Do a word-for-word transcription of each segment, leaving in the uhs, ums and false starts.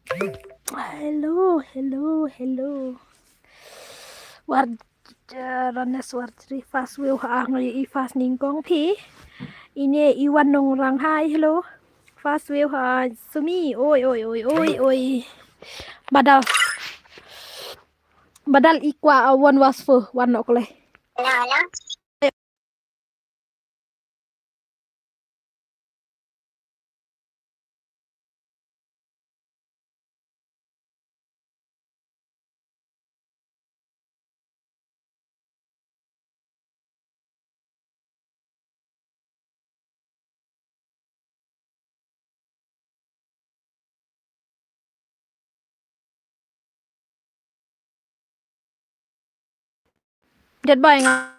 Hello, hello, hello. War, eh, Rones War tri fast view ha ngi i fast nyngkong phi. Ine i wan nong rang hai, hello. Fast view ha sumi, oi, oi, oi, oi, oi. Badal. Badal i kwah, uh, one was four, one nok le. Jat bai nga.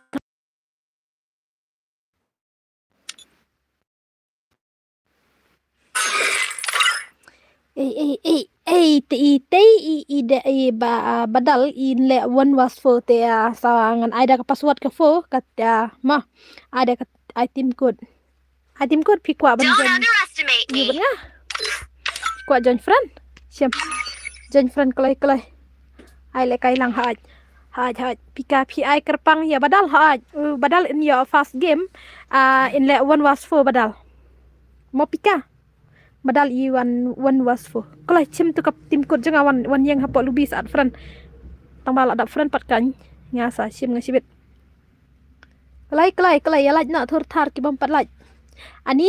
Ei, ei, ei, ei, te i, te i, i de, i ba, ah, badal i le one was four te, ah, sa ngan ai da ka password ka four ka, ah, ma. Ai da ka, ai tim code. Ai tim code phi kwah ban join. Phi kwah join friend. Siam. Join friend kloi kloi. Ai le kai lang haj. Haj, haj. Pika phi ai kyrpang ïa badal haj. Uh, badal in your first game. Ah, in le one was four badal. Mo pika. Badal i one, one was four. Kloi chim tu ka tim code jong nga wan, wan ïeng hapoh lobby sa add friend. Tang ba la dap friend pat kan. Nga sa siam nga sibit. Kloi, kloi, kloi, ïa lait na thur thar ki bym pat lait. Ani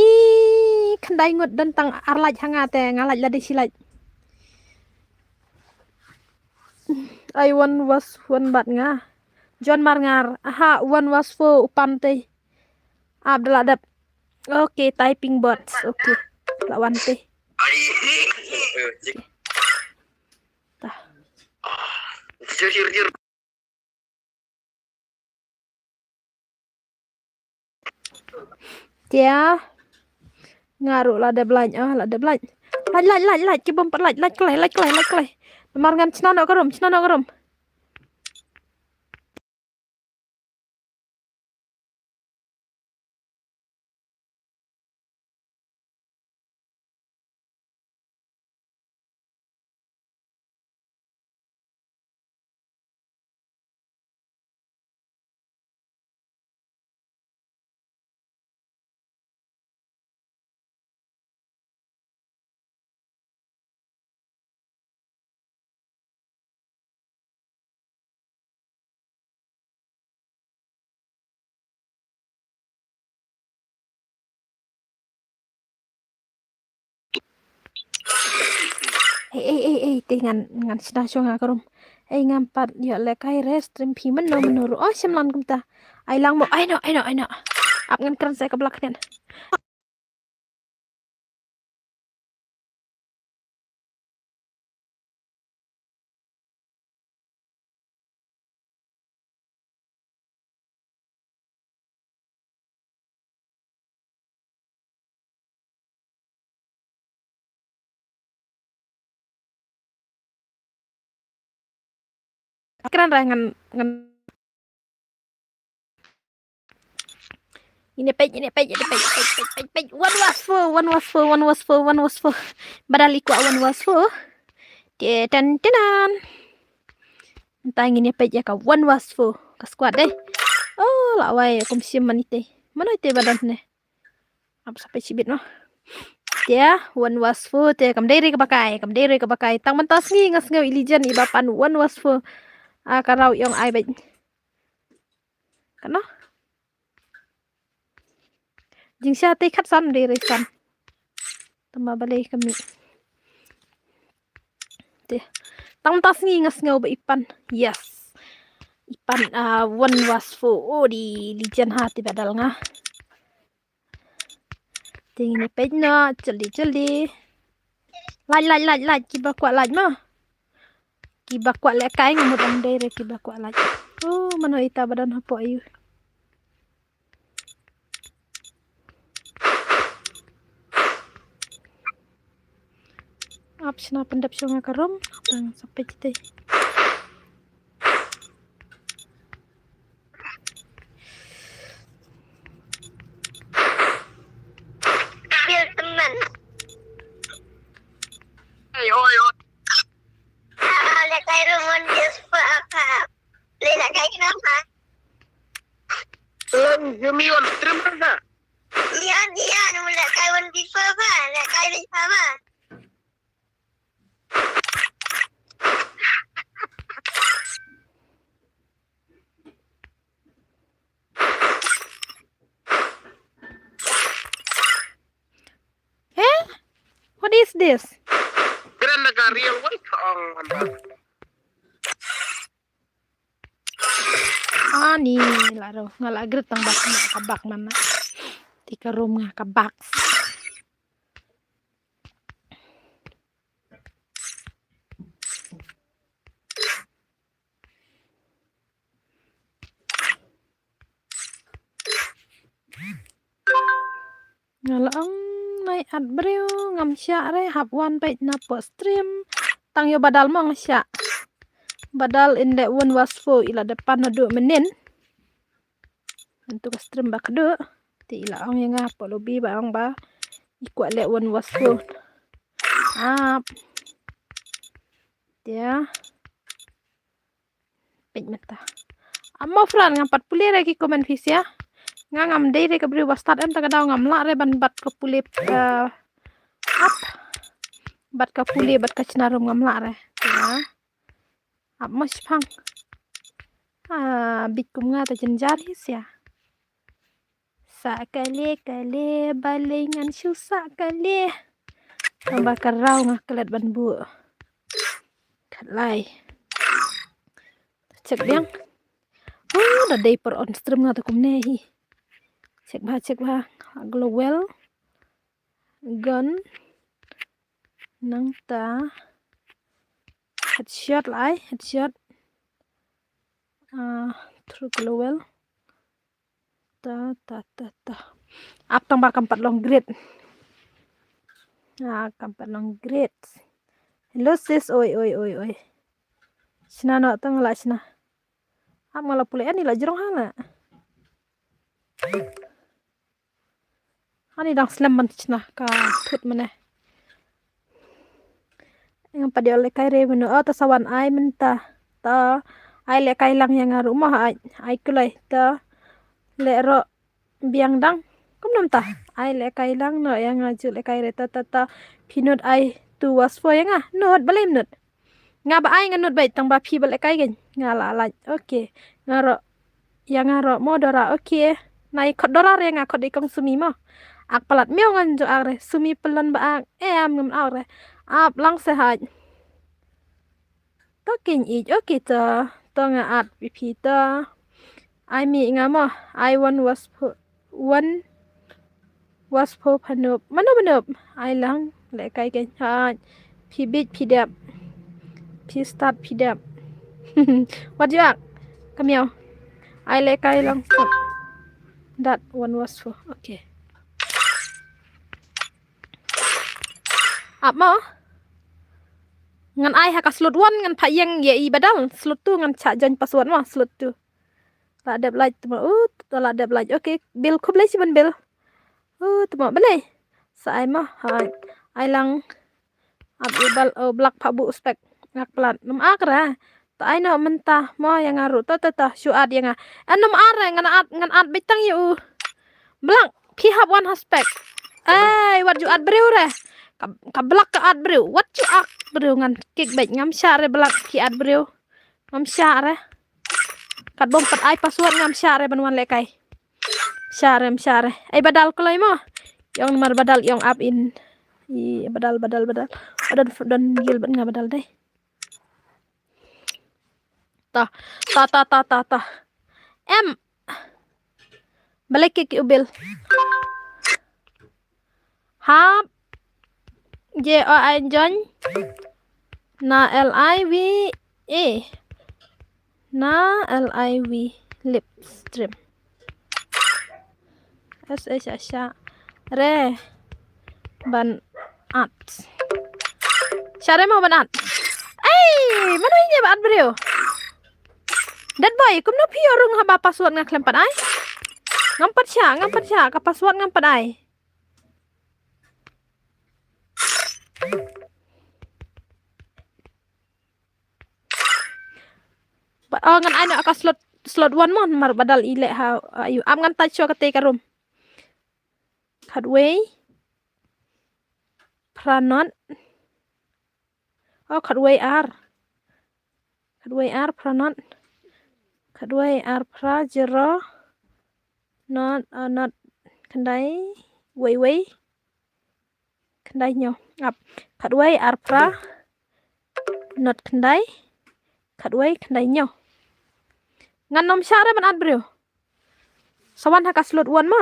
khyndai ngut don tang ar lait ha nga te nga lait lade shi lait. Ai one was one bad nga. John Marngar, aha, one was four u pam te. Abdullah dep. Okay, typing bots. Okay. La wan te. Tah. Tia. Nga ruh la dep lait, ah, la dep lait. Lait, lait, lait, lait, ki bym pat lait, lait kloi, lait kloi, lait kloi. Namar ngan chna noh ka rum, chna noh ka rum. Ei, ei, ei, ei, te ngan, ngan sdang shuwa nga ka rum. Ei, ngam pat ïoh lehkai re stream phi mynno mynno ruh. Oh, shim lan kumta. Ai lang mo, ai no, ai no, ai no. Ap ngan kren sa ka blak nen. Kren ra ngan, ngan. Ine peit, ine peit, ine peit, peit, peit, peit, peit. One was four, one was four, one was four, one was four. Badal i kwah one was four. Te tan tenan. Nta ngin ïa peit ïa ka one was four. Ka squad dei. Oh, la wai kum sim man ite. Mano ite ba don ne. Ap sa peit shibit mo. Te one was four te kam dei re kaba kai, kam dei re kaba kai. Tang mynta sngi nga sngew i Lijan i ba pan one was four. Ah, ka raw ïong ai beit. Kano? Jingshisha te khatsan dei re san. Tang ba balei ka mih. Te. Tang mynta sngi nga sngew ba i pan. Yes. I pan, ah, one was four. Oh, di Lijan ha te badal nga. Te ngin ïa peit noh, jyldi, jyldi. Lait, lait, lait, lait, kiba kwah lait mo. Kiba kwah lehkai nga mut ong dei re kiba kwah lait. Oh, mano ita ba don hapoh aïu. Ap shna pyndep shuwa nga ka rum, tang sa peit te. Hey, oi, oi. Kai ruh mon just pa apa. Leh la kai kena pa. Lang jemi wan stream ka. Iya, iya, nu la kai wan bipa pa. La kai bipa pa. Eh? What is this? Kren da ka real voice ong amba. Ani la ro nga la gret tang bak nga ka bak mana. Ti ka room nga ka bak. Nga la ong nai at briew ngam shah re hap wan peit na po stream. Tang ïoh badal mo nga shah. Badal in leh won was fo ila depan na du menin. Antu ka stream ba kdu. Ti ila ong ïa nga po lobi ba ong ba i kwah leh won was fo. Ap. Tia. Peit mynta. Amo fran ngam pat pule re ki comment phi sia. Nga ngam dei re ka briew ba start em ta ka daw ngam lah re ban bat ka pule, eh, ap. Bat ka pule bat ka chna rum ngam lah re. Ya. Ap mo shipang. Ah, bit kum nga ta jenjar hi sia. Sa kale kale balei ngan shu sa kale. Tang ba ka raw nga klet ban bu. Khatlai. Check biang. Oh, da dei por on stream nga ta kumne hi. Check ba, check ba. Glowell. Gun. Nangta. Headshot lai, headshot. Ah, through glowell. Ta, ta, ta, ta. Ap tang ba kam pat long great. Ah, kam pat long great. Hello sis, oi, oi, oi, oi. Shna no tang la shna. Ap nga la pule ani la jrong ha la. Ani dang slem man shna ka thut mane. Ngam pat ïoh lehkai re mano, oh, ta sa wan ai mynta. Ta ai lehkai lang ïa nga ruh mo, ai, ai kulai ta leh ruh biang dang. Kumno mynta? Ai lehkai lang noh ïa nga ju lehkai re ta, ta, ta. Phi nud ai tu was fo ïa nga. Nud, balei nud? Nga ba ai nga nud beit tang ba phi ba lehkai kein. Nga la lait. Okay. Nga ruh. Ïa nga ruh mo Dora, okay. Nai khot Dora re nga khot i kong Sumi mo. Ak palat miaw ngan ju ak re. Sumi pelon ba ak. Em ngam ak re. Ap lang se haj. To kein ij, okay to. To nga at pi phi to. Ai mi nga mo. Ai wan was pho, wan was pho phanup. Mano manup? Ai lang lehkai kein haj. Phi bit phi dep. Phi start phi dep. Wat ju ak. Ka miaw. Ai lehkai lang. Dat wan was pho. Okay. Ap mo. Ngan ai ha ka slot one ngan pha ïeng ïa i badal. Slot two ngan chah join password mo slot two. La dep lait mo. Uh, la dep lait. Okay, Bill khublei shibun Bill. Uh, tmo balei. Sa ai mo. Hai. Ai lang. Ap i bal, oh, blak pha bu spek. Ngak plat. Nam ak ra. Ta ai no mynta mo ïa nga ruh. Ta, ta, ta. Shu at ïa nga. An nam at re ngan at, ngan at beit tang ïa u. Blak phi hap wan ha spek. Ai, wat ju at briew re. Ka, ka blak ka at briew. Wat ju at briew ngan kick beit ngam shah re blak phi at briew. Ngam shah re. Kat bom pat ai password ngam shah re ban wan lehkai. Shah re, shah re. Ai badal kloi mo. Ïong mar badal ïong ap in. I badal, badal, badal. Don, don gil ban nga badal dei. Ta, ta, ta, ta, ta, ta. Em. Balik ke ki ubil. Hap. J O I join. Na L I V A. Na L I V live stream. S H A sha. Re. Ban at. Share mo ban at. Ei, mano ïa ba at briew. Dat boy, kumno phi ïoh rung haba password nga khlem pat ai? Ngam pat shah, ngam pat shah, ka password ngam pat ai. Ba, oh, ngan ai noh ka slot, slot one mo, mar ba dal i leh ha, ayu. Ap ngan touch shuwa kata ka room. Khatwei. Phra not. Oh, khatwei ar. Khatwei ar phra not. Khatwei ar phra zero. Not, uh, not khyndai. Wei wei. Khyndai hynñiew. Ap. Khatwei ar phra. Not khyndai. Khatwei khyndai hynñiew. Ngan nym shah re ban add briew. Sa wan ha ka slot one mo.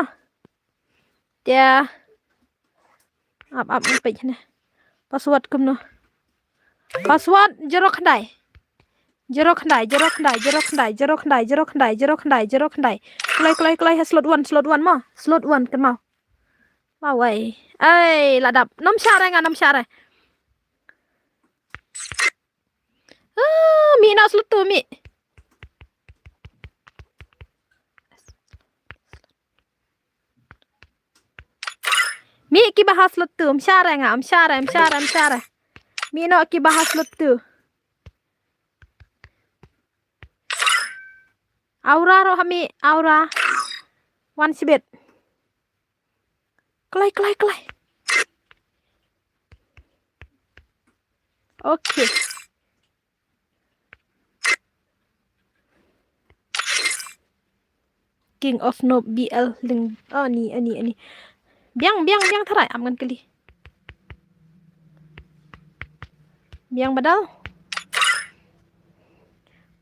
Te. Ap, ap, ap, peit ne. Password kumno. Password zero khyndai. Zero khyndai, zero khyndai, zero khyndai, zero khyndai, zero khyndai, zero khyndai, zero khyndai. Kloi, kloi, kloi, ha slot one, slot one mo. Slot one, kynmaw. Wawai. Ai, la dap. Nym shah re nga, nym shah re. Ah, mi na slot two, mi. Mi kiba ha slot two, ym shah re nga, ym shah re, ym shah re, ym shah re. Mi no kiba ha slot two. Aura ruh ha mi, Aura. Wan shibit. Kloi, kloi, kloi. Okay. King of Noob B L Ling. Oh, ani, ani, ani. Biang, biang, biang tharai, ap ngan kylli. Biang badal.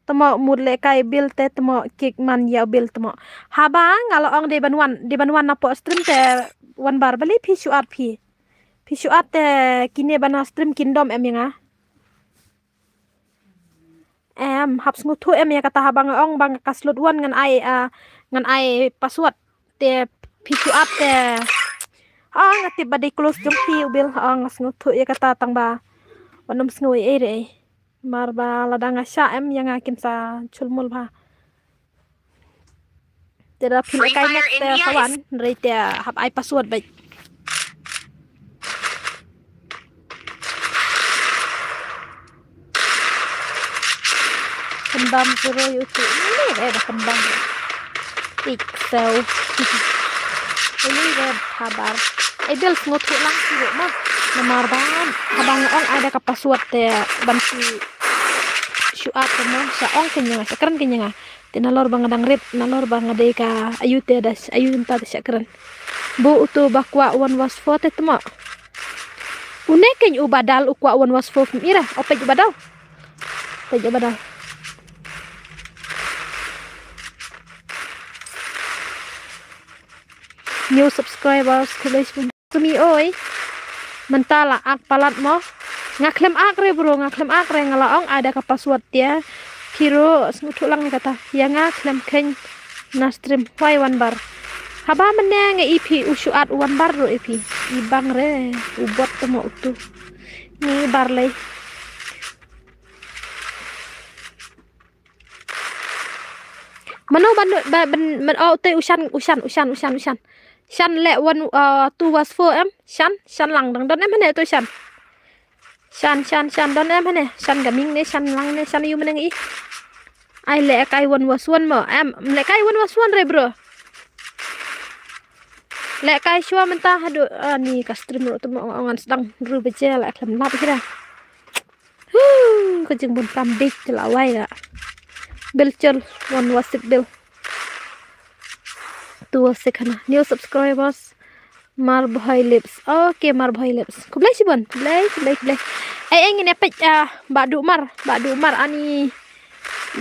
Temo mut lehkai Bill te temo kick man ïa u Bill temo. Haba nga la ong dei ban wan, dei ban wan napoh stream te wan bar bali phi shu at phi. Phi shu at te kine ba na stream kin dom em ïa nga. Em, hap sngewthuh em ïa kata haba nga ong ba nga ka slot one ngan ai, ah, ngan ai password te phi shu at te. Ha nga tip ba dei close jong phi u Bill, ha nga sngewthuh ïa kata tang ba. Wan nym sngew ei ei re. Mar ba lada nga shah em ïa nga kin sa chulmul bha. Te da phi lehkai next te sa wan, hynrei te hap ai password beit. Pyndam zero ïa utu. Ini re da pyndam. Ik so. Ini re habar. Edel sngewthuh lang shuh ruh ma. Namar ba haba nga ong ai da ka password te ban shu shu at te ma. Sha ong kynja nga, sha kren kynja nga. Te nalor ba nga dang rit, nalor ba nga dei ka ayu te da sh-, ayu nta te shah kren. Ba utu ba kwah one was four te tmo. Une keiñ u badal u kwah one was four phim ira. O peit u badal. Peit u badal. New subscribers, khublei shibun. Sumi oi. Mynta la ak palat mo. Nga khlem ak re bro, nga khlem ak re, nga la ong ai da ka password te. Phi ruh sngewthuh lang ïa kata. Ïa nga khlem kheiñ na stream. Wai wan bar. Haba mynne nga i phi u shu at wan bar ruh i phi. I bang re u bot temo utu. Ni bar lei. Mano ban, ban, ban, ban, oh, te u Shan, u Shan, u Shan, u Shan, u Shan. Shan leh one, uh, two was four em. Shan, Shan lang dang don em hane tu Shan. Shan, Shan, Shan don em hane. Shan Gaming ne, Shan lang ne, Shan yu meneng i. Ai lehkai one was one mo. Em, lehkai one was one re bro. Lehkai shuwa mynta haduh, ah, ni ka stream ruh temo ngan sdang ru baje la khlem lap kira. Huh, ka jingbun kam big te la wai la. Bill chol, one was six Bill. Two was six hana. New subscribers. Marbhoi Lips. Okay, Marbhoi Lips. Khublei shibun. Khublei, khublei, khublei. Ai, ai, ngin ïa peit, ah, ba du mar, ba du mar ani.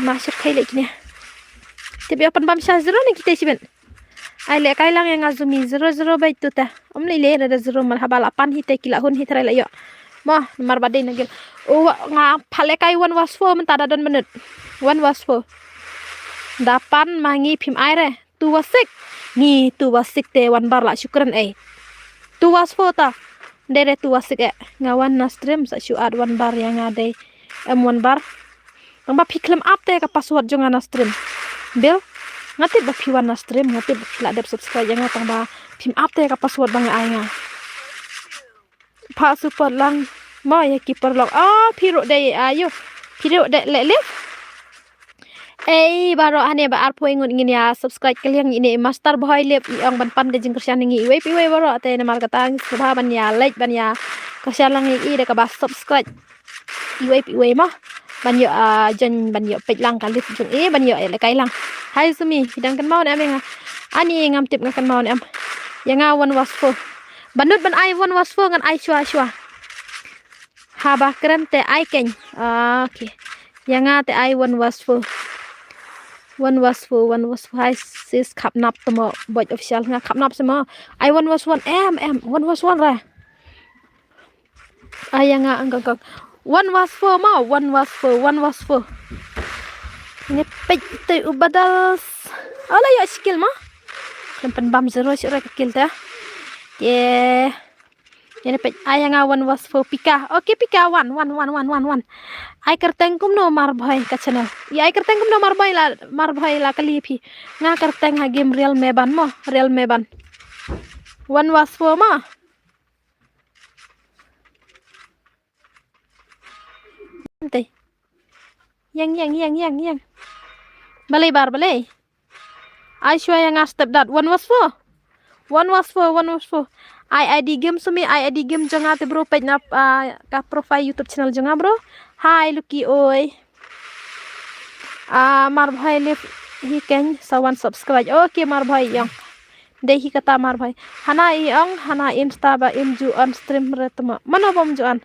Ma shir khai leh kine. Tip ïa pan bam sha zero ne kita shibun. Ai lehkai lang ïa nga Zumi zero zero bai tu ta. Ym lei lei da zero mar haba la pan hi te ki la hun hi trai la ïoh. Mo, mar ba dei na gil. O, wa, nga pha lehkai one was four mynta da don minute. One was four. Da pan ma ngi phim ai re. Two was six. Ngi two was six te wan bar la shukran ei. Two was four ta. Dei re two was six eh. Nga wan na stream sa shu at wan bar ïa nga dei. Em wan bar. Tang ba phi khlem ap te ka password jong nga na stream. Bill, nga tip ba phi wan na stream, nga tip ba phi la dep subscribe ïa nga tang ba phim ap te ka password ba nga ai nga. Pha support lang mo ïa ki paralok. Ah, phi ruh dei ayu. Phi ruh dei leh live. Ei baroh, hane ba arphew ngut ngin ïa subscribe kylliang ine i Master Bhoi Lip, i ong ban pan ka jingkyrshan ngi iwei pa iwei baroh, te namar kata ngi sngewbha ban ïa like ban ïa kyrshan lang ïa i da kaba subscribe iwei pa iwei mo. Ban ïoh, ah, join, ban ïoh peit lang ka live jong i, ban ïoh ïa lehkai lang. Hai Sumi, phi dang kynmaw ne em ïa nga? Ani ngam tip nga kynmaw ne em. Ïa nga one was four. Ban nud ban ai one was four ngan ai shuwa shuwa. Haba kren te ai keiñ. Ah, okay. Ïa nga te ai one was four. One was four, one was four. Hai sis, khapnap te mo, Boj Official, nga khapnap se mo. Ai one was one, em, em, one was one ra. Ai ïa nga ang kong kong. One was four mo, one was four, one was four. Ngi peit te u Badal. Ola ïoh skill mo. Khlem pynbam zero shuh ra ka kill te. Te. Ïa peit, ai ïa nga one was four Pika. Okay Pika, one, one, one, one, one, one. Ai kyrteng kumno Marbhoi ka channel. Ïa ai kyrteng kumno Marbhoi la, Marbhoi la kylli phi. Nga kyrteng ha game Real Meban mo, Real Meban. One was four mo. Ante. Ïeng, ïeng, ïeng, ïeng, ïeng. Balei bar, balei? Ai shuwa ïa nga step dad. One was four. One was four, one was four. Ai I D game Sumi, ai I D game jong nga te bro, peit na, ah, ka profile YouTube channel jong nga bro. Hai Lucky oi. Ah, Marbhoi Lip hi keiñ sa wan subscribe. Okay Marbhoi ïong. Dei hi kata Marbhoi. Hana i ong, hana Insta ba im ju on stream re te mo. Mano bym ju on?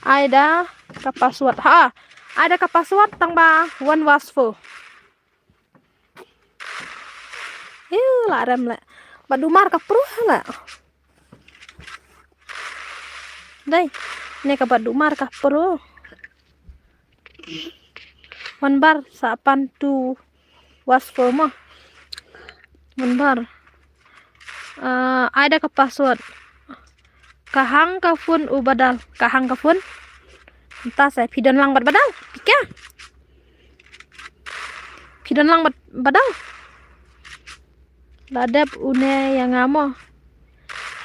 Ai da ka password. Ha. Ai da ka password tang ba one was four. Ïa la rem le. Ba dumar ka pro le. Dei. Ne ka ba dumar ka pro. One bar sa pan tu was four mo. One bar. Ah, ai da ka password. Ka hang ka phone u Badal. Ka hang ka phone. Mynta sa phi don lang bad Badal. Pika. Phi don lang bad Badal. La dep une ïa nga mo.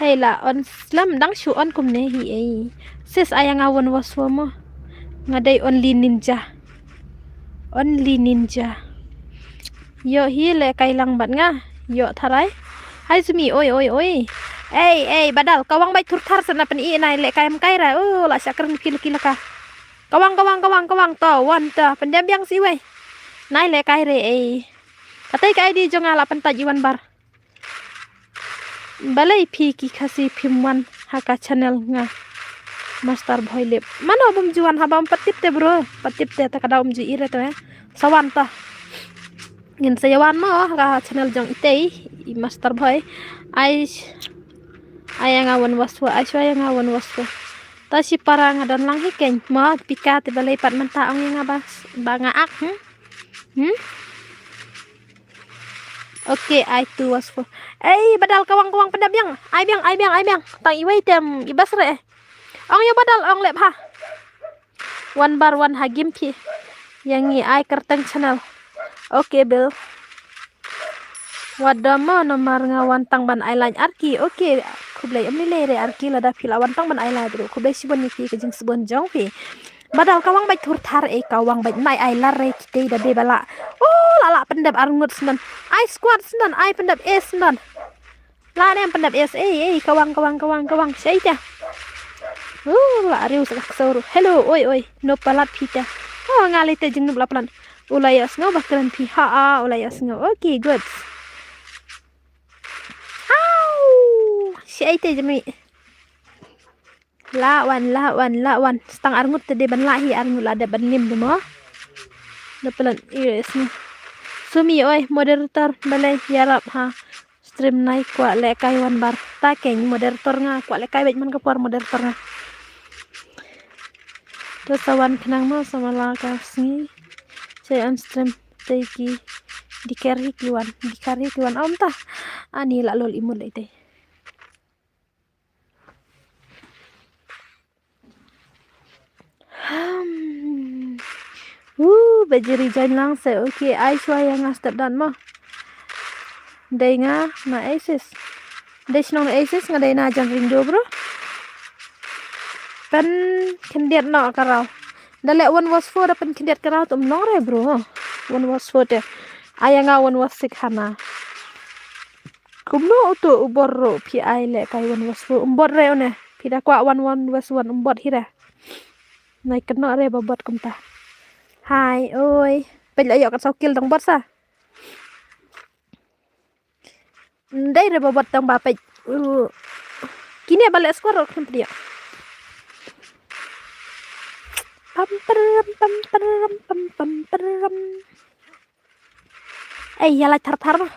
Hei la on slem dang shu on kumne hi ei. Sis ai ïa nga one was four mo. Nga dei only ninja. Only ninja. Ïoh hi lehkai lang bad nga. Ïoh tharai. Hai Sumi oi oi oi. Ei ei Badal ka wang bait thur thar sa na pyn-i nai lehkai em kai ra. Oh la shakar ni kil kil ka. Ka wang ka wang ka wang ka wang to wan to pyndem biang si wei. Nai lehkai re ei. Katei ka I D jong nga la pyntait i wan bar. Balei phi ki Khasi phim wan ha ka channel nga Master Bhoi Lip. Mano bym ju wan haba ym pat tip te bro. Pat tip te ta ka daw ym ju i re te. Sa wan ta. Ngin sa ïa wan mo ha ka channel jong itei i Master Bhoi. Ai ai ïa nga one was four, ai shuwa ïa nga one was four. Ta shi para nga don lang hi keiñ mo Pika te balei pat mynta ong ïa nga ba ba nga ak hmm. Hmm? Okay, ai tu was four. Ei, Badal ka wang ka wang pyndep biang. Ai biang, ai biang, ai biang. Tang iwei tem i bas re. Ong ïa Badal ong lep ha. One bar one ha game phi. Ïa ngi ai kyrteng channel. Okay, Bill. Wat da mo namar nga wan tang ban ai like arki. Okay, khublei ym lei lei re arki lada phi la wan tang ban ai like bro. Khublei shibun ïa phi ka jingsbun jong phi. Badal ka wang bait thur thar ei ka wang bait nai ai lar re kitei da dei ba la. Oh la la pyndep arngut snan. Ai squad snan ai pyndep e snan. La ne pyndep e ei ei ka wang ka wang ka wang ka wang sei ta. Oh la riu sa ka sauru. Hello oi oi. No palat phi ta. Oh nga lei te jingngup la plan. Ulai as ngau ba kren phi ha a ulai as ngau. Okay good. Au. Sei te jemi. La wan, la wan, la wan. Stang arngut te de ban la hi arngut la de ban lim de mo. De pelan yes ni. Sumi oi moderator balei ïarap ha. Stream nai kwah lehkai wan bar. Ta keiñ moderator nga kwah lehkai bad man ka por moderator nga. To sa wan khnang mo sa ma la ka sngi. Chai on stream te ki dikher hi ki wan, dikher hi ki wan. Om ta. Ani la lol imut lei te. Hmm. Uh, bajiri join lang se. Okay, ai shuwa ïa nga step dan mo. Dei nga na Aces. Dei shnong na Aces nga dei na jan ring do bro. Pen khyndiat no ka raw. Da leh one was four da pynkhyndiat ka rau tu ym long re bro. One was four te. Ai ïa nga one was six hana. Kumno utu u bor ruh phi ai leh kai one was four. Um bor re une. Phi da kwah one one was one um bor hi re. Nai kynnoh re ba bor kumta. Hai oi. Peit la ïoh kat saw kill dang bor sa. Ndai re ba bor tang ba peit. Uh. Kine ba leh score ruh khlem pdiah. Pam pam pam pam pam pam pam. Ei, ïa la thar thar ma.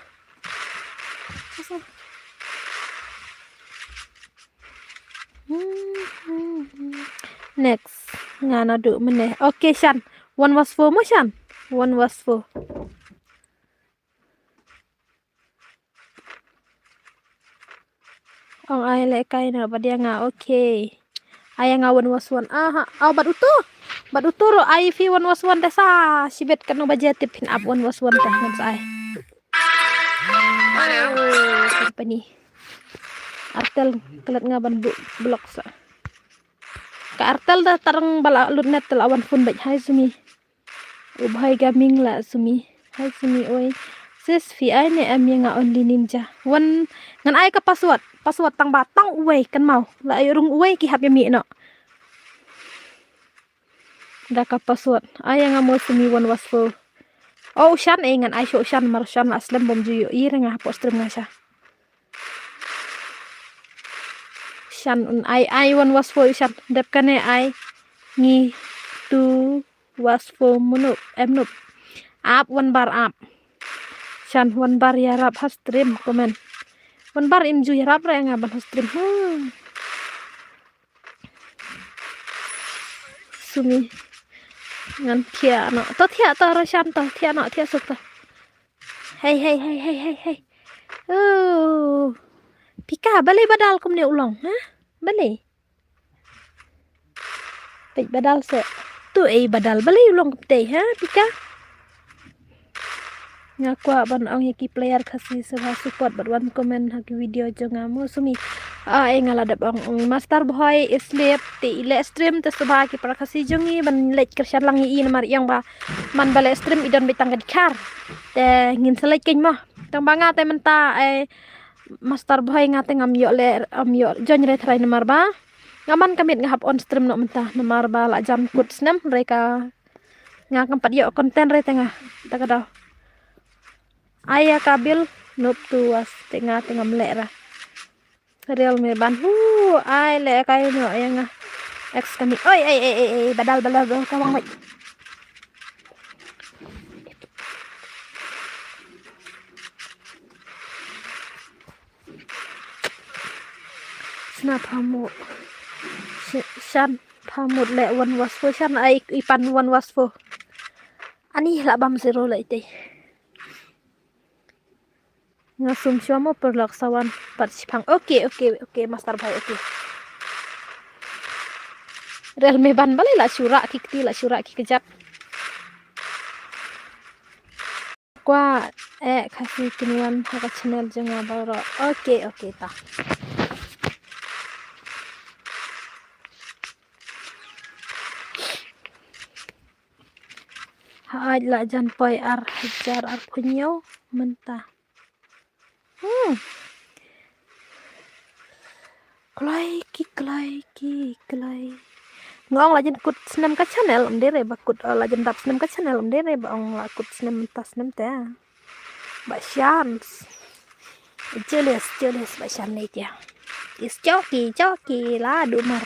Next. Nga naduh mynne. Okay, Shan. One was four mo, Shan. One was four. Ong ai leh kai na bad ïa nga, okay. Ai ïa nga one was one. Aha, au bad utu. Bad utu ruh ai phi one was one te sa. Shibit kan ba je tip phin ap one was one te ngam sa ai. Oh, company. Artel klet nga ban bu-, block sa. Ka Artel da tarang ba la lut net te la wan phone bad hai sumi. U bhai gaming la sumi. Hai sumi oi. Sis phi ai ne em ïa nga only ninja. Wan ngan ai ka password. Password tang ba tang uwei kan mau. La ai rung uwei ki hap ïa mi no. Da ka password. Ai ïa nga mo sumi one was four. Oh, Shan eh ngan ai sho Shan mar Shan la slem bom ju ïoh i re nga hapoh stream nga sha. Shan un ai ai one was four Shan. Dep kane ai ngi tu was four munup em nup. Ap one bar ap. Shan one bar ïarap ha stream comment. One bar im ju ïarap re nga ban ha stream. Hmm. Sumi. Ngan thiah no. To thiah to Roshan to thiah no thiah suk to. Hei hei hei hei hei hei. Oh. Pika balei badal kumne u long ha? Balei? Peit badal se. Tu ei badal balei u long kumtei ha Pika? Nga kwah ban ong ïa ki player Khasi sngewbha support bad wan comment ha ki video jong nga mo sumi. Ah, eh, nga la dep ong, ong Master Boy i slip te i leh stream te sngewbha ki para Khasi jong ngi ban leit kyrshan lang ïa i namar ïa ba man ba leh stream i don beit tang ka dkhar. Te ngin sa leit keiñ mo. Tang ba nga te mynta eh Master Boy nga te ngam ïoh leh, ngam ïoh join re trai namar ba nga man ka miet nga hap on stream noh mynta namar ba la jan kut snem re ka Nga kam pat ïoh content re te nga. Ta ka daw. Ai ïa ka bil nup tu was te nga te ngam leh ra. Real me ban hu ai leh kai no ïa nga. Ex kami. Oi ei ei ei ei badal badal badal ka wang wai. Sna phamu. Shan phamu le one was four shan ai i pan one was four. Ani la bam zero la ite. Nga sum shwa mo per lok sawan pat shipang. Okay okay okay master bhai okay. Real me ban balei la shura ki kti la shura ki kejat. Kwah eh Khasi kin wan ha ka channel jong nga baroh. Okay okay ta. Ha ai la jan poi ar hajar ar phew mynta. Hmm. Kloi ki kloi ki kloi. Nga ong la jan kut snem ka channel em dere ba kut la jan dap snem ka channel em dere ba ong la kut snem mynta snem te. Ba chance. Jealous jealous ba chance ne tia. Is choki choki la dumar.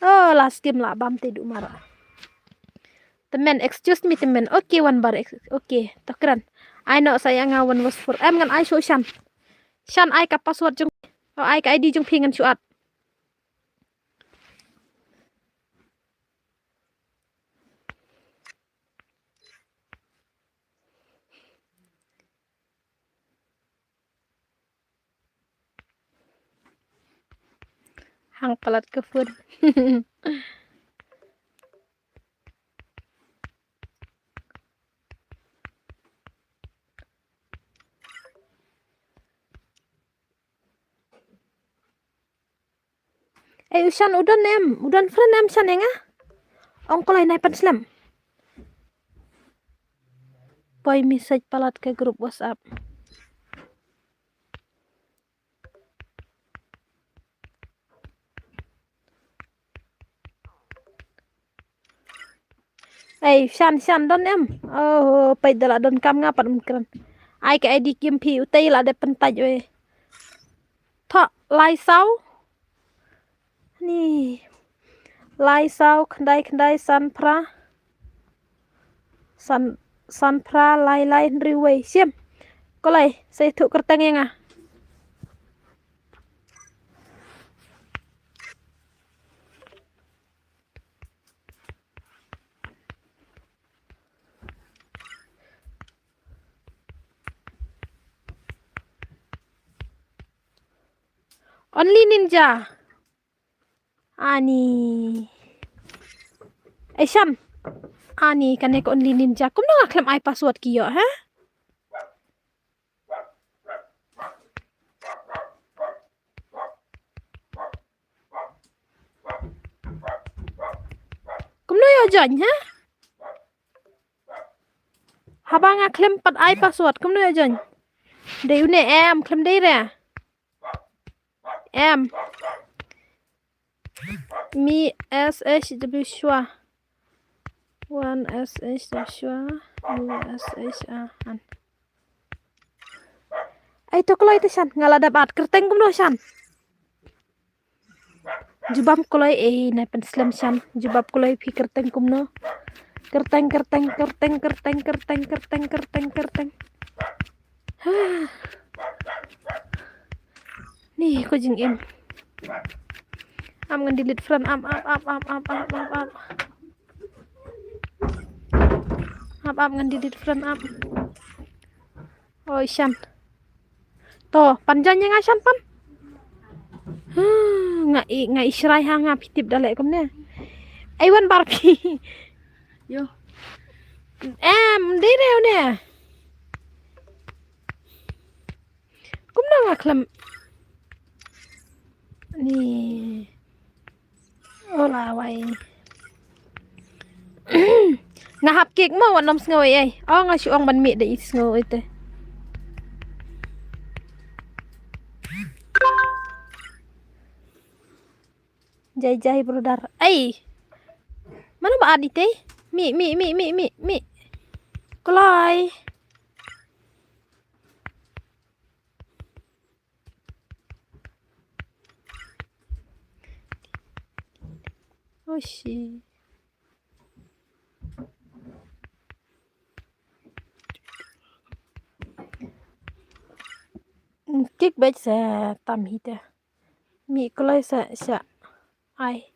Oh la skim la bam te dumar. Temen excuse me temen. Okay one bar okay. To kren. Ai no sa ïa nga one was four. Em ngan ai shu shan. Shan ai ka password jong. Oh ai ka I D jong phi ngan shu at. Hang palat ka phone. Ei u shan u don em u don friend em shan enga. Ong ko lai nai pan slem. Poi message palat ka group WhatsApp. Ei, Shan, Shan, don em? Oh, peit da la don kam nga pat um kren. Ai ka I D kim phi, utei la dep pyntait wei. Tho, lai saw. Ni. Lai saw, khyndai, khyndai, san phra. San, san phra, lai, lai, hynriew wei. Sim. Ko lai, sa ïathuh kyrteng ïa nga. Only Ninja. Ani. Ei Shan. Ani kane ka Only Ninja. Kumno nga khlem ai password ki ïoh, ha? Kumno ïoh join, ha? Haba nga khlem pat ai password, kumno ïoh join? Dei une em, khlem dei re. Em. Mi S H W Shwa. Wan S H W Shwa. U S H A an. Ai to kloi te Shan, nga la dep add kyrteng kumno Shan? Jubab kloi, eh, nai pynslem Shan. Jubab kloi phi kyrteng kumno? Kyrteng, kyrteng, kyrteng, kyrteng, kyrteng, kyrteng, kyrteng, kyrteng. Ha. Ni ko jingim. Ap ngan delete friend, ap, ap, ap. Ap, ap ngan delete friend, ap. Oi Shan. To, pan join ïa nga Shan pan. Huh, nga i, nga i shrai ha nga phi tip da leh kumne. Ai wan bar phi. Yo. Em, dei re une. Kumno nga khlem. Ni. Ola wai. Nga hap kik mo wat nym sngew ei ei. Oh, nga shu ong ban mih da i sngew ei te. Jai jai brother. Ei. Mano ba add ite? Mih, mih, mih, mih, mih, mih. Kloi. Oh shit. Kik bad sa tam hi te. Mih kloi sa sa. Ai.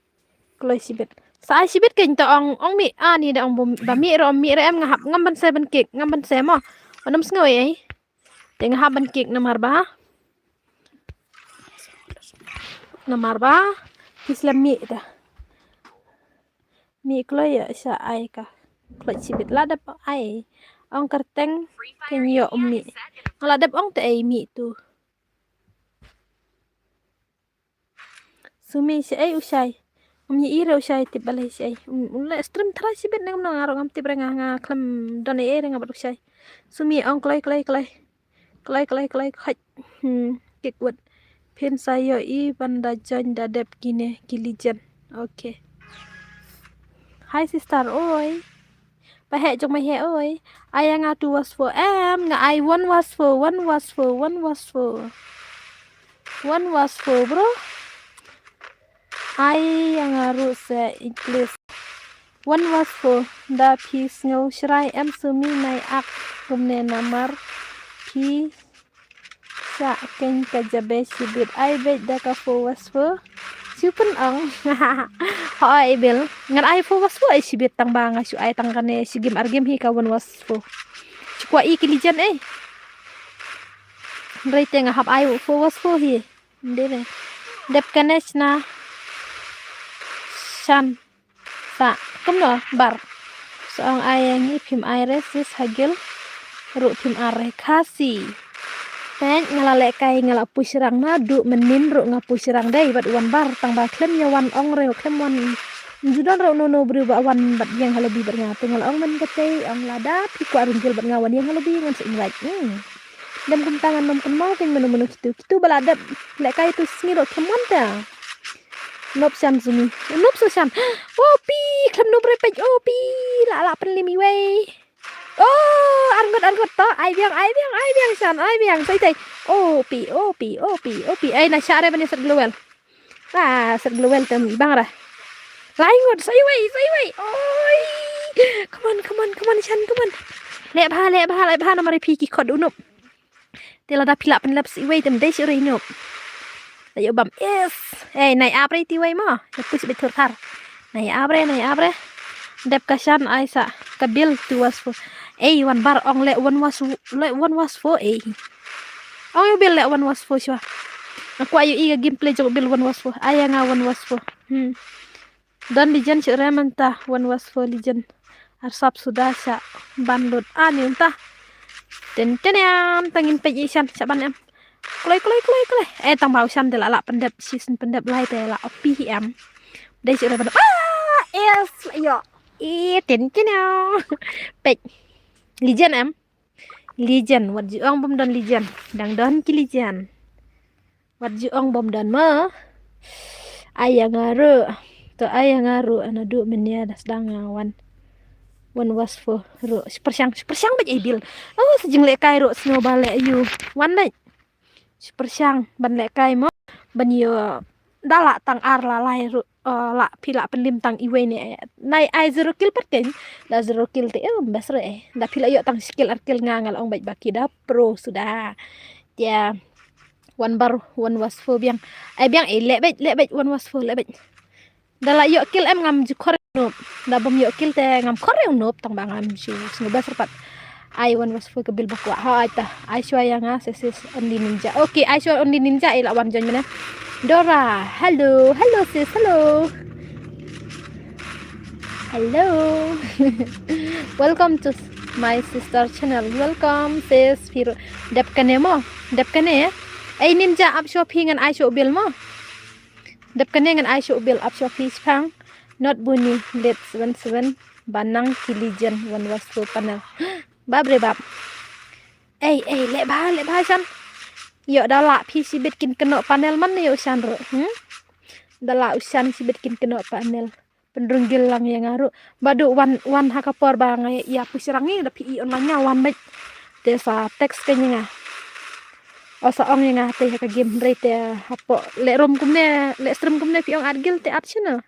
Kloi shibit. Sa ai shibit kein to ong, ong mih, ani da ong bym, ba mih re, ong mih re em, nga hap ngam ban sa ban kik, ngam ban sa mo. Wat nym sngew ei ei. Te nga hap ban kik namar ba. Namar ba. Phi slem mih te. Mih kloi ïa sa ai ka. Kloi shibit la dep ai. Ong kyrteng kein ïoh mih. Nga la dep ong te ei mih tu. Sumi shaei u shai. Um ïa i re u shai tip balei shaei. Um, um leh stream tharai shibit ne kumno nga ruh ngam tip re nga, nga khlem don ei ei re nga bad u shai. Sumi ong kloi kloi kloi. Kloi kloi kloi khoi. Hmm, kik wut. Phin sa ïoh i ban da join da dep kine ki legend. Okay. Hi sister, oi. Ba heh jong ma heh oi. Ai ïa nga two was four em, nga ai one was four, one was four, one was four. One was four, bro. Ai ïa nga ruh sa English. One was four. Da phi sngew shrai em Sumi nai ak kumne namar phi Sa kein ka jabe shibit ai beit da ka four was four. Shu pyn ong. Ho ai bil. Ngan ai four was four ai shibit tang ba nga shu ai tang kane shi game ar game hi ka one was four. Shu kwah i ki legend ei. Hynrei te nga hap ai four was four hi. Nde re. Dep kane shna. Shan. Sa, kumno, bar. Sa ong ai ïa ngi phim ai re, sis hagil. Ruh phim ar re, Khasi. Peit nga la lehkai nga la push rang na, duh mynnin ruh nga push rang dei, bad wan bar, tang ba khlem ïa wan ong re, khlem wan Ju don ruh uno uno u briew ba wan bad ïeng ha lobby bad nga, te nga la ong, men katei, ong lada phi kwah rung jil bad nga wan ïeng ha lobby ngan sa invite. Hmm. Dem kumta ngan nym kynmaw kein mano mano kito, kito ba la dep lehkai tu sngi ruh khlem wan te. Nop shan sumi. Nop so shan. Oh pi, khlem nop re peit. Oh pi, la la pynlim iwei. Oh, arngut arngut to. Ai biang, ai biang, ai biang shan, ai biang. Sai tai. Oh pi, oh pi, oh pi, oh pi. Ai na sha re ban ïa set glowel. Ah, set glowel tem bang ra. Lai ngut, sai wei, sai wei. Oi. Come on, come on, come on, shan, come on. Leh bha, leh bha, leh bha, namar phi ki khot u nop. Te lada phi lah pynlep sa iwei tem dei shuh re i nop. Ayo bam. Yes. Eh, nai ap re ti wei mo. Ïa push beit thur thar. Nai ap re, nai ap re. Dep ka shan ai sa ka bil two was four. Eh, wan bar ong leh one was, leh one was four eh. Ong ïa u bil leh one was four shuwa. Nga kwah ïohi ka gameplay jong u bil one was four. Ai ïa nga one was four. Hmm. Don legend shuh re mynta, one was four legend. Arsap suda sha ban lut ani mynta. Ten ten em, tang ngin peit i shan sha ban em. Kloi kloi kloi kloi. Eh, tang ba u shan te la la pyndep, season pyndep lai te la O P hi em. Dei shuh re ban. Ah, yes, yo. Eh, ten ten em. Peit. Legend em. Legend, wat ju ong bym don legend. Dang don ki legend. Wat ju ong bym don mo. Ai ïa nga ruh. To ai ïa nga ruh, naduh mynne da sdang nga wan. One was four ruh. Shu pyrshang, shu pyrshang beit ei bil. Oh, sa jinglehkai ruh sngewbha leh ïa u. Wan beit. Shu pyrshang ban lehkai mo. Ban ïoh da lah tang ar la lai ruh. Oh, lah phi lah pynlim tang iwei ne. Nai ai zero kill pat kein. Da zero kill te em best re. Da phi lah ïoh tang shi kill ar kill nga nga la ong beit ba ki da pro suda. Te wan bar one was four biang. Ai biang eh, leh beit, leh beit, one was four, leh beit. Da lah ïoh kill em ngam ju khor nop. Da bym ïoh kill te ngam khor ïoh nop tang ba ngam ju sngewbha serpat. Ai one was four ka bil ba kwah. Ha ai ta. Ai shuwa ïa nga sis sis only ninja. Okay, ai shuwa only ninja eh, lah wan join mynne. Dora, hello, hello sis, hello. Hello. Welcome to my sister channel. Welcome sis. Phi ruh dep kane mo. Dep kane. Ei ninja ap shuwa phi ngan ai shuwa u bil mo. Dep kane ngan ai shuwa u bil, ap shuwa phi shipang. Not buni late seven seven. Ba nang ki legend one was four panel. Bap re bap. Ei ei, leh bha, leh bha shan. Ïoh da lah phi shibit kin kynnoh panel man ïa u shan ruh. Hmm? Da lah u shan shibit kin kynnoh panel. Pynrung gil lang ïa nga ruh. Ba duh wan, wan ha ka por ba nga ïa push rangi da phi i online nga wan beit. Te sa text kein ïa nga. O sa ong ïa nga te ha ka game hynrei te hapoh leh room kumne, leh stream kumne phi ong at gil te at shano.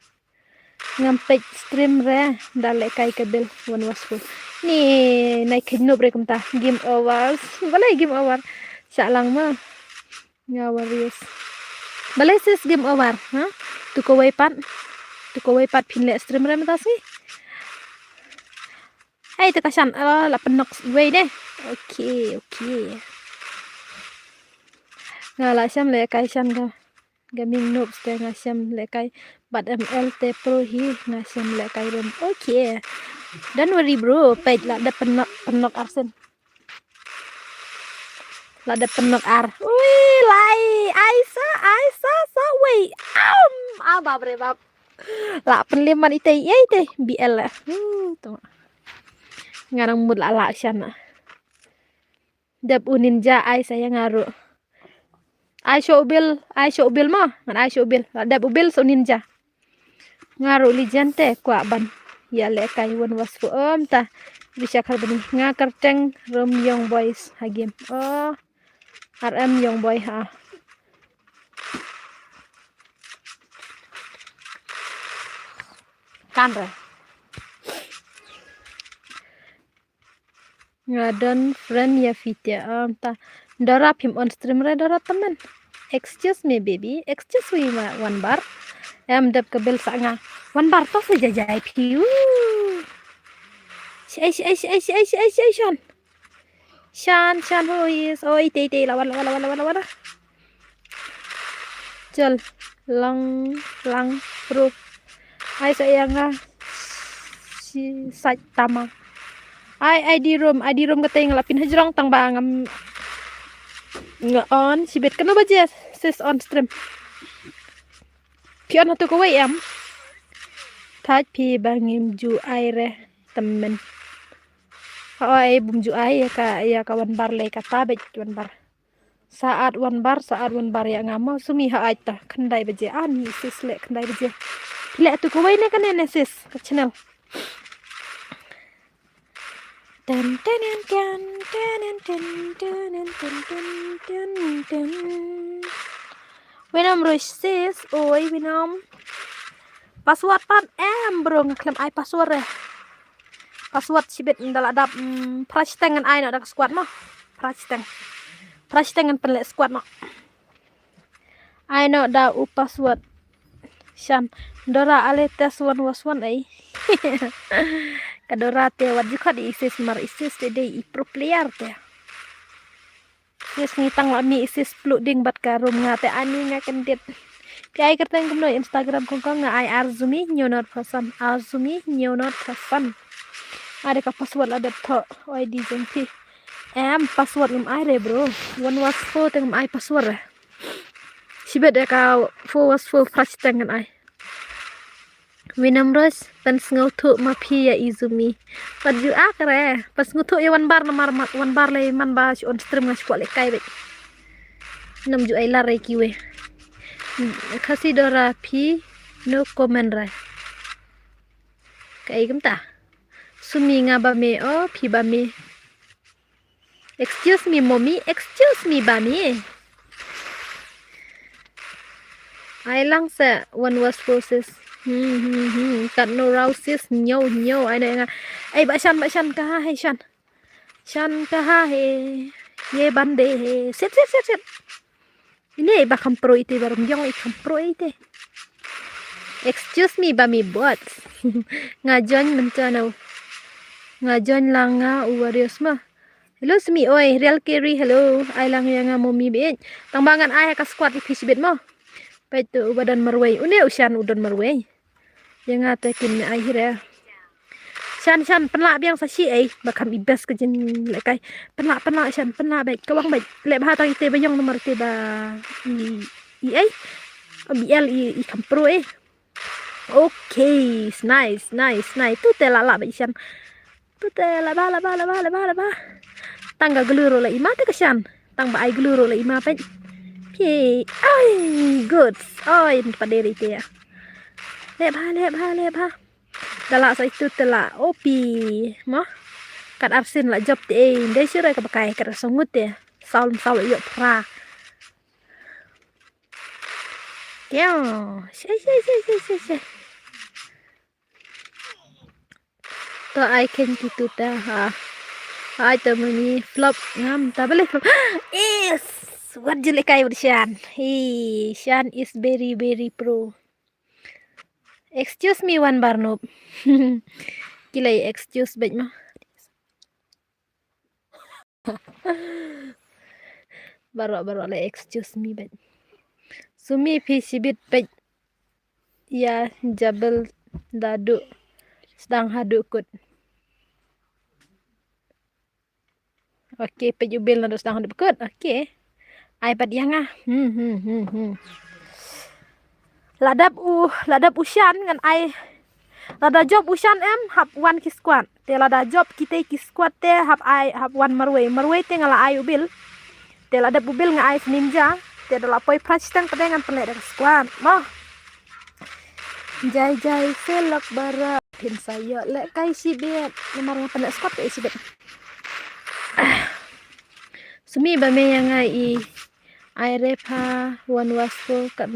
Ngam peit stream re da lehkai ka bil one was four. Ni nai kynnoh re kumta game over. Balei game over. Sa lang ma. Nga warriors. Balei sis game over, ha? Tu kawei pat. Tu kawei pat phin leh stream re mynta sngi. Ai te ka shan, ah, la pynnoh iwei de. Okay, okay. Nga la shem lehkai shan ka. Gaming noobs te nga shem lehkai. Bad M L te pro hi nga shem lehkai rum. Okay. Don't worry bro, peit la dep pynnoh, pynnoh arsen. La dep pynnoh ar. Ui, lai. Ai sa, ai sa, sa wei. Am, ah, bap re bap. La pynlim man itei, ïa itei. B L eh. Hmm, tu. Nga dang mut la la shan. Dep u ninja ai sa ïa nga ruh. Ai shuwa u bil, ai shuwa u bil mo. Ngan ai shuwa u bil. La dep u bil sa u ninja. Nga ruh legend te kwah ban ïa lehkai one was four, um ta. Bisa khar bani nga kyrteng rum young boys ha game. Oh. R M young boy ha. Kan re. Nga don friend ïa phi te, um ta. Dora phim on stream re Dora temen. Excuse me baby, excuse me ma, wan bar. Em dep ka bil sa nga. Wan bar to sa jajai phi. Woo. Shi ai shi ai shi ai shi ai shi ai shi ai shan. Shan shan ho is. Oi te te lawan lawan lawan lawan lawan. Jol lang lang pro. Ai sa ïa nga shi sait tama. Ai I D room, I D room katei nga la pyn hajrong tang ba ngam nga on shibit kano baje sis on stream. Phi on hatu kawei em. Thait phi ba ngim ju ai re tymmen. Hooid, bym ju ai ïa ka, ïa ka wan bar lei kata beit wan bar. Saat wan bar, saat wan bar ïa nga mo. Sumi hooid ta, khyndai baje. Ani sis leh khyndai baje. Phi leh tu kawei ne kane ne sis, ka channel. Ten, ten, ten, ten, ten, ten, ten, ten, ten, ten, ten, ten. Winom rush sis, oi, winom. Password pat em, bro, nga khlem ai password eh. Password shibit nda la dap, mm, phra shiteng ngan ai noh da ka squad mo. Phra shiteng. Phra shiteng ngan pynleh squad mo. Ai noh da u password. Shan. Dora ale test one was one ai. Ka Dora te wat ju khot i sis mar i sis te dei i pro player te. Sis ngi tang la mih sis pluh ding bad ka room nga te ani nga kyndit. Phi ai kyrteng kumno Instagram kong kong nga ai Arzumi Newnote Person. Arzumi Newnote Person. Ai da ka password la dep thoh. Oi di jong phi. Em password ngam ai re bro. One was four te ngam ai password re. Shibit da ka four was four first teng ngan ai. Winam Ros, pynsngewthuh ma phi ïa i Zumi. Pat ju ak re, pynsngewthuh ïa wan bar namar ma-, wan bar lei man ba shu on stream nga shu kwah lehkai beit. Nam ju ai lar re kiwei. Khasi Dora phi no comment re. Kaei kumta. Sumi nga ba me o phi ba me. Excuse me, mommy. Excuse me, bami. Ai lang sa one was four sis. Hmm, hmm, hmm. Kat no rau sis. Nyo, nyo. Ai na nga. Ai ba shan, ba shan ka ha, hai shan. Shan ka ha, he. Ye bande, he. Sit, sit, sit, sit. Ine ba kham pro ite, ba rum yong i kham pro ite. Excuse me, ba mi bot. Nga join mynta no. Nga join lang nga u Warriors ma. Hello, Sumi, oi, Real Carry, hello. Ai lang ïa nga mo mi bit. Tang ba ngan ai ka squad i fish bit mo. Peit tu u ba don marwei. Une u shan u don marwei. Ïa nga te kin ai hi re. Shan, shan, pynlah biang sa shi ei. Ba kham i best ka jin lehkai. Pynlah, pynlah, shan, pynlah beit. Kawang beit. Leh bha tang ite ba yong namar ite ba i, i ei. Bi el i, i kham pro ei. Okay, nice, nice, nice. Tu te la la beit shan. Tu te la ba, la ba, la ba, la ba, la ba. Tang ka glu ro la ima te ka shan. Tang ba ai glu ro la ima peit. Phi, ai, good. Oi, pa deri te ya. Leh bha, leh bha, leh bha. Da la sa itu te la opi. Mo. Kat arsin la job te ei. Ndei shurai ka bakai kat arsa ngut te. Saul, saul ïoh pra. Kya? Shai, shai, shai, shai, shai, shai. To ai khen ki tu ta ha. Ai to mami flop ngam ta bale flop. Yes. Wat ju lehkai wat shan. Hey, shan is very, very pro. Excuse me, one bar nope. Ki lei excuse beit ma. Baroh, baroh lei excuse me beit. Sumi phi shibit peit. Ïa jabel da du sdang haduh kut. Okay, peit u bil na du sdang haduh kut. Okay. Ai pat ïa nga. Hmm, hmm, hmm, hmm. La dep u, la dep u shan ngan ai. Lada jop u shan em hap wan ki squad. Te lada jop kite ki squad te hap ai, hap wan marwei. Marwei te nga la ai u bil. Te la dep u bil nga ai snim ja. Te da la poi price tang pade ngan pynleh da ka squad. Mo. Jai jai selok bara. Phin sa ïoh lehkai shibit. Namar nga pynleh squad te shibit. Sumi ba me ïa nga i. Ai re pha wan was ko kat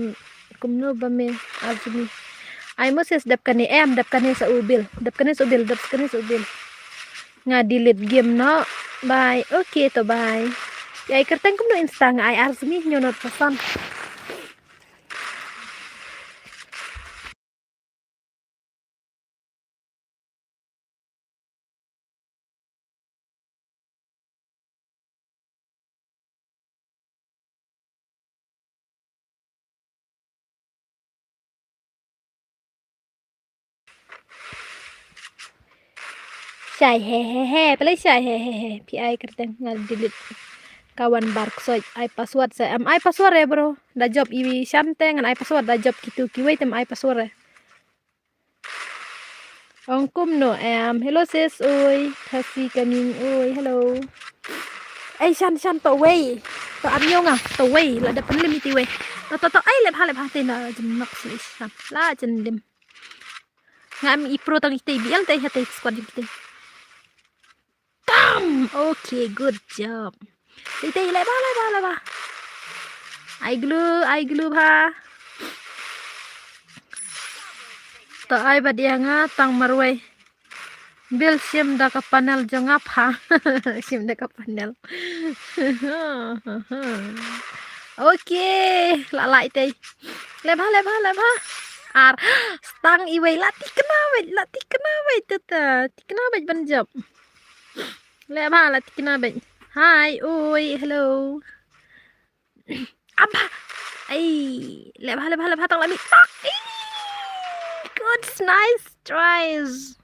kumno ba me Arzumi. Ai Moses dep kane em, dep kane sa u bil. Dep kane sa u bil, dep kane sa u bil. Nga delete game no. Bye. Okay to bye. Ïa i kyrteng kumno Insta nga ai Arzumi Newnote Person. Shai he he he, pale shai he he he. Phi ai kyrteng nga delete. Ka wan bar ksoi ai password sa. Am ai password eh bro. Da jop i shan te ngan ai password, da jop kitu kiwei te am ai password eh. Ong kumno em. Hello sis oi. Khasi kaming oi. Hello. Ei shan shan to wei. To am yong ah. To wei. La da pynlim iti wei. To to to. Ei lep ha lep ha te na jem nok sli shan. La jen lim. Ngam i pro tang ite bial te ha te squad jem te. Tam. Okay, good job. Te te leba leba leba. Ai glu ai glu bha. To ai bad ïa nga tang marwei. Bil sim da ka panel jong nga pha. Sim da ka panel. Okay, la lai te. Leba leba leba. Ar stang iwei la tikna wei la tikna wei tata tikna wei ban jop. Leba la tikna wei. Hi oi hello. Aba. Ai leba leba leba tang la mi tak. Good nice tries.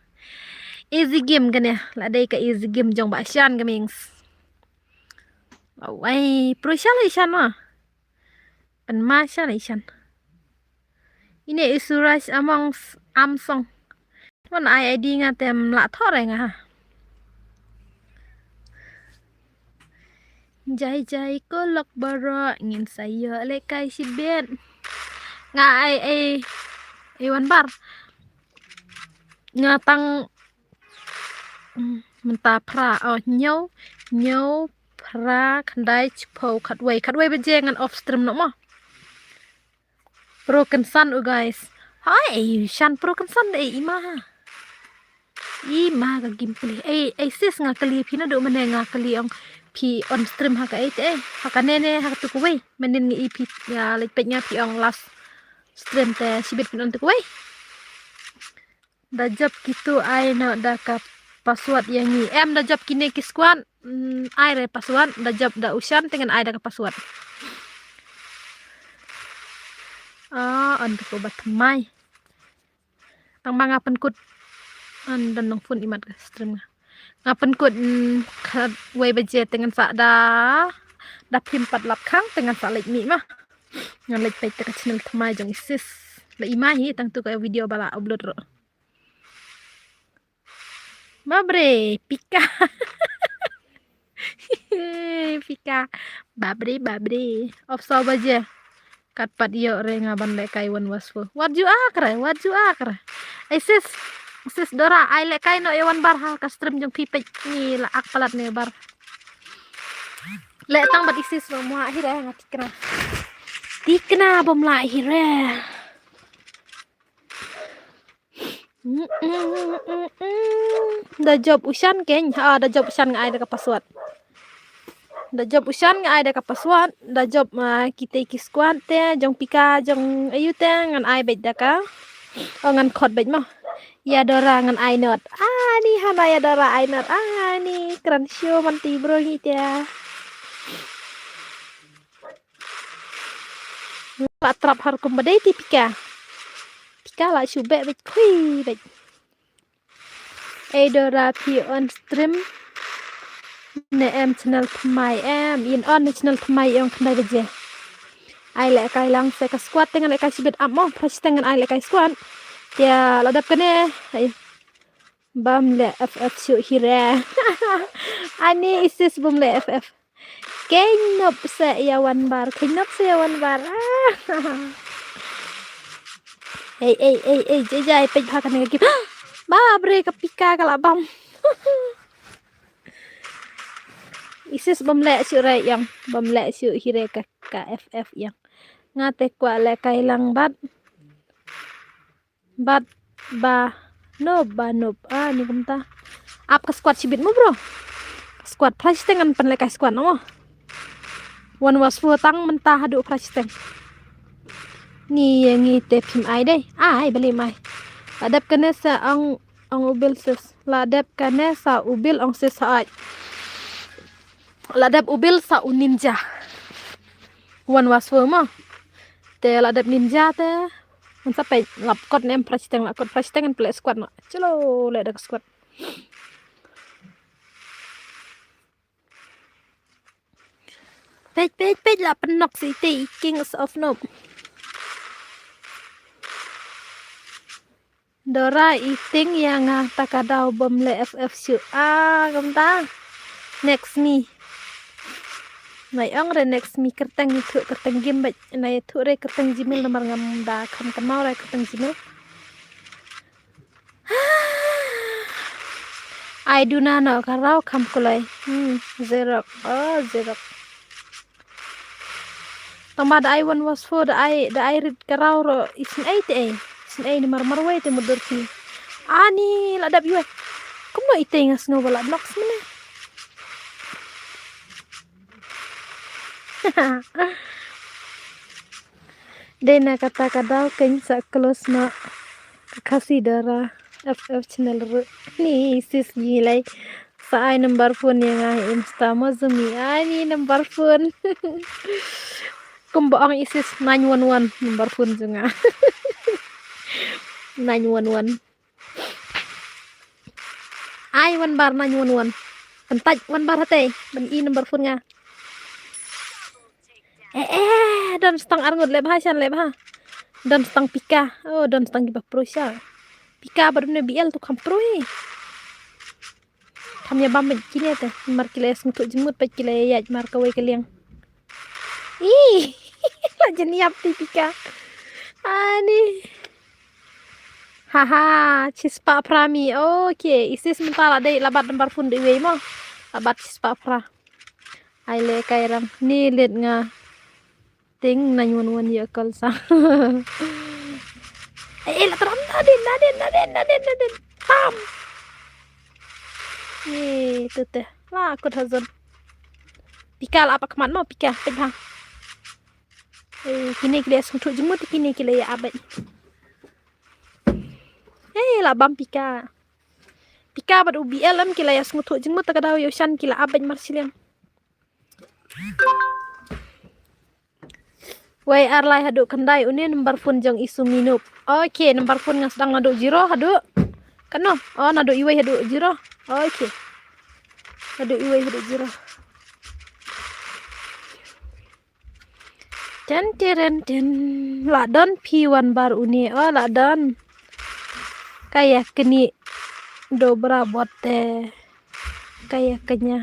Easy game kane la dei ka easy game jong ba shan ka mings. Ai pro shan la shan ma. Pan ma shan la shan. Ine isuraj among amsong. Wan ai ai di nga tem la thore nga ha. Jai jai ko lok baro ngin sayo le kai sibet. Nga ai ai ai wan bar. Nga tang mynta phra oh nyo nyo phra khandai chipho khatwei khatwei baje ngan off stream no mo. Pro kynsan u guys. Hai ei shan pro kynsan de ima ha. Ima ka gameplay ei ei sis nga kali phi na do mane nga kali ong phi on stream ha ka ei te ha ka nene ha ka tu kuwei manin ngi i phi ya lek pet nga phi ong last stream te sibit phi on tu kuwei. Da jop kitu ai no da ka password ïa ngi em da jop kine ki squad. Ai re password da jop da usan tengen ai da ka password. Ah an ko bat mai. Tang ma nga penkut an dan nong phun imat ka stream nga. Nga penkut khat wei baje tengen sa da da phim pat lap khang tengen sa lek mi ma. Nga lek pet ka channel thamai jong isis. La ima hi tang tu ka video bala upload ro. Babre pika. Pika. Babre babre. Of so baje. Kat pat ïoh re nga ban lehkai wan wasfu wat ju ak re wat ju ak re. Ai sis sis Dora ai lehkai no ïa wan bar ha ka stream jong phi peit ni la ak palat ne bar. Leh tang bat isis no mua hi re nga tikna. Tikna bom la hi re. Da job usan keng ha da job usan nga ai da ka password. Da job usan nga ai da ka password da job ma kita ki squad te jong pika jong ayu te ngan ai bej da ka. O ngan khot bej mo. Ya Dora ngan ai not ani hana ya Dora ai not ani kran show man ti bro ngi te. Pat trap har kum badai ti pika. Pika la shu bek bek kui bek. Ei Dora phi on stream. Ne em channel thamai em in on ne channel thamai ong khandai baje. Ai lehkai lang se ka squad tengan lehkai sibit ap mo fresh tengan ai lehkai squad. Tia la dap kane. Ai. Bam le F F shu hire. Ani isis bum le F F. Keng nop se ya wan bar, keng nop se ya wan bar. Ei ei ei ei jejai pej bha kane ka gim. Ba bre ka pika ka la bam. Isis bam le shu re yang, bam le shu hire ka ka F F yang. Nga te kwa le kai lang bat. Bat ba nop ba nop ah ni kumta. Ap ka squad sibit mo bro. Squad price tengan pen lekai squad no. Wan was fu tang menta hadu price teng. Ni yang ngi te phim ai dei. Ai beli mai. La dep kane sa ong ong ubil sis. La dep kane sa ubil ong sis ai. La dep ubil sa u ninja. Wan was fu mo. Te la dep ninja te. Ngan sa peit lap kot ne em presteng la kot presteng ngan pele squad no. Chalo le da squad. Peit peit peit la penok si te i kings of noob. Dora i ting ïa nga ta ka daw bym leh F F shuh. Ah, kumta. Next me. Nai ong re next me kyrteng ithuh kyrteng game bad nai ithuh re kyrteng Gmail namar ngam da kham kynmaw re kyrteng Gmail. Ai duna noh ka raw kham kulai. Hmm, zero. Oh, zero. Tangba da ai wan was fo da ai da ai rit ka raw ro isn't ai te ai. Isn't ai ni mar mar wai te mudur ti. Ani la dap iwai. Kumno ite nga sngew ba la blocks mene. Dei na kata ka daw kein sa close noh ka Khasi Dara F F channel ruh. Ni sis ngi lai sa ai number phone ïa nga ha Insta mo zumi ai ni number phone. Kumba ong i sis nine one one number phone jong nga. Nine one one. Ai wan bar nine one one. Pyntait wan bar hatei ban i number phone nga. Eh eh don stang arngut leh bha shan leh bha. Don stang pika. Oh don stang kiba pro sha. Pika bad ne B L tu kham pro hi. Tham ïa bam bad kine te. Mar kila ïa sngewthuh jingmut bad kila ïa ïaid mar kawei ka liang. Ih, la jin ïap ti pika. Ani. Haha, chispah phra mi. Okay, isis mynta la dei la bat number phone dei wei mo. La bat chispah phra. Ai le kai rang ni let nga. Ting nine one one ïa call sa. Eh, la tram nadin nadin nadin nadin nadin. Tam. Ni tu te. La kut hazon. Pika la apa khmat mo pika pik ha. Eh, kine kile sngewthuh jingmut kine kile ïa abai. Eh, la bam pika. Pika bad U B L em kile ïa sngewthuh jingmut ta ka daw ïa u shan kile abai mar shiliang. Wei ar lai haduh khyndai une number phone jong isu minup. Okay, number phone nga sdang naduh zero haduh. Kano? Oh, naduh iwei haduh zero. Okay. Naduh iwei haduh zero. Ten teren ten. La don phi wan bar une. Oh, la don. Kaya keni. Dobra bote. Kaya kenya.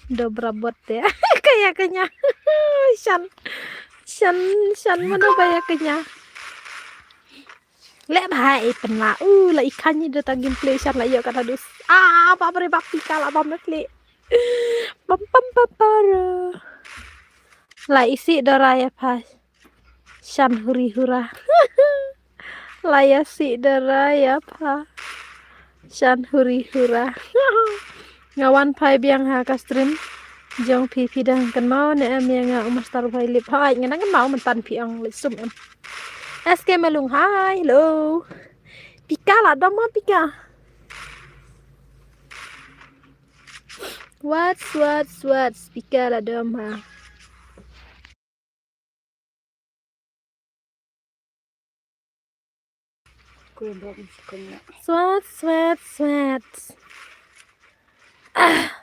Dobra bote. Kaya kenya. Shan. Shan. Shan mana baya kenya. Leh bha i pynla u la i khan i da ta gameplay shan la ïoh ka ta dus. Ah, bap re bap pika la bam na kli. Pam pam pam para. La isi dora ïa pha. Shan huri hura. La ïa si dora ïa pha. Shan huri hura. Nga wan phai biang ha ka stream. Jong phi phi dang kynmaw ne em ïa nga u master phai lip. Hai nga dang kynmaw myntan phi ong lip sum em. S K Malung hai hello. Pika la dom ma pika. What's what's what's pika la dom ha. Sweat, sweat, sweat. Ah.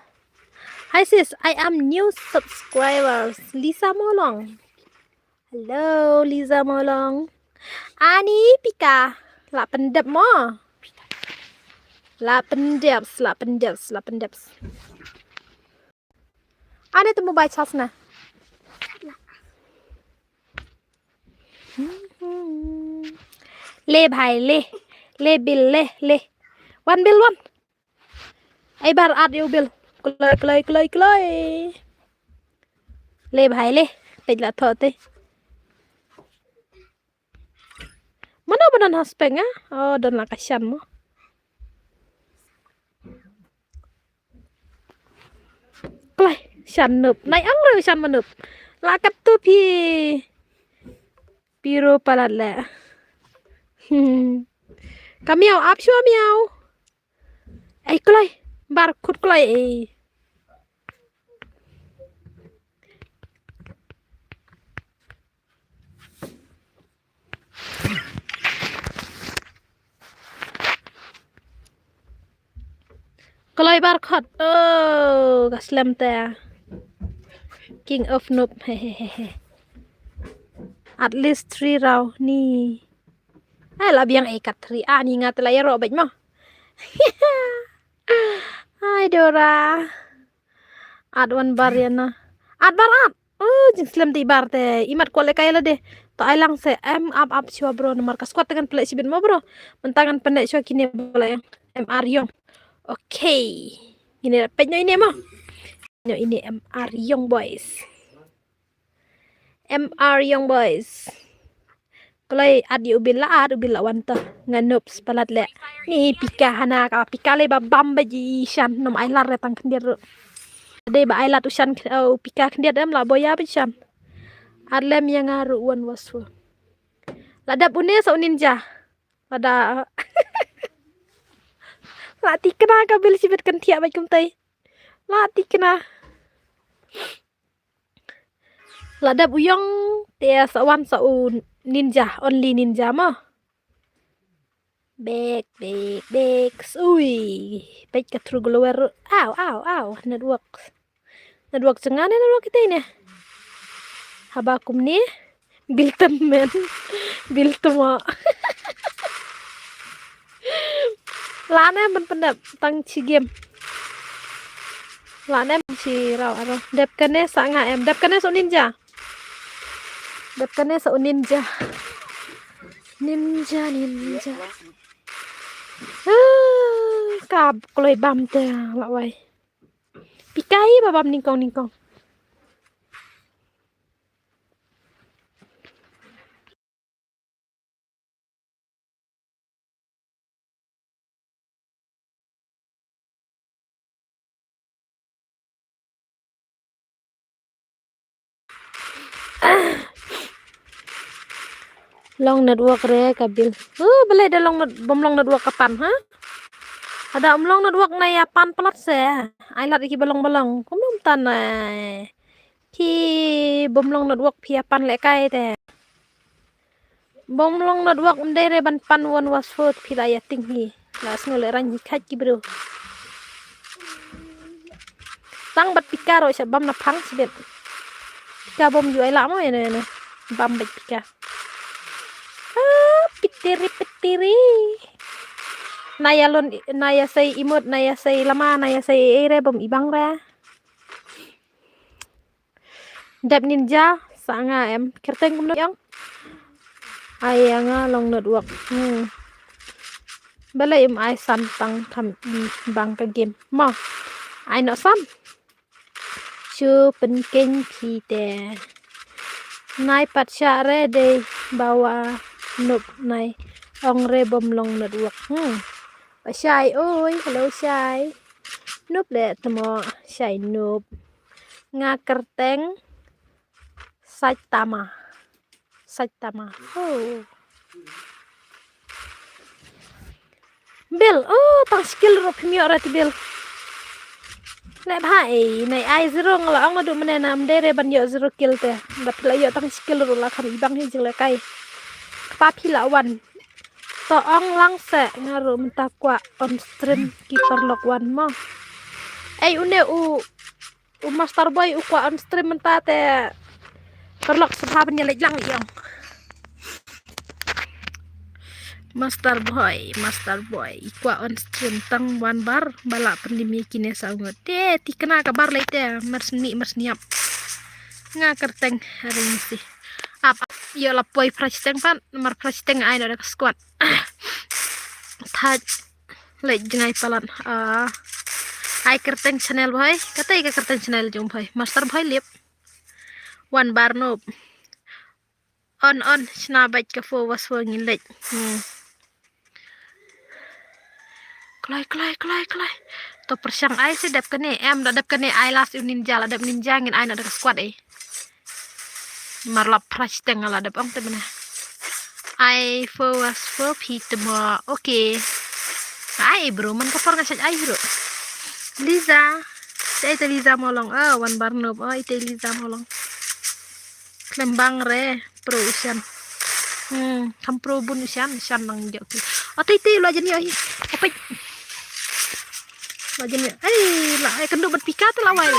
Hi sis, I am new subscribers. Lisa Molong. Hello, Lisa Molong. Ani pika. La pyndep mo. La pyndep, la pyndep, la pyndep. Ani tu mobile charge na. Le bhai le. Le bil le le. Wan bil wan. Ai bar at ïa u bil. Kloi kloi kloi kloi. Le bhai le. Peit la thoh te. Mano ba don ha spek nga? Oh don la ka shan mo. Kloi shan nup. Nai ang reu shan manup. La kat tu phi. Piro palat le. Ka miau ap shua miau. Ei kloi. Bar khut kloi ei. Kloi bar khot. Oh, ka slem te. King of noob. Hehehe. At least three round ni. Ai la biang e kat tri a ni nga te la ïaroh bad mo. Hai Dora. At wan bar ïa na. At bar at. Oh, jingslem te i bar te. Imat kwah lehkai lade. To ai lang se em ap ap shuwa bro namar ka squad te ngan pynleh shibit mo bro. Mynta ngan pynleh shuwa kine bala em ar yong. Okay. Ine peit no ine mo. No ine em ar yong boys. Em ar yong boys. Kloi at ïa u bil la at u bil la wan to. Nga noobs palat leh. Ni pika hana ka pika le ba bam ba ji shan nom ai lar re tang khyndiat ru. Dei ba ai lat u shan uh, pika khyndiat em la boya ba shan. At lem ïa nga ru wan wasu. La dep une sa u ninja. Lada la tikna ka bil shibit kan thiah bad kumtai. La tikna. La dep u yong te sa wan sa u ninja, only ninja mo. Bek bek bek. Ui. Peit ka thru glower. Aw aw aw network. Network jong nga ne network kita ine. Haba kumne. Bil tem men. Bil tem mo. Lane ban pyndep tang chi game. Lane ban chi raw aro. Dep kane sa nga em. Dep kane sa ninja. Dep kane sa ninja. Ninja ninja. Ah, kab kloi bam te la wai. Pikai ba bam ningkong ningkong. Long network re ka bil. Uh, balei da long net, bom long network ka pan ha? Ada um long network na ïa pan palat se. Ai lat ki balong balong. Kum dum tan ai. Ki bom long network phi ïa pan lehkai te. Bom long network um dei re ban pan wan was food phi la ïa ting hi. La sngew le rang hi khait ki bro. Tang bat pika ro sha bam na phang sibet. Pika bom ju ai la mo ene ene. Bam bat pika. Ah, pitiri pitiri. Na ïa lon na ïa sei imut na ïa sei lama na ïa sei ere bom ibang re. Dep ninja sa nga em kerteng kumno yong. Ai ïa nga long network. Hmm. Bala im ai san tang tham i bang ka game. Mo. Ai no san. Chu pynkeng phi te. Nai pat sha re dei bawa nup nai ong re bom long network. Hmm. Ba shai oi hello shai. Nup le tmo shai nup. Nga kerteng Saitama. Saitama. Oh. Bil, oh, tang skill ro phim ïoh ra ti bil. Le bha ei, nai ai zero nga la ong naduh mynne nam dei re ban ïoh zero kill te. Da phi la ïoh tang skill ro la kham ibang hi jing le kai. Kpa phi la wan. To ong lang se nga ru mynta kwah on stream ki paralok wan mo. Ei une u u master boy u kwah on stream mynta te paralok sngewbha ban ïa leit lang ïong. Master boy, master boy i kwah on stream tang wan bar ba lah pynliem ïa kine saw ngut. Te tikna ka bar leit te mar sni mar sniap. Nga kyrteng ring si. Ap ap ïoh la poi prach teng pat mar prach teng ai na da ka squad. Thaj leit jngai palat. Ah. Ai kyrteng channel boy. Kata ka kyrteng channel jong boy. Master boy lip. Wan bar nup. On on shna bait ka fo was fo ngin leit. Hmm. Kloi kloi kloi kloi. To pyrshang ai si dep kane em da dep kane ai last u ninja la dep ninja ngin ai na da ka squad eh. Mar la prach teng la dep ong te mena. Ai fo was fo phi te mo. Okay. Ai bro man ka por nga chach ai bro. Liza. Te te Liza mo long. Ah wan bar nup. Oh ite Liza mo long. Klem bang re pro u shan. Hmm, kham pro bun u shan, shan nang jok ki. Ati ti lo jeni ai. Apet. Lo jeni. Ai la ai kendu bat pika tu la wai.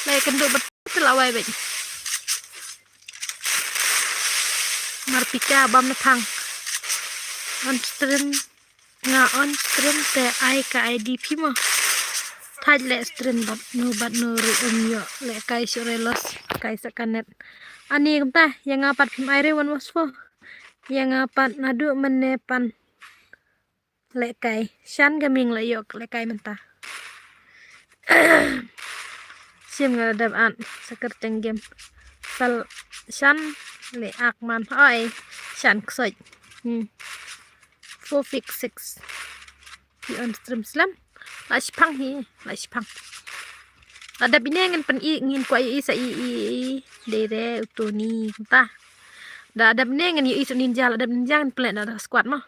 La ai kendu bat pika tu la wai bet. Mar pika bam na phang. On stream, nga on stream te ai ka I D phi mo. Thaj leh stream bad nu bad nu ru um yo leh kai shu re los kai sa kanet. Ani kumta ya nga pat phim ai re wan was fo. Ya nga pat nadu mane pan. Leh kai shan gaming la yok leh kai mynta. Sim nga dap an sa kyrteng game. Sal shan le ak man oi shan ksoi. Hmm. Four fix six. Hi on stream slam. La shpang hi, la shpang. Ada bine ngan pen i ngin kwa i sa i i i. Dere utoni ta. Da ada bine ngan i i su ninja, ada ninja ngan plek na da squad mo.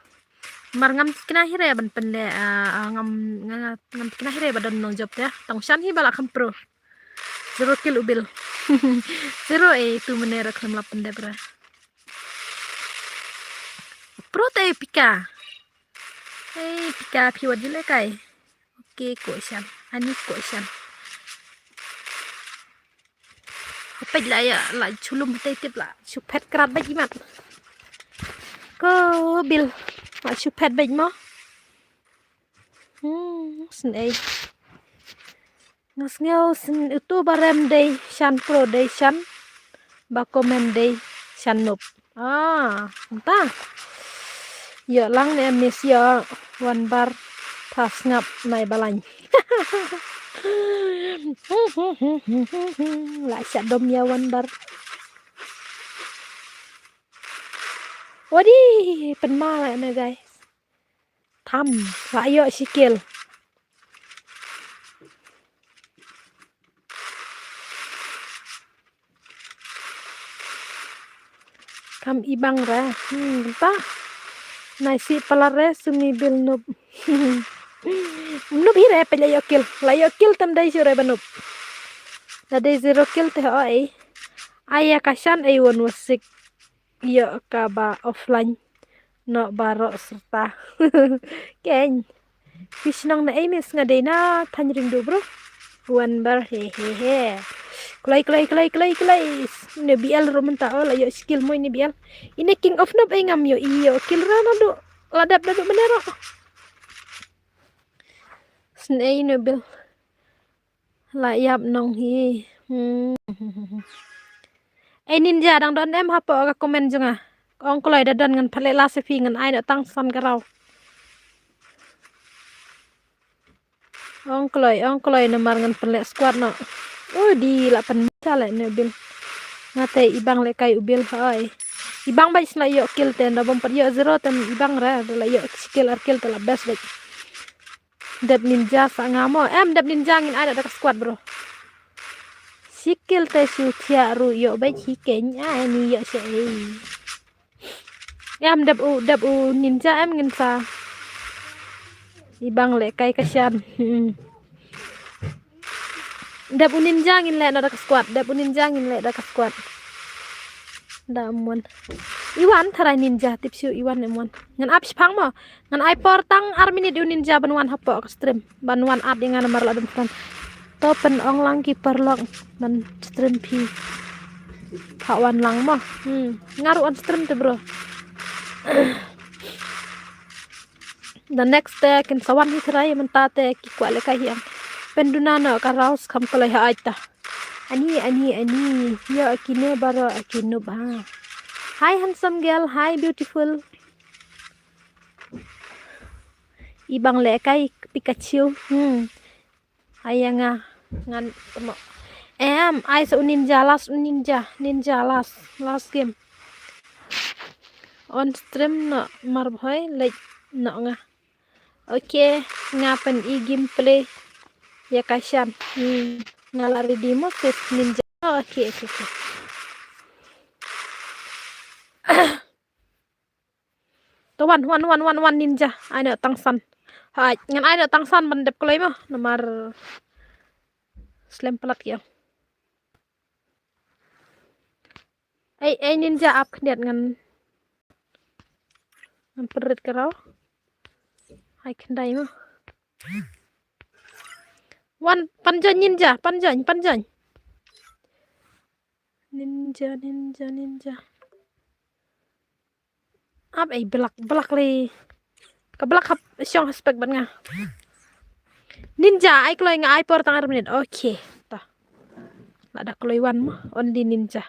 Mar ngam kena hire ban pende, ah, ah, ngam, ngam, ngam kena hire ba don nong job te. Tong shan hi bala kham pro. Zero kill ubil. Zero eh tu mene ra kham la pende bra. Pro te pika. Hey, pika phi wajile kai. Okay, ko shan. Ani ko shan. Hapet la ya, la chulum hate tip la. Chupet krat baj imat. Ko bil. La chupet baj mo. Hmm, snei. Ngas ngau sin utu barem dei shan pro dei shan. Ba komen dei shan nup. Ah, entah. Yo lang ne mis yo wan bar pas ngap nai balai. La sha dom ya wan bar. Wadi penma la ne guys. Tham la yo sikil. Kam ibang re. Hmm, ta. Nai si palar re sumi bil nup. Nup hi re pe la yo kil. La yo kil tam dai sure banup. Da dai zero kil te oi. Aya kashan ai won wasik. Yo ka ba offline. No baro serta. Ken. Fish nong na emis nga dei na than ring du bro. Wan bar he he he. Klai klai klai klai klai. Ne B L ro mynta o la yo skill mo ne B L. Ine king of nob ei ngam yo iyo kill ra na du. La dap da du menero. Sne ei ne bil. La yap nong hi. Hmm. Ei ninja dang don em hapo ka komen jong nga. Ong kloi da don ngan pale la se phi ngan ai no tang san garau. Ong kloi, ong kloi namar ngan pale squad no. Oh di la pen cha le ne bil. Ngate ibang le kai ubil hai. Ibang bai sna yo kill ten da bom pat yo zero ten ibang ra da la yo skill ar kill te la best bai. Dep ninja sa nga mo. Em dep ninja ngin ai da ka squad bro. Sikil te shu thia ru yo bai hi keny ai ni yo se ei. Em dep u dep u ninja em ngin sa. Ibang le kai ka shan. Hmm. Dep u ninja ngin le na da ka squad. Dep u ninja ngin le da ka squad. Da mon. Iwan tharai ninja tip shu iwan em wan. Ngan ap shipang mo. Ngan ai por tang ar minit u ninja ban wan hapoh ka stream. Ban wan at ïa nga namar la dum fran. To pen ong lang ki paralok ban stream phi. Pha wan lang mo. Hmm. Nga ruh on stream te bro. The next day kin sa wan hi trai mynta te ki kwah le ka hiang. Pen duna no ka raus kam kalai ha ai ta. Ani ani ani. Yo akine baro akinub ha. Hi handsome girl, hi beautiful. Ibang le kai Pikachu. Hmm. Aya nga ngan temo. Em, ai sa u ninja last u ninja, ninja last, last game. On stream no marbhoi lek no nga. Okay, nga pen i gameplay ya kashan. Hmm, nga la ready mo sis ninja. Okay, okay, okay. To wan wan wan wan wan ninja. Ai no tangsan. Hai, ngan ai no tangsan ban dep kloi mo. Namar slem palat kiang. Ai ai ninja ap khyndiat ngan. Ngan perit kerau. Hai khyndai mo. Wan panjoin ninja, panjoin, panjoin. Ninja, ninja, ninja. Ap ei, blak, blak lei. Ka blak hap shong ha spek bad nga. Ninja, ai kloi, nga ai por tang ar minit. Okay, ta. Lada kloi wan mo, only Ninja.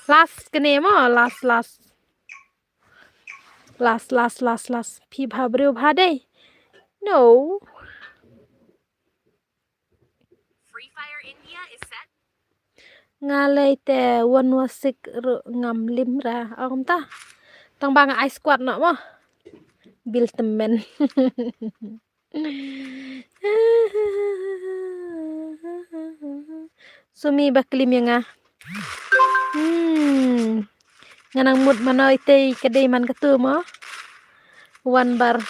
Last kane mo, last, last. Last, last, last, last. Phi bha briew bha dei. No. Free Fire India is set. Nga lei te wan wasik ruh ngam lim ra. Ong ta. Tang ba nga ai squad noh mo. Bil temen. Sumi ba klim ïa nga. Hmm. Nga nang mut mano itei ka dei man katu mo. Wan bar.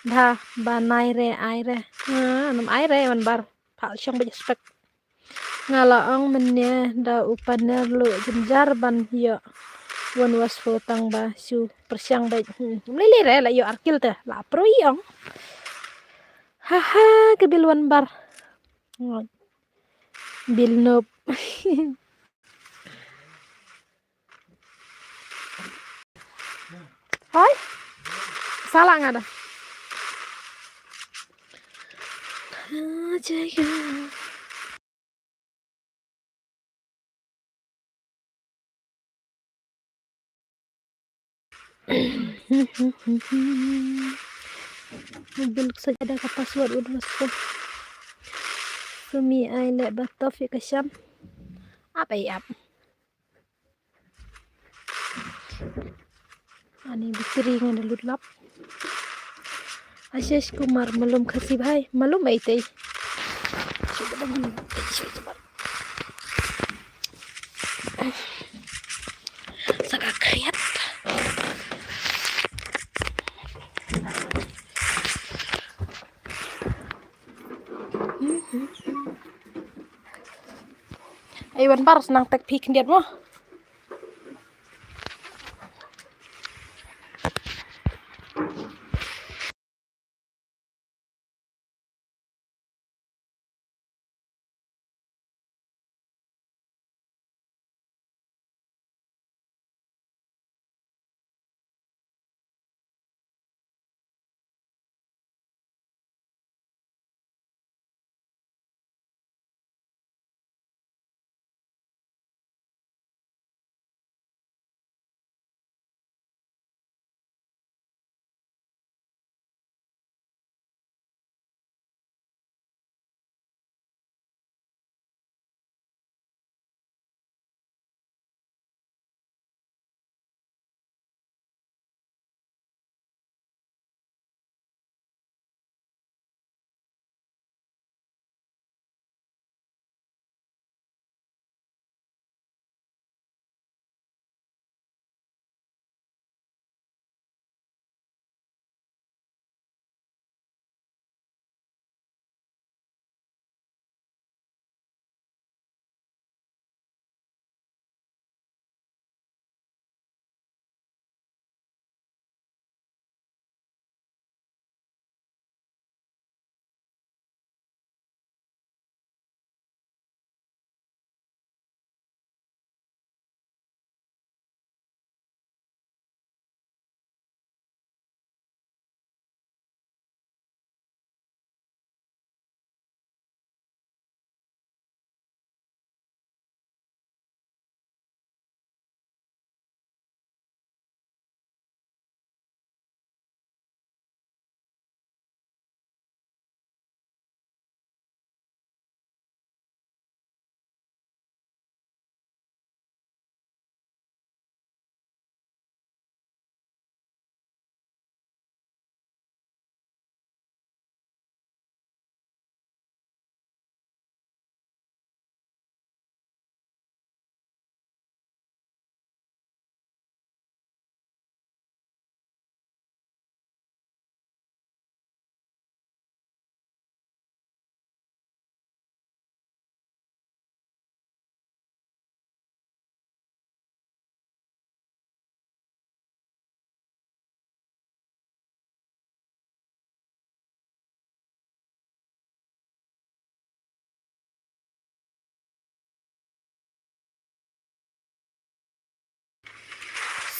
Bha ba nai re ai re. Ha, nam ai re wan bar. Phal shong ba spek. Nga la ong mynne da u paner lu jynjar ban ïoh. Wan was fo tang ba shu pyrshang ba. Hmm. Mlei lei re la ïoh arkil te. La pro i ong. Ha ha, ka bil wan bar. Ngot. Bil nop. Hoi. Salah nga dah. Ah, jaga. Mobil sa ada ka password udah masuk. Sumi ai le ba tof ïa ka sham. Ap ai ap. Ani bitri nga da lut lap. Ashish Kumar, malum Khasi bhai, malum ai tei. Saka kriat. Ai wan bar snang tek phi khyndiat mo.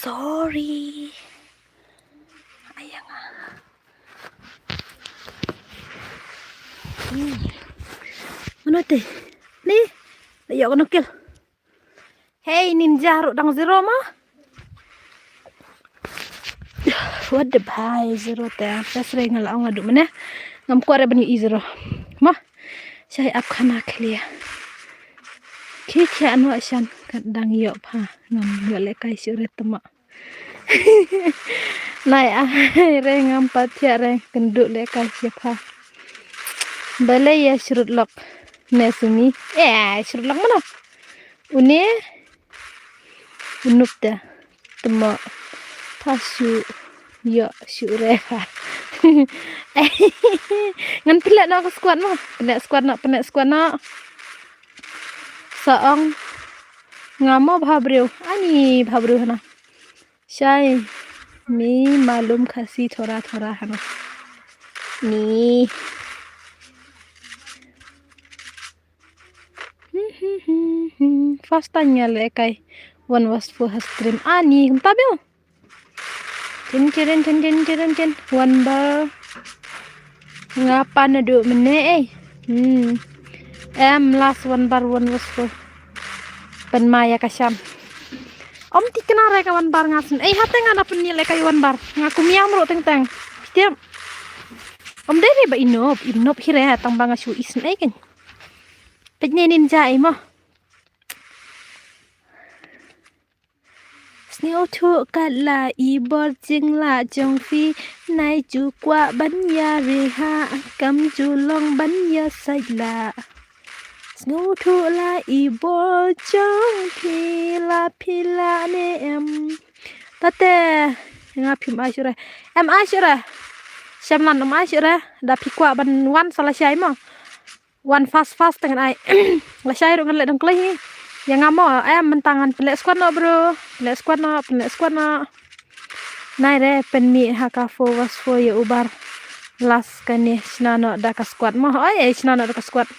Sorry. Mano te? Ni, la ïoh kano kill. Hey, ninja ruh dang zero ma. What the bhai zero te. Pes re nga la ong adu mane. Ngam kwah re ban ïoh i zero. Ma. Shai ap khana khlia. Ki khia anwa shan kat dang ïoh pha. Ngam ïoh lehkai shuh re tama. Nai ai re ngam pat thiah re kynduh lehkai sha pha. Balei ïa shrut lok ne Sumi. Eh, shrut lok mano. Une. Unup te. Temo. Pha shu. Ïoh shu re pha. Ngan pynleh noh ka squad mo. Pynleh squad noh, pynleh squad noh. Sa ong. Nga mo bha briew. Ani bha briew hana. Shai. Mi malum Khasi thora thora hana. Ni. First time nga lehkai. One was for her stream. Ani, kumta bel. Tin, tin, tin, tin, tin, tin. One bar. Nga pan adu mene, eh. Hmm. Em, last one bar, one was for. Pen maya ka sham. Om ti kena re ka one bar nga syn. Eh, hate nga da pen ni lehkai one bar. Nga kum yam ro teng teng. Tiap. Om dei re ba inop, inop hi re tang ba nga shu isyn eh kan. Pej ne ninja eh mo. Sngewthuh kat la i bor jinglah jong phi, nai ju kwah ban ïa riha, kam ju long ban ïa sait la. Sngewthuh la i bor jong phi la phi la ne em. Tate nga phim ai shuh re. Em ai shuh re. Shem lan em ai shuh re. Da phi kwah ban wan sa la shai mo. Wan fast fast te ngan ai. La shai ruh ngan leh dang klei hi. Ïa nga mo, eh, mynta ngan pynleh squad noh bro. Pynleh squad noh, pynleh squad noh. Nai re pynmih ha ka four versus four ïa u bar. Last kane shna noh da ka squad mo. Oi, eh, shna noh da ka squad.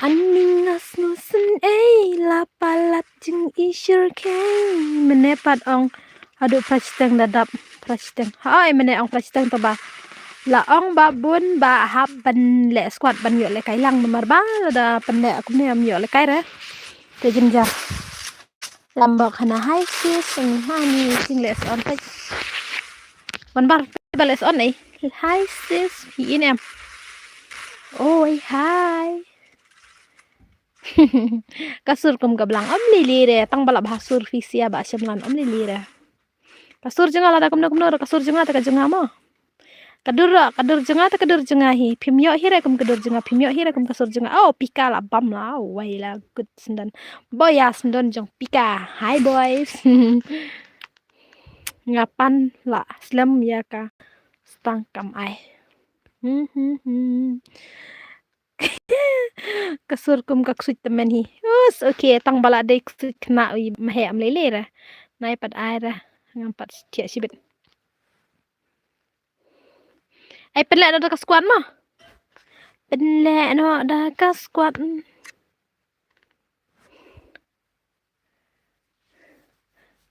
Ani nga sngewsynei la palat jingïashyrkhei. Mene pat ong haduh phra shiteng da dap phra shiteng. Hooid mene ong phra shiteng to ba. La ong ba bun ba hap ban leh squad ban ïoh lehkai lang namar ba da pynleh kumne ym ïoh lehkai re. Te jynjar. Lambok hana hi sis, ani hani jingleh son peit. Wan bar ba leh son ei. Hi sis, hi in em. Oi hi. Ka sur kum ka blang om lili re, tang ba la bha sur phi sia ba shemlan om lili re. Ka sur jong nga lada kumno kumno re ka sur jong nga te ka jong nga mo. Ka dur, ka dur jong nga te ka dur jong nga hi. Phim ïoh hi re kum ka dur jong nga, phim ïoh hi re kum ka sur jong nga. Oh, Pika la bam la, wai la good sendon. Boy ya sendon jong Pika. Hi boys. Nga pan la slem ïa ka stang kam ai. Hmm, hmm, hmm. Ka sur kum ka ksuid tymmen hi. Us, okay, tang ba la dei ksuid khynnah ui mhe am lei lei re. Nai pat ai re. Ngam pat thiah shibit. Ai pynleh noh da ka squad mo. Pynleh noh da ka squad.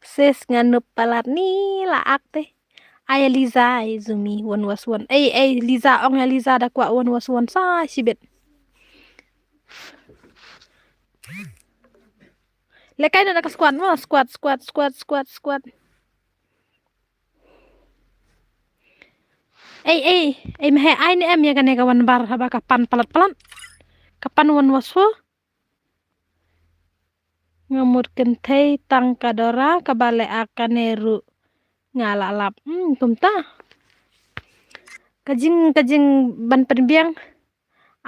Sis nga nup palat ni la ak te. Ai Liza ai Zumi one was one. Ei ei Liza ong ai Liza da kwah one was one sa shibit. Lehkai noh da ka squad mo, squad, squad, squad, squad, squad. Ei ei ei mhe ai ne em ïa kane ka wan bar haba ka pan palat palat. Ka pan one was four. Nga mut kynthei tang ka Dora kaba leh ak kane ruh nga la lap. Hmm, kumta. Ka jing, ka jing ban pynbiang.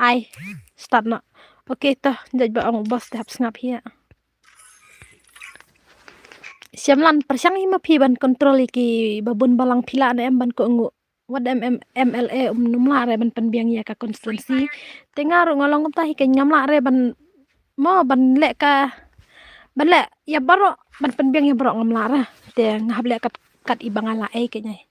Ai, start noh. Okay to, jait ba ong boss te hap sngap hi. Shemlan pyrshang hi ma phi ban control ïa ki ba bun balang phi lah ne em ban kohnguh. Wat em em M L A um nym lah re ban pynbiang ïa ka constituency. Te nga ruh nga long kumta hi kein ngam lah re ban mo ban leh ka ban leh ïa baroh ban pynbiang ïa baroh ngam lah re. Te nga hap leh kat kat i ba nga lah ei kein ai.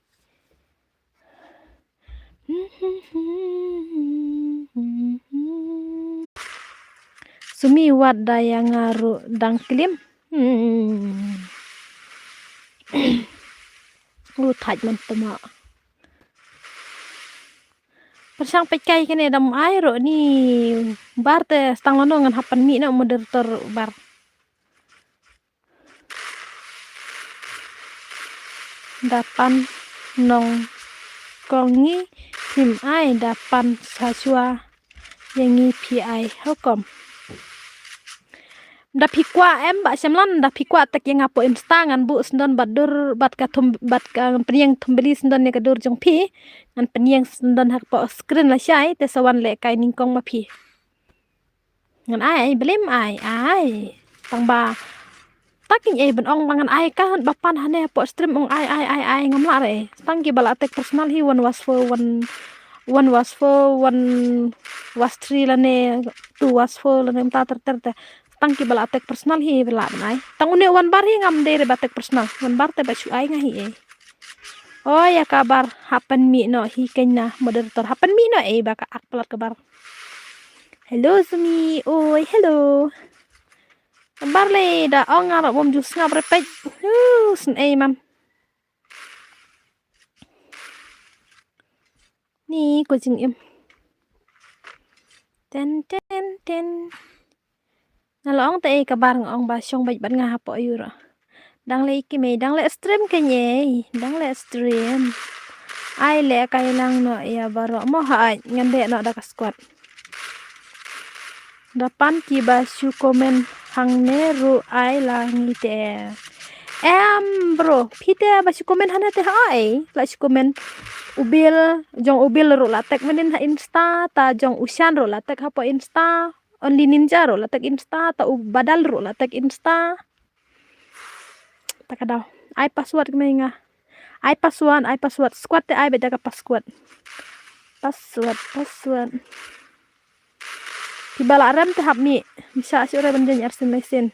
Sumi wat da ïa nga ruh dang klim. Hmm. U thait man tama. Pyrshang peit kai kane dam ai ruh ni bar te stang lano ngan hap pynmih noh moderator bar. Da pan nong kong ngi phim ai da pan sa shuwa ya ngi phi ai hokom. Da phi kwah em ba shem lan da phi kwah tek ya nga po Insta ngan bu sendon bad dur bad ka thum bad ka ngan pynïeng thumbili sendon ya ka dur jong phi ngan pynïeng sendon ha ka po screen la shai te sa wan leh kai nyngkong ma phi. Ngan ai ai blim ai ai tang ba ta kin ei ban ong ba ngan ai ka ba pan hane hapoh stream ong ai ai ai ai ngam lah re. Tang ki ba la tek personal hi one was four one one was four one was three lane two was four lane mta ter ter te. Tang ki ba la tek personal hi ba la ban ai tang une one bar hi ngam dei re ba tek personal one bar te ba shu ai nga hi ei. Oi ya ka bar hapan mi no hi kenya moderator hapan mi no ei ba ka ak palat ka bar. Hello Sumi, oi hello. Bar le da ong nga bom ju sngap re pek. Hu sn ei man. Ni ko jing im. Ten ten ten. Nga la ong te ei ka bar nga ong ba shong bait bat nga hapoh yuro. Dang le iki mei dang le stream ke nyei dang le stream. Ai le kai lang no ya baro mo ha ai ngan de no da ka squad. Da pan ki ba shu komen hangne ru ai la ngi te. Em bro phi te ba shu komen hangne te ha ai la shu komen. Ubil jong ubil ru la tek menin ha insta ta jong ushan ru la tek hapoh insta. Only ninja ru la tek insta ta u badal ru la tek insta. Ta ka daw ai password kmai nga. Ai password ai password squad te ai beda ka password. Password password. Ki ba la rem te hap mi misa shu re ban jen arsin maisin.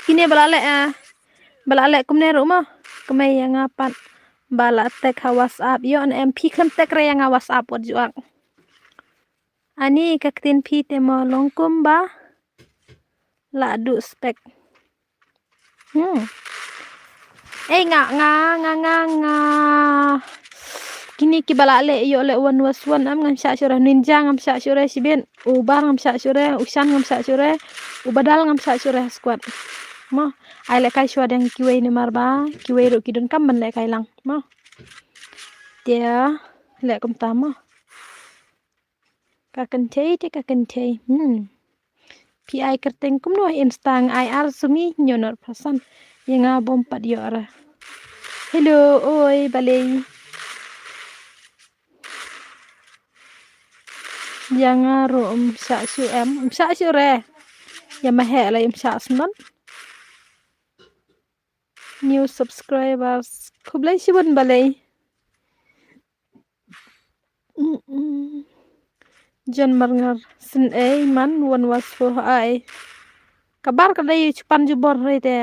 Kine ba la le eh ba la le kumne ru ma. Kmai ya nga pat ba la tek ha WhatsApp yo an em phi klem tek re ya nga WhatsApp wat juak. Ani ka ktin phi te mo long kum ba la du spek. Hmm. Ei nga nga nga nga nga. Kini ki ba la le yo le one was one am ngam sha shure ninja ngam sha shure sibin ubar ngam sha shure ushan ngam sha shure ubadal ngam sha shure squad. Mo ai le kai shwa deng kiwei ni mar ba kiwei ru ki don kam ban le kai lang mo. Tia le kum ta mo. Ka kynthei te ka kynthei. Hmm. Pi ai kyrteng kumno insta nga ai ar sumi nyonor phasan. Ye nga bom pat yo ara. Hello oi balei. Ya nga ro um sa shu em um sa shu re. Ya ma he lai um sa sman. New subscribers khublei shibun balei. Jon marngar sin ei man wan was fo ai. Kabar ka dei chupan jubor re te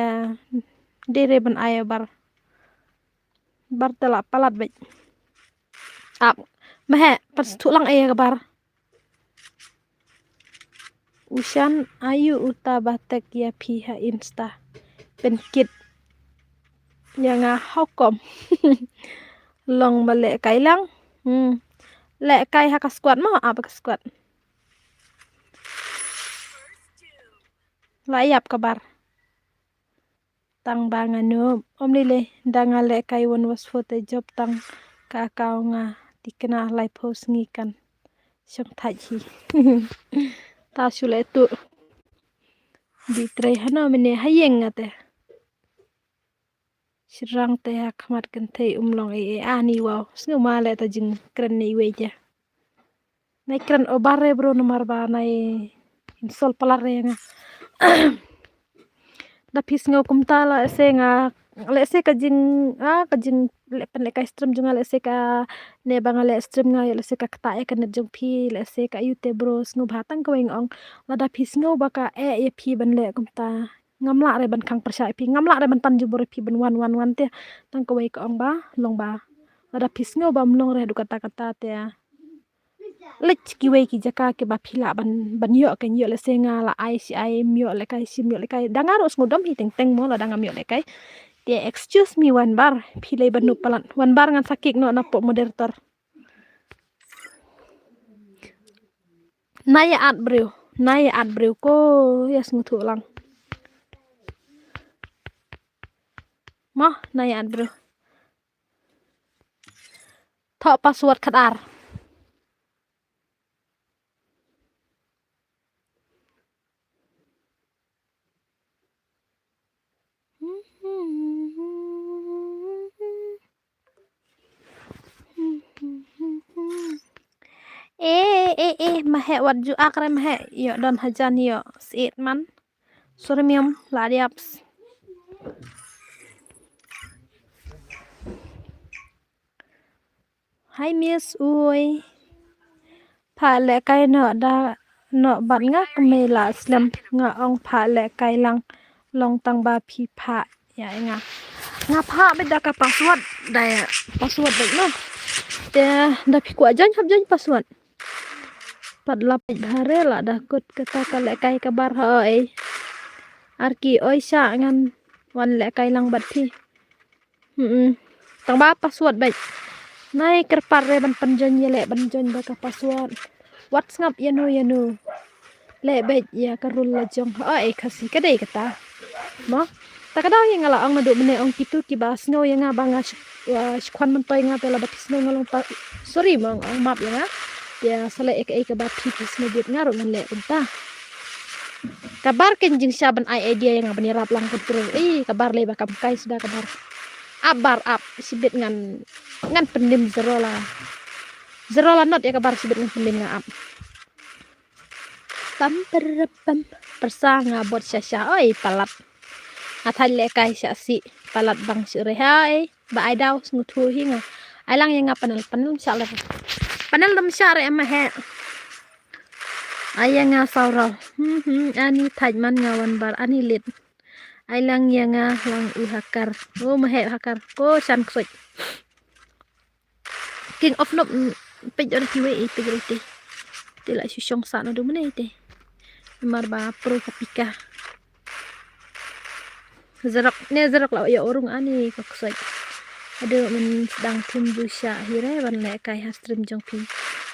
dei re ban ai bar. Bar te la palat bej. Ap mehe pas thulang ei kabar. Ushan ayu uta batek ya phi ha insta. Penkit ya nga hokom. Long ba leh kai lang. Hmm. Leh kai ha ka squad mo apa ka squad. La yap kabar. Tang ba nga nup om lile da nga leh kai wan was fote job tang ka kau nga tikna lai pho sngi kan shong thaj hi. Ta shu leh tu. Di trei hano mene hayeng nga te. Shrang te ha khmat kan thei um long ei ei ani wow sngew ma leh ta jing kren nei wei ja. Nai kren o bare bro namar ba nai insol palar re nga. Da phi sngew kumta la se nga le se ka jing a ka jing le pen le ka stream jong nga le se ka ne ba nga le stream nga le se ka kta e ka net jong phi le se ka yu te bro sngew ba tang ka weng ong. La da phi sngew ba ka e ya phi ban le kumta ngam lah re ban khang pyrshah phi ngam lah re ban tan jubor phi ban wan wan wan te tang ka wei ka ong ba long ba. La da phi sngew ba mlong re du kata kata te. Lech kiwei ki jaka kiba phi lah ban ban ïoh kan ïoh lehse nga la ai shi ai ym ïoh lehkai shi ym ïoh lehkai da nga ruh sngewdom hi teng teng mo lada ngam ïoh lehkai. Te excuse me Wanbar, phi lei ban nuh palat. Wanbar ngan sa kick noh na pok moderator. Na ïa at briew, na ïa at briew ko ïa sngewthuh lang. Mo, na ïa at briew. Thoh password khatar. Eh, eh, eh, maheh wat ju ak re maheh. Ïoh don hajan ïoh. Siet man. Surmiam la diaps. Hi Miss Ui. Pha lehkai noh da noh bad nga kmie la slem nga ong pha lehkai lang long tang ba phi pha ïa nga. Nga pha bad da ka password da ïa password bad noh. Te da phi kwah join hap join password. Pat la peit bha re la da kut kata ka lehkai ka bar ha oi. Ar ki oi sha ngan wan lehkai lang bad phi. Hmm. Tang ba password bad. Nai kyrpad re ban pynjoin ïa leh ban join ba ka password. Wat sngap ïa no ïa no. Leh bad ïa ka rul la jong ha oi Khasi ka dei kata. Mo. Ta ka daw ïa nga la ong naduh mynne ong kitu kiba sngew ïa nga ba nga shu, uh, shu khwan myntoi nga te la ba phi sngew nga long ta. Sorry mo ong map ïa nga. Ïa sa leh ïa kaei kaba phi phi sngew bit nga ruh ngan leh kumta. Ka bar ken jingshisha ban ai idea ïa nga ban ïarap lang control. Ei ka bar lei ba kam kai suda ka bar. Ap bar ap shibit ngan ngan pyndim zero la. Zero la not ïa ka bar shibit ngan pyndim nga ap. Pam pam pam pyrsa nga bot sha sha oi palat. Nga thait lehkai sha si palat bang shu re hai ba ai daw sngewthuh hi nga. Ai lang ïa nga panel panel sha le. Panel dam sha re em he. Ai ïa nga saw raw. Hmm hmm ani thait man nga wan bar ani lit. Ai lang ïa nga lang u hakar. O maheh hakar. Ko shan ksuid. King of Noob, mm, peit ora kiwei eh, peit ora te. Te la shu shong sa na du mene te. Mar ba pro ka pika. Zerok, ne zerok la ïa urung ani ka ksoi. Aduh men sdang phim ju sha hi re ban leh kai ha stream jong phi.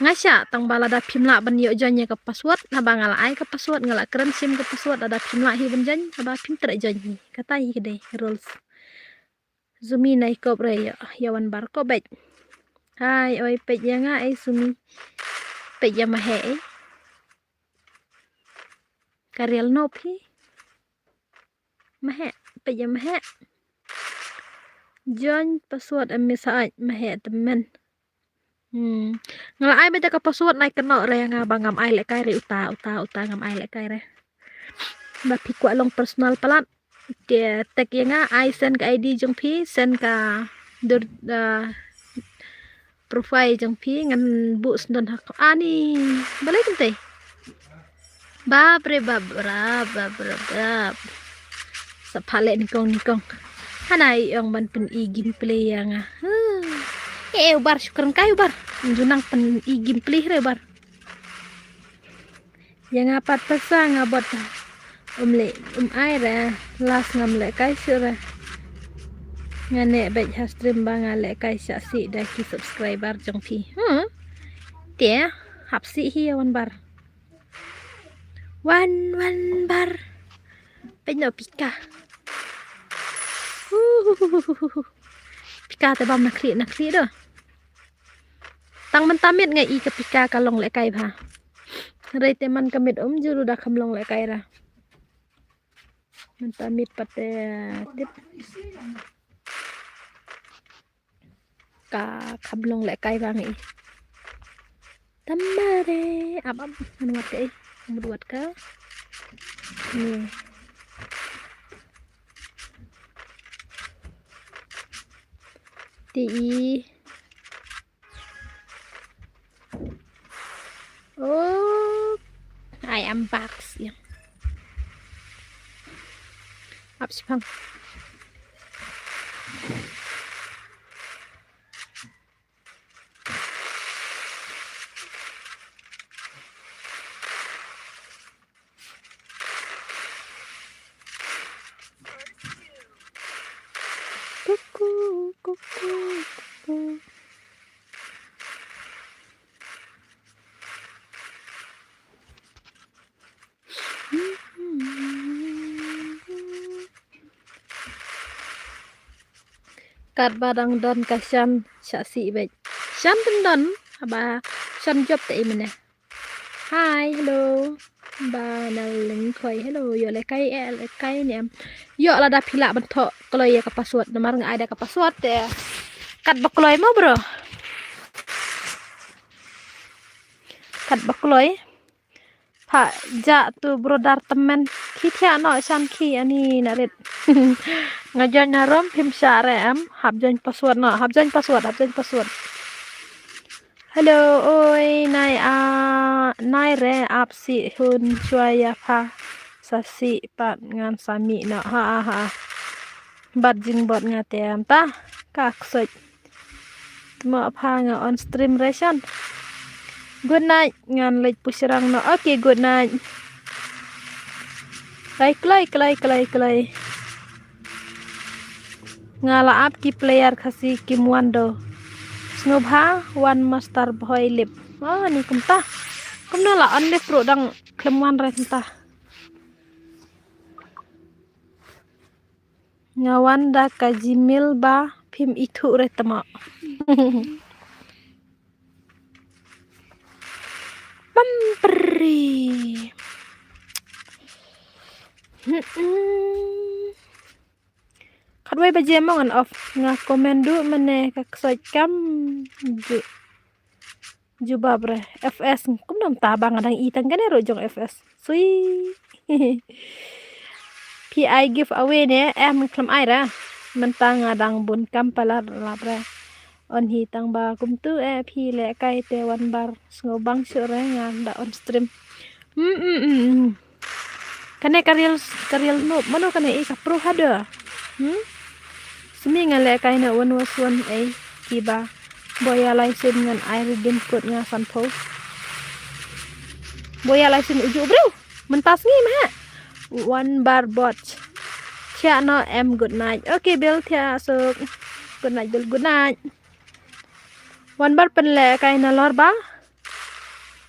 Nga sha tang ba lada phim lah ban ïoh join ïa ka password, na ba nga la ai ka password, nga la kren sim ka password, lada phim lah hi ban join, na ba phim treh join hi. Kata hi ka dei rules. Zumi nai kop re ïa, ïa wan bar ko beit. Hai oi peit ïa nga ei Zumi. Peit ïa maheh ei. Ka rial nop hi. Maheh, peit ïa maheh. Join password em mi sa ai maheh temen. Hmm. Nga la ai beit ka password nai kynnoh re nga ba ngam ai lehkai re uta, uta, uta ngam ai lehkai re. Ba phi kwah long personal palat. Te tag ïa nga ai send ka I D jong phi, send ka dur, ah, profile jong phi ngan buh sendon ha ko ani. Balei kumte? Bap re bap, bap, bap, bap, bap. Sa pha leh nyngkong nyngkong. Hana i ong ban pyni gameplay ïa nga. Huh. Eh, eh, u bar shu kren kai u bar. Ju nang pyni gameplay re u bar. Ïa nga pat pyrsa nga bot. Um leh, um ai re. Last ngam lehkai shuh re. Nga neh beit ha stream ba nga lehkai sha si da ki subscriber jong phi. Hmm. Te hap si hi ïa wan bar. Wan, wan bar. Peit noh pika. Huhuhuhuhu. Pika te bam na khlieh na khlieh doh. Tang mynta miet nga i ka pika ka long lehkai bha. Hynrei te man ka miet um ju ruh da kham long lehkai ra. Mynta miet pat te tip. Ka kham long lehkai ba ngi. Tamare ap ap ngan wad ka eh. Ngan wad ka. Ni. Ti i. Oh, I am back. Ap sipang. Kuku, kuku, kuku. Katba dang don ka shan sha sih bad. Shan tang don, haba shan jop te i mene. Hi, hello. Ba na leng khoi, hello. Ïoh lehkai, eh, lehkai ne em. Ïoh lada phi lah ban thoh kloi ïa ka password, namar nga ai da ka password te. Katba kloi mo, bro. Katba kloi. Pha ja tu brother temen. Khi thiah noh shan khi ani na rit. Nga join na rom phim sha re em. Hap join password noh. Hap join password, hap join password. Hello, oi, nai a, nai re ap si hun chwa ïa pha. Sa si pat ngan sa mih noh. Ha, ha, ha. Bad jingbot nga te em ta. Ka ksoit. Tmo pha nga on stream re shan. Good night, ngan leit pushrang noh. Okay, good night. Kloi, kloi, kloi, kloi, kloi. Nga la ap ki player Khasi kim wan do. Sngewbha wan master bhoi lip. Oh, ni kumta. Kumno la on lip ruh dang khlem wan re kumta. Nga wan da ka Gmail ba phim ithuh re tama. Pampri. Mm-mm. Khatwei baje mo ngan off nga comment duh mane ka ksoit kam ju. Jubab re F S kumno mynta ba nga dang i tang kane ruh jong F S. Sui. Phi ai giveaway ne em khlem ai ra. Mynta nga dang bun kam palat lap re. On hi tang ba kumtu eh phi lehkai te wan bar sngewbang shuh re nga da on stream. Hmm, hmm, hmm, hmm. Kane ka real, ka real noob. Mano kane i ka pro hada. Hmm? Simi nga lehkai na wan was wan ei kiba. Boya lai sin ngan ai redeem code nga san pho. Boya lai sin uju bro. Mentas ngi mah. Wan bar bot. Thiah no em good night. Okay, Bill thiah so. Good night, Bill. Good night. Wan bar pynlehkai na lor ba.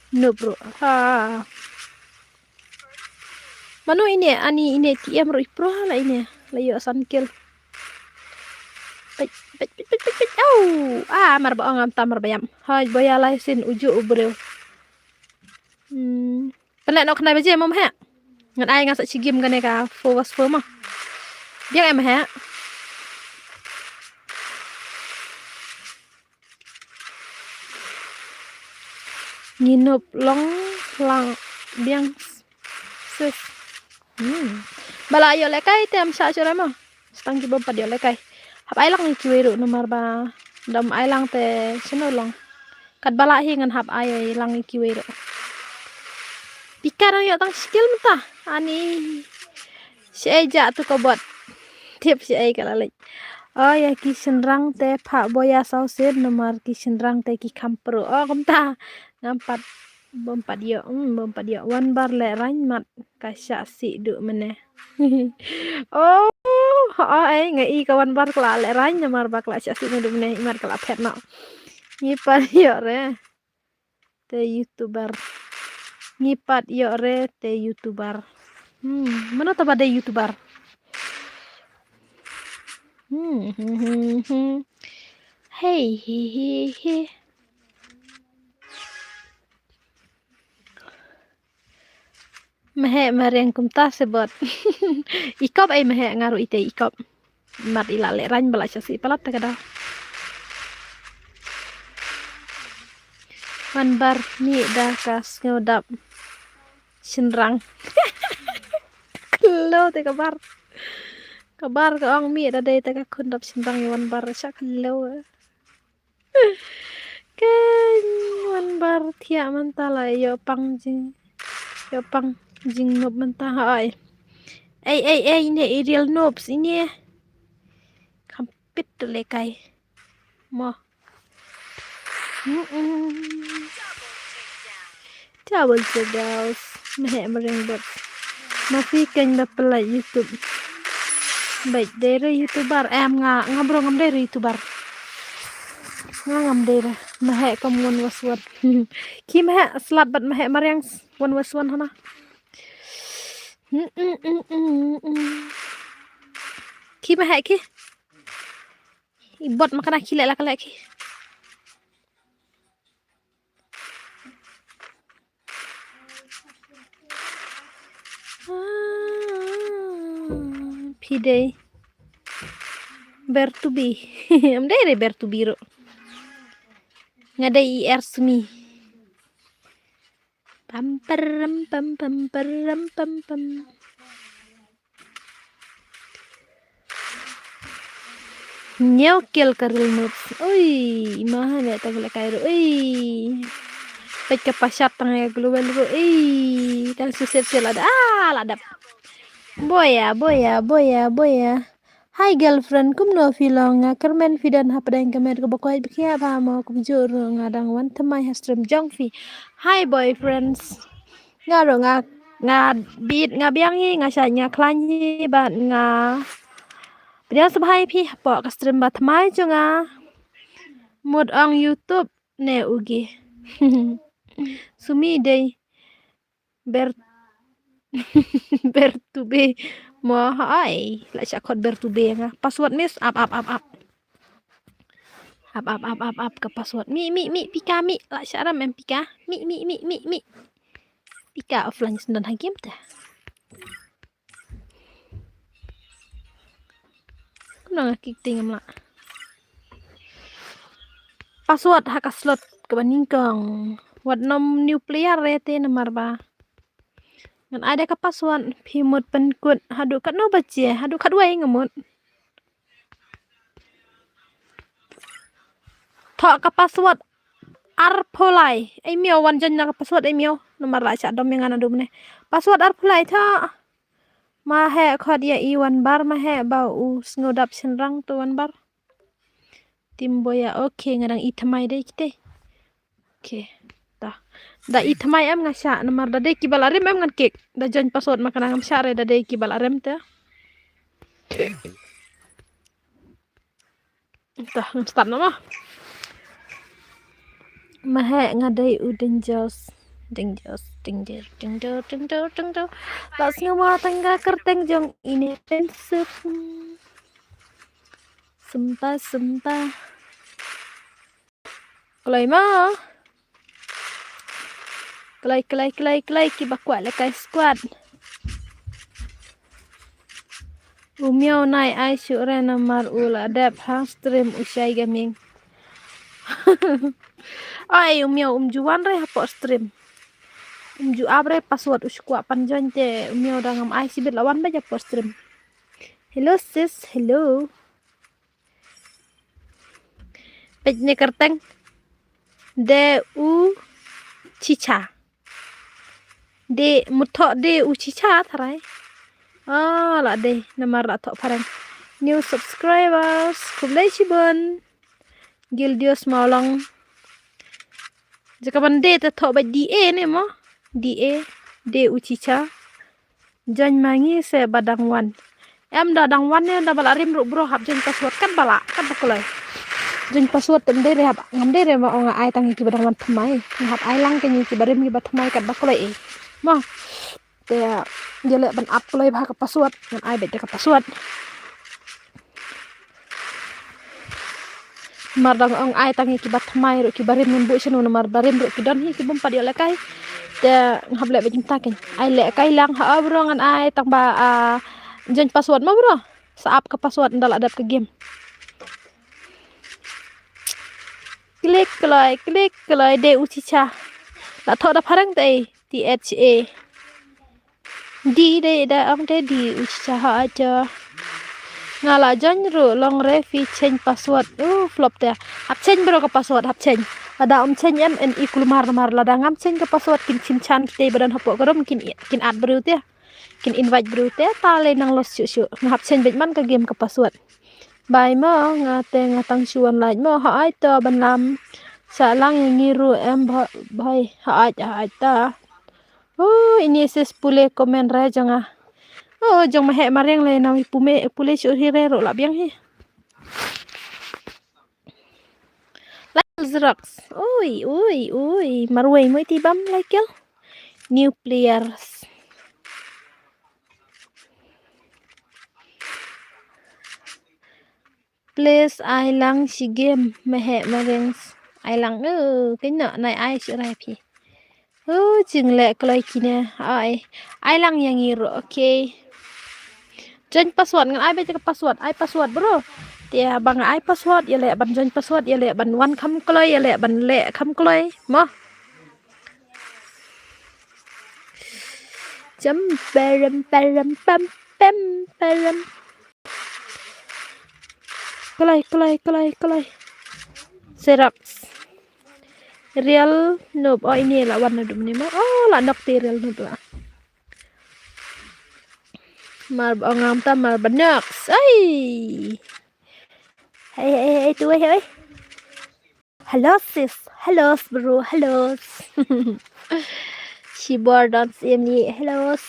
Noob ruh. Ha. Mano ine ani ine T M ruh i pro la ine. La ïoh san kill. Peit, peit, peit, peit, peit, peit. Au! Ah, mar ba ong am tam mar ba ïam. Hoi, boya lai sin uju u briew. Hmm. Pynleh nok khnai baje mom he. Ngan ai nga sa chigim kane ka fo was fo ma. Biang em he. Ngi nop long lang biang sis. Hmm. Bala ïoh lehkai te am sha shuh re ma. Stang ki bom pat ïoh lehkai. Hap ai lang ïa kiwei ruh namar ba dam ai lang te shano long. Kat bala hi ngan hap ai lang ïa kiwei ruh. Pika dang ïoh tang skill mynta. Ani. Shaei ja tu ka bot. Tip shaei ka la leit. Oh, ïa ki shynrang te pha boya saw sir namar ki shynrang te ki kham pro. Oh, kumta. Ngam pat bom pat ïoh. Hmm, bom pat ïoh. Wan bar leh rain mat ka sha si du mene. Oh, oh, eh, nga i ka wan bar kla leh rain namar ba kla sha si du mene. Imat kla phet no. Ngi pat ïoh re. Te YouTuber. Ngi pat ïoh re te YouTuber. Hmm, mano taba de YouTuber? Hmm, hmm, hmm, hmm. Hey, hi, hi, hi. Mehek mariang kumta se bot. Ikop ai mehek ngaru ite ikop. Mat ila leh rain bala sha si palat ta kada. Wan bar mi da ka sngew dap. Shynrang. Kelo te ka bar. Ka bar ka ong mi da dei te ka khun dap shynrang wan bar sha kelo. Kan wan bar thiah mynta la ïoh pang jing ïoh pang jing nop mynta ha ai. Ei ei ei ne i real noobs ine. Kampit tu lekai. Mo. Mm-mm. Double check girls. Mehek mering bot. Mafi keng da pelai YouTube. Bad dei re YouTuber, em nga, nga bro ngam dei re YouTuber. Nga ngam dei re. Maheh kam one was one. Ki maheh slat bad maheh mariang one was one hana. Ki maheh ki. I bot ma kana ki leh la ka leh ki. Phi dei Bertubi. Em dei re Bertubi ro. Nga dei i er sumi. Pam param pam pam param pam pam. Nyau kel ka ril nuts. Oi, ma ha ne ta gele kai ru. Oi. Pek ka pasat tang ya global ru. Oi, tang suset sel ada. Ah, la dap. Boya, boya, boya, boya. Hi girlfriend, kumno phi long? Nga kyrmen phi don hapdeng ka met kaba koit bkhia ba mo kumjuh ruh nga dang wan thymmai ha stream jong phi. Hi boyfriends. Nga ruh nga, nga bit nga biang hi, nga shait nga khlaiñ hi bad nga pdiang sngewbha ïa phi hapoh ka stream ba thymmai jong nga. Mut ong YouTube ne ugi. Sumi dei. Ber Bertube mo ai la sha khot Bertube nga. Password miss ap ap ap ap. Ap ap ap ap ap ka password. Mi mi mi pika mi la sha ram em pika. Mi mi mi mi mi. Pika offline sendon ha game ta. Kumno nga kik ting em la. Password ha ka slot kaba nyngkong. Wat nym new player re te namar ba ngan ai da ka password phi mut pynkut haduh katno baje, haduh katwei nga mut. Thoh ka password arphew lai. Ei miaw wan join na ka password ei miaw. Namar la sha dom ïa nga naduh mynne. Password arphew lai thoh. Ma heh khot ïa i wan bar ma heh ba u sngew dap shynrang tu wan bar. Tim boya, okay, nga dang i thymmai dei kite. Okay, ta. Da i thymmai em nga shah namar da dei kiba la rim em ngan kik. Da join password ma kana ngam shah re da dei kiba la rim te. Ta, ngam start na ma. Ma heh nga dei u dangerous. Dangerous, danger, danger, danger, danger. La sngew ma tang ka kyrteng jong ine pensuk. Sympa, sympa. Kloi ma. Kloi, kloi, kloi, kloi kiba kwah lehkai squad. U miaw nai ai shuh re namar u la dep ha stream u shai gaming. Ai u miaw um ju wan re hapoh stream. Um ju ap re password u shu kwah pan join te u miaw dang ngam ai shibit la wan beit hapoh stream. Hello sis, hello. Peit ne kyrteng. De u chicha. De mut thoh de u chicha tharai. Ah, la de namar la thoh phareng. New subscribers. Khublei shibun. Gildios Mawlong. Jaka ban de te thoh ba D A ne mo. D A. De u chicha. Join ma ngi se ba dang wan. Em da dang wan ne da ba la rim ruh bro hap join password kat ba la kat ba kulai. Join password tem dei re hap ngam dei re ma ong ai tang ki ba dang wan thymmai. Nga hap ai lang ke ngi ki ba rim ki ba thymmai kat ba kulai eh. Ma. Te ya le ban ap kulai ba ka password ngan ai bet da ka password. Mar dang ong ai tang ki ba thymmai ruh ki ba rim ngan buh shano namar ba rim ruh ki don hi ki bym pat ïoh lehkai. Te hap leh ba jingta kein. Ai lehkai lang ha bro ngan ai tang ba join password ma bro. Sa ap ka password nda la dep ka game. Klik kloi klik kloi de u chicha. La thoh da phareng te T H A. Di dei da ong te di u cha ha aja. Nga la join ruh long re phi change password. Uh, flop te. Hap change bro ka password hap change. Lada um change em en i kulmar namar lada ngam change ka password kin chim chan kite ba don hapoh ka room kin kin add bro te. Kin invite bro te ta le nang los shu shu. Nga hap change beit man ka game ka password. Bai mo nga te nga tang shu wan lait mo ha ai to ban lam. Sa lang ngi ruh em bai ha ai ha ai ta. Oh, ini sis pule komen re jong nga. Oh, jong ma heh ma riang le na wi pume pule shu hi re ro la biang hi. Like Xerox. Oi, oi, oi. Marwei moi ti bam like. New players. Please, ai lang shi game, ma heh ma riang. Ai lang, oh, kino, nai ai shi rai phi. Oh, jing le kloi kine, ai. Ai lang yang iru, okay. Join password, ngan ai beit ka password, ai password bro. Te ba nga ai password, ïa le ban join password, ïa le ban wan kham kloi, ïa le ban le kham kloi, mo. Jam, param, param, pam, pam, param. Kloi, kloi, kloi, kloi. Xerox. Real noob. Oh, ini la wan na dum ni mo. Oh, la nok ti real noob la. Mar ba ngam ta mar ba nok. Ai. Hai, hai, hai, tu, hai, hai. Hello sis, hello bro, hello. Shibor don sim ni, hello.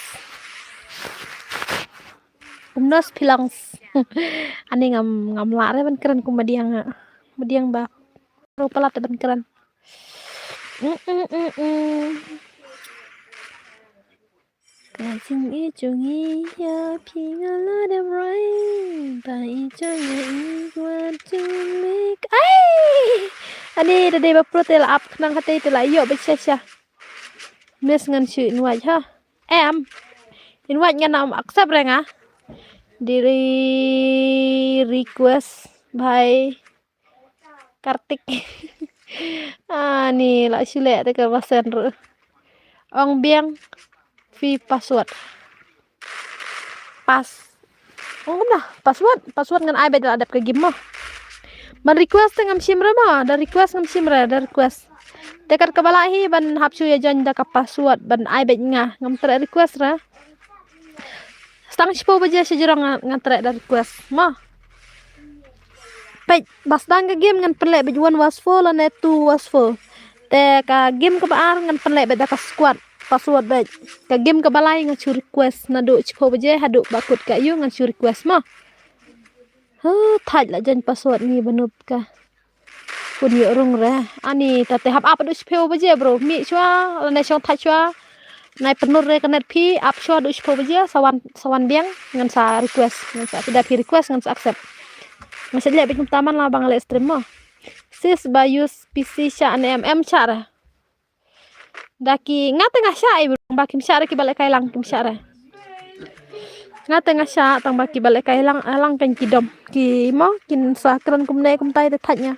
Kumno phi long? Ani ngam, ngam lah re ban kren kum madiang, madiang ba. Ro palat ban kren. Mm, mm, mm, mm. Ka jingïeit jong ngi ïa phi nga la dep rai. Ba i jong ngi i wat jong lik. Ai! Ani da dei ba pyrthei la ap khnang hatei te la ïoh ba sha sha. Miss ngan shu invite ha. Em. Invite ngan am accept re nga. Diri request bhai. Kartik. Ani la shu leh te ka basen ruh. Ong biang phi password. Pass. Ong kumno? Password, password ngan ai beit da la dep ka game mo. Ban request te ngam shim re mo, da request ngam shim re, da request. Te kat kaba lah hi ban hap shu ïa join da ka password ban ai beit nga, ngam treh request re. Stang shiphew baje shajrong nga, nga treh da request mo. Peit, ba sdang ka game ngan pynleh beit one versus four lane two versus four. Te ka game kaba ar ngan pynleh beit da ka squad, password beit. Ka game kaba lai nga shu request naduh shiphew baje haduh ba kut ka ïu ngan shu request mo. Huh, thait la join password ngi ba noob ka. Pun ïoh rung re. Ani ta te hap ap haduh shiphew baje bro. Mih shuwa, lane shong thait shuwa. Nai pynlut re ka net phi, ap shuwa haduh shiphew baje, sa wan, sa wan biang, ngan sa request, ngan sa, phi da phi request, ngan sa accept. Ngan sa leh beit kumta man la ba nga leh stream mo. Sis ba use P C shah ne em, em shah re. Da ki nga te nga shah i bro, ba kim shah re kiba lehkai lang kim shah re. Nga te nga shah tang ba kiba lehkai lang, lang kan ki dom. Ki mo kin sa kren kumne kumtai te thait nga.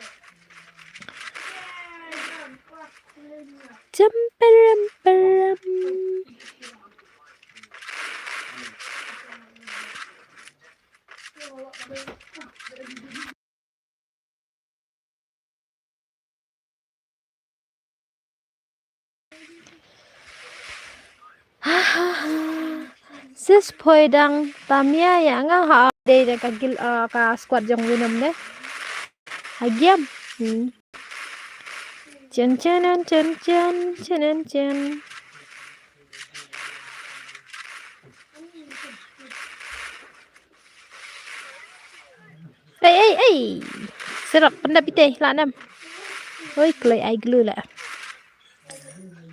Jam param param. Sis phoi dang tamia ïa nga ha dei da ka gil, ah, ka squad jong Winam ne. Ha game. Hmm. Chen chen chen chen chen chen. Ei, ei, ei. Serok pyndap ite la nam. Oi, kloi ai glu la.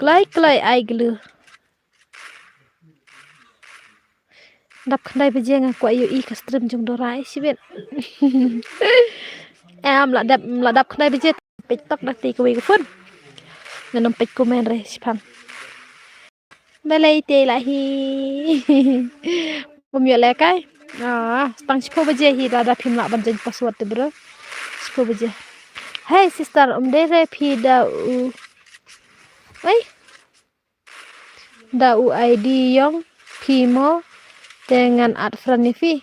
Kloi, kloi ai glu. Dap khyndai baje nga kwah ïohi ka stream jong Dora ai shibit. Em la dap, la dap khyndai baje. Peit tok da te kawei ka phone. Ngan ym peit comment re shipang. Balei te la hi. Bym ïoh lehkai. Ah, tang shiphew baje hi da, da phim lah ban join password te bro. Shiphew baje. Hey sister, um dei re phi da u. Wei. Da u I D yong phi mo. Te ngan add friend ïa phi.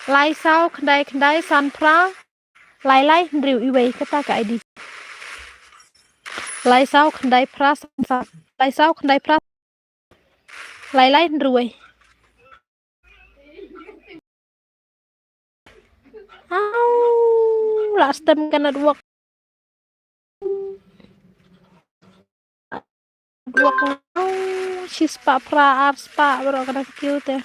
Lai saw khyndai khyndai san phra. Lai lai hynriew iwei kata ka I D. Lai saw khyndai phra san san. Lai saw khyndai phra. Lai lai hynriew iwei. Au, la stem ka network. Network. Au, shi spah phra ar spah baroh ka da kiew te.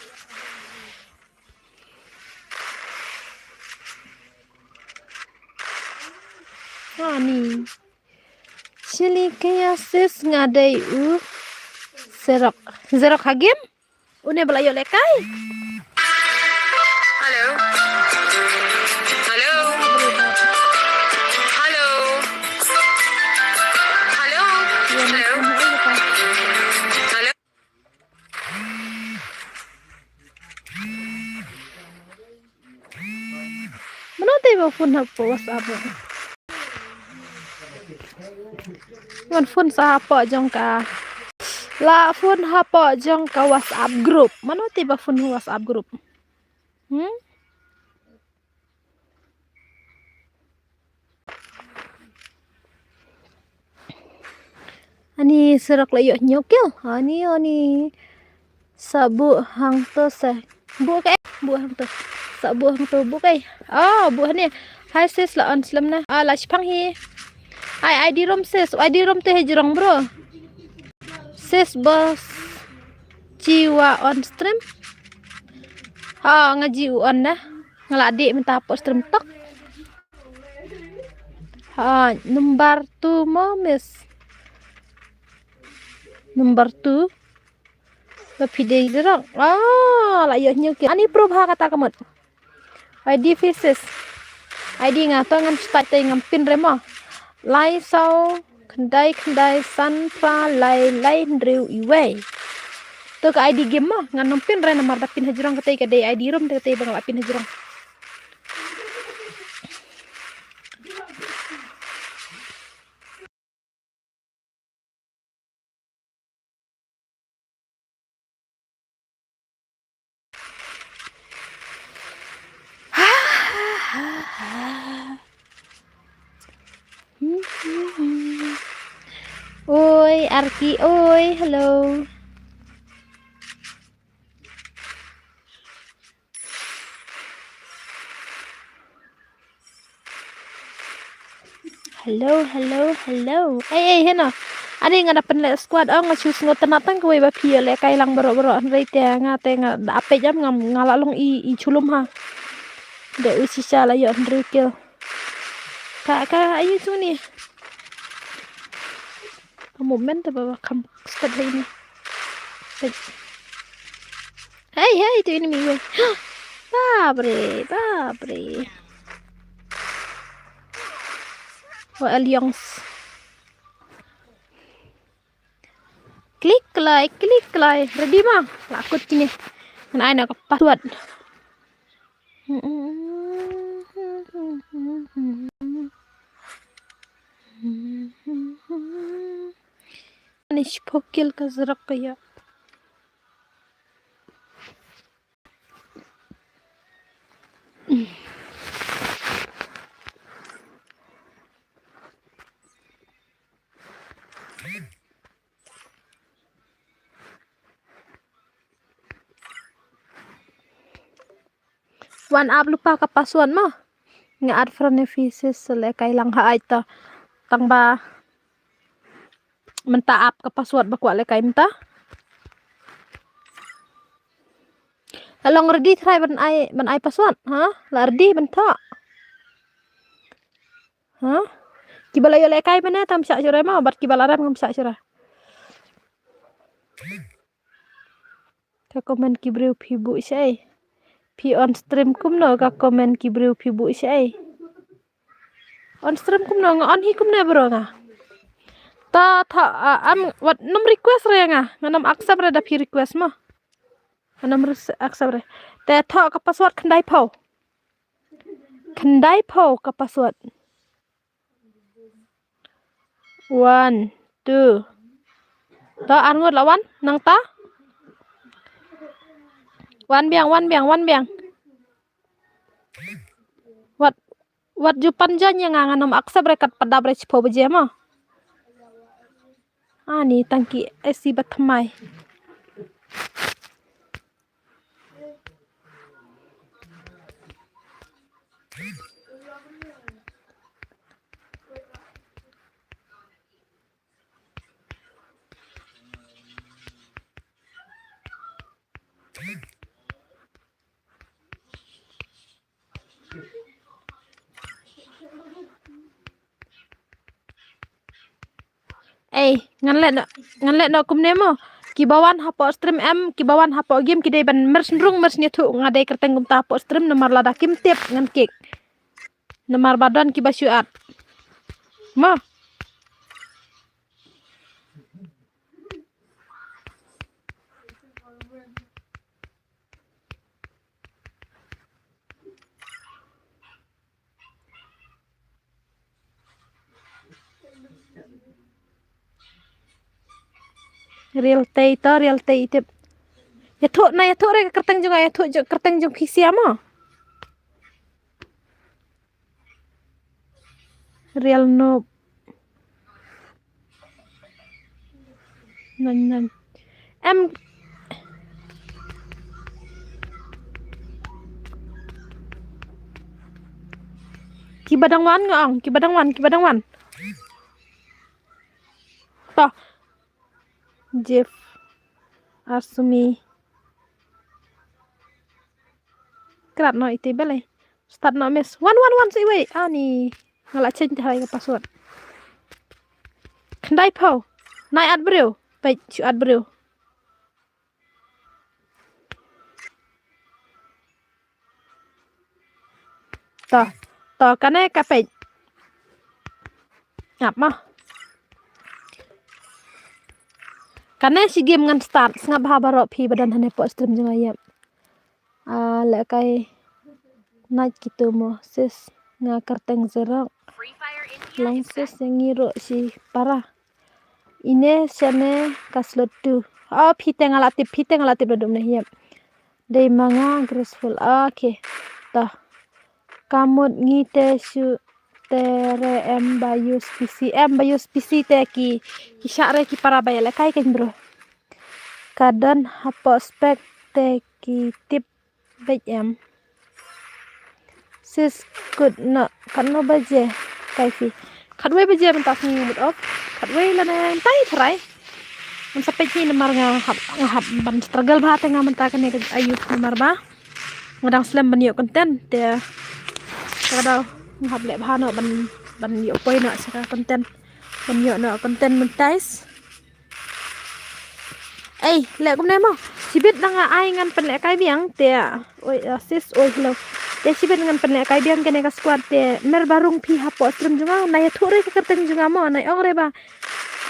Ani. Chili kaya sis nga dei u Xerox. Xerox ha game? Une ba la ïoh lehkai. Hello. Hello. Hello. Hello. Hello. Hello. Mano te ba phone hapoh WhatsApp? Wan phone sa hapoh jong ka. La phone hapoh jong ka WhatsApp group. Mano te ba phone WhatsApp group? Hmm? Ani Xerox la ïoh hynñiew kill. Ani, ani. Sa buh hangto sa. Buh kaei? Buh hangto. Sa buh hangto, buh kaei? Oh, buh hangne. Hi sis, la on slem na. Ah, la shipang hi. Ai, ID room sis. ID room te hajrong bro. Sis boss. Jiwa on stream. Ha, nga ji u on na. Nga la dih mynta hapoh stream tok. Ha, number two mo miss. Number two. Ba phi dei direct. Ah, la ïoh hynñiew kill. Ani proof ha kata ka mut. ID faces. ID nga to ngan start te ngam pin re mo. Lai saw khyndai khyndai san phra lai lai hynriew iwei. To ka ID game mo ngan ym pin re namar da pin hajrong kata ka dei ID room te kata ba nga la pin hajrong. Oi, Arki, oi, hello. Hello, hello, hello. Ei, ei, heno. Ani nga da pynleh squad, oh, nga shu sngewtynnat tang kawei ba phi ïoh lehkai lang baroh baroh, hynrei te nga te nga da peit jam nga, nga la long i, i chulum ha. Da u shisha la ïoh hynriew kill. Ka, ka, ayu chung ni. Ka movement te ba, ba kham step hai ni. Hey, hey, tu enemy wei. Babre, babre. Wa Alliance. Klik like, klik like. Ready ma? La kut kine. Ngan ai na ka password. Ani shiphew kill ka Xerox ka ïoh. Wan ap lypa ka password mo. Nga add friend ne faces lehkai lang ha ai ta. Tang ba mynta ap ka password ba kwah lehkai mynta. La long ready try ban ai, ban ai password ha? La ready ban thoh. Ha? Kiba la ïoh lehkai mynne tam shah shurai mo, bad kiba la rem ngam shah shurai. Ka comment ki briew phi buh shai. Phi on stream kumno ka comment ki briew phi buh shai. On stream kumno nga on hi kumne bro nga. Ta ta a, am wat num request re nga. Nga num accept re da phi request mo. Nga num res- accept re. Te thoh ka password khyndai phew. Khyndai phew ka password. One, two. To ar ngut la wan nangta. Wan biang, wan biang, wan biang. Wat, wat ju pan jan ïa nga, nga num accept re kat padap re shiphew baje mo. Ani tang ki esi ba thymmai. Ei, ngan leh noh, ngan leh noh kumne mo. Kiba wan hapoh stream em, kiba wan hapoh game ki dei ban mer shnong mer shnia thuh nga dei kyrteng kumta hapoh stream namar lada kim tip ngan kick. Namar ba don kiba shu at. Mo. Real tei to, real tei tip. Ïathuh na, ïathuh re ka kyrteng jong nga, ïathuh jong kyrteng jong phi sia mo. Real noob. Nan nan. Em. Kiba dang wan nga ong, kiba dang wan, kiba dang wan. To. Jeff. Arsumi. Krat no iti bele. Start no miss. Wan, wan, wan, sa iwei. Ani. Nga la change te hai ka password. Khyndai phew. Nai at briew. Peit, shu at briew. To. To, kane ka peit. Ngap ma. Kane shi game ngan start. Sngap ha baroh phi ba don hane poh stream jong nga ïap. Ah, lehkai. Nai kitu mo sis nga kyrteng Zerok. Long sis yang ngi ruh shi para. Ine shane ka slot tu. Oh, phi te nga la tip, phi te nga la tip da dum ne hiap. Dei ma nga graceful. Okay. Tah. Ka mut ngi te shu te re em ba use P C. Em ba use P C te ki, ki shah re ki para ba ïalehkai kein bro. Ka don hapoh spec te ki tip beit em. Sis kut no, katno baje kai phi? Khatwei baje mynta sngi mut off. Khatwei lane mynta i tharai. Ngan sa peit hi namar nga hap, nga hap ban struggle bha te nga mynta kane ka ayu namar ba nga dang slem ban ïoh content te. Ka dau nga hap leh bha noh ban, ban ïoh poi noh sha ka content. Ban ïoh noh content monetize. Ei, leh kumne mo. Shibit dang ai ngan pynlehkai biang te. Oi, ah, sis, oi, hello. Te shibit ngan pynlehkai biang kane ka squad te. Mer ba rung phi hapoh stream jong nga. Nai ïathuh re ka kyrteng jong nga mo. Nai ong re ba.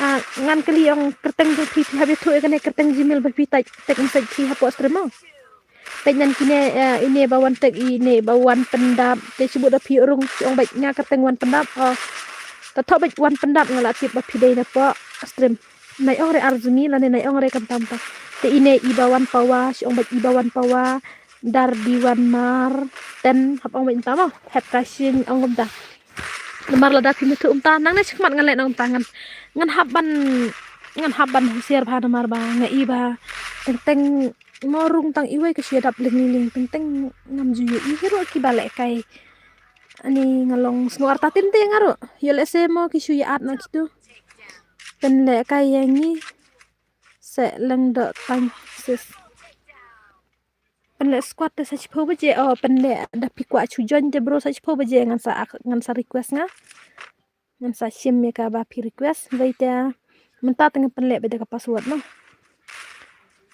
Ah, ngan kylli ong kyrteng jong phi, phi hap ïathuh ïa kane kyrteng Gmail ba phi type, type message phi hapoh stream mo. Peit nan kine, eh, ine ba wan tek ine ba wan pyndap. Te shibit da phi rung shu ong beit nga kyrteng wan pyndap. Oh. Ta thoh beit wan pyndap nga la tip ba phi dei na poh stream. Nai ong re Arzumi lane nai ong re kam tam ta. Te ine i ba wan pawa, shu ong beit i ba wan pawa. Dar di wan mar. Ten hap ong beit tam mo. Hep ka shin ong beit ta. Namar lada phi ïathuh kumta, nangne shakhmat ngan leh nangta ngan, ngan hap ban, ngan hap ban husiar bha namar ba nga i ba teng teng mo rung tang iwei ka shu ïadap ling ling ling teng teng ngam ju ïohi hi ruh kiba lehkai. Ani nga long sngewbha artatien te nga ruh. Ïoh lehse mo ki shu ïa at na kitu. Pynlehkai ïa ngi. Sa leng doh tang sis. Pynleh squad te sa shiphew baje, oh, pynleh da phi kwah shu join te bro sa shiphew baje ngan sa ak-, ngan sa request nga. Ngan sa shim ïa kaba phi request, wei te mynta te ngan pynleh beit da ka password mo.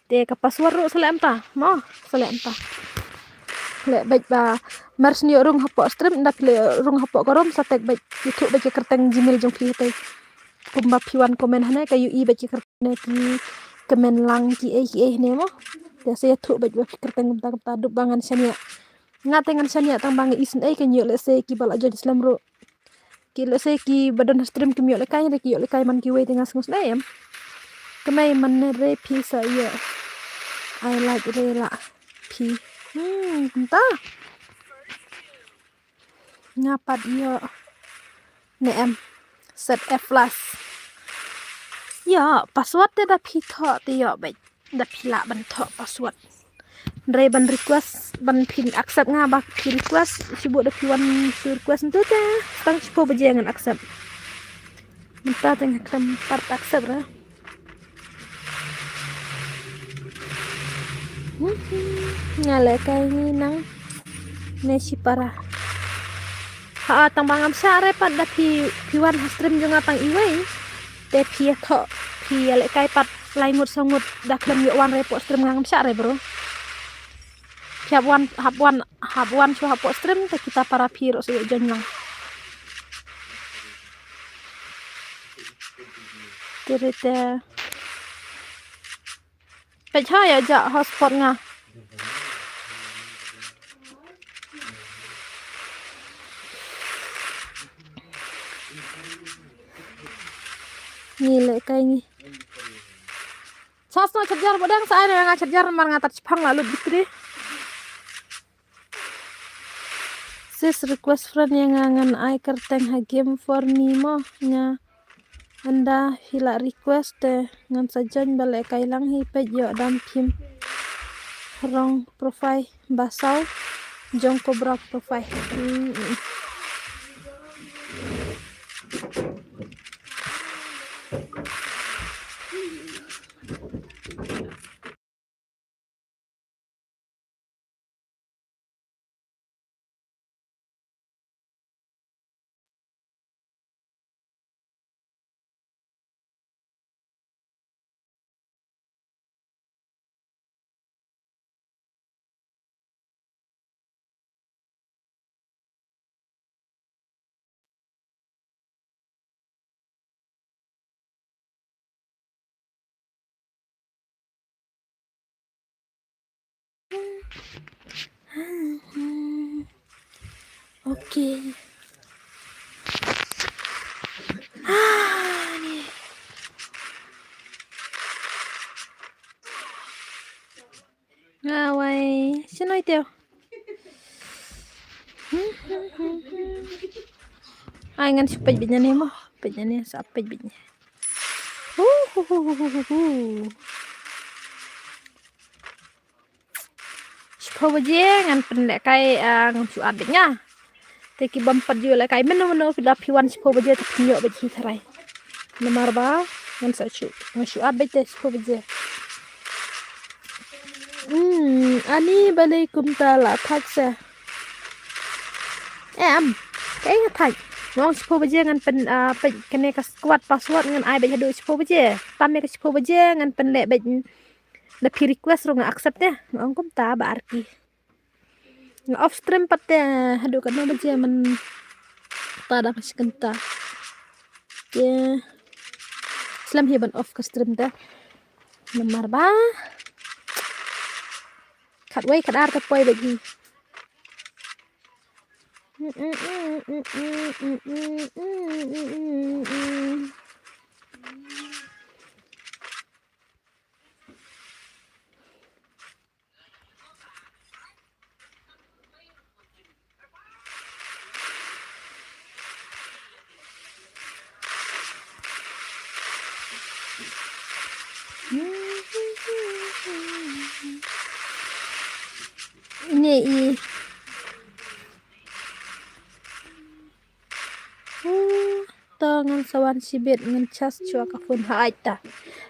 Te ka password ruh sa leh mynta, mo, sa leh mynta. Leh beit ba mer shu ïoh rung hapoh stream, da phi leh rung hapoh ka room sa tek beit, ïathuh beit ka kyrteng Gmail jong phi te. Kumba phi wan comment hane ka ïohi beit ki kyrteng ki comment lang ki ei ki ei hane mo. Te sa ïathuh beit ba phi kyrteng kumta kumta dup ba ngan shaniah. Nga te ngan shaniah tang ba nga isynei ka ïoh lehse kiba la join slem ruh. Ki lehse kiba don ha stream kim ïoh lehkai re ki ïoh lehkai man kiwei te nga sngewsynei em. Kmai man ne re phi sa ïoh. Ai like re la phi. Hmm, kumta. Nga pat ïoh ne em set F plus. Ïoh password te da phi thoh te ïoh beit da phi lah ban thoh password. Hynrei ban request ban phin accept nga ba phi request shibit da phi wan shu request ntu te tang shiphew baje ngan accept. Mynta te nga khlem pat accept re. Nga lehkai ngi nang ne shipara. Ha tang ba ngam shah re pat da phi, phi wan ha stream jong nga tang iwei. Te phi ïa thoh, phi ïa lehkai pat lai ngut saw ngut da khlem ïoh wan re hapoh stream, nga ngam shah re bro. Phi hap wan, hap wan, hap wan shuwa hapoh stream te kita para phi ruh sa ïoh join lang. Te re te. Peit ha ïa jah hotspot nga. Ngi lehkai ngi. Charge noh charger ba dang sa ai na nga charger namar nga tat shipang la lut battery. Sis request friend ïa nga ngan ai kyrteng ha game for me mo nga. Ynda phi la request te ngan sa join ba lehkai lang hi peit ïoh dam phim. Rong profile ba saw jong Cobra profile. Hmm. Okay. Ah, ni. Nga wai, shnoi teo. Ai ngan shu peit beit ïa ne mo, peit ïa ne sa peit beit ïa ne. Hu, hu, hu. Shiphew baje ngan pynlehkai, ah, ngam shu at beit nga. Te ki bym pat ju lehkai mynno mynno phi da phi wan shiphew baje te phin ïoh beit hi tharai. Namar ba ngan sa shu, ngan shu at beit te shiphew baje. Hmm, ani balei kumta la thait se. Eh, am, kaei nga thait. Nga ong shiphew baje ngan pyn, ah, peit kane ka squad password ngan ai beit haduh shiphew baje. Tam ïa ka shiphew baje ngan pynleh beit. Da phi request ruh nga accept ïa. Nga ong kumta ba arki. Nga off stream pat te haduh katno baje mynta da ka shi kynta. Te slem hi ban off ka stream te. Namar ba khatwei khatar te poi beit hi. Ine i. Hu, to ngan sa wan shibit ngan charge shuwa ka phone ha aita.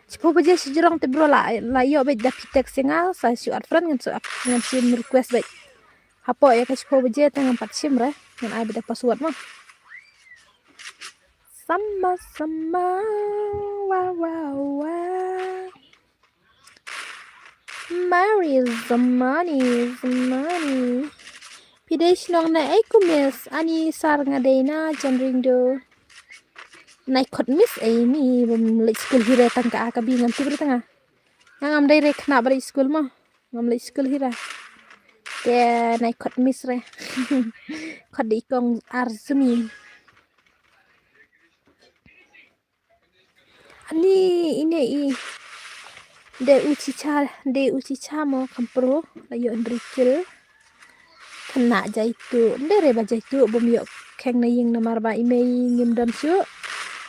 Shiphew baje shijrong te bro la, la ïoh beit da phi text ïa nga sa shu add friend ngan shu add, ngan shu request beit. Hapoh ïa ka shiphew baje te ngam pat shim re, ngan ai beit da password mo. Sama sama, wa wa wa. Mari Zamani, Zamani. Phi dei shnong na ei ko miss, ani sar nga dei na Jynringdo. Nai khot miss ei mi, bym leit skul hi re tang ka a ka bi ngam tip re tang a. Nga ngam dei re khynnah ba leit skul mo. Ngam leit skul hi re. Te nai khot miss re. Khot dei kong Arzmi. Ani ine i. De u chicha, de u chicha mo kam pro, la ïoh hynriew kill. Khynnah jaitu, de re ba jaitu, bym ïoh kheng na ïing namar ba i mei ngim don shuh.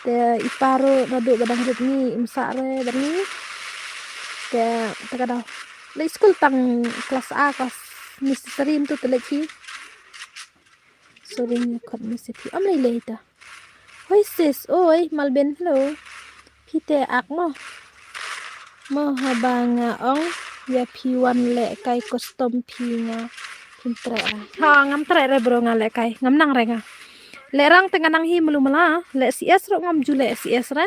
Te i pa ruh naduh ba dang rit ngi, im sah re bad ngi. Te, te ka daw. Leit skul tang klas A, klas nursery mynta te leit hi. Sorry, nga khot message phi. Ym lei lei ta. Hoi sis, oi, Malbin, hello. Phi te ak mo. Mo haba nga ong ïa phi wan lehkai custom phi nga phim treh ra. Ha, ngam treh re bro nga lehkai. Ngam nang re nga. Lehrang te nga nang hi malu mala. Leh C S ruh ngam ju leh C S re.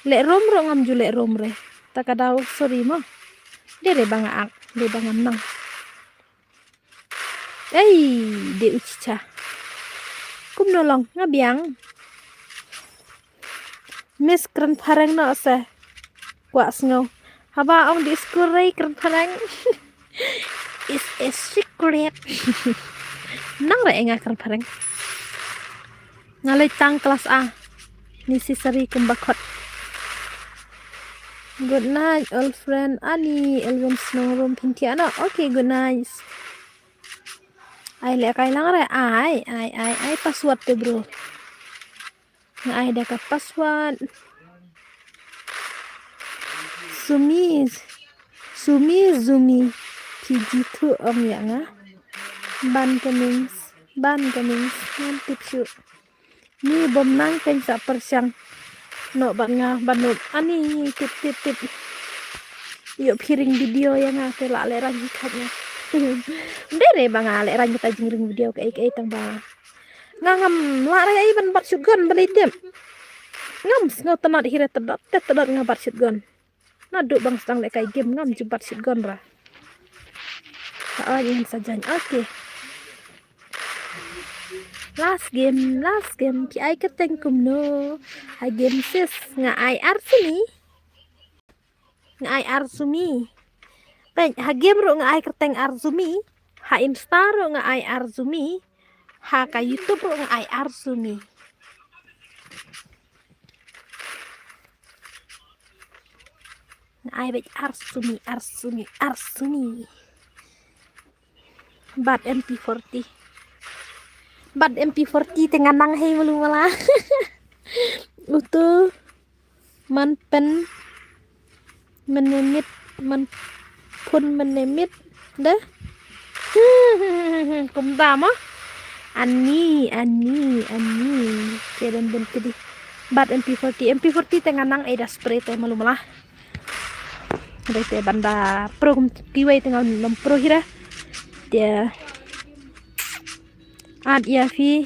Leh rom ruh ngam ju leh rom re. Ta ka daw sorry mo. De re ba nga ak, de ba ngam nang. Ei, de u chicha. Kumno long, nga biang. Miss Kren Phareng no se. Kwah sngew. Haba ong di skur rei Kren Phareng. Is a secret. Nang re nga Kren Phareng. Nga leit tang kelas A. Necessary kumba khot. Good night, old friend. Ani, Elvin Snowroom Pintiano. Okay, good night. Ai leh kai lang re. Ai, ai, ai, ai password te bro. Nga ai da ka password. Sumi, Sumi, Zumi. P G two ong ïa nga. Ban Cummings, Ban Cummings. Ngam tip shuh. Ni bom nang kein sa pyrshang. No bad nga ban no. Ani tip tip tip. Ïoh phi ring video ïa nga te la leh rang hi khat nga. Nde re ba nga leh rang kita jingring video kaei kaei tang ba. Nga ngam lah re ai ban bat shotgun ba lei tip. Ngam sngew tynat hi re tynat te tynat nga bat shotgun. Naduh bang sdang leh kai game ngam ju bat shotgun ra. Ka oi ngan sa join. Okay. Last game, last game. Ki ai kyrteng kumno? Ha game sis nga ai Arsumi. Nga ai Arsumi. Peit ha game ruh nga ai kyrteng Arsumi. Ha Insta ruh nga ai Arsumi. Ha ka YouTube ruh nga ai Arsumi. Nga ai beit Arsumi, Arsumi, Arsumi. Bat M P forty. Bat M P forty te nga nang hei malu mala. Utu man pen menemit man pun menemit de. Kumta mo. Ani, ani, ani. Ke dan dan kedi. Bat M P forty, M P forty te nga nang ai da spray te malu mala. Dei te ban da pro kum kiwei te nga lam pro hi ra. Te at ïa phi.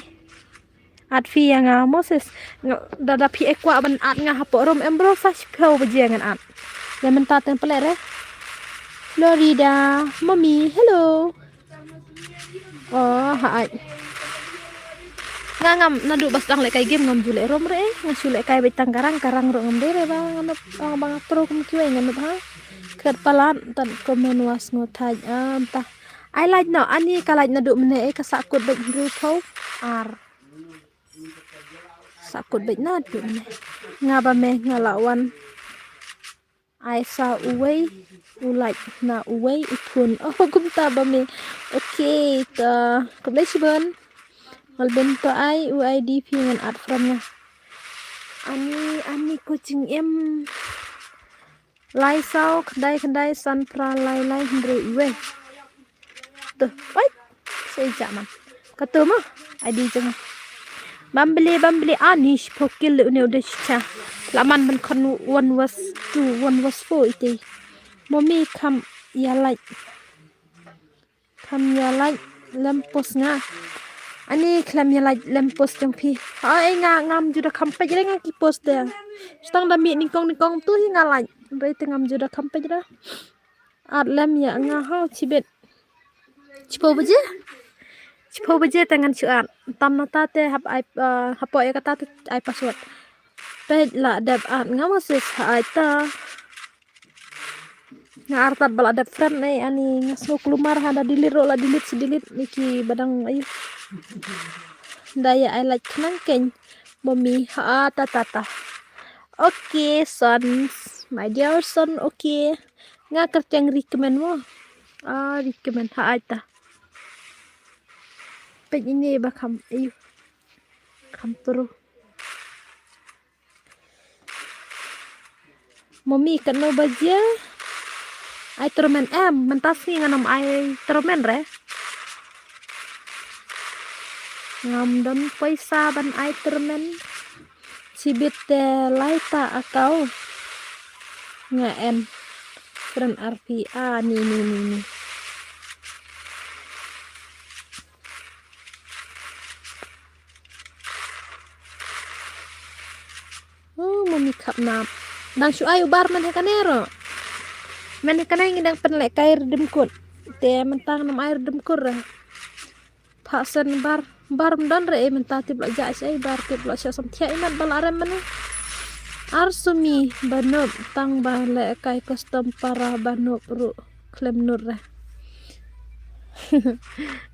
At phi ïa nga Moses. Nga, da da phi e kwah ban at nga hapoh room em bro sa shiphew baje ngan at. Ïa mynta teng pele re. Florida, mommy, hello. Oh, ha ai. Nga ngam naduh ba sdang leh kai game ngam ju leh rom re. Nga shu leh kai beit tang karang, karang ruh ngam dei re ba nga nop, ba nga pro kum kiwei nga nop ha. Khat palat tad comment was ngo thaj am ta. Ai lait no ani ka lait naduh mene e ka sah kut beit hynriew phew ar. Sah kut beit naduh mene. Nga ba me nga la wan. Ai sa uwei u lait na uwei u phone. Oh kumta ba me. Okay ta kumne shibun. Malbin to ai u I D phi ngan at from nga. Ani ani coaching em. Lai saw khyndai khyndai san phra lai lai hynriew iwei. Tuh, oi. Sei ja man. Kato ma. Adi jeng. Bambele bambele ani shiphew kill une u de shicha. La man ban khot one was two, one was four ite. Momi kham ïa lait. Kham ïa lait lem post nga. Ani khlem ïa lait lem post jong phi. Ai nga ngam ju da kham peit re nga ki post de. Sdang da mih nyngkong nyngkong tu hi nga lait. Rei te ngam ju da kham peit re. At lem ïa nga ha chibit. Chiphew baje. Chiphew baje te ngan shu at. Tam na ta te hap ai, ah, hapoh ïa kata te ai password. Peit la dep at nga ma sis ha ai ta. Nga artat ba la dep friend nei ani nga sngew kulmar ha da delete ruh la delete shi delete ni ki badang ayu. Da ïa ai like khnang kein. Mommy ha ta ta ta. Okay sons, my dear son, okay. Nga kyrteng recommend mo. Ah recommend ha ai ta. Peit ini ba kham ayu. Kham turu. Mommy katno baje? Ai tournament em, mynta sngi ngan ym ai tournament re. Ngam don poisa ban ai tournament. Chibit te lai ta akau. Nga en. Friend R P A ni ni ni ni. Oh, mami khap nap. Dang shu ai u bar mynne kane ruh. Mynne kane ngi dang pynlehkai rdem kut. Te mynta ngam ai rdem kut re. Pha sen bar, bar ym don re, mynta tip la jah sha i bar, tip la sha samthiah i mat ba la rem mynne. Ar sumi ba nop tang ba lehkai custom para ba nop ruh khlem nud re.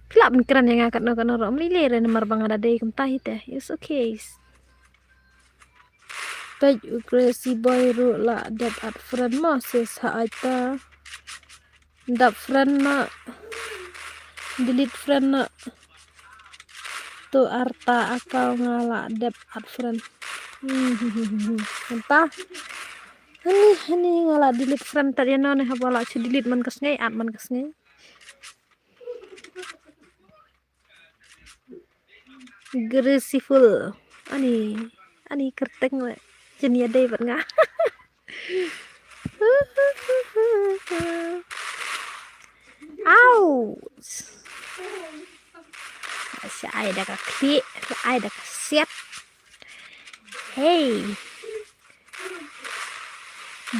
Phi lah ban kren ïa nga katno katno ruh ym lei lei re namar ba nga da dei kumta hi te. It's okay. Peit u Gracie Boy ruh la dep add friend mo, sis ha aita. Dep friend na. Delete friend na. Tu arta akau nga la dep add friend. Hmm, entah. Hani, hani nga la delete friend tad ïa no ne haba la shu delete man ka sngi, add man ka sngi. Graceful. Ani, ani kyrteng le. Jin ïa dei bad nga. Ouch. Sa ai da ka khlieh, ai da ka siat. Hey.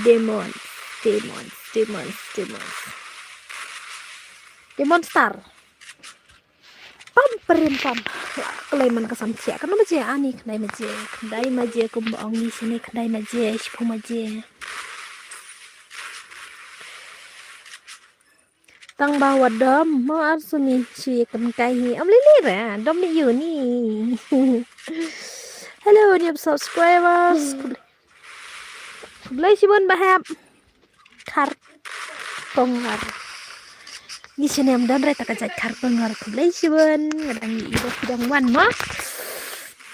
Demons, demons, demons, demons. Demon star. Pam perim pam. Klei man ka samthiah. Kano maje ani khyndai maje. Khyndai maje kumba ong ngi sini khyndai maje, shiphew maje. Tang ba wa dom mo ar sumi shu ïa kynkai hi. Am lili ra dom ni yu ni. Hello new subscribers. Khublei shibun ba hep. Khar kongwar. Ni sini am dom re ta ka jait khar kongwar. Khublei shibun. Ngadang ni ibo pidang wan mo.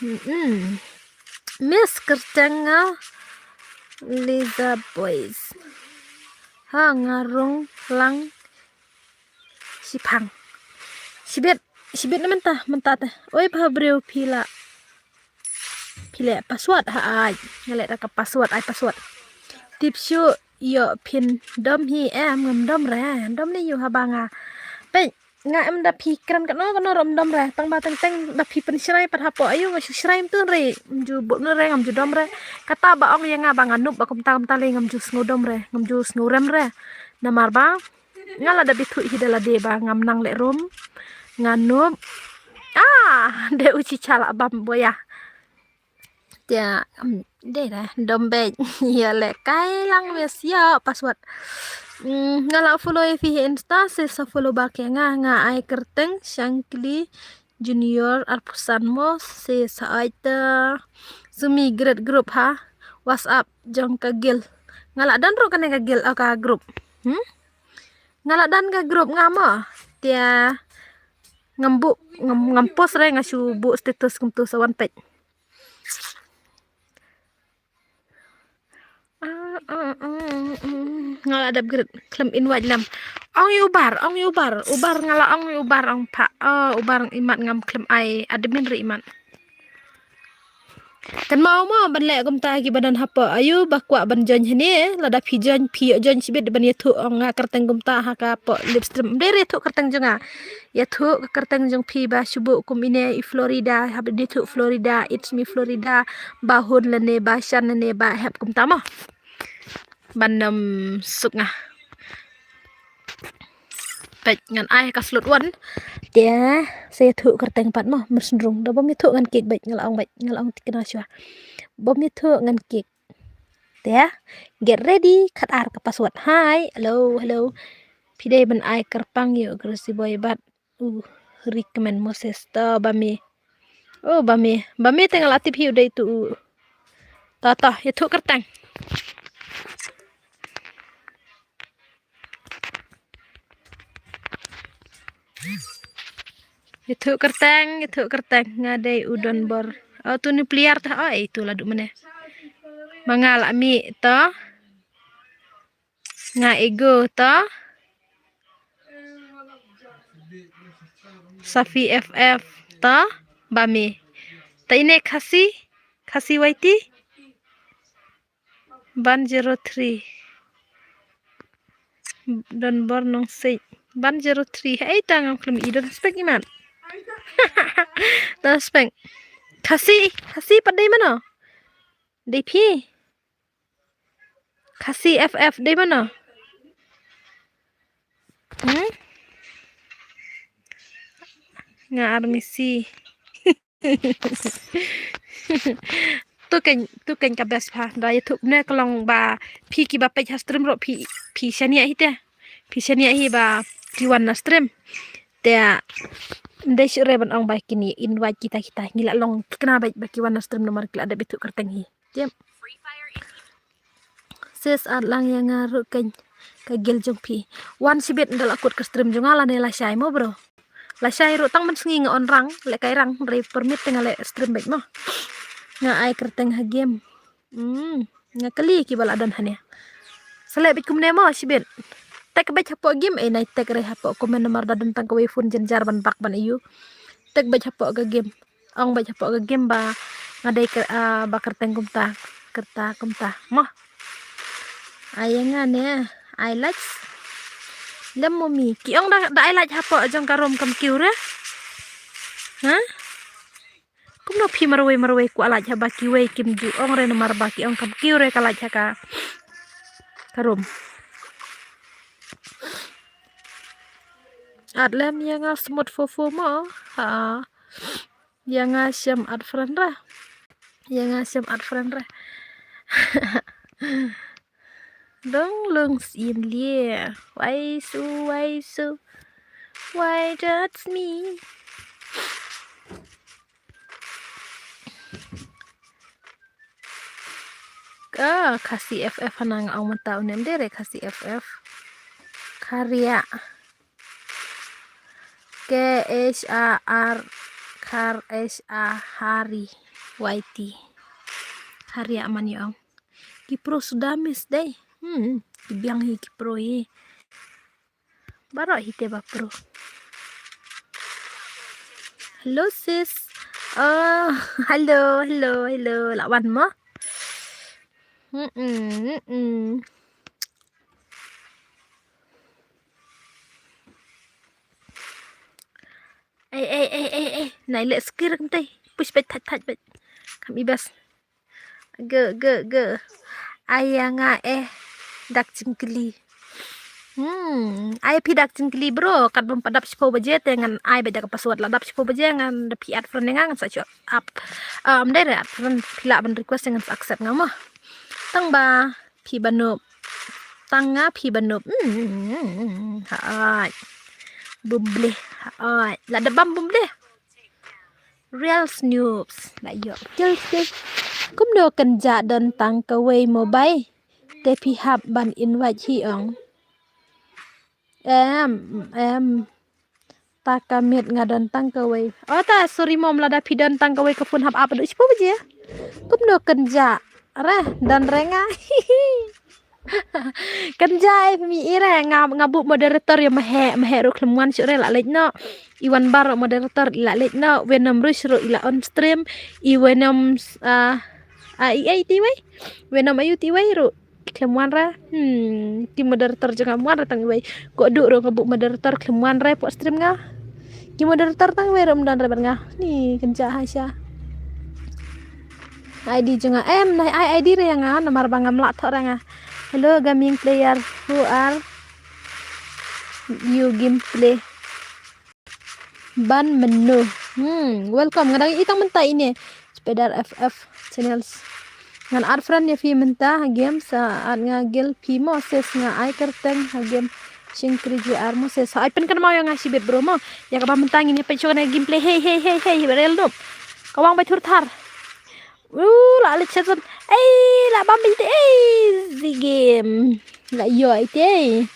Hmm. Miss Kyrteng nga Liza Boys. Ha nga rung lang shipang. Shibit, shibit na mynta, mynta te. Oi ba briew phi la. Phi leh password ha ai. Nga leh da ka password, ai password. Tip shu ïoh phin dom hi em ngam dom re. Dom ni yu haba nga. Peit. Nga em da phi kren katno katno rom dom re tang ba teng teng da phi pynshrai pat hapoh ayu nga shu shrai mtun re. Ngam ju bud ne re ngam ju dom re. Kata ba ong ïa nga ba nga nup ba kumta kumta le ngam ju sngew dom re ngam ju sngew rem re. Namar ba nga la da bithuh hi da lade ba ngam nang leh rum. Nga nup. Ah, de uchi chala bam boya. Tia, um, dei da dom bej. Ïa leh kai lang wes ïa password. Mm, nga la follow ïa phi Insta se sa follow back ïa nga nga ai kyrteng Shangkli Junior arphew san mo se sa ai ta sumi great group ha WhatsApp jong ka gil. Nga la don ruh kane ka gil, oh, ka group. Hmm? Nga la don ka group nga mo. Tia ngam bu ngam, ngam post re nga shu bu status kumtu sa wan peit. Ah, ah, ah, ah, ah. Nga la dep grit khlem invite nam. Ong ïa u Bar, ong ïa u Bar, u Bar nga la ong ïa u Bar ong pha. Oh, u Bar imat ngam khlem ai admin re imat. Kan mau mo ban leh kumta ki ba don hapoh ayu ba kwah ban join hane lada phi join phi ïoh join shibit ban ïathuh ong nga kyrteng kumta ha ka poh live stream. Ym dei re ïathuh kyrteng jong nga. Ïathuh ka kyrteng jong phi ba shu buh kum ine i Florida, haba ïathuh Florida, it's me Florida, ba hun lane ba shan lane ba hep kumta mo. Ban ym suk nga. Peit ngan ai ka slot wan. Te sa ïathuh kyrteng pat mo, myrsndrung. Da bym ïathuh ngan kick beit, nga la ong beit, nga la ong thikna shuwa. Bym ïathuh ngan kick. Te get ready, khat ar ka password. Hi, hello, hello. Phi dei ban ai kyrpang ïa u Gracie Boy bad u Rickman Moses to ba me. Oh, ba me. Ba me te nga la tip hi u dei tu u. To, to, ïathuh kyrteng. Ïathuh kyrteng, ïathuh kyrteng. Nga dei u Donbor. Oh, tu ni pliar tah. Oh, eh, tu la duh mane. Ma nga la mih to. Nga Ego to. Safi F F to. Ba me. Ta ine Khasi, Khasi Y T. Ban zero three. Donbor Nongsiej. Ban zero three. Hei ta ngam khlem i don spek imat. Don spek. Khasi, Khasi pat dei mano? Dei phi. Khasi F F dei mano? Hmm? Nga army si. Tu kan, tu kan ka best ha. Da YouTube ne ka long ba phi kiba peit ha stream ruh phi, phi shaniah hi te. Phi shaniah hi ba phi wan na stream. Te ym dei shuh re ban ong ba kin invite kita kita. Ngi la long thikna beit ba ki wan na stream namar ki la dep ithuh kyrteng hi. Jep. Sis, add lang ïa nga ruh kan ka guild jong phi. Wan shibit, ynda la kut ka stream jong nga lane lashai mo bro. Lashai ruh tang mynsngi nga on rang, leh kai rang, hynrei permit te nga leh stream beit mo. Nga ai kyrteng ha game. Hmm, nga kylli kiba la don hangne. Sa leh beit kumne mo shibit. Tag beit hapoh game, eh, nai tag re hapoh comment namar da don tang kawei phone jynjar ban bak ban ïoh. Tag beit hapoh ka game. Ong beit hapoh ka game ba nga dei kyrta, ah, ba kyrteng kumta, kyrta kumta. Mo. Ai ïa nga ne, ai like. Lem mo mi. Ki ong da, da ai like hapoh jong ka room kam kiew re. Ha? Kumno phi marwei marwei kwah like ha ba kiwei kim ju ong re namar ba ki ong kam kiew re ka like ha ka, ka room. Add lem ïa nga smooth fofo mo. Ha. Ïa nga shem add friend re. Ïa nga shem add friend re. Dong long sien lie. Why so, why so? Why that's me? Ka Khasi F F hana nga ong mynta u nem dei re Khasi F F. Kharia. K H A R, Khar H A Hari Y T. Kharia man ïa ong. Ki pro Sudanese dei. Hmm, ki biang hi ki pro hi. Baroh hi te ba pro. Hello sis. Oh, hello, hello, hello. La wan mo? Mm-mm, mm-mm. Ei, ei, ei, ei, ei. Nai leh skir kumtai. Push beit, thait, thait beit. Kam i bas. Ge, ge, ge. Ai ïa nga eh. Dak jingkylli. Hmm, ai phi dak jingkylli bro. Kat bym pat dap shiphew baje te ngan ai beit da ka password, la dap shiphew baje ngan da phi add friend ïa nga ngan sa shu ap. Am dei re add friend phi lah ban request ïa ngan sa accept nga mo. Tang ba phi ba noob. Tang nga phi ba noob. Hmm, hooid. Bumbleh. Hooid. La da bam bumbleh. Real snoobs. La ïoh kill kill. Kumno kynja don tang kawei mobile. Te phi hap ban invite hi ong. Em, em. Ta ka miet nga don tang kawei. Oh ta, sorry mom, lada phi don tang kawei ka phone hap ap haduh shiphew baje. Kumno kynja. Re, don re nga. Kynja eh phi mi i re, nga, nga buh moderator ïa ma heh, ma heh ruh khlem wan shuh re la leit noh. I wan bar ruh moderator i la leit noh, Venom ruh shuh ruh i la on stream, i Venom, ah, ah, i, i, ti wei. Venom ayu ti wei ruh. Khlem wan re. Hmm, ki moderator jong nga ym wan re tang iwei. Ko duh ruh nga buh moderator khlem wan re pok stream nga. Ki moderator tang iwei ruh ym don re bad nga. Ni kynja ha sha. I D jong nga em, nai ai I D re ïa nga namar ba ngam lah thoh re nga. Hello gaming player, who are you game play? Ban mynno. Hmm, welcome. Nga dang i tang mynta ine. Spider F F channels. Ngan add friend ïa phi mynta ha game, sa add nga guild phi mo sis, nga ai kyrteng ha game. Shingkri J R mo sis. Ai pynkynmaw ïa nga shibit bro mo. Ïa kaba mynta ngin ïa peit shuh kane gameplay. Hey hey hey hey, rel noob. Ka wang ba thur thar. Uh, la leit sha zone. Ei, la bam ite. Ei, zi game. La ïoh ite.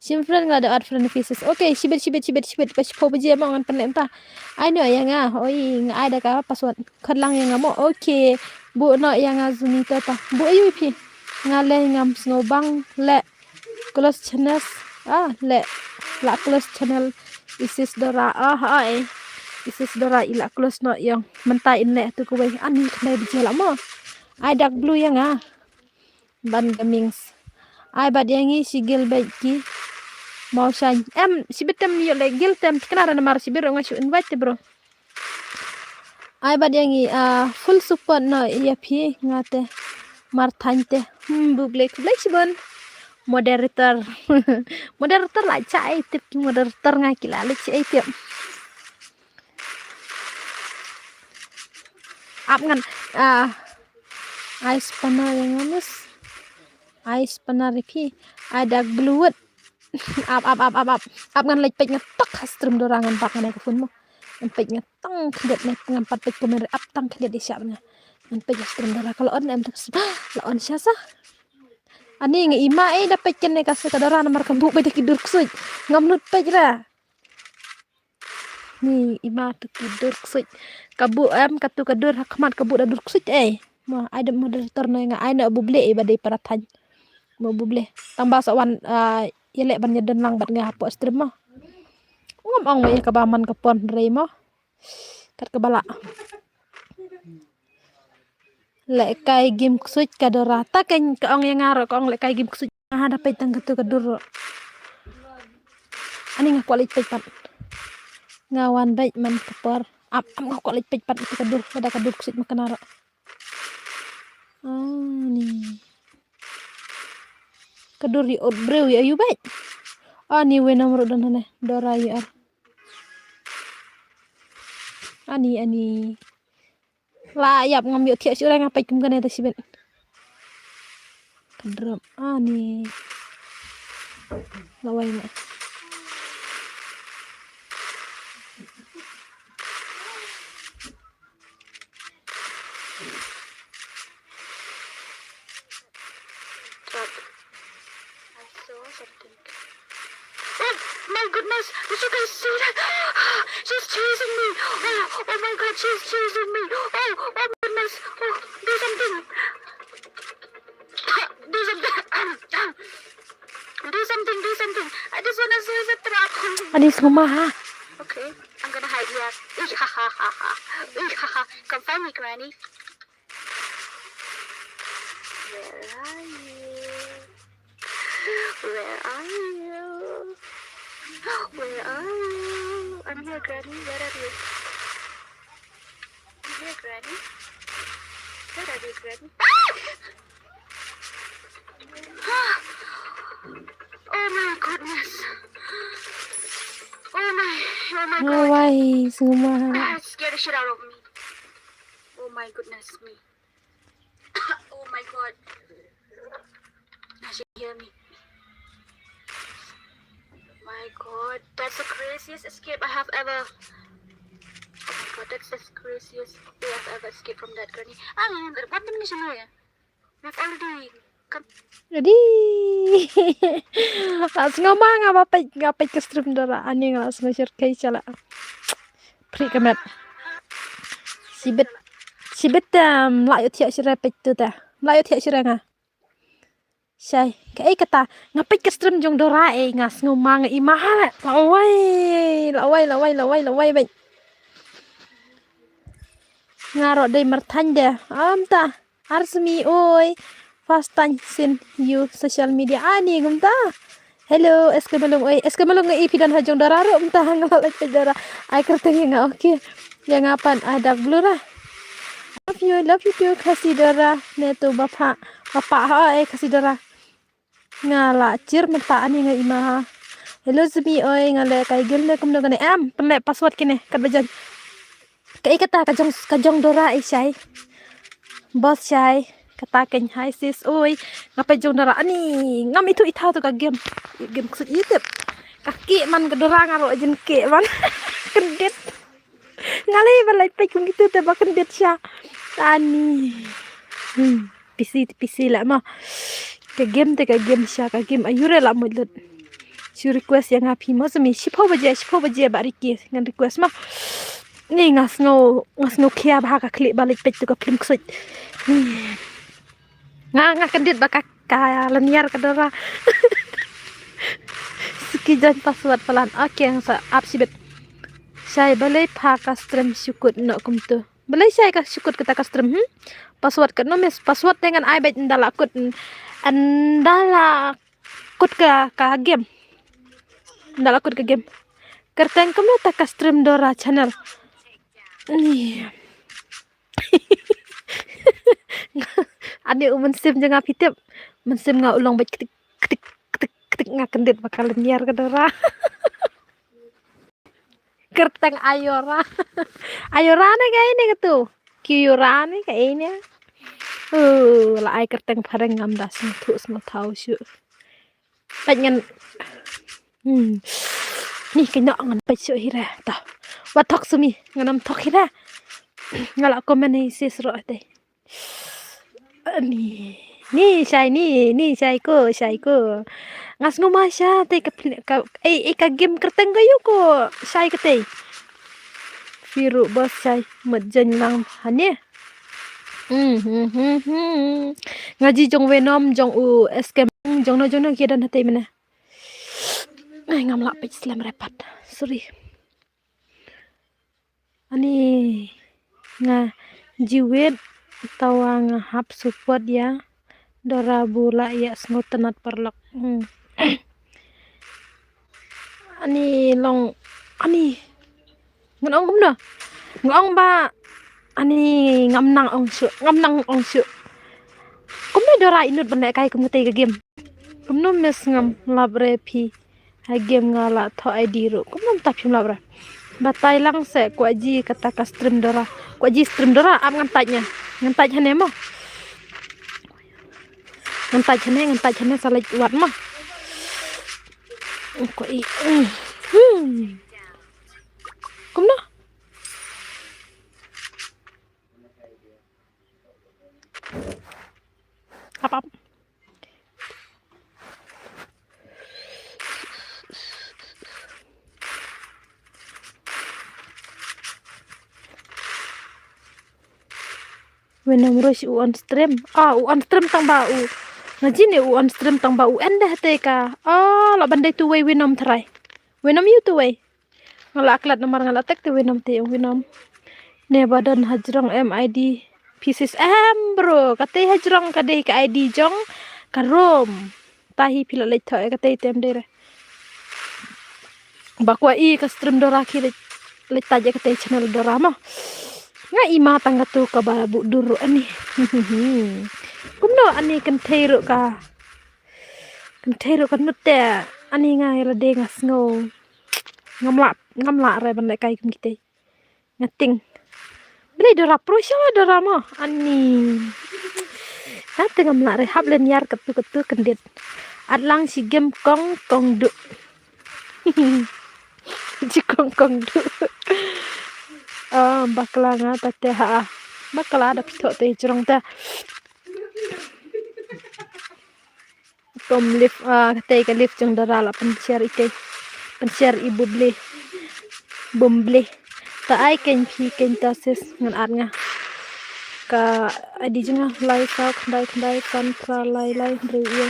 Shim friend, nga da add friend faces. Okay, shibit, shibit, shibit, shibit. Ba shiphew baje mo ngan pynleh mynta. Ai noh ïa nga. Oi, nga ai da ka password. Khot lang ïa nga mo. Okay. Buh noh ïa nga Zunito ta. Buh ayu phi. Nga leh ngam sngew bang leh. Close channels. Ah, leh. La close channel. Isis Dora. Ah, ai. Isis Dora i la close noh ïong. Mynta in leh tu kawei. Ani khnai baje la mo. Ai dark blue ïa nga. Ban gamings. Ai bad ïa ngi shi guild bad ki. Mau shine. Em, shibit tem ïoh leh guild tem thikna re namar shibit ruh nga shu invite te bro. Ai bad ïa ngi, ah, full support noh ïa phi nga te. Marthain te. Hmm, bublek, bublek shibun. Moderator. Moderator la cha ai tip ki moderator nga ki la lek cha ai tip. Ap ngan, ah, ai spana yang anus. Ai spana ripi. Ai dak bluet. Ap, ap, ap, ap, ap. Ap ngan leit peit nga tak ha stream Dora ngan bak ngan ka phone mo. Ngan peit nga tang khliat ne ngan pat peit comment ap tang khliat di siap nga. Ngan peit ha stream Dora ka la on em tak la on sha sa. Ani nga ima eh da peit kane ka sa ka Dora namar ka buh peit ki dur ksuid. Ngam lut peit ra. Ni ima tu ki dur ksuid. Ka buh em ka tu ka dur ha khmat ka buh da dur ksuid eh. Ma ai da moderator ne nga ai na buble eh ba dei para thain. Ma buble. Tang ba sa wan ah, ïaleh ban ïadon lang bad nga hapoh stream ma. Ngam ong ma ïa ka ba man ka pon rei ma. Kat ka ba la. Lehkai game ksuid ka Dora. Ta kein ka ong ïa nga ruh ka ong lehkai game ksuid. Nga ha da peit tang katu ka dur ruh. Ani nga kwah leit peit pat. Nga wan beit man ka por. Ap ap nga kwah leit peit pat katu ka dur. Lada ka dur ksuid ma kane ruh. Ani. Ka dur ïa ut briew ïa ayu beit. Ani Venom ruh don hane. Dora ïa ar. Ani ani. La ïap ngam ïoh thiah shuh re nga peit kum kane ta shibit. Ka drop ani. La wai ma. Drop. I saw something. Oh my goodness! Did you guys see that? She's chasing me! Oh, oh my god, she's chasing me! Oh, oh my goodness! Oh, do something! Do something! Do something, do something! I just wanna see the trap! Ani sngewma ha. Okay, I'm gonna hide here. Ih, ha, ha, ha, ha. Ih, ha, ha. Come find me, Granny. Where are you? Where are you? Where are you? I'm here, Granny. Where are you? I'm here, Granny. Where are you, Granny? Ah! Ah! Oh my goodness. Oh my, oh my god. Wai, sngewma. Ah, it scared the shit out of me. Oh my goodness me. Oh my god. Now she hear me. My god, that's the craziest escape I have ever. Oh my god, that's the craziest way I've ever escaped from that, Granny. Ah, what the minute you know? We've already come. Ready. La sngewma nga ba peit, nga peit ka stream Dora. Ani nga la sngew shyrkhei sha la. Pri ka met. Shibit. Shibit te, em, la ïoh thiah shuh re peit tu te. La ïoh thiah shuh re nga. Shai. Kaei kata, nga peit ka stream jong Dora eh, nga sngewma nga ima ha le. La wai, la wai, la wai, la wai, la wai beit. Nga ruh dei marthain de. Am ta. Arsmi oi. First time seen you social media. Ani kumta. Hello, S K Malung oi. S K Malung nga i phi don ha jong Dora ruh kumta, nga la leit peit Dora. Ai kyrteng ïa nga, okay. Ïa nga pat ai dak blur ah. Love you, love you too, Khasi Dora. Ne tu bapha, bapha ha eh Khasi Dora. Nga la chir mynta ani nga ima ha. Hello Zmi oi, nga lehkai game ne kumno kane em, pynleh password kine, kat ba jan. Kaei kata ka jong, ka jong Dora eh shai. Boss shai, kata kein hi sis oi. Nga peit jong Dora ani, ngam ithuh ithaw tu ka game. Game ksuid itip. Ka kieh man ka Dora nga ruh jin kieh man. Kyndit. Nga lei ba leit peit kum kitu te ba kyndit sha. Ani. Hmm. Pisi te pisi la ma. Ka game te ka game sha ka game ayu re la mut lut. Shu request ïa nga phi mo sami shiphew baje, shiphew baje ba riki ngan request ma. Ni nga sngew, nga sngew khia ba ha ka khlieh ba leit peit tu ka film ksuid. Hmm. Nga, nga kyndit ba ka, ka laniar ka Dora. Suki jan password palan. Okay, nga sa ap shibit. Shai balei pha ka stream shu kut noh kumtu. Balei shai ka shu kut kata ka stream, hmm? Password katno miss, password te ngan ai beit ynda la kut, ynda la kut ka, ka game. Ynda la kut ka game. Kyrteng kumno ta ka stream Dora channel. Ni. Ani u mynsiem jong nga phi tip. Mynsiem nga u long bad ktik, ktik, ktik, ktik, nga kyndit ba ka lynñiar ka Dora. Kyrteng Ayora. Ayora ne ka ine ka tu. Kiora ne ka ine. Uh, la ai kyrteng phareng ngam da sngewthuh sngewthaw shuh. Peit ngan. Hmm. Ni kynnoh ngan peit shuh hi re. Ta. Wat thok sumi ngan ym thok hi re. Nga la comment hi sis ro te. Ni, ni shai ni, ni shai ko, shai ko. Nga sngew ma sha te ka pli-, ka, eh, eh, ka game kyrteng ka yu ko, shai ka te. Firu bos shai, mat jan lang hane. Hmm, hmm, hmm, hmm. Nga ji jong Venom, jong u S K M, jong no, jong no, ki don hate mena. Ai, ngam lah peit slem repat. Sorry. Ani nga jiwit tawa nga hap support ïa Dora bu la ïa sngewtynnat paralok. Hmm. Ani long ani ngan ong kumno? Nga ong ba ani ngam nang ong shuh, ngam nang ong shuh. Kumno Dora i nud ban lehkai kum katei ka game? Kumno miss ngam lap re phi. Ha game nga la thoh I D ruh. Kumno mynta phim lap re. Batai lang se kwah ji kata ka stream Dora. Kwah ji stream Dora ap ngan tait nia. Ngan tait hane mo. Ngan tait hane, ngan tait hane sa leit wad mo. Kwah i. Hmm. Kumno? Ap ap. Venom Rush u on stream. Ah, u on stream tang ba u. Nga ji ne u on stream tang ba u en deh te ka. Ah, la ban dei tu wei Venom tharai. Venom yu tu wei. Nga la klet namar nga la tek te Venom te Venom. Ne ba don hajrong M I D. Pieces M bro. Kate hajrong ka dei ka I D jong ka room. Tahi phi la leit thoh kate tem dei re. Ba kwah i ka stream Dora ki leit, leit tait ïa kata channel Dora mo. Nga i ma tang katu kaba buh dur ruh ani. Kumno ani kynthei ruh ka. Kynthei ruh ka nud te ani nga ïa lade nga sngew. Ngam lah, ngam lah re ban lehkai kum kitei. Nga ting. Balei Dora pro sha Dora mo. Ani. Nga te ngam lah re hap lynñiar katu katu kyndit. At lang shi game kong kong du. Shi kong kong du. Oh, bakla nga ta te ha. Bakla da phi thoh te jrong ta. Kom live, ah, katei ka live jong Dora la pynshare i tei. Pynshare i buble. Bumble. Ta ai kein phi kein ta sis ngan at nga. Ka I D jong nga lai saw khyndai khyndai san phra lai lai hynriew ïa.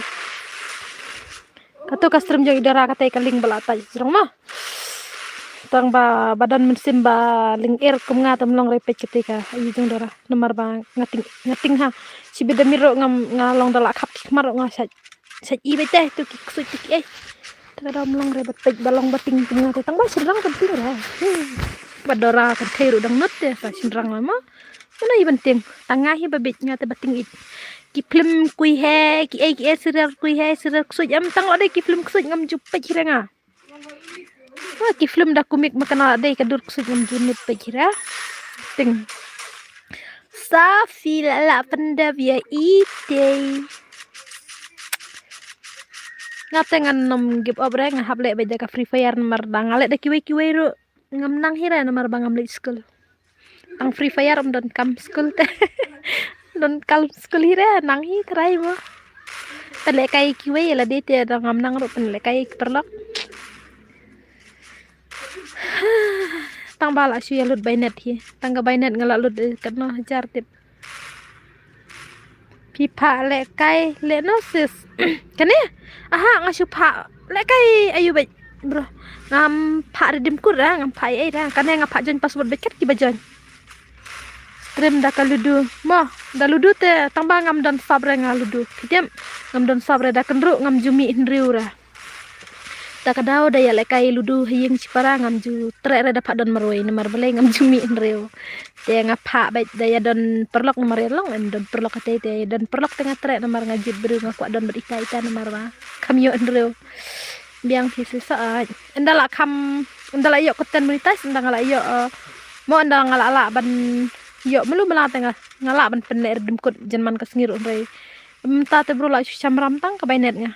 Katu ka stream jong i Dora katei ka link ba la tait jrong mo. Tang ba, ba don mynsiem ba lyngkhuh kum nga tam long re peit katei ka I D jong Dora. Namar ba nga ting, nga ting ha. Shi bit da miet ruh ngam, nga long da la khap ki khmar ruh nga shait. Shait i beit te tu ki ksuid tu ki ei. Te ka dom long re ba peit ba long ba ting kum nga te tang ba shynrang kan ting re. Hmm. Ba Dora kynthei ruh dang nud te sa shynrang la mo. Mano i ban ting. Tang nga hi ba beit nga te ba ting ïeit. Ki film kui he, ki ei ki ei serial kui he, serial ksuid em tang la dei ki film ksuid ngam ju peit hi re nga. Wah, ki film da kumik ma kane dei ka dur ksuid ngam ju nud peit hi re. Ting. Sa phi la la pyndep ïa i tei. Nga te ngan nym give up re, nga hap leh beit da ka Free Fire namar da nga leh da kiwei kiwei ruh ngam nang hi re namar ba ngam leit skul. Tang Free Fire ym don kam skul te. Don kam skul hi re nang hi trai mo. Pynlehkai kiwei la dei te da ngam nang ruh pynlehkai ki paralok. Tang ba la shu ïa lut bainet hi. Tang ka bainet nga la lut, eh, katno hajar tip. Phi phah lehkai leh no sis. Kane? Aha, nga shu phah lehkai ayu beit. Bro, ngam phah redeem code ra, ngam phah ei ei ra. Kane nga phah join password beit kat kiba join. Stream da ka Ludo. Mo, da Ludo te tang ba ngam don sub re nga Ludo. Phi tip, ngam don sub re da kynruh ngam ju mih hynriew ra. Ta ka daw da ïalehkai ludu ha ïing shipara ngam ju treh re da phah don marwei namar balei ngam ju mih hynriew. Te nga phah beit da ïadon paralok namar ïa long em don paralok katei te ïadon paralok te nga treh namar nga jied briew nga kwah don bad ita ita namar ba kham ïoh hynriew. Biang phi shisha ai. Ynda la kham ynda la ïoh content monetize ynda nga la ïoh eh, mo ynda nga la lah ban ïoh malu mala te nga nga lah ban pynleh redeem code jan man ka sngi ruh hynrei. Mynta te bro la shu shamram tang ka bainet nga.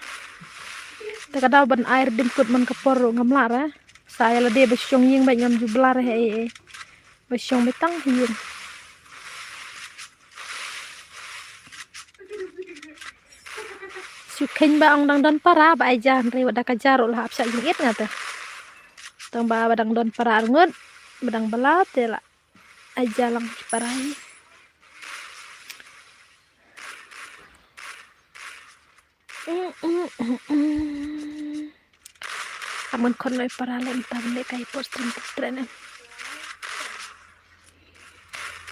Te ka daw ban ai redeem code man ka por ruh ngam lah re. Sa ïa lade ba shong ïing bad ngam ju bla re hei ei. Ba shong bad tang ïing. Shu kheiñ ba ong dang don para ba ai ja hynrei wat da ka ja ruh la hap shah jingit nga te. Tang ba ba dang don para arngut ba dang bala te la ai ja lang ki para hi. Aman khon noi para le mynta ban leh kai post tren tren.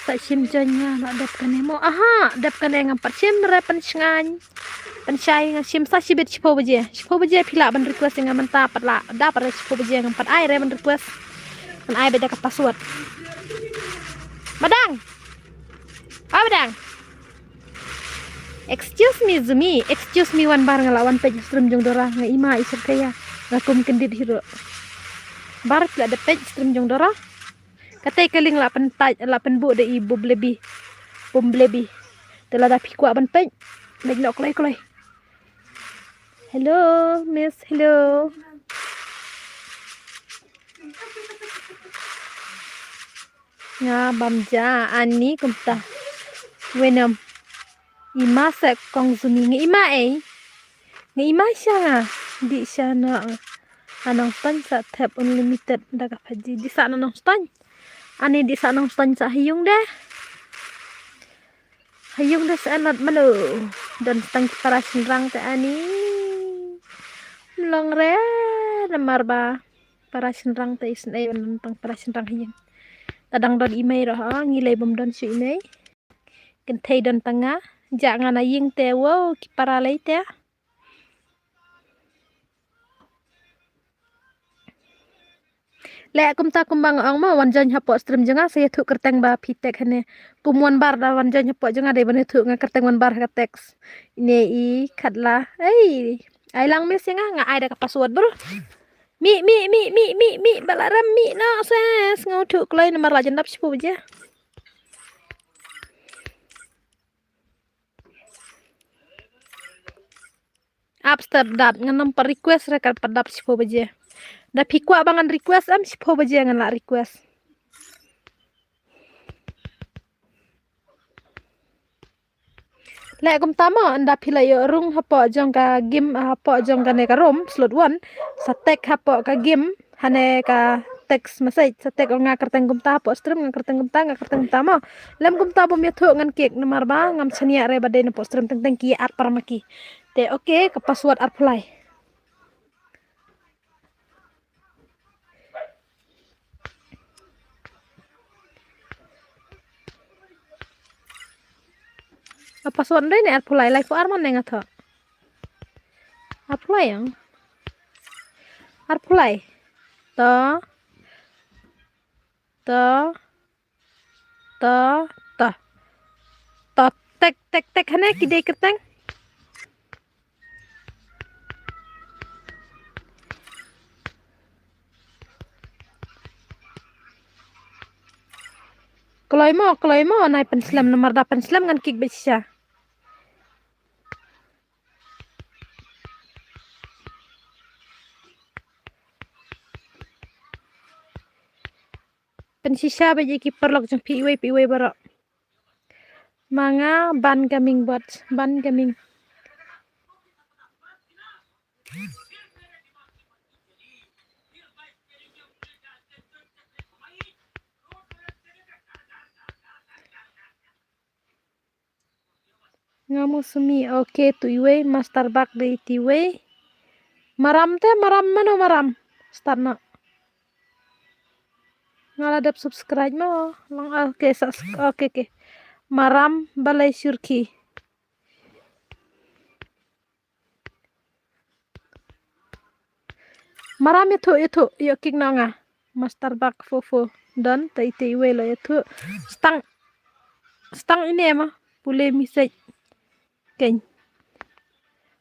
Sa shim join nga la dep kane mo. Aha, dep kane ngam pat shim re pan shngain. Pan shai nga shim sa shibit shiphew baje. Shiphew baje phi lah ban request nga mynta pat lah. Da pat re shiphew baje ngam pat ai re ban request. Ban ai bad da ka password. Madang. Ah, Madang. Excuse me, Zumi. Excuse me, wan bar nga la wan peit stream jong Dora. Nga ima i syrkaya. Nga kum kendit hiro. Bar phi la da peit stream jong Dora. Katei ka link la pyntait la pynbuh da i Bumblebee. Bumblebee. Te lada phi kwah ban peit. Leit noh kloi kloi. Hello, miss, hello. Nga bam ja ani kumta. Wenam. Ima sa kong Zumi nga ima ei. Nga ima sha nga. Di sha na. Anong stan sa thep unlimited da ka phaji. Di sa anong stan. Ani di sa anong stan sa ha ïung de. Ha ïung de sa anat malu. Don stang ki para shynrang te ani. Mlong re namar ba. Para shynrang te isnei ban don tang para shynrang ha ïung. Ta dang don i mei roh ha ngi lei bym don shu i mei. Kynthei don tang nga. Ja nga na ïing te wow ki para lei te. Leh kumta kumba nga ong ma wan join hapoh stream jong nga sa ïathuh kyrteng ba phi tag hane. Kum wan bar da wan join hapoh jong nga dei ban ïathuh nga kyrteng wan bar ha ka text. Ine i khat la. Ei, ai lang miss ïa nga nga ai da ka password bro. Mi mi mi mi mi mi balaram mi no ses nga thuh kloi namar la jendap shiphew baje. Ap step dap ngan nampat request re kat pat dap shiphew baje. Da phi kwah ba ngan request em shiphew baje ngan la request. Leh kumta mo ynda phi la ïoh rung hapoh jong ka game hapoh jong kane ka room slot one sa tag hapoh ka game hane ka text message sa tag ong nga kyrteng kumta hapoh stream nga kyrteng kumta nga kyrteng kumta mo. Lem kumta bym ïathuh ngan kik namar ba ngam shaniah re ba dei na poh stream teng teng ki ar para ma ki. Te okay ka password ar phlai. A password dei ne ar phlai lai ko ar man ne nga tho. Ar phlai yang. Ar phlai. To. To. To, to. To, tek, tek, tek, hane ki dei kyrteng. Kloi mo, kloi mo, nai pynslem namar da pynslem ngan kik beit shisha. Pynshisha ba ïa ki paralok jong phi iwei pa iwei baroh. Ma nga ban ka ming bot, ban ka ming. Nga mosmi, okay, tu iwei, master bak de iti iwei. Maram te, maram mano maram? Start na. Nga la dep subscribe mo. Lang, okay, sa, okay, okay. Maram balai surki. Param ïathuh, ïathuh, ïoh kick noh nga. Master bak fofo. Don, te ite iwei la ïathuh. Stang, stang ine ma. Pule message. Keng.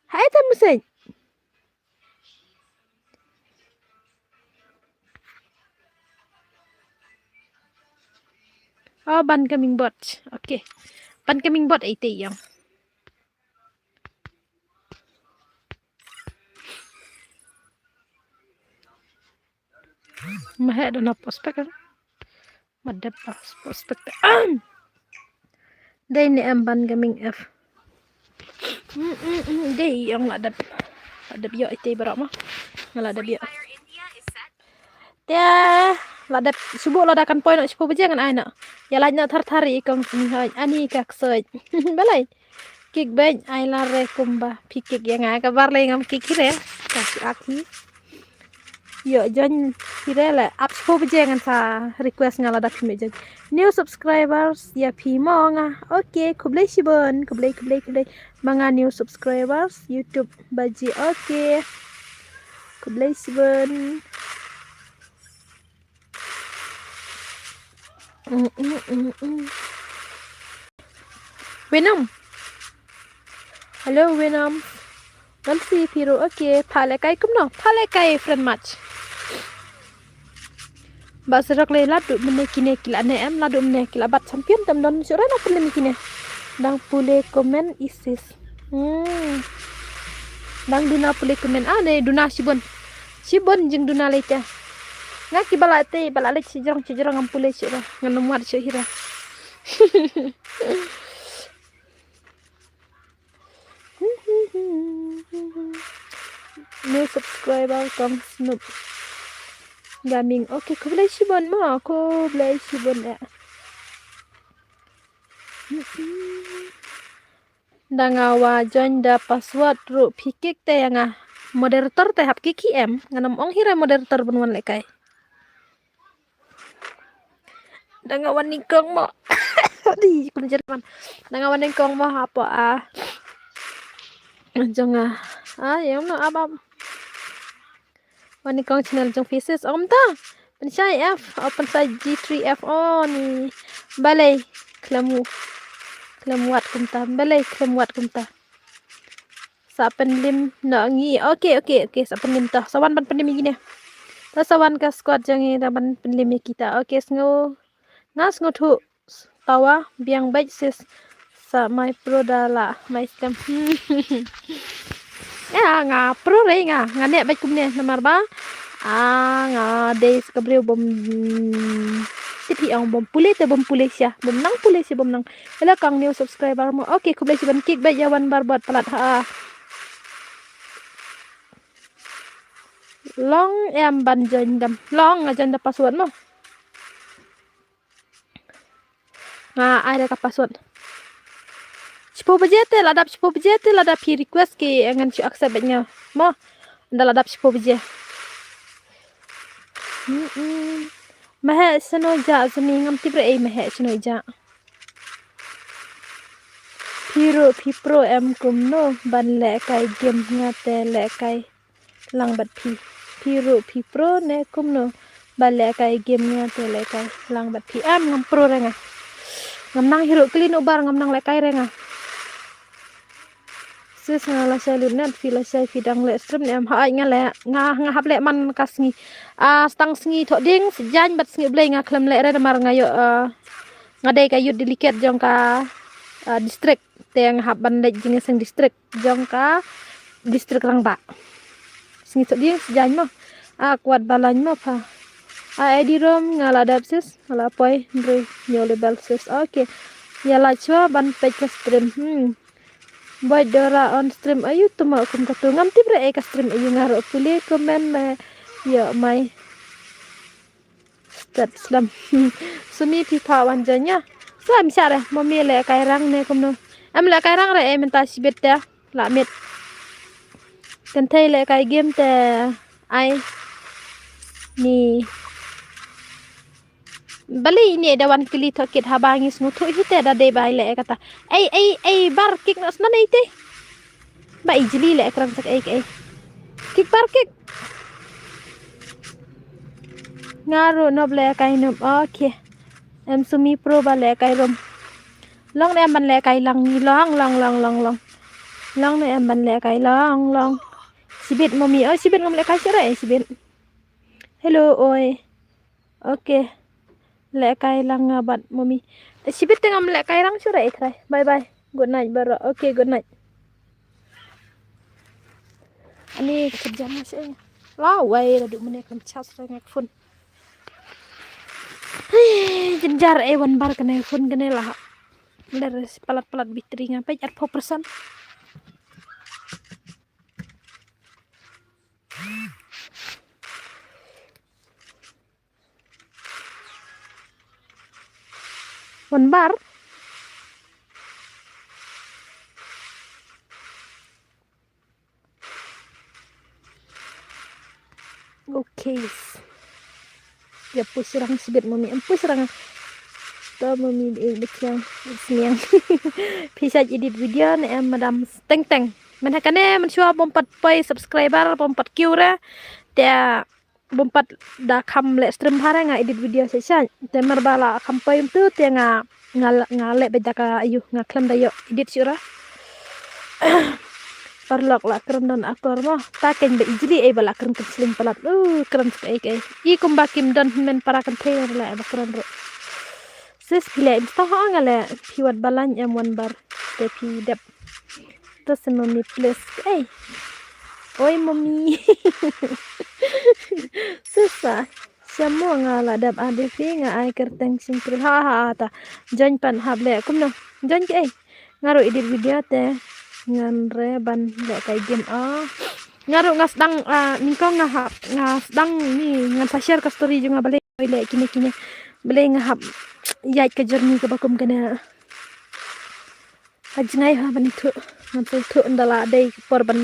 Hai te message. Oh, ban coming bot. Okay. Ban coming bot ite ïong. Mahe dona prospect. Madep prospect. Dei ne em ban gaming F. Mm, mm, mm, dei ïong la dep. La dep ïoh ite baroh ma. Nga la dep ïoh. Te la dep subuh la da kan poi noh shiphew baje ngan ai noh. Ïa lait noh thar thar i kong sni hoi ani ka ksoi. Balai. Kick beit ai la re kumba phi kick ïa nga ka bar le ngam kick hi re. Ka shi ak hi. Ïoh join hi re le ap shiphew baje ngan sa request nga la da phi me join. New subscribers ïa phi mo nga. Okay, khublei shibun, khublei, khublei, khublei. Ma nga new subscribers YouTube baje. Okay. Khublei shibun. Mm, mm, mm, mm. Venom. Hello, Venom. Ngan si phi ruh, okay. Pha lehkai kumno? Pha lehkai friend match. Ba srok le la duh mynne kine ki la ne em, la duh mynne ki la bat champion tam don shuh re na pynlem kine. Dang pule comment isis. Hmm. Dang duna pule comment. Ah, ne duna shibun. Shibun jingduna lei te. Nga ki ba la te, ba la leit shijrong, shijrong ngam pule shuh re. Ngan ym wad shuh hi re. New subscriber kong Snoop Gaming. Okay, khublei shibun mo, khublei shibun eh. Da nga wa join da password ruh phi kick te ïa nga. Moderator te hap kick hi em, ngan ym ong hi re moderator ban wan lehkai. Da nga wan nyngkong mo. Di kum Jerman. Da nga wan nyngkong mo hapoh a jong nga. Ah, ïa no abam. Wan nyngkong channel jong phi sis. Om ta. Pynshai F, oh pynshai G three F, oh ni. Balei khlem, khlem wad kumta. Balei khlem wad kumta. Sa pynlim noh ngi. Okay, okay, okay. Sa pynlim to. Sa wan ban pynlim ïa kine. To sa wan ka squad jong ngi da ban pynlim ïa kita. Okay, sngew. Nga sngewthuh. Tawa biang beit sis. Sa mai pro da la mai stem. Ya, nga pro re nga. Nga neh beit kumne namar ba. Ah, nga dei sa ka briew bym tip hi ong bym pule te bym pule sha. Bym nang pule sha bym nang. Hello kong new subscriber mo. Okay, khublei shibun kick beit ïa wan bar bad palat ha. Long em ban join dam. Long nga join da password mo. Nga ai da ka password. Shiphew baje te la dap shiphew baje te la dap phi request ki ngan shu accept beit nga. Mo. Da la dap shiphew baje. Mm-mm. Mahe shano ja sani ngam tip re ei mahe shano ja. Phi ruh phi pro em kumno ban lehkai game nga te lehkai lang bad phi. Phi ruh phi pro ne kumno ban lehkai game nga te lehkai lang bad phi. Em ngam pro re nga. Ngam nang hi ruh kylli no bar ngam nang lehkai re nga. Sis nga lashai lut net phi lashai phi dang leh stream ne em ha ai nga leh nga nga hap leh man ka sngi. Ah, stang sngi thoh ding sijaiñ bad sngi Blei nga khlem leh re namar nga ïoh, ah, nga dei ka youth delegate jong ka, ah, district te nga hap ban leit jingïaseng district jong ka district Rangbah. Sngi thoh ding sijaiñ mo. Ah, kwah ba lain mo pha. Ah, edi rom nga la dep sis nga la poi ndri ñiew lebel sis. Okay. Ïa la chwa ban peit ka stream. Hmm. Boy Dora on stream ayu tuma kum katu ngam tip re eh ka stream ayu nga ro pule comment me yo mai. Stat slam. Sumi phi pha wan janya. Sa em sha re mo mi lehkai rang ne kumno. Em lehkai rang re eh mynta shibit te la mit. Kan thei lehkai game te ai ni. Balei ine da wan kylli thoh kit haba ngi sngewthuh hi te da dei bai leh kata. Ei ei ei bar kick noh snan ei te. Ba i jli leh krang sak ei ei. Kick bar kick. Nga ruh nop lehkai nop. Okay. Em Sumi pro ba lehkai rum. Long ne em ban lehkai lang ni long long long long long. Long ne em ban lehkai long long. Sibit mami. Oh, sibit ngam lehkai sira eh sibit. Hello oi. Okay. Lehkai lang nga bad mami. Sibit te ngam lehkai lang sira eh trai. Bye bye. Good night bro. Okay, good night. Ani kerja masih. Lawai radu mene kan charge rengek phone. Hei, jenjar eh wan bar kene phone kene lah. Ler palat-palat battery ngapai at four percent. Wan bar. Okay. Ya push rang sibit mami, em push rang. To mami di betiang sniang. Pisa edit video ne em madam teng teng. Men hakane men shua bom pat poi subscriber bom pat kiu re. Te bom pat da kham leh stream bha re nga edit video shisha. Te mar ba la kham poi tu te nga nga nga leh bad da ka ayu nga khlem da ïoh edit shuh ra. Parlok la kren don akor mo. Ta ken ba ijli ei ba la kren ken sling palat. Uh, kren suk ei ei. I kumba kim don men para kan thei la ba kren ro. Sis phi leh insta ha nga leh phi wat balan em wan bar. Te phi dep. To sa mami please. Ei. Oi mami. Sisa. Siamo nga la dap ade phi nga ai kerteng singkril ha ha ha ta. Join pan hap le kumno. Join ke ei. Nga ruh edit video te. Ngan re ban lehkai game ah. Nga ruh nga sdang ah, nyngkong nga hap nga sdang ni ngan sa share ka story jong nga balei leh kine kine. Balei nga hap ïaid ka journey kaba kum kane. Ha jngai ha ban ithuh. Ngam sa ithuh ynda la dei ka por ban.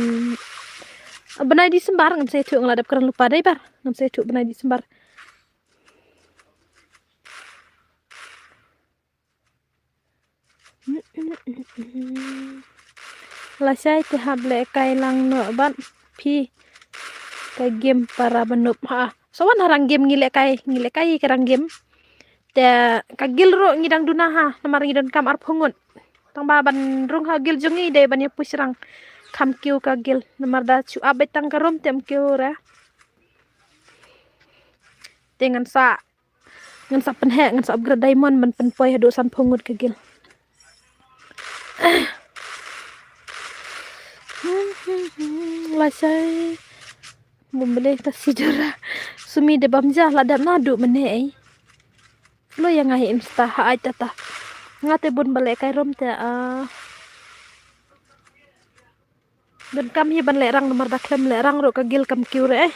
Bnai Disembar ngam sa ithuh nga la dep kren lypa dei bar. Ngam sa ithuh bnai Disembar. Lashai te hap lehkai lang noh bad phi ka game para ba nop ha. Sa wan harang game ngi lehkai, ngi lehkai ka rang game. Te ka guild ruh ngi dang duna ha, namar ngi donkam arphew ngut. Tang ba ban rung ha guild jong ngi dei ban ïa push rang. Kham kiew ka guild, namar da shu update tang ka room te em kiew re. Te ngan sa, ngan sa pynheh, ngan sa upgrade diamond ban pynpoi haduh sanphew ngut ka guild. Lashai. Bum bele ta sidora. Sumi de bam ja la dap na du mene ei. Lo ya ngai insta ha ai tata. Nga te bun ba lehkai rom te ah. Donkam hi ban lehrang namar da khlem lehrang ruh ka guild kam kiew re eh.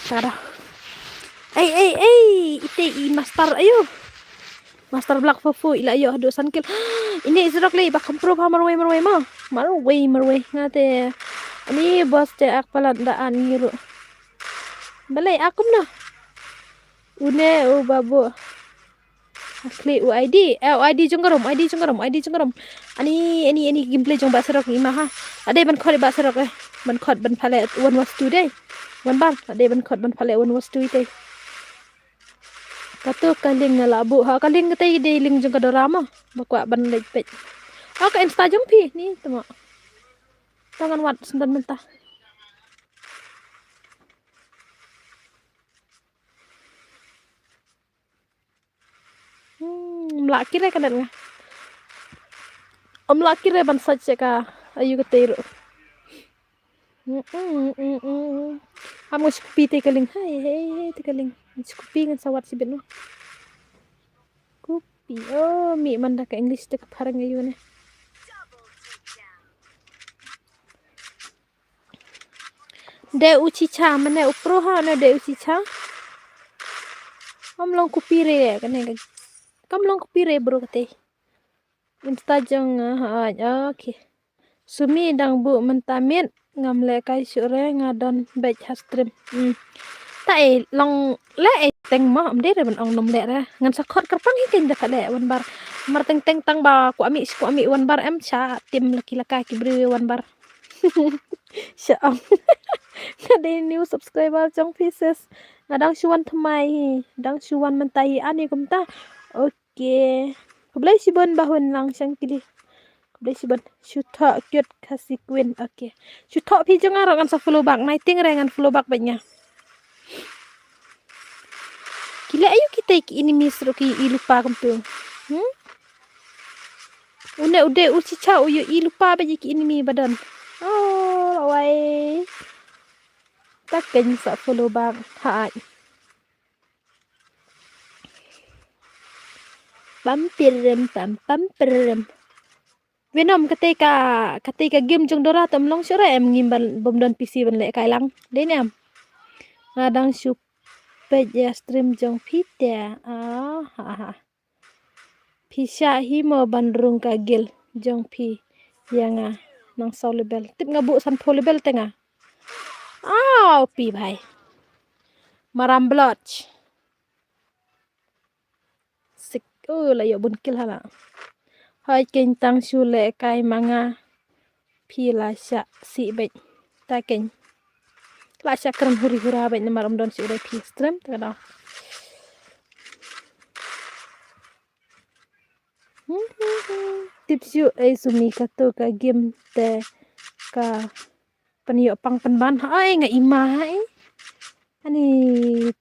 Tara. Ei ei ei ite i master ayo. Master Black Fofo i la ïoh haduh san kill. Ine i surok lei ba kham pro ba marwei marwei ma. Marwei marwei nga te. Ani boss te ak palat da an ngi ruh. Balei akum na. Une u babu. Akli u I D. Eh, u I D jong ka rom, I D jong ka rom, I D jong ka rom. Ani ani ani gameplay jong ba surok i ma ha. Ade ban khot ba surok eh. Ban khot ban pale one was two dei. One bar. Ade ban khot ban pale one was two dei. Katu ka link nga la buh ha ka link kata i dei link jong ka Dora ma. Ba kwah ban leit peit. Oh ka Insta jong phi ni tama. Tangan wat sendan mynta. Hmm, mla kire ka net nga. Om la kire ban sach ka ayu ka tei ruh. Mm, mm, mm, mm. Am ngus kupi te kaling. Hai, hai, hai, te kaling. Ngus kupi ngan sawat sibit no. Kupi. Oh, mi manda ka English te ka pharang ayu ne. De u chicha mane u pro ha ne de u chicha. Kam long kupi re kane ka. Kam long kupi re bro kate. Insta jong nga ha, okay. Sumi dang buh mynta miet ngam lehkai shuh re nga don beit ha stream. Hmm. Ta ei long leh ei teng mo am dei re ban ong nom leh re. Ngan sa khot kyrpang hi kein da pha leh wan bar. Mar teng teng tang ba kwah mih shi kwah mih wan bar em cha tim laki laka ki briew wan bar. Sha ong. Nga dei new subscriber jong phi sis. Nga dang shu wan thymmai hi, dang shu wan mynta hi ani kumta. Okay. Khublei shibun ba hun lang shang kili. Khublei shibun. Shu thoh cute Khasi Queen. Okay. Shu thoh phi jong nga ruh ngan sa follow back. Nai ting re ngan follow back bad nga. Ki leh aïu kita ki enemies ruh ki i lypa kumtu. Hmm? Une u de u chicha u ïoh i lypa bad ki enemy ba don. Oh, wai. Ta keiñ sa follow back. Ha ai. Pam pirem pam pam pirem. Venom kata ka, kata ka game jong Dora tam long sure em ngim ban bom don P C ban leh kai lang. Dei ne em. Nga dang shu peit ïa stream jong phi te. Ah, ha ha. Phi shah hi mo ban rung ka guild jong phi ïa nga nang saw level. Tip nga buh sanphew level te nga. Aw pi bhai. Maram bloch. Sik, oh, la ïoh bun kill hala. Hoi keiñ tang shu leh kai ma nga. Phi la shah sih beit. Ta keiñ. La shah kren huri hura beit namar ym don shuh re phi stream ta ka daw. Tip shuh ei Sumi kato ka game te ka pynïoh pang pynban ha ai nga i ma ha ai. Ani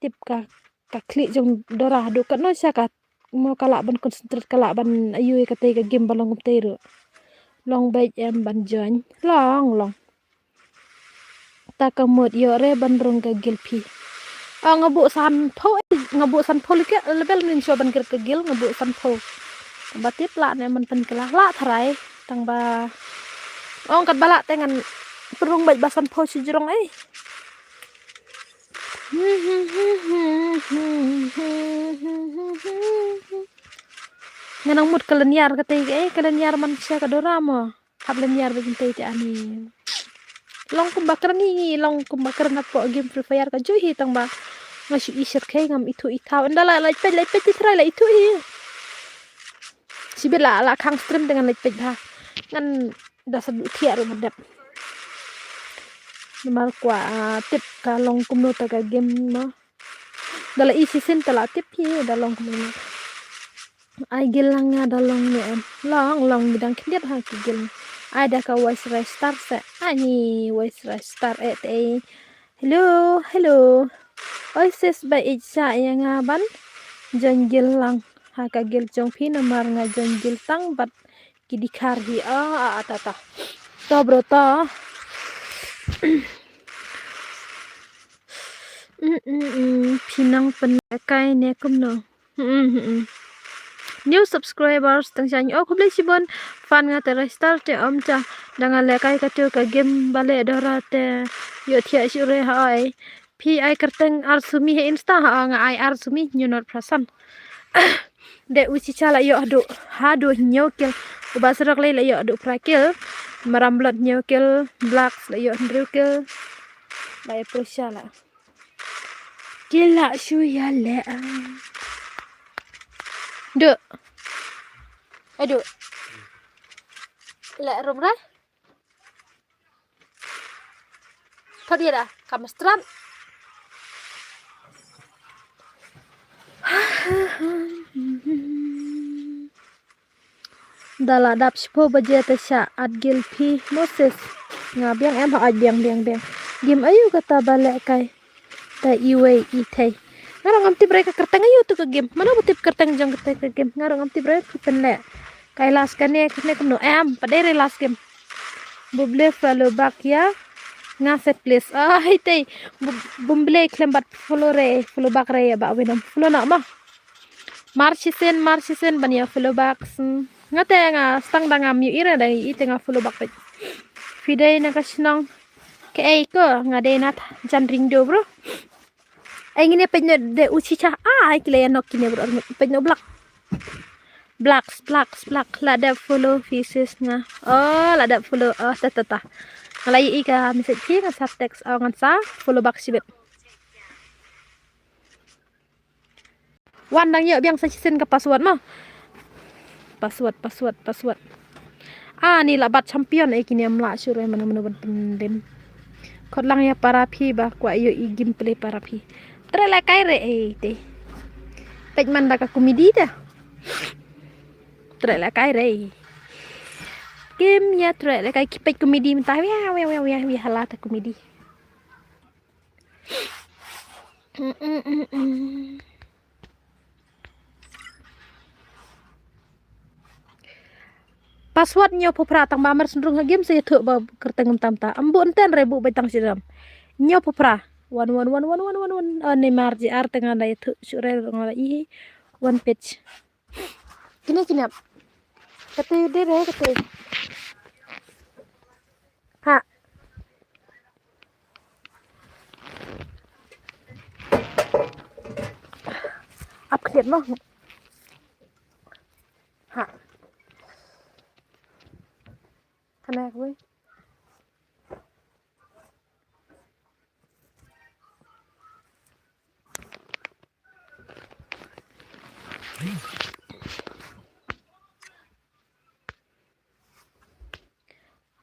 tip ka, ka khlieh jong Dora haduh katno sha ka mo ka lah ban concentrate ka lah ban ayu ïa katei ka game ba long kumtei ruh. Long beit em ban join. Long, long. Ta ka mut ïoh re ban rung ka guild phi. Ah, nga buh sanphew, eh, nga buh sanphew lika level min shuwa ban kir ka guild nga buh sanphew. Ba tip lah ne man pynkylla lah tharai. Tang ba ong kat ba lah te ngan pynrung bad ba sanphew shi jrong eh. Nga nang mut ka lynñiar katei ka eh, ka lynñiar man sha ka Dora mo. Hap lynñiar ba jingtei te ani. Long kumba kren hi, long kumba kren hapoh game Free Fire ka juh hi tang ba nga shu i shyrkhei ngam ithuh ithaw. Ynda la lait peit lait peit tharai la ithuh hi. Shibit la la khang stream te ngan lait peit bha. Ngan da sa duh thiah ruh ba dep. Namar kwah, ah, tip ka long kumno ta ka game mo. Da la i shisien te la tip hi da long kumno. Ai guild lang nga da long ne em. Long long midang khyndiat ha ki guild. Ai da ka voice register se. Ani voice register eh te. Hello, hello. Oi sis ba ïeit sha ïa nga ban join guild lang. Ha ka guild jong phi namar nga join guild tang bad ki dikhar hi. Ah, ah, ah, ta ta. To bro to. Mm, mm, mm. Phi nang pynlehkai ne kumno? Mm, mm, mm. New subscribers tang shang. Oh, khublei shibun. Fan nga te register te om ta. Da nga lehkai katu ka game ba leh Dora te. Ïoh thiah shuh re ha ai. Phi ai kyrteng ar Sumi ha Insta ha nga ai ar Sumi ñu not prasan. De u chicha la ïoh haduh, haduh hynñiew kill. U ba surok lei la ïoh haduh phra kill. Maram blood hynñiew kill. Blacks la ïoh hynriew kill. La ïoh pyrsa la. Ki la shu ïa leh. Duh. Aduh. Leh rum ra. Thot ïa da, kam strat. Da la dap shiphew baje te sha at guild phi Moses. Nga biang em ha ai biang biang biang. Game aïu kata ba lehkai. Ta iwei i thei. Nga ruh ngam tip re ka kyrteng aïu tu ka game. Mano ba tip kyrteng jong kata ka game. Nga ruh ngam tip re ka pynleh. Kai last kane kane kumno em pat dei re last game. Bumble follow back ïa nga set please. Ai tei. Bumble khlem bat follow re follow back re ïa ba winam follow na ma. Mar shisien mar shisien ban ïa follow back. Nga te nga stang da ngam ïohi re da i te nga follow back peit. Phi dei na ka shnong kaei ko nga dei na jan ring do bro. Ai ngine peit no de u chicha. Ai ki la ïa nok kine bro peit no black. Blacks blacks black la dep follow phi sis nga. Oh la dep follow oh ta ta ta. Nga la ïohi ka message phi nga sa text oh ngan sa follow back shibit. Wan dang ïoh biang sa shisien ka password mo. Password password password. Ah ni la bat champion eh kine mla shuh re mano mano ban pyndem. Khot lang ïa para phi ba kwah ïohi gameplay para phi. Treh lehkai re, eh, te. Peit man da ka komedi te. Treh lehkai re. Kim ïa treh lehkai, ki peit komedi mynta. Wia, wia, wia, wia, wia, hala ta komedi. Mm, mm, mm, mm. Password hynñiewphew phra, tang ba mar sngewthuh ha game sa ïathuh ba kyrteng kumta kumta. Em buh ynten re, buh beit tang shi ram. Hynñiewphew phra. One, one, one, one. Oh, Neymar J R te nga da ïathuh shuh re, nga da i. One page. Kine, kine. Kate de re, kate. Ha. Ap khliat mo. Ha. Khana kawei.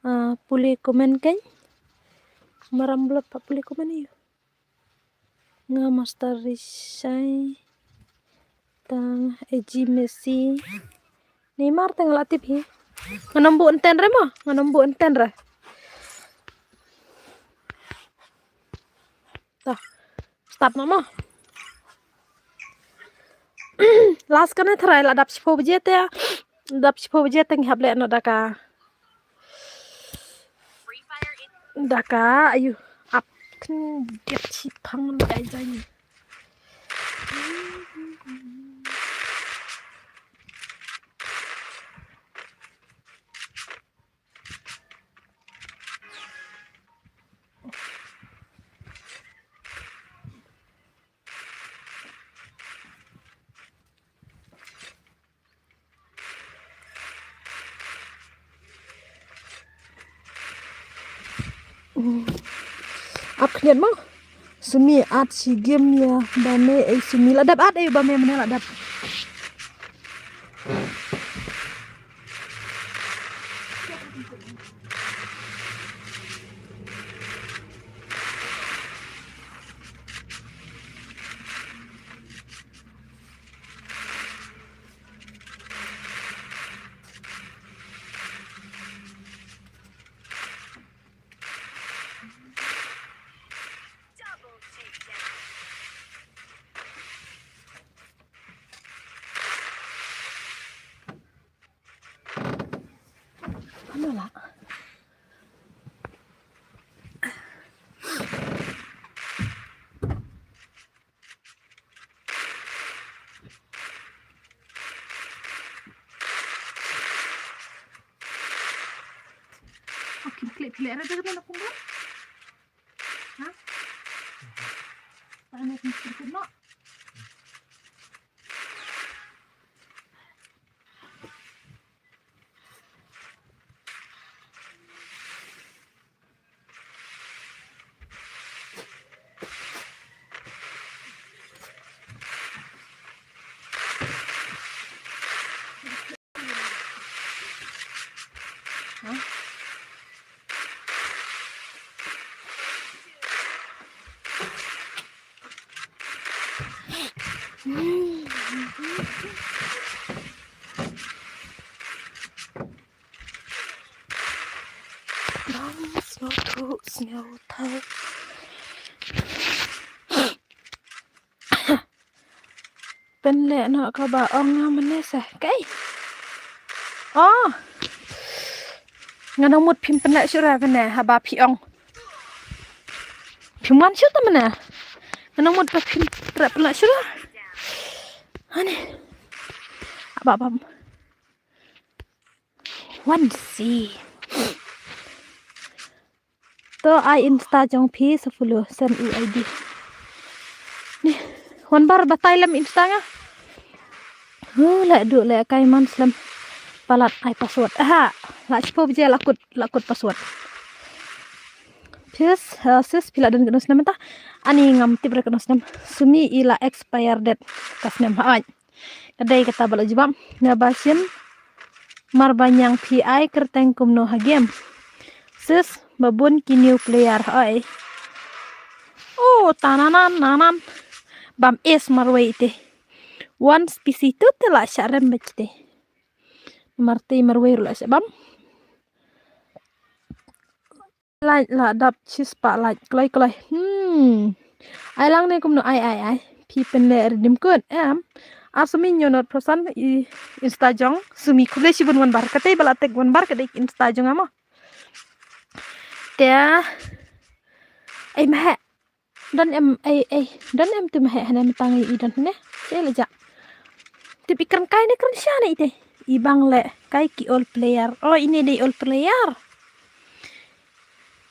Ah, pule comment kan. Maram blot pa pule comment ïa. Nga Master Rishai. Tang A G Messi. Neymar tang la tip hi. Ngan ym buh ynten re mo. Ngan ym buh ynten re. Ta. Start mo mo. Last kane tharai la dap shiphew baje te. Dap shiphew baje te ngi hap leh noh da ka. Da ka, ayu. Ap khyndiat shi phang da jai. Ap khyndiat mo. Sumi at shi game ïa ba me, eh, sumi la dap at, eh, ba me mane la dap. Ano la? Okay, klik, klik, ada dengan aku, Bang? Ha? Tak ada yang ikut, Mak? Bam sngewthuh sngewthuh. Pynleh noh kaba ong nga mynne seh. Kaei? Oh. Nga nang mut phim pynleh shuh re mynne haba phi ong. Phim wan shuh te mynne. Nga nang mut ba phim treh pynleh shuh re. Ani. Aba bam. Wan si. To ai Insta jong phi sa follow, send u I D. Ni, wan bar batai lem Insta nga. Hu, leh duh lehkai man slem. Palat ai password. Aha, la shiphew baje la kut, la kut password. Phi, uh, sis, phi la don katno snem mynta? Ani ngam tip re katno snem. Sumi i la expire date ka snem ha. Ka dei kata ba la jubab, nga ba shim mar ba ñiang phi ai kyrteng kumno ha game. Sis, ba bun ki new player oi. Oh, tananan, nanan. Bam es marwei te. One spacey tu te la sharem bech te. Marti marwei la shabam. Like la dap chispah like kloi kloi. Hmm. Ai lang ne kumno ai ai ai. Phi pen le redim kut em. Asumi nyo not prosan i Insta jong. Sumi kule shibun wan bar. Kate bala tek wan bar kate Insta jong amo. Te. Ai mahe. Don em ai ai. Don em tu mahe hana matang i don ne. Che le ja. Tip i kren kai ne kren sha ne ite. I bang le kai ki all player. Oh, ini dei all player.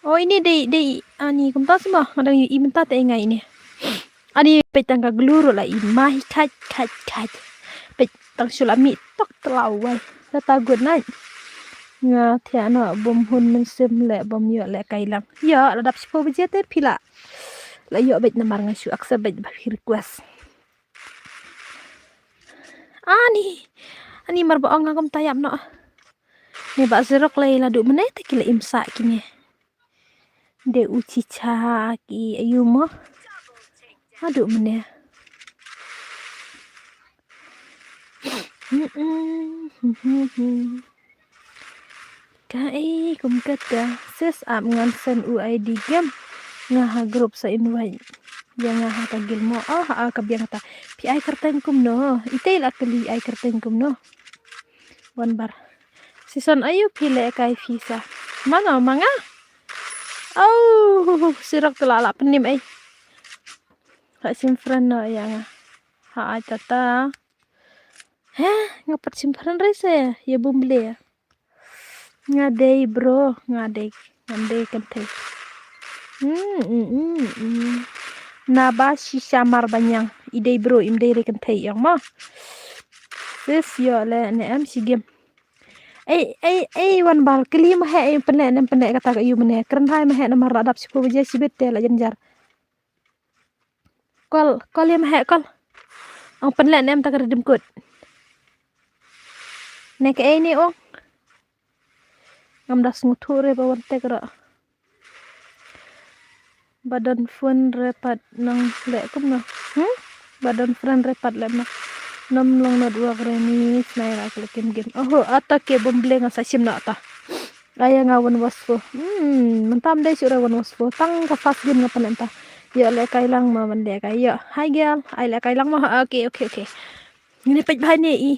Oh, ini dei dei ani kumta sima ngadang i mynta te ngai ini. Ani peit tang ka gluru la i mai khat khat khat. Peit tang shula mi tok tlaw wai. Tata good night. Nga thia no bom hun men sim le bom yo le kai lang. Ya la dap sipo beje te pila. La yo beit namar nga shu accept beit ba request. Ani ani mar ba ong ngam tayap no. Ni ba zerok lai la du mene te kila imsa kini. De uchicha ki ayuma. Adu mene. Ka ei kum kata ses ap ngan sen u I D game. Nga ha group sa invite. Ya nga ha ka gilmo oh ha ka biang ta. Pi ai kerteng kum no. Itai la keli ai kerteng kum no. Wan bar. Season ayu phi le kai phi sa. Mano manga. Oh, sirok tu la la penim ai. Ha sim friend no ya nga. Ha ai tata. Heh, nga pat sim friend re se ya bumble. Nga dei bro, nga dei, nga dei kentei. Hmm, hmm, hmm, hmm. Naba shisha mar banyang i dei bro im dei re kentei yang ma. Sis yo le ne em shigim. Ei ei ei wan bar kli ma he ei pene ne pene kata ka yu mene kren hai ma he namar la dap sipo beje sibit te la jenjar. Kol kol ya ma he kol. Ang penle nem ta ka redim kut. Ne ka ei ni ong. Ngam das nguthu re ba wan tek ra. Ba don phone re pat nang le kumno. Hmm? Ba don friend re pat le ma. Nom long not work re ni snai ra kle kim gim. Oho ata ke bom ble nga sa sim na ata. Aya nga wan was fo. Hmm, mentam dei sura wan was fo. Tang ka fast game nga panen ta. Yo le kai lang ma ban de kai yo. Hi girl. Ai le kai lang ma. Okay okay okay. Ini pej bha ini i.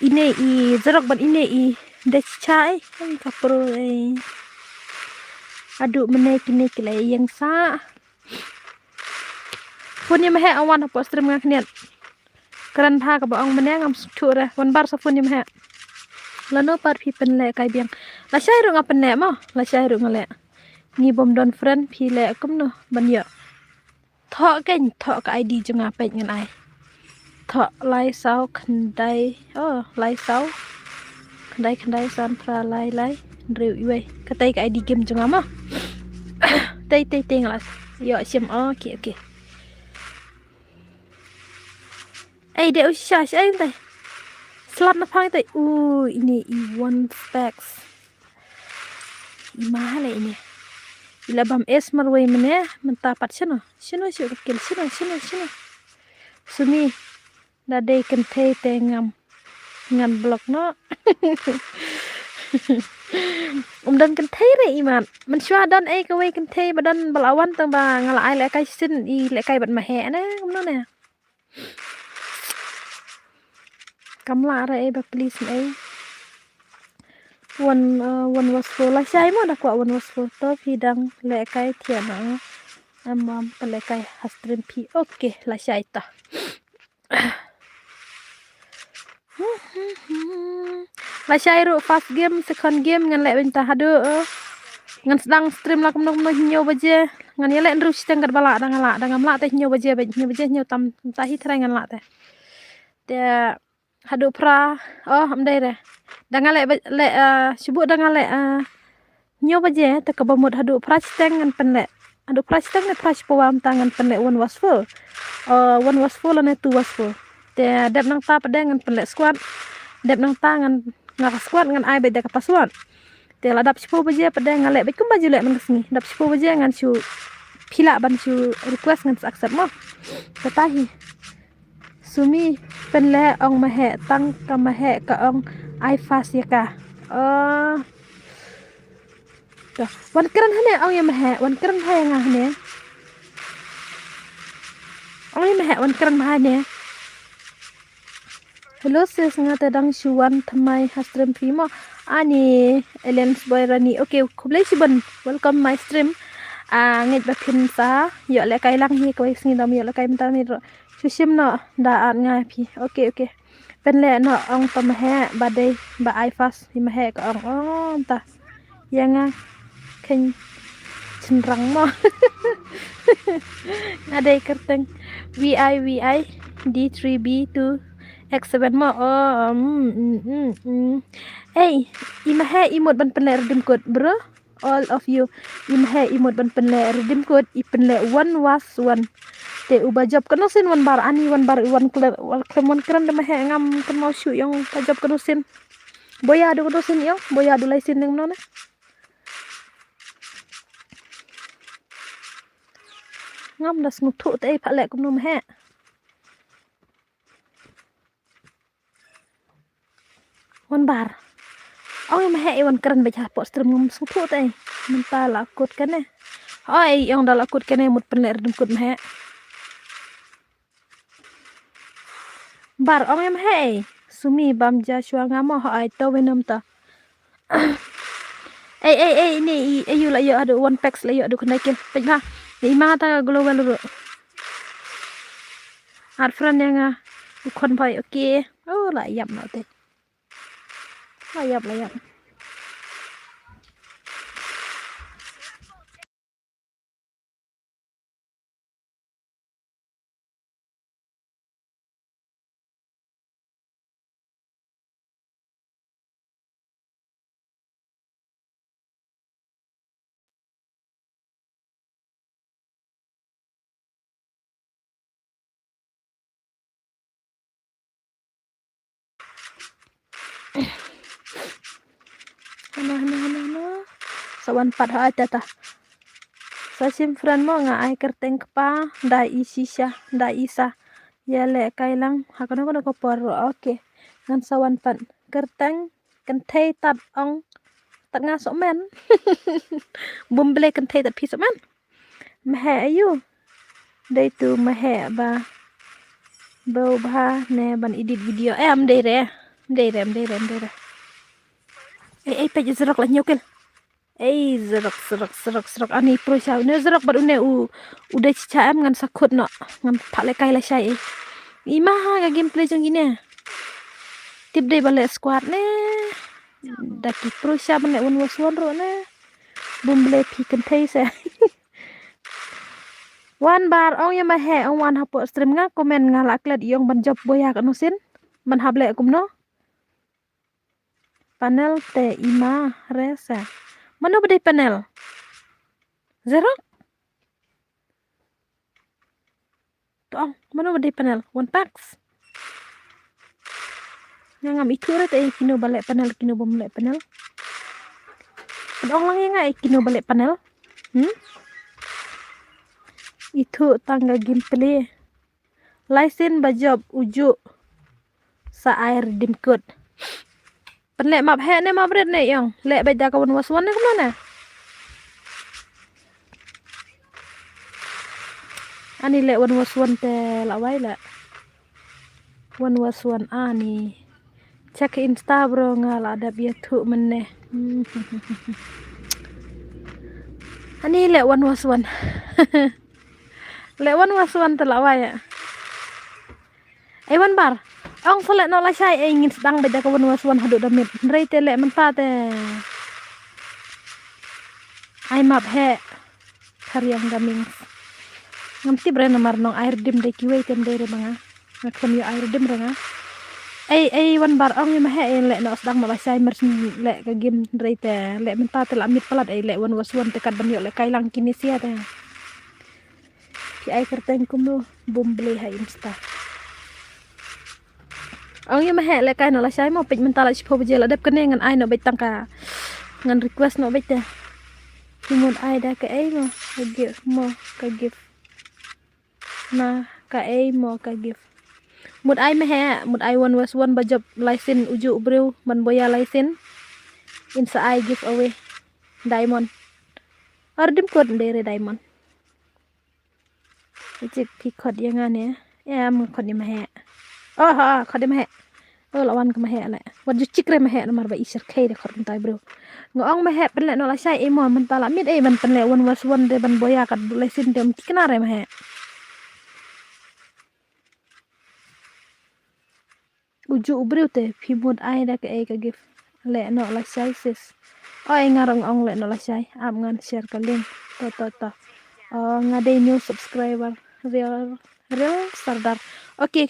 Ini i zerok ban ini i. Dei chai. Ai ka pro ai. Adu mene kini kile yang sa. Phone ni mah awan hapoh stream nga khniat. Kran bha ka ba ong mene ngam suk re wan bar sa phone ni mah. Lano par phi penle kai biang. La shai ru nga penle mo. La shai ru nga le. Ngi bom don friend phi le kumno ban yo. Thoh kein thoh ka I D jong nga peit ngan ai. Thoh lai saw khyndai oh lai saw khyndai khyndai san phra lai lai hynriew iwei. Katai ka I D game jong nga ma. Tei tei tei nga la yo shim okay okay. Ei de u sha sha ei tai. Slap na phang tai u ini i one specs. I ma le ini. I la bam es marwei mene mynta pat shino shino shu kil shino shino shino. Sumi da dei kynthei te ngam ngan block no. Um don kynthei re iman man shwa don ei kawei kynthei ba don balawan tang ba nga la ai le kai sin i le kai bat mahe ne um no ne. Kam lah re ei ba please ei. Wan uh, wan was fo la shai mo da kwa wan was fo to phi dang le kai thia na. Am am ka le kai ha stream phi okay la shai ta. La shai ru first game second game ngan le benta hadu. Ngan sedang stream la kumno kumno hynñiew baje. Ngan ya le nru siteng kat bala dang la dang am la te hynñiew baje hynñiew baje hynñiew tam ta hi thrai ngan la te. Te hadu phra oh am dai re. Dang le le uh, shubu dang le uh, hynñiew baje te ka bamut hadu phra siteng ngan penle. Hadu phra siteng ne phra sipawa am ta ngan penle one was full. Uh, one was full ne two was full. Te dep nang ta pede ngan penle squad. Dep nang ta ngan nga ka squad ngan ai bede ka password. Te la dap sipo baje pede ngan le bej kumba ju le man ka sngi dap sipo baje ngan shu phila ban shu request ngan accept mo. Kata hi. Sumi, pynleh ong maheh, tang ka maheh ka ong ai fast ïa ka. Oh. To, wan kren hangne, ong ïa maheh, wan kren ha ïa nga hangne. Ong ïa maheh, wan kren ha hangne. Hello sis, nga te dang shu wan thymmai ha stream phi mo. Ani, Aliens Boy Rani. Okay, khublei shibun. Welcome my stream. Ah, ngeit ba phin sa ïoh lehkai lang hi, kawei sngi dam ïoh lehkai mynta ni ruh. Shu shim noh da art nga phi. Okay, okay. Pynleh noh ong ta maheh ba dei ba ai fast hi maheh ka ong ong ta. Ïa nga khein chynrang mo. Nga dei kyrteng V I V I D three B two X seven mo. Oh, mm, mm, mm, mm. Ei, i maheh i mut ban pynleh redeem code, bro. All of you. I maheh i mut ban pynleh redeem code, i pynleh one was one. Te uba jop kano sien wan bar ani wan bar wan kle-, wan klem wan kren da maheh ngam kynmaw shuh ïong ba jop kano sien. Boya du kano sien ïong, boya du lai sien ding mano na. Ngam da sngewthuh te ei pha leh kumno maheh. Wan bar. Ong ïa maheh i wan kren beit hapoh stream ngam sngewthuh te ei. Mynta la kut kane. Oi, ong da la kut kane mut pynleh redeem code maheh. Bar ong ïa maheh ei. Sumi bam ja shuwa nga mo ha ai to wenom ta. Ei, ei, ei, ini, i, ayu la ïoh haduh one packs la ïoh haduh khyndai kil. Peit bha. Ni ma ta global ruh. Ar friend ïa nga. U khon bhai, okay. Oh, la ïap noh te. La ïap, la ïap. Hana, hana, hana, hana. Sa wan pat ha ai ta ta. Sa shim friend mo nga ai kyrteng kpa, da i shisha, da i sa. Ïa lehkai lang, ha kano kano ka por, okay. Ngan sa wan pat kyrteng, kynthei tat ong, tat nga sohmen. Bum ble kynthei tat phi sohmen. Maheh ayu. Dei tu maheh ba. Bau bha ne ban edit video. Eh, am dei re. Am dei re, am dei re, am dei re. Ei, ei, peit zerok la ñiewkel. Ei, zerok, zerok, zerok, zerok. Ani pro sha. Une zerok bad une u, u dei chicha em ngan sa khut noh. Ngan pha lehkai lashai ei. Ima ha ka gameplay jong ine. Tip dei ba leh squad ne. Da ki pro sha ban leh one versus one ruh ne. Bum ble phi kynthei se. Wan bar ong ïa maheh ong wan hapoh stream nga comment nga la klet ïong ban jop boya kano sien. Ban hap leh kumno. Panel te ima re se. Mano ba dei panel? Zerok? To ong, mano ba dei panel? One packs. Nga ngam ithuh re te ei kino ba leh panel, kino bym leh panel. Pynong lang ïa nga ei kino ba leh panel. Hmm? Ithuh tang ka gameplay. Lai sien ba jop u juh. Sa ai redeem code. Pynleh map heh ne map rit ne ïong. Leh beit da ka one versus one ne kumno ne. Ani leh one versus one te la wai leh. One versus one ani. Check Insta bro nga la dep ïathuh mynne. Ani leh one versus one. Leh one versus one te la wai. Ei wan bar. Ong sa leh noh lashai ei ngin sdang beit da ka one versus one haduh da miet. Hynrei te leh mynta te. Ai map heh. Khariang Gaming. Ngam tip re namar nong ai redeem dei kiwei te ym dei re ma nga. Nga khlem ïoh ai redeem re nga. Ei, ei wan bar ong ïa maheh ei leh noh sdang noh lashai mar shu leh ka game hynrei te leh mynta te la miet palat ei leh one versus one te kat ban ïoh lehkai lang kine sia te. Phi ai kyrteng kumno bum ble ha Insta. Ong ïa maheh lehkai noh lashai mo peit mynta la shiphew baje la dep kane ngan ai noh beit tang ka ngan request noh beit te. Phi mut ai da kaei mo ka gift mo ka gift. Na Ka ei mo ka gift. Mut ai maheh, mut ai one was one ba jop license uju u briew ban boya license. In sa ai giveaway. Diamond. Ar dim kot dere diamond. Chik phi khot ïa nga ne. Em khot ïa maheh. Oh ha khot ïa maheh. Oh la wan ka maheh le. Wat ju chik re maheh namar ba i syrkhei de khot kumta briew. Nga ong maheh pynleh noh lashai ei mo mynta la miet ei ban pynleh one was one de ban boya kat du license de um thikna re maheh. Uju u briew te phi mut ai da kaei ka gift. Leh noh lashai sis. Oi nga rong ong leh noh lashai. Ap ngan share ka link. To to to. Oh nga dei new subscriber. Real real sardar. Okay.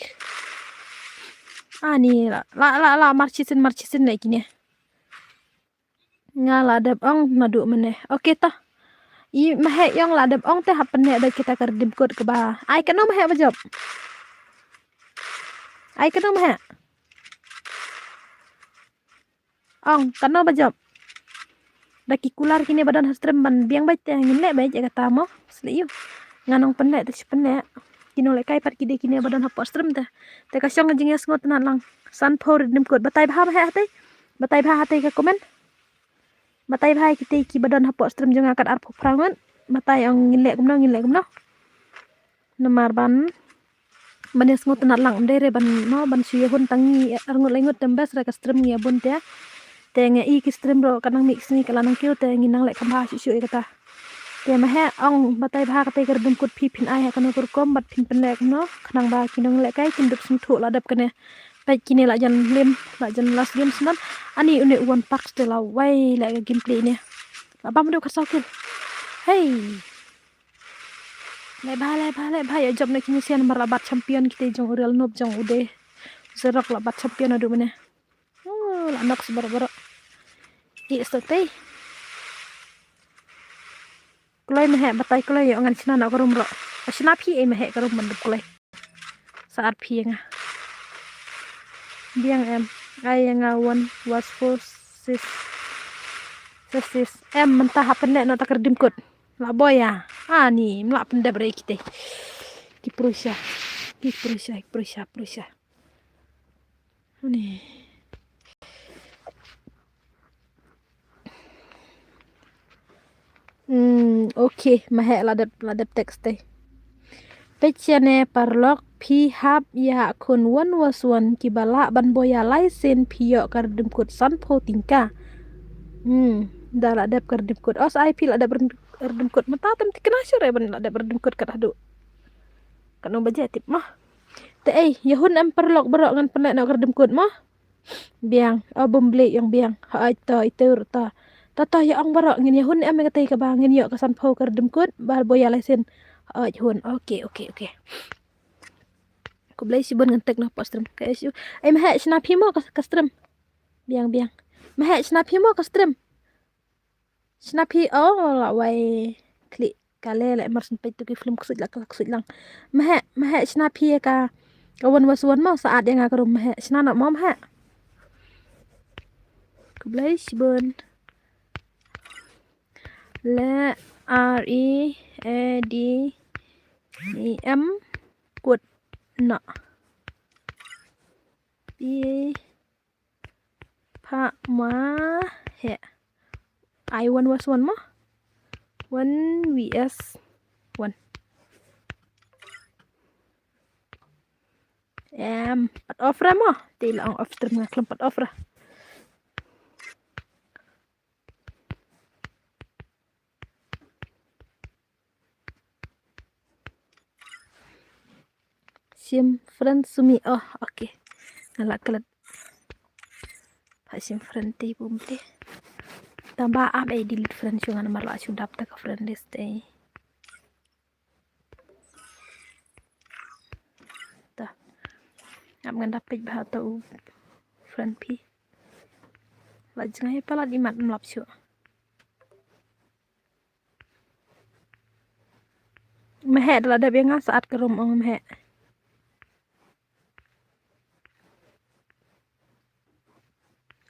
Ani la la la, la marchisin marchisin leh kine. Nga la dep ong naduh mynne. Okay ta. I maheh ïong la dep ong te hap pynleh da kita ka redeem code kaba. Ai kano maheh ba jop. Ai kano maheh. Ong kano ba jop. Da ki kular kine ba don ha stream ban biang bad te ngin leh bad ïa kata mo. Sleh ïu. Ngan ong pynleh te shi pynleh. Kino leh kai pat ki dei kine ba don hapoh stream te. Te ka shong ka jingïasngew tynat lang. San phew redeem code batai bha maheh hatei. Batai bha hatei ka comment. Batai bha ïa kitei ki ba don hapoh stream jong nga kat arphew phra ngut. Batai ong ngin leh kumno ngin leh kumno. Namar ban ban ïasngew tynat lang ym dei re ban no ban shu ïahun tang ngi arngut laingut te ym best re ka stream ngi ïa bun te. Te nga i ki stream ruh ka nang mih ka sngi ka la nang kiew te ngi nang leh kham bha shuh shuh ïa kata. Te maheh ong batai bha katei ka redeem code phi phin ai ha kano ka rukom bad phin pynleh kumno khnang ba ki nongleh kai kin dup sngewthuh la dep kane. Peit kine la jan lim la jan last game sngewbha. Ani une u One Pax te la wai leh ka gameplay ne. La bam dei ka saw kill. Hei. Leh bha leh bha leh bha ïa jop na kine sian namar la bat champion kitei jong u Real Noob jong u dei. Zerok la bat champion haduh mynne. Oh, la knock sbar bar. Ïa stop tei. Kloi maheh batai kloi ïa ngan shna na ka room ruh. Shna phi ei maheh ka room ban dup kloi. Sa ar phi ïa nga. Biang em. Ai ïa nga one was four sis. Sis sis. Em mynta hap pynleh noh ta ka redeem code. La boya. Ani mla pyndep re kitei. Ki prusha. Ki prusha, ki prusha, prusha. Ani. Hmm, okay, maheh la dep la dep text te. Peit shane paralok phi hap ïa khun one was one kiba lah ban boya license phi ïoh ka redeem code san phew tyngka. Hmm, da la dep ka redeem code. Os ai phi la dep redeem code mynta tam thikna shuh re ban la dep redeem code kat haduh. Katno baje tip mo. Te ei, ïa hun em paralok baroh ngan pynleh noh ka redeem code mo. Biang, o bym blei ïong biang. Hooid to, ito ruh to. To to ïa ong baroh ngin ïa hun em ïa katei kaba ngin ïoh ka san phew ka redeem code ba boya license. Hooid hun. Okay, okay, okay. Khublei shibun ngan tek noh hapoh stream. Ka issue. Ai maheh shna phi mo ka stream. Biang biang. Maheh shna phi mo ka stream. Shna phi o la wai klik kale le mar syn peit tu ki film ksuid la kala ksuid lang. Maheh maheh shna phi ka ka wan was wan mo sa at ïa nga ka rum maheh shna na mo maheh. Khublei shibun. Le R E A D E M kut na. Pi Pha ma he. Ai one was one ma. One V S one. Em, pat off ra ma. Te la ong off stream nga khlem pat off ra. Shim friend sumi. Oh, okay. Nga la klet. Pha shim friend te bum te. Tang ba am ei delete friend shu nga namar la shu dap ta ka friend list te. Ta. Am ngan dap peit ba ta u friend phi. La jngai palat imat mlap shu. Mehek da la dep ïa nga sa at ka rum ong mehek.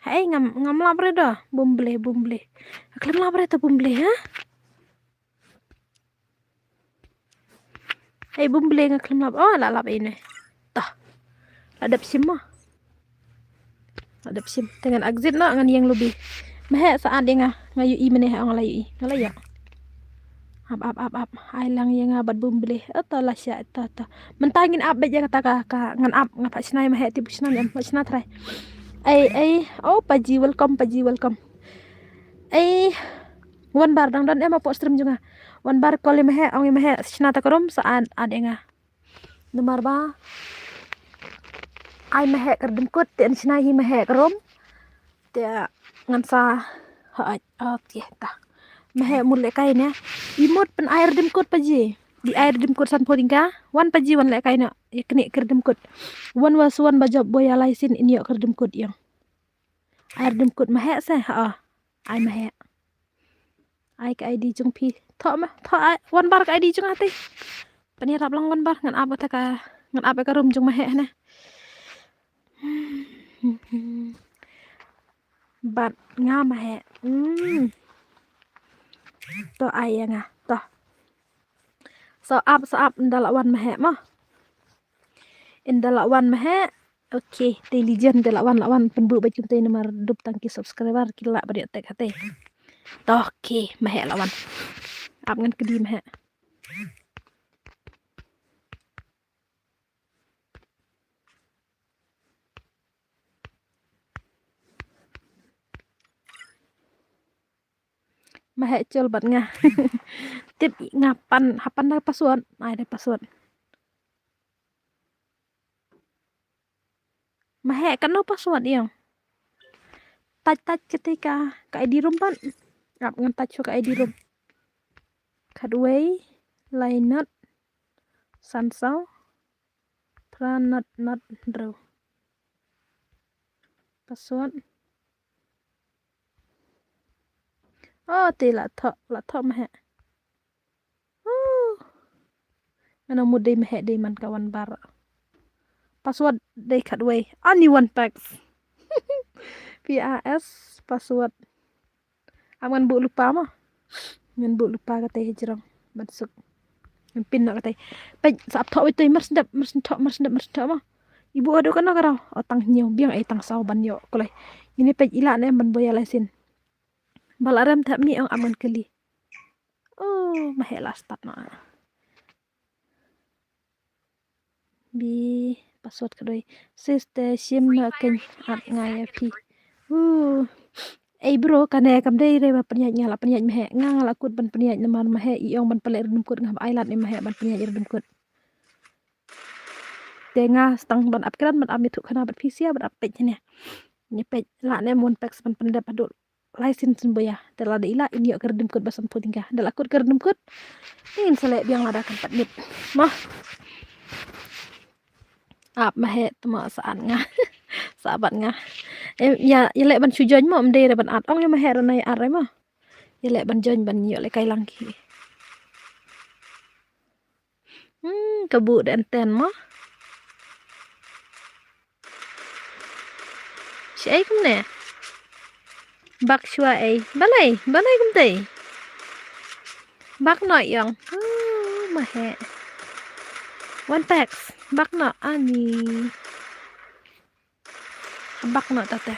Hei ngam ngam lap re da bum ble bum ble. Khlem lap re ta bum ble ha. Ei bum ble nga khlem lap. Oh, la lap ei ne. Tah. La dep shim mo. La dep shim. Te ngan exit noh, ngan ïeng lobby. Maheh sa at ïa nga. Nga ïohi mynne ha nga la ïohi. Nga la ïoh. Ap, ap, ap, ap. Ai lang ïa nga bad bum ble. Ato la shah, ato, ato. Mynta ngin ap beit ïa kata ka, ka ngan ap, nga pat shna ïa Maheh, te bun shna em, pat shna trai. Ei, ei. Oh, Paji, welcome, Paji, welcome. Ei. Wan Bar dang don em hapoh stream jong nga. Wan Bar call ïa Maheh, ong ïa Maheh, shna ta ka room, sa at, at ïa nga. Namar ba ai Maheh ka rdem kut, te yn shna hi Maheh ka room. Te ngan sa, ha, okay, ta. Maheh mut lehkai ne. I mut pyn ai rdem kut Paji. Di ai rdem kut san phew tyngka. Wan Paji wan lehkai ne. Ïa kane ka rdem kut. Wan wa suan ba jop boya lai sien, yn ïoh ka rdem kut ïong. Ai rdem kut Maheh se, ha. Ai Maheh. Ai ka I D jong phi. Thoh ma, thoh ai, Wan Bar ka I D jong nga te. Pynïarap lang Wan Bar, ngan ap kata ka, ngan ap ka room jong Maheh ne. Bad nga Maheh. Hmm. To ai ïa nga. To. Sa ap, sa ap, ynda la wan Maheh mo. Ynda la wan Maheh. Okay, te legend, ynda la wan, la wan, pynbuh bad kumte namar dup tang ki subscriber ki lah bad ïoh tek hate. To, okay, Maheh la wan. Ap ngan kylli Maheh. Maheh chol bad nga. Tip nga pan, ha pan da password, ai da password. Maheh kano password ïong. Touch touch kata ka, ka I D room pat. Ap ngan touch ka I D room. Khatwei, lai not, san saw, phra not not hynriew. Password. Oh, te la thoh, la thoh Maheh. Oh. Nga nang mut dei Maheh dei man ka Wan Bar. Password dei khatwei. Ani Wan Pax. P A S password. Am ngan buh lypa mo. Ngan buh lypa kata hijrong. Ban suk. Ngan pin noh kata. Peit sa ap thoh wei toi mar sndep, mar sndep, mar sndep, mar sndep mo. Ibu adu kano karaw. O tang hynñiew biang ei tang saw ban ïoh kulai. Ini peit ila ne ban boya lai sien. Ba la rem thep mi ong am ngan kylli. Oh, Maheh la start noh. Bi password kdoi. Sister shim noh kein at nga ïa phi. Uh. Ei bro, kane kam dei re ba pynïaid nga la pynïaid Maheh. Nga nga la kut ban pynïaid namar Maheh i ong ban pynleh rdem kut nga ba ai lad ne Maheh ban pynïaid rdem kut. Te nga stang ban ap kren ban ap mithuh khana bad phi sia ban ap peit ne. Ni peit la ne mon pek ban pyndep haduh lai sien sien boya. Te lada ila in ïoh ka rdem kut ba san phew tyngka. Da la kut ka rdem kut. Ngin sa leh biang lada kan pat mit. Mo. Ap Maheh tma sa at nga. Sa bat nga. Em, ïa, ïa leh ban shu join mo, ym dei re ban at. Ong ïa Maheh re nai at re mo. Ïa leh ban join ban ïoh lehkai lang ki. Hmm, ka buh da enten mo. Shi ei kumne. Bak shuwa ei. Balei, balei kumtei. Bak noh ïong. Oh, Maheh. One packs. Bak noh ani. Bak noh tate.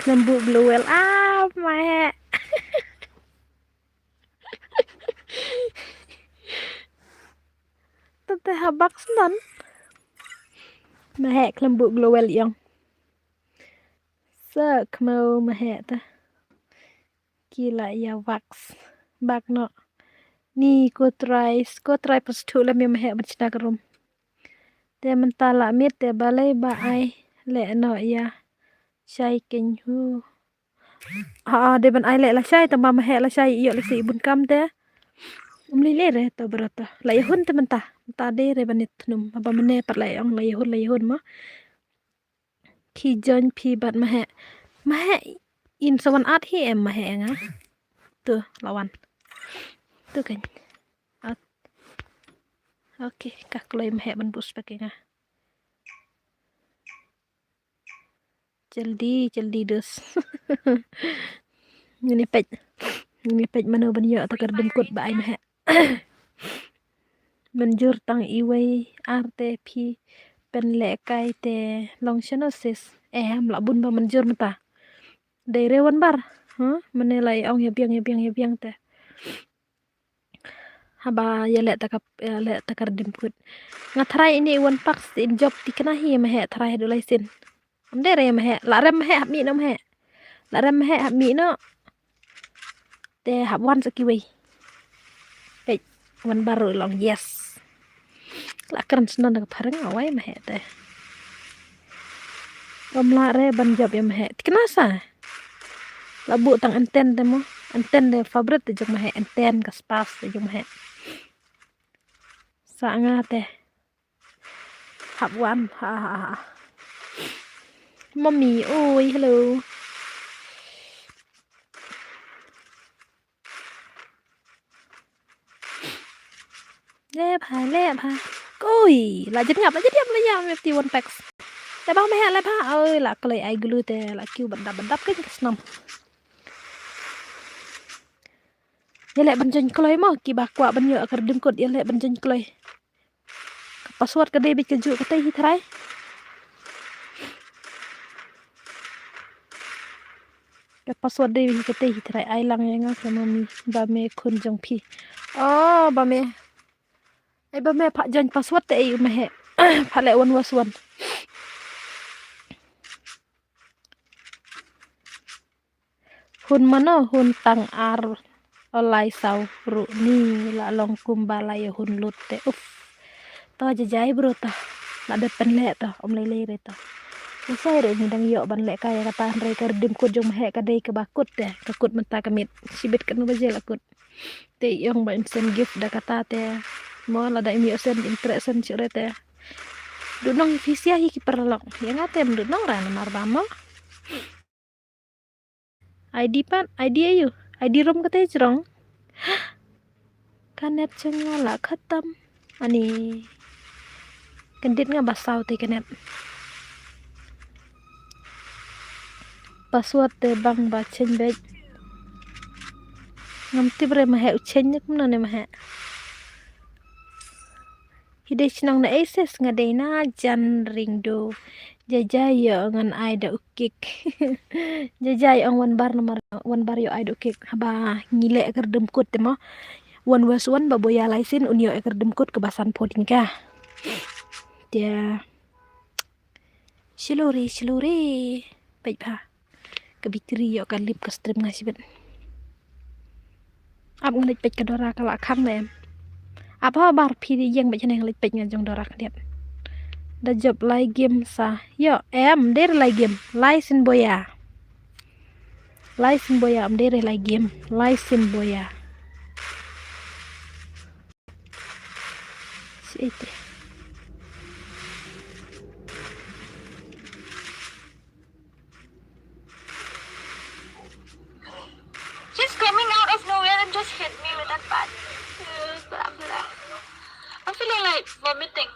Khlem buh glowel. Ah, Maheh. Tate ha bak snan. Maheh khlem buh glowel ïong. Sa khmeu Maheh ta. Ki la ïa wax. Bak noh. Ni ko trai, ko trai pas thu lem ïa Maheh ban shna ka rum. Te mynta la miet te balei ba ai leh noh ïa shai kein hu. Ha, de ban ai leh lashai tang ba Maheh lashai ïoh lashai bun kam te. Um lei lei re to bro to. La ïa hun te mynta. Mynta de re ban it thnum. Ba mynne pat la ïa ong la ïa hun la ïa hun mo. Ki join phi bad Maheh. Maheh in sa wan at hi em Maheh nga. Tu la wan. Tu kan. At. Okay, ka kloi Maheh ban boost pack nga. Jaldi, jaldi dus. Ngin ïa peit. Ngi peit mano ban ïoh ta ka rdum kut ba ai ma heh. Mynjur tang iwei ar te phi pynlehkai te long shano sis. Em la bun ba mynjur mynta. Dei re wan bar. Huh? Mane la ong ïa biang ïa biang ïa biang te. Haba ïa leh ta ka ïa leh ta ka rdum kut. Nga tharai ini wan pak sin jop tikna hi ma heh tharai haduh lai sin. Ym dei re ma heh la rem ma heh hap mih noh ma heh. La rem ma heh hap mih noh. Te hap wan sa kiwei. Peit wan baru long yes. La kren snon da ka phareng awai ma heh te. Ym lah re ban jop ïa ma heh. Tikna sa. La buh tang enten te mo. Enten te favorite te jong ma heh. Enten ka spas te jong ma heh. Sa nga te. Hap wan ha ha ha. Mommy, oi, hello. Le bha, le bha. Oi, la jin ngap, la jin ngap, la jin ngap ti one packs. Le bha ma heh, le bha. Oi, la kloi ai glu te, la kiew ban dap ban dap ka snam. Ïa leh ban join kloi mo, kiba kwah ban ïoh ka rdum kut, ïa leh ban join kloi. Ka password ka dei beit ka juh katei hi tharai. Ka password dei beit katei hi tharai. Ai lang ïa nga sa ma mi ba me khun jong phi. Oh, ba me. Ai ba me pha join password te ei u ma heh. Pha leh one was one. Hun mano hun tang ar o lai saw ruh ni la long kumba la ïa hun lut te uf. To jajai bro to. La dep pynleh to ym lei lei re to. Ngi sai ruh ngi dang ïoh ban leh kai ïa kata hynrei ka rdum kut jong ma heh ka dei kaba kut te ka kut mynta ka miet. Shibit katno baje la kut. Te ïong ba im send gift da kata te. Mo lada im ïoh send im treh send shuh re te. Dut nong phi sia hi ki paralok. Ïa nga te ym dut nong ra namar ba mo. I D pat, I D aïu? I D rum kata jrong. Ka net jong nga la khatam. Ani. Kyndit nga ba saw te ka net. Password te bang ba change beit. Ngam tip re ma heh u change ne kumno ne ma heh. Hi dei shnong na A S S nga dei na Jan Ringdu. Jajai ïoh ngan ai da u kik. Jajai ong wan bar namar wan bar ïoh ai da u kik. Haba ngi leh ka rdum kut te mo. Wan was wan ba boya lai sin un ïoh ka rdum kut kaba san pho ding ka. Te. Shluri, shluri. Peit pha. Ka bitri ïoh ka lip ka stream nga shibit. Ap nga leit peit ka Dora ka la khang da em. Ap ha bar phi di ïeng beit hyneng leit peit nga jong Dora ka diat. Da jop lai game sa. Ïoh em der lai game. Lai sin boya. Lai sin boya em der lai game. Lai sin boya. Si ite. She's coming out of nowhere and just hit me with that bat. Uh, blah, blah. I'm feeling like vomiting.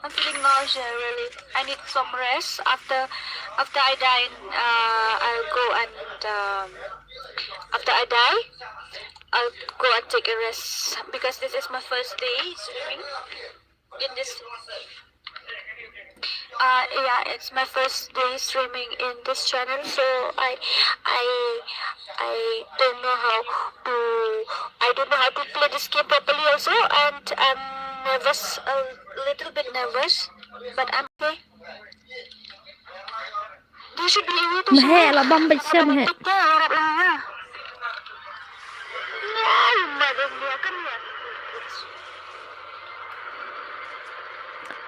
I'm feeling nausea, really. I need some rest. After, after I die, uh, I'll go and, um, after I die, I'll go and take a rest because this is my first day swimming in this. Uh, yeah, it's my first day swimming in this channel, so I, I, I don't know how to, I don't know how to play this game properly also, and I'm nervous, a little bit nervous, but I'm okay. Maheh la bam bad sha maheh.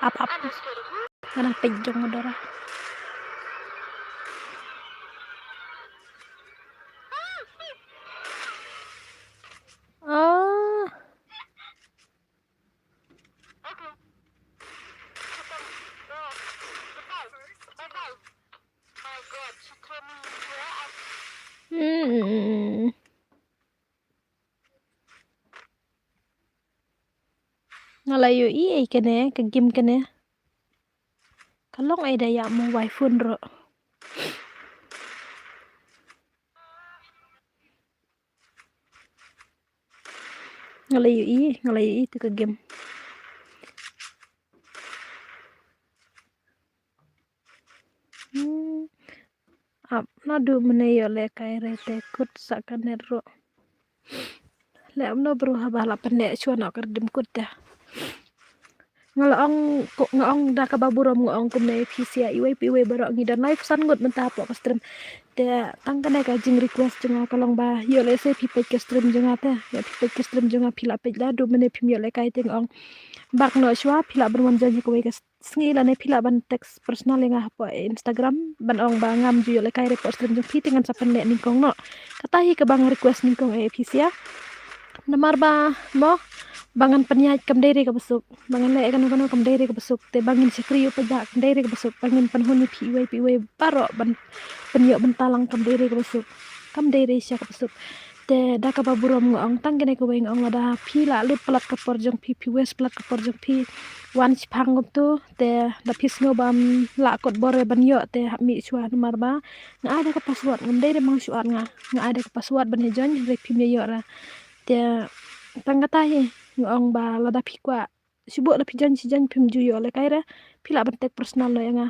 Ap ap. Nga dang peit jong nga Dora. Oh. Hmm. Nga la ïohi ei kane ka game kane. Ka long ei da ïa mobile phone ruh. Nga la ïohi, nga la ïohi tu ka game. Hmm. Ap naduh mynne ïoh lehkai re te kut sa ka net ruh. Leh kumno bro haba la pynleh shuwa noh ka redim kut te. Nga la ong, ko, nga ong da kaba burom nga ong kumne phi sha iwei pa iwei baroh ngi don live san ngut mynta hapoh ka stream. Te tang kane ka jing request jong nga ka long ba ïoh lehse phi peit ka stream jong nga te, ïoh phi peit ka stream jong nga phi la peit la, duh mynne phim ïoh lehkai te nga ong bak noh shuwa phi lah ban wan join ha kawei ka sngi lane phi lah ban text personal ïa nga hapoh Instagram ban ong ba ngam ju ïoh lehkai re hapoh stream jong phi te ngan sa pynleh nyngkong noh. Kata hi kaba nga request nyngkong eh phi sha. Namar ba mo ba ngan pynïaid kam dei re kaba suk, ba ngan leh ïa kano kano kam dei re kaba suk, te ba ngin shakri ïa u paidbah kam dei re kaba suk, ba ngin pynhun ïa phi iwei pa iwei baroh ban pynïoh bynta lang kam dei re kaba suk, kam dei re sha kaba suk. Te da kaba burom nga ong tang kane kawei nga ong lada phi la lut palat ka por jong phi, phi waste palat ka por jong phi wan shiphang kumtu, te da phi sngew bam lah kot bor re ban ïoh te hap mih shuwa namar ba nga ai da ka password, ngam dei re mang shuwa nga, nga ai da ka password ban ïa join re phim ïa ïoh re. Te tang kata hi nga ong ba lada phi kwah shu buh la phi join shi join phim ju ïoh lehkai re phi lah ban text personal noh ïa nga.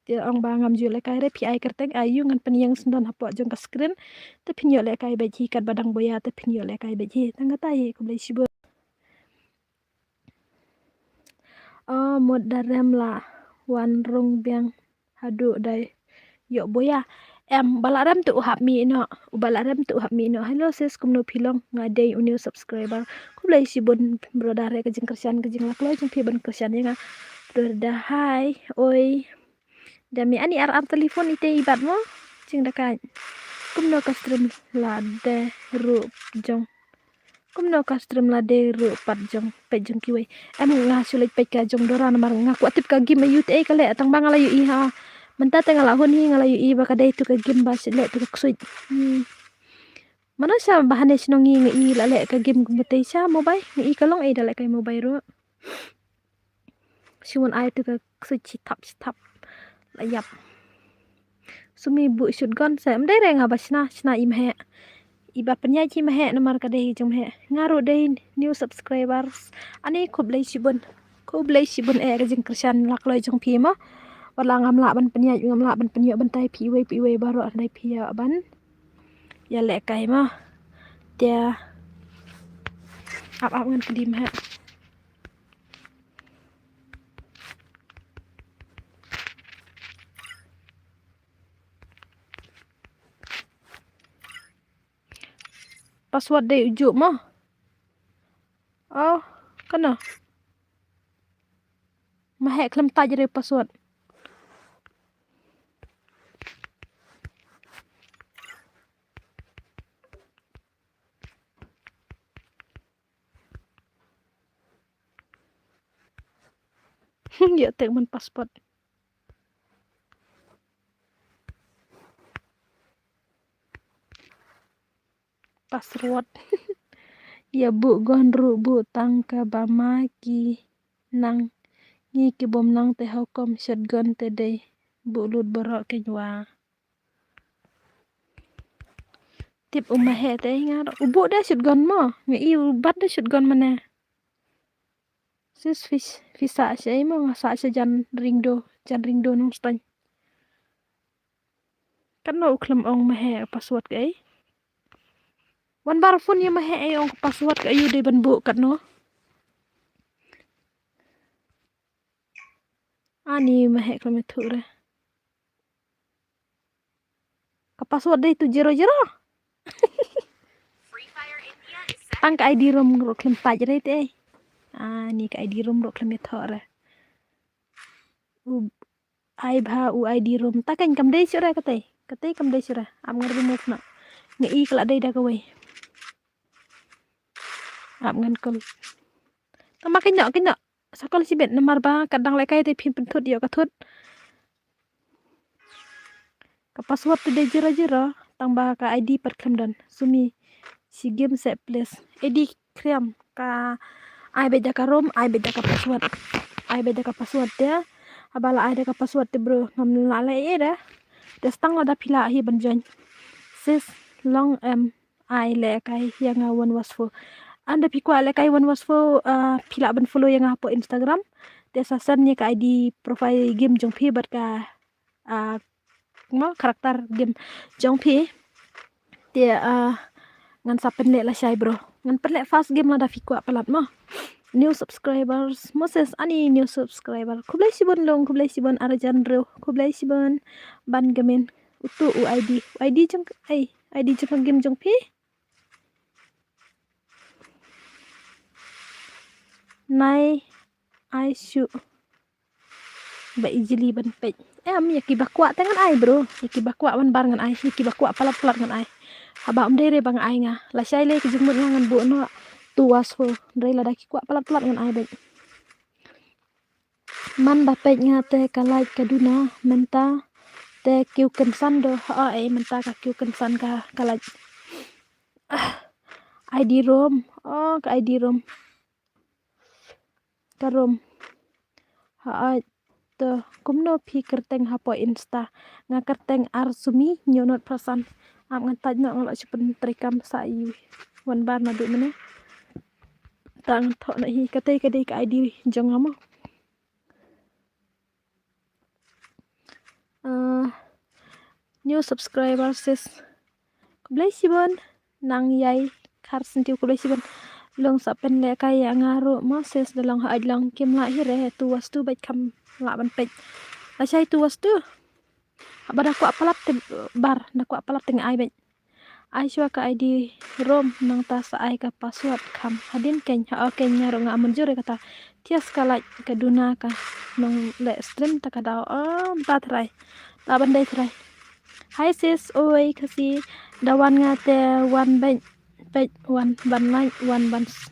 Te ong ba ngam ju lehkai re phi ai kyrteng ai ïa u ngan pynïeng syndon hapoh jong ka screen. Te phin ïoh lehkai beit hi katba dang boya te phin ïoh lehkai beit hi tang kata hi khublei shibun. O mut da rem la wan rung biang haduh da ïoh boya. Em ba la rem te u hap mih noh, u ba la rem te u hap mih noh. Hello sis kumno phi long, nga dei u new subscriber. Khublei shibun brother ïa ka jingkyrshan ka jinglakloi jong phi ban kyrshan ïa nga. Brother hi. Oi. Da mi ani ar ar telefon ite i bat mo. Jingdakaid. Kumno ka stream la dei ruh jong. Kumno ka stream la dei ruh pat jong peit jong kiwei. Em nga shu leit peit ka jong Dora namar nga kwah tip ka game aïu te ei ka leh tang ba nga la ïohi ha. Mynta te nga la hun hi nga la ïohi ba ka dei tu ka game ba shu leh tu ka ksuid. Hmm. Mano sha ba hane shnong ngi nga i la leh ka game kumtei sha mobile nga i ka long ei da leh kai mobile ruh. Shu wan ai tu ka ksuid shi thap shi thap. La ïap. Sumi buh shotgun sa em dei re nga ba shna shna i mheh. I ba pynïaid hi mheh namar ka dei hi jong mheh. Nga ruh dei new subscribers. Ani khublei shibun. Khublei shibun eh ka jingkyrshan lakloi jong phi mo. Wat la ngam lah ban pynïaid ngam lah ban pynïoh ban tai phi iwei phi iwei baroh dei phi ïa ban ïa leh kai mo. Te ap ap ngan kdim ha. Password dei u juh mo. Oh, kano? Ma heh khlem tait re password. Ïa tek man password. Password. Ïa buh gun ruh buh tang kaba ma ki nang. Ngi ki bym nang te how kom shotgun te dei buh lut baroh kein wa. Tip u ma heh te nga u buh da shotgun mo nga i u bat da shotgun mane. Sis phi sah sha ei mo nga sah sha jan ringdo jan ringdo nongstaiñ. Katno u khlem ong ma heh password ka ei. Wan bar phone ïa ma heh ei ong ka password ka ei u dei ban buh katno. Ani ma heh khlem ïathuh re. Ka password dei tu zero zero. Tang ka I D room ruh khlem pait re te. Ani ka I D room ruh khlem ïathoh re. U ai bha u I D room ta kan kam dei shuh re katei. Katei kam dei shuh re. Am ngar remove na. Nga i ka la dei da kawei. Ap ngan kol. Tang ba kynnoh kynnoh. Sa kol shibit namar ba ka dang lehkai te phin pynthut ïoh ka thut. Ka password te dei zero zero tang ba ka I D pat khlem don. Sumi shi game se please. I D khriam ka ai beit da ka room ai beit da ka password. Ai beit da ka password te. Haba la ai da ka password te bro ngam la leh ei da. Te stang lada phi lah hi ban join. Sis long em. Ai lehkai ïa nga wan was fu. Ynda phi kwah lehkai wan watch for, ah, phi lah ban follow ïa nga hapoh Instagram. Te sa send ïa ka I D profile game jong phi bad ka, ah, mo, character game jong phi. Te, ah, ngan sa pynleh lashai bro. Ngan pynleh first game lada phi kwah palat mo. New subscribers. Moses, ani new subscriber. Khublei shibun long, khublei shibun arjan bro. Khublei shibun ban gamin. Utu u I D. U I D jong, ai, I D jong game jong phi. Nai ai shu ba ijli ban peit. Em, ïa kiba kwah te ngan ai bro. Ïa kiba kwah wan bar ngan ai. Ïa kiba kwah palat palat ngan ai. Haba ym dei re ba ngan ai nga. Lashai lei ka jingmut nga ngan buh noh. Tu was ho. Dei lada ki kwah palat palat ngan ai beit. Man ba peit nga te ka light ka duna mynta te kiew kynsan do ha ei mynta ka kiew kynsan ka ka light. I D room. Oh, ka I D room. Ka room. Ha ai to kumno phi kyrteng hapoh Insta. Nga kyrteng Arsumi Nyonot Prasan. Ap ngan tait noh nga lah shu pyntrei kam sa i wan bar naduh mynne. Tang thoh na hi katei ka dei ka I D jong nga mo. Ah, new subscriber sis. Khublei shibun nang ïai khar sentiw khublei shibun. Long sa pynlehkai ïa nga ruh mo sis da long ha ai long kim lah hi re tu wastu bad kham lah ban peit. Lashai tu wastu. Haba da kwah palat te bar da kwah palat te nga ai bad. Ai shuwa ka I D room nangta sa ai ka password kham hadien keiñ ha o keiñ nga ruh nga mynjur ïa kata. Thias ka light ka duna ka nong leh stream ta ka daw. Oh, mynta trai. Ta ban dei trai. Hi sis, oi Khasi da wan nga te wan bad peit wan ban like wan ban s-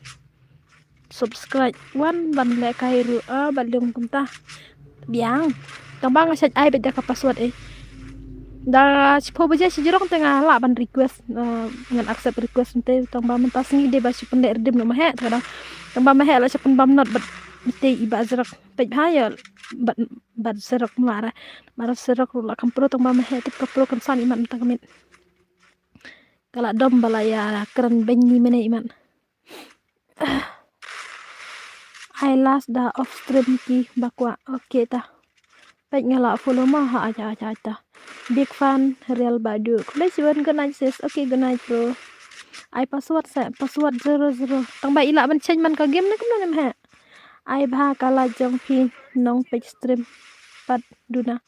subscribe wan ban lehkai ruh ah ba lung kumta. Biang. Tang ba nga shait ai bad da ka password eh. Da shiphew baje shi jrong te nga lah ban request, ah, ngan accept request te tang ba mynta sngi dei ba shi pynleh redeem noh ma heh te ka dang. Tang ba ma heh lah shi pynbam not bad te i ba zrak peit bha ïa bad bad zrak ma ra. Ma ra zrak ruh lah kam pro tang ba ma heh tip ka pro kan san i man tang ka mit. Ka lah dom ba la ïa kren beiñ ni mene i man. Ai last da off stream ki ba kwah. Okay ta. Peit nga lah follow ma ha aja aja ta. Big fan real badu. Khublei shibun good night sis. Okay good night bro. Ai password sa password zero zero. Tang ba i lah ban change man ka game ne kumno ne ma ha. Ai bha ka light jong phi nong peit stream pat duna.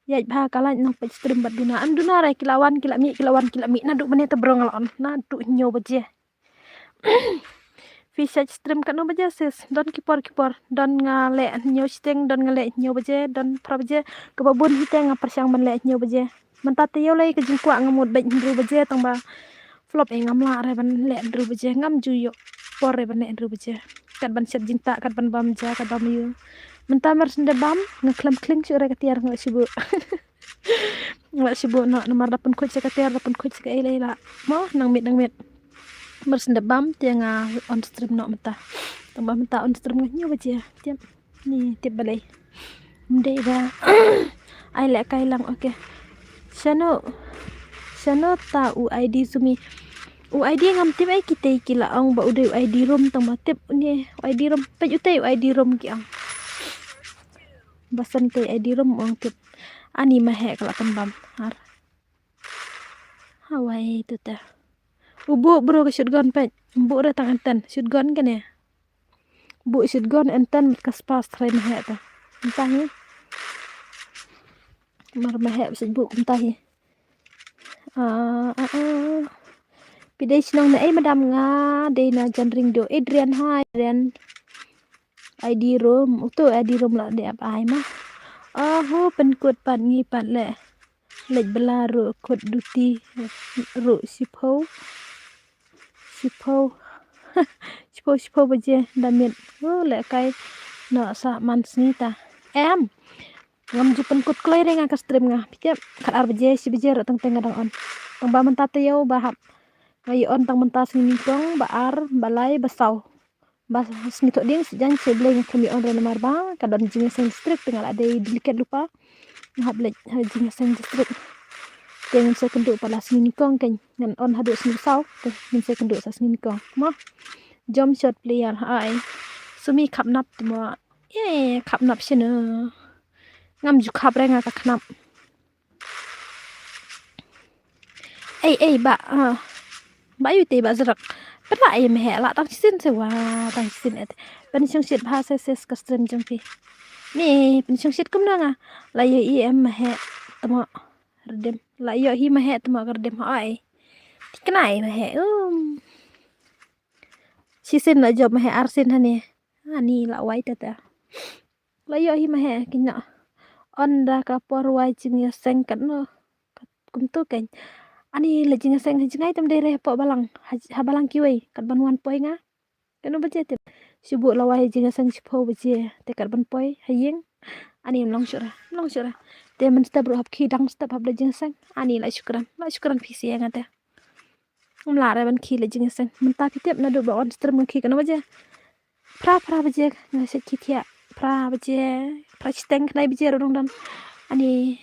Ïaid bha ka light nong peit stream pat duna. Em duna re ki la wan ki la mih ki la wan ki la mih naduh mynne te bro nga la on naduh hynñiew baje. Phi shait stream katno baje sis? Don ki por ki por. Don nga leh hynñiew shiteng, don nga leh hynñiew baje, don phra baje. Kaba bun hi te nga pyrshang ban leh hynñiew baje. Mynta te ïoh lei ka jingkwah nga mut beit hynriew baje tang ba flop eh ngam lah re ban leh hynriew baje, ngam ju ïoh por re ban leh hynriew baje. Kat ban shet jingtah, kat ban bam ja, kat bam ïu. Mynta mar sende bam nga khlem khling shu re ka tiar nga shu buh. Nga shu buh noh namar da pynkhuid sa ka tiar da pynkhuid sa ka ei lei la. Mo nang mit nang mit. Mar sende bam te nga on stream noh mynta. Tang ba mynta on stream nga hynñiew baje. Tiap. Ni tip balei. Mdei da. Ai lehkai lang okay. Shano. Shano ta u I D sumi. U I D ngam tip ai kitei ki la ong ba u dei u I D room tang ba tip ni u I D room peit utei u I D room ki ong. Ba san tei I D room ong tip. Ani ma heh ka la pynbam. Har. Hawai tu ta. U buh bro ka shotgun peit. Buh re tang enten shotgun kane. Buh shotgun enten ka spas trai ma heh ta. Enta hi. Mar ma heh bsik buh kumta hi. Ah, ah, ah. Phi dei shnong na ei madam nga dei na Janring do Adrian hi Adrian. I D room uto I D room la de ap ai ma. Aho pynkut pat ngi pat le. Leit bla ru kut duti ru sipho. Sipho. Sipho sipho baje damit. Oh le kai no sa man sngi ta. Em. Ngam ju pynkut kloi re nga ka stream nga. Phi tip khat ar baje shi baje ruh tang teng nga dang on. Tang ba mynta taïew ba hap. Nga ïa on tang mynta sngi nyngkong ba ar ba lai ba saw. Ba sngi thoh ding shi jan shi blei nga khlem ïa on re namar ba ka don jingïaseng district te nga la dei delegate lypa. Nga hap leit ha jingïaseng district. Te ngin sa kynduh pat la sngi nyngkong kein ngan on haduh sngi saw te ngin sa kynduh sa sngi nyngkong. Mo. Jump shot player, ai. Sumi khap nap tu mo. Eh, khap nap shino. Ngam ju khap re nga ka khnap. Ei, ei, ba, ah. Ba yu te ba zrak. Pynlah ei meh la tang shisien se wa, tang shisien et. Pynshong shit bha se ses ka stream jong phi. Ni, pynshong shit kum na nga. La yu i em meh. Tamo. Redem. La yu hi meh tamo ka redem. Ai. Tikna ei meh. Um. Shisien la jop meh arsin hani. Ani la wai tata. La yu hi meh kina. Onda ka por wai jingïaseng katno. Kumto kein. Ani la jingïaseng ha jingai tam dei re hapoh balang. Ha, ha balang kiwei. Kat ban wan poi nga. Kano baje tip. Shu buh la wai jingïaseng shiphew baje. Te kat ban poi. Ha ïing. Ani mlong shura. Mlong shura. Te mynstep ruh hap khie dang step hap da jingïaseng. Ani la shukran. La shukran phi sia nga te. Mla re ban khie la jingïaseng. Mynta phi tip naduh ba on stream nga khie kano baje. Phra, phra baje nga shet khie thiah. Phra baje. Phra shiteng khnai baje ruh dang dan. Ani.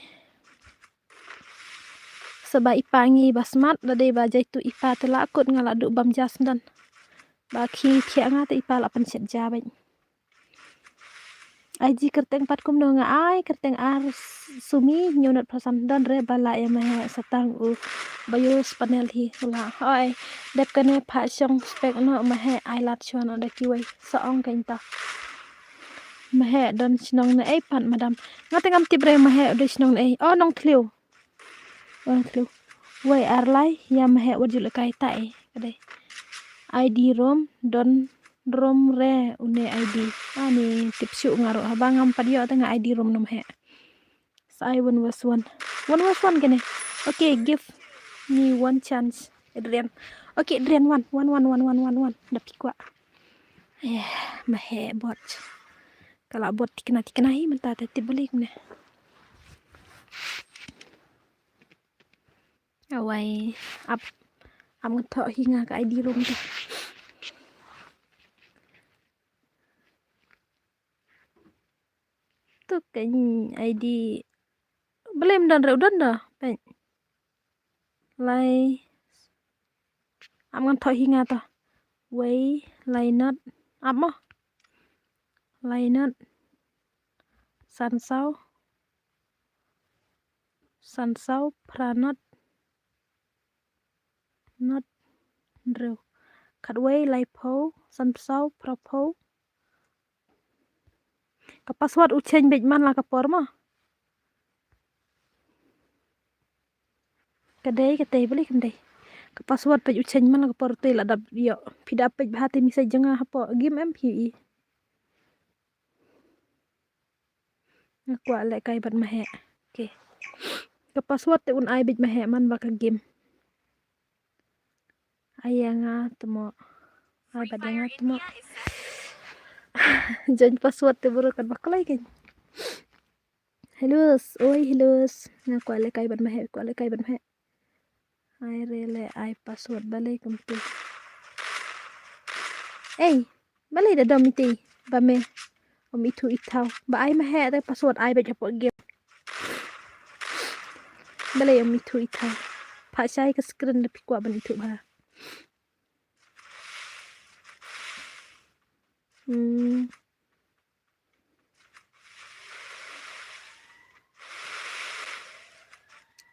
Saba i pa ngi ba smat, da dei ba jaitu i pa te la kut nga la duh bam ja sndan. Ba khie thiah nga te i pa la pynshet ja bad. Ai ji kyrteng pat kumno nga ai kyrteng ar s-, sumi hynñiew not phew san don re ba la ïa meh satang u ba use panel hi la. Oi, dep kane pha shong spek no meh ai lad shwa no da kiwei sa ong kein ta. Meh don shnong ne ei pat madam. Nga te ngam tip re meh don shnong ne ei. Oh, Nongthliew. Wan thlu. Wei ar lai ïa meh wat ju lehkai ta ei. Ka dei. I D rom don rom re une I D. Ani tip shuh nga ruh haba ngam pat ïoh te nga I D rom ne meh. Sa ai one versus one. One versus one kane. Okay, give me one chance, Adrian. Okay, Adrian, one, one, one. Da phi kwah. Eh, meh bot. Ka la bot tikna tikna hi mynta te tip balik ne. Awai, ap, ap ngan thoh hi nga ka I D rom te. Tu ka I D. Balei ym don re, u don da. Peit. Lai. Ap ngan thoh hi nga ta. Wei, lai not. Ap mo. Lai not. San saw. San saw, phra not. Not. Hynriew. Khatwei, lai phew, san saw, phra phew. Ka password u change beit man la ka por mo. Ka dei, ka dei, balei kam dei. Ka password peit u change man la ka por te la dap ïoh. Phi da peit bha te message jong nga hapoh game em phi i. Nga kwah lehkai bad meh. Okay. Ka password te un ai beit meh man ba ka game. Ai ïa nga tmo. Ai bad ïa nga tmo. Jan password te bro kan ba kloi kan. Hello, oi hello. Nga kwah lehkai bad meh, kwah lehkai bad meh. Ai re le ai password balei kumtu. Ei, balei da dom iti ba me. Ym ithuh ithaw. Ba ai meh te password ai beit hapoh game. Balei ym ithuh ithaw. Pha shai ka screen da phi kwah ban ithuh bha. Hmm.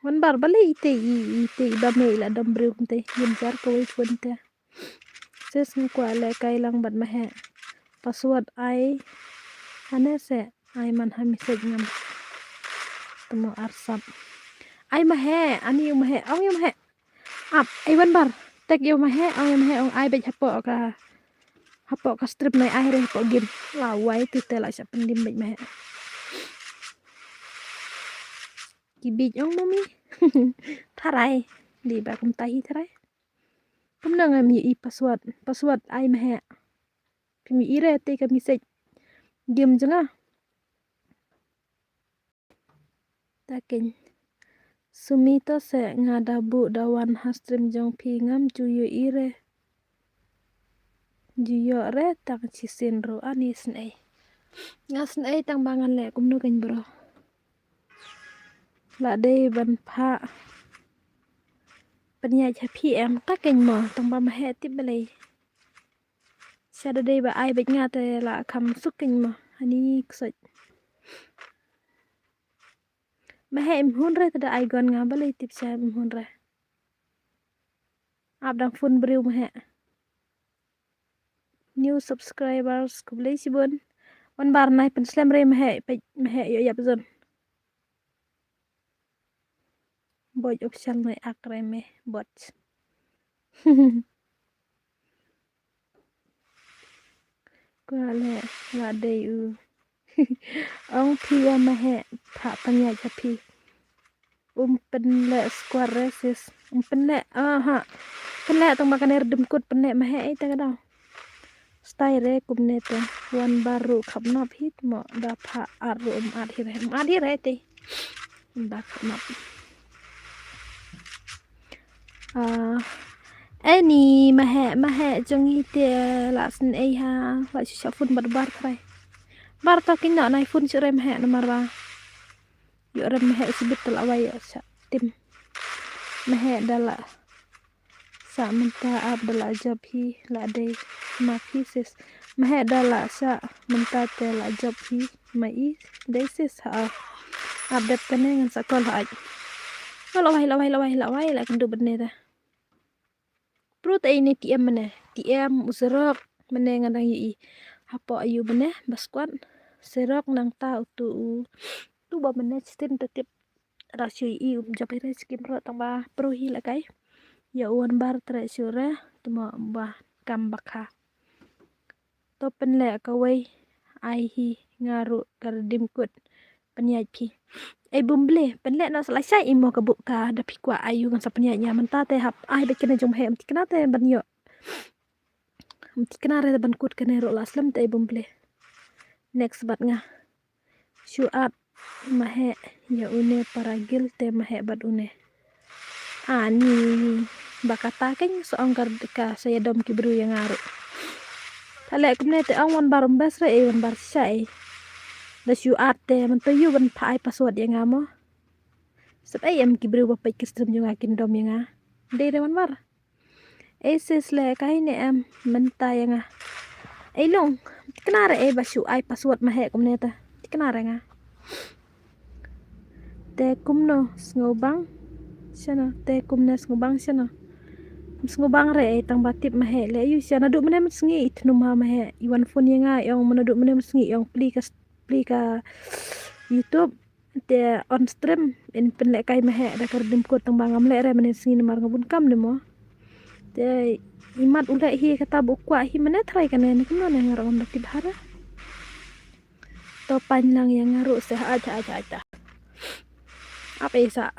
Wan bar balei ite i, ite i ba me i la dom briew kumte. Yin jar kawei phone te. Sis nga kwah lehkai lang bad meh. Password ai. Hane se ai man ha message ngam. Tmo arsap. Ai meh, ani u meh, ong u meh. Ap, ai wan bar. Tek ïa u meh, ong ïa meh, ong ai beit hapoh ka. Hapoh ka strip nai ai re hapoh game. La wai tu te la sha pyndim beit meh. Ki beit ong mami. Tharai. Di ba kumta hi tharai. Kumno ngam ïohi password. Password ai meh. Phim ïohi re te ka message. Game jong nga. Ta keiñ. Sumi to se nga da buh da wan ha stream jong phi ngam ju ïohi re. Ju ïoh re tang shisien ruh ani snei. Nga snei tang ba ngan leh kumno keiñ bro. La dei ban phah. Pynïaid ha phi em ta keiñ mo tang ba meh tip balei. Sha da dei ba ai bad nga te la kham suk kein mo. Hani ksoj. Mahe im hun re te da ai gon nga balei tip sha im hun re. Ap dang phone briew mahe. New subscribers, khublei shibun. Wan bar nai pynslem re mahe, peit mahe ïoh ïap zon. Boj official nai ak re me boj. Kwah leh la dei u. Ong phi ïa mahe, pha pynïaid ha phi. Um pynleh squad re sis. Um pynleh, aha. Pynleh tang ba kane rdem kut pynleh mahe ei te ka daw. Stai re kumne te. Wan bar ruh khap nop hi te mo da pha ar ruh um ar hi re. Um ar hi re te. Um bar khap nop. Ah, ani mahe, mahe jong i te la sngewsih ha, la shu shah phone bad bar trai. Bar to kin noh nai phone shu re mahe namar ba. Ïoh re mahe sibit te la wai ïoh shah tim. Mahe da la shah mynta ap da la jop hi la dei ma phi sis. Mahe da la shah mynta te la jop hi ma i dei sis ha. Ap dep kane ngan sa call ha ai. La wai, la wai, la wai, la wai, la kynduh bad ne da. Pru te ine T M mane. T M u Serok mane nga dang ïohi. Hapoh ayu mane ba squad. Serok nangta utu u. Tu ba mane chitin te tip. Ra shu ïohi um jop hi re skim ro tang ba pru hi la kai. Ïa u wan bar tre shu re. Te mo ba kam bak ha. To pynleh kawei ai hi nga ruh ka rdem kut pynïaid phi. Ei bum ble pynleh na sa lashai i mo ka buk ka da phi kwah ai u ngan sa pynïaid nga mynta te hap ai bad kine jong mahe um thikna te ban ïoh. Um thikna re ban kut kane ruh la slem te ei bum ble. Next bad nga. Shu ap mahe ïa une para gil te mahe bad une. Ani ba kata kein sa ong ka, ka sa ïadom ki briew ïa nga ruh. Tale kumne te ong wan bar um bes re ei wan bar sha ei. Da shu ap te mynta ïu ban pha ai password ïa nga mo. Sep ei em ki briew ba peit ki stream jong nga kin dom ïa nga. Dei re wan bar. Ei sis leh kai ne em mynta ïa nga. Ei long. Thikna re ei ba shu ai password mahe kumne ta. Thikna re nga. Te kumno sngewbang shano te kumne sngewbang shano. Sngewbang re ei tang ba tip mahe le yu shano du mane mynta sngi i thnum ha mahe i wan phone ïa nga i ong mane du mane mynta sngi i ong pli ka pli ka YouTube. Te on stream in pynleh kai mahe da ka rdem kut tang ba ngam leh re mane sngi namar nga bun kam ne mo. Te imat u leh hi kata ba u kwah hi mane tharai kane ne kumno ne nga rong da kit hara. To pan lang ïa nga ruh se ha aja aja aja. Ap ei sa.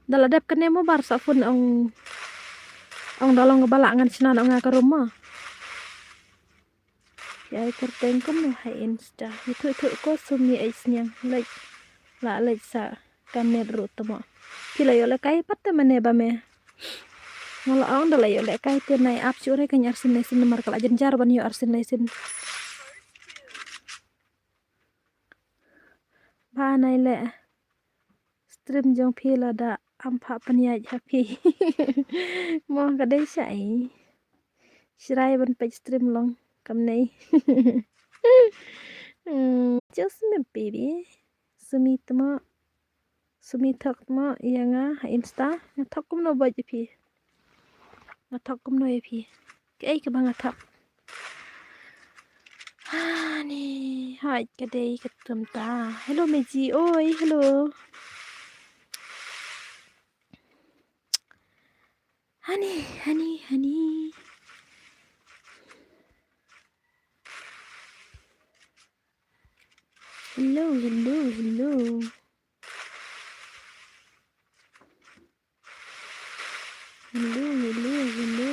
Da la dep kane mo bar sa phone ong ong da long ba la ngan snan ong nga ka room mo. Ïa i kyrteng kumno ha Insta. Ïathuh thuh ko Sumi H Sniang. Leit la leit sa ka net ruh tamo. Phi la ïoh lehkai pat te mane ba me. Nga la ong da la ïoh lehkai te nai ap shuh re ka nyar sien nai sien namar ka la jynjar ban ïoh ar sien nai sien. Ba nai leh. Stream jong phi lada am pha pynïaid ha phi. Mo ka dei sha ei. Shrai ban peit stream long kam nei. Hmm, just me baby. Sumi tmo. Sumi thok tmo ïa nga ha Insta. Nga thok kumno bad ïa phi. Nga thok kumno ïa phi. Kaei kaba nga thok. Hani hait ka dei ka tum ta. Hello Meji oi hello. Hani hani hani. Hello hello hello. Hello hello hello.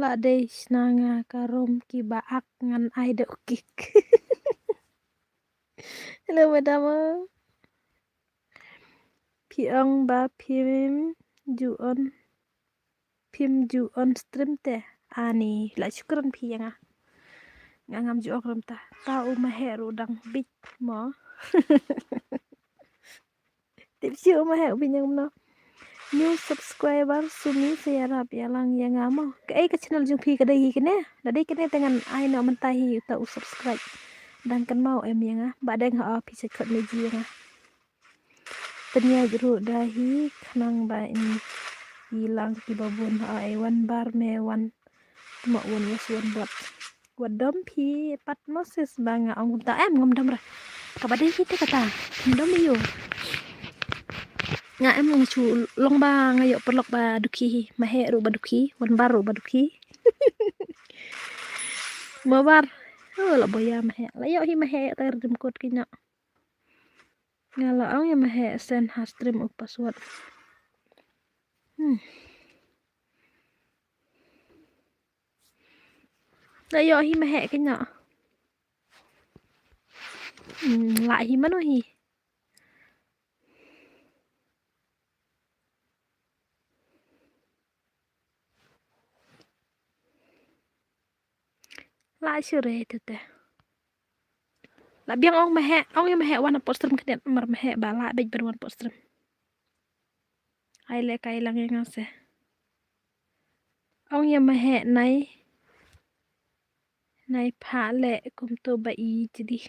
Ba dei shna nga ka rum ki ba ak ngan ai da u kik. Hello madam. Phi ong ba phim ju on, phim ju on stream te. Ani la shukran phi ïa nga. Nga ngam ju ong rum ta. Ta u Maheh ruh dang bit mo. Tip shu u Maheh u bit ïa nga mo. New subscriber Sumi sa ïarap ïa lang ïa nga mo. Kaei ka channel jong phi ka dei hi kane? Da dei kane te ngan ai noh mynta hi uta u subscribe. Dang kynmaw em ïa nga. Ba dang ha phi sa khot me ji ïa nga. Pynïaid ruh da hi khnang ba in i lang ki babun ha ai wan bar me wan. Tma wan was wan bot. Wat dom phi pat Moses ba nga ong kumta em ngam dom re. Kaba dei hi te kata. Ngam dom ïa u. Nga em nga shu long ba nga ïoh paralok ba dukhi hi. Maheh ruh ba dukhi, wan bar ruh ba dukhi. Mo bar. Oh, la boya Maheh. La ïoh hi Maheh ter dim kot ki noh. Nga la ong ïa Maheh send ha stream u password. Hmm. La ïoh hi Maheh ki noh. Hmm, la hi mano hi. La shu re tu te. La biang ong Maheh, ong ïa Maheh wan hapoh stream khyndiat mar Maheh ba la beit ban wan hapoh stream. Ai le kai lang ïa nga se. Ong ïa Maheh nai. Nai pha le kumto ba i jidi.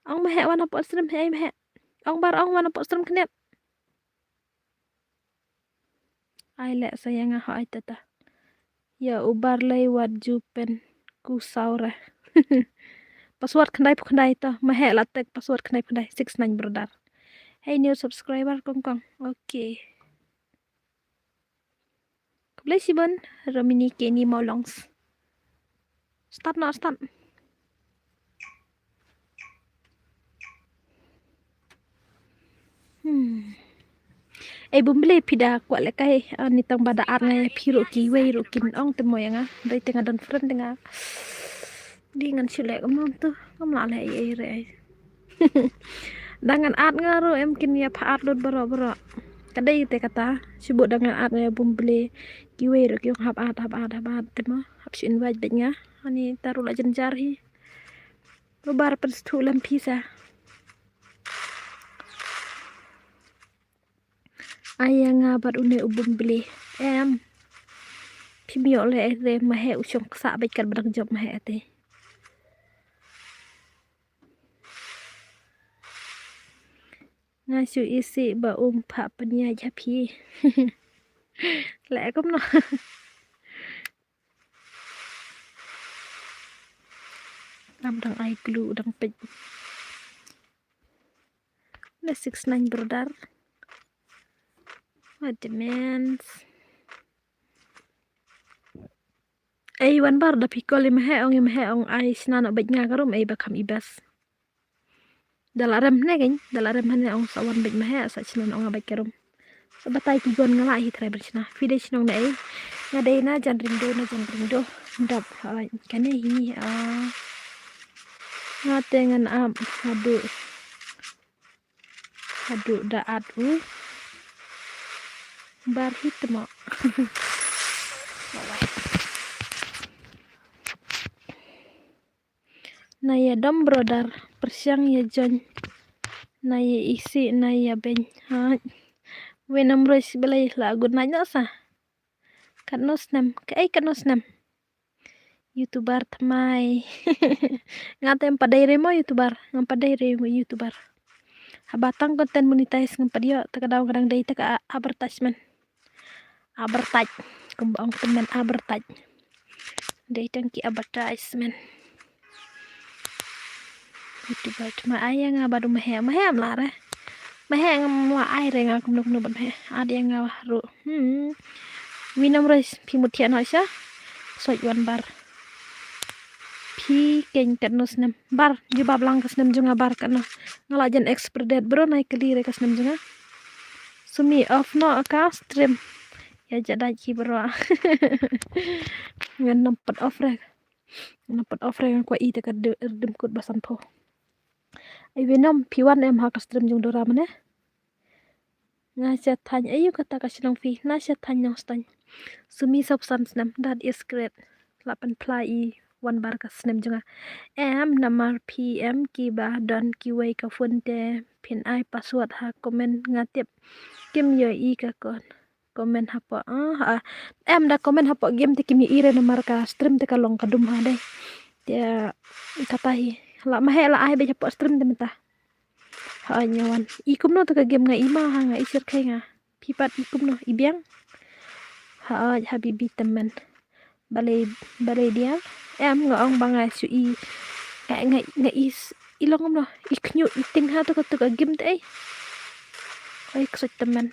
Ong Maheh wan hapoh stream, hei Maheh. Ong bar ong wan hapoh stream khyndiat. Ai le sa ïa nga ho ai tata. Ïa u bar lei wat ju pen ku saw re. Password khyndai phew khyndai to. Maheh la tek password khyndai phew khyndai. Six nine brother. Hey new subscriber kong kong. Okay. Khublei shibun Romini Kenny Maulongs. Start noh, start. Hmm. Ei bumble phi da kwah lehkai, ah, ni tang ba da at ngai phi ruh kiwei ruh kin ong te mo ïa nga. Dei te nga don friend te nga. Dei ngan shu leh kumno tu, ngam lah leh ei ei re ei. Da ngan at nga ruh em kin ïa pha at lut baroh baroh. Ka dei te kata, shu bud da ngan at nga ïa bumble. Kiwei ruh ki ong hap at, hap at, hap at te mo. Hap shu invite beit nga. Ani ta ruh la jynjar hi. Ba bar pynsngewthuh lem phi sa. Ai ïa nga bad une u bumble. Em. Phim ïoh leh ei re Maheh u shong ksah beit kat ba dang jop Maheh te. Nga shu isih ba um phah pynïaid ha phi. Leh kumno. Lam dang ai glue dang peit. Na six nine brother. What demands? Ei wan bar da phi call i Maheh ong i Maheh ong ai shna noh beit nga ka rum ei ba kham i best. Da la rem hne kein, da la rem hne ong sa wan beit Maheh sa shna noh nga beit ka rum. Sa batai ki gon nga la hi trai ban shna. Phi dei shnong na ei. Nga dei na Jan Ringdo, na Jan Ringdo. Dap ha kane hi, ah. Nga te ngan ap haduh. Haduh da at u bar hi tmo. Na ïa dom brother, pyrshang ïa join. Na ïa isih, na ïa beiñ. Ha. Wen am roi si belai la good night noh sa. Katno snem, kaei katno snem. YouTuber thymmai. Nga te ngam pat dei re mo YouTuber, ngam pat dei re mo YouTuber. Haba tang content monetize ngam pat ïoh, te ka daw nga dang dei te ka advertisement. Advertise, kumba ong tymmen advertise. Dei tang ki advertisement. YouTuber thymmai ai ïa nga bad u Maheh, Maheh em lah re. Maheh ngam lah ai re nga kumno kumno bad Maheh. At ïa nga ruh. Hmm. Wen am roi phi mut thiah noh sha. Soi wan bar. Phi kein katno snem. Bar, jubab lang ka snem jong nga bar katno. Nga la jan expert date bro nai kali re ka snem jong nga. Sumi off noh ka stream. Ïa jadai ki bro. Ngan nang pat off re. Ngan nang pat off re, ngan kwah i te ka de-, rdem kut ba san phew. Ai Venom, phi wan em ha ka stream jong Dora mane? Nga sha thaiñ, ayu kata ka shnong phi, nga sha thaiñ Nongstoiñ. Sumi sop san snem, that is great. La pynphla i wan bar ka snem jong nga. Em, namar phi em kiba don kiwei ka phone te phin ai password ha comment nga tip. Kim ïohi ka kon. Comment hapoh, ah, ha. Em da comment hapoh game te kim ïohi re namar ka stream te ka long ka dum ha dei. Te kata hi. La ma heh la ai beit hapoh stream te mynta. Ha, nyawan. I kumno te ka game nga i ma ha nga i syrkhei nga. Phi pat i kumno i biang. Ha, habibi temen. Balei, balei dia. Em nga ong ba nga shu i. Nga, nga, nga i s-, i long kumno. I khñiuh i ting ha to ka, to ka game te ei. Oi, ksut temen.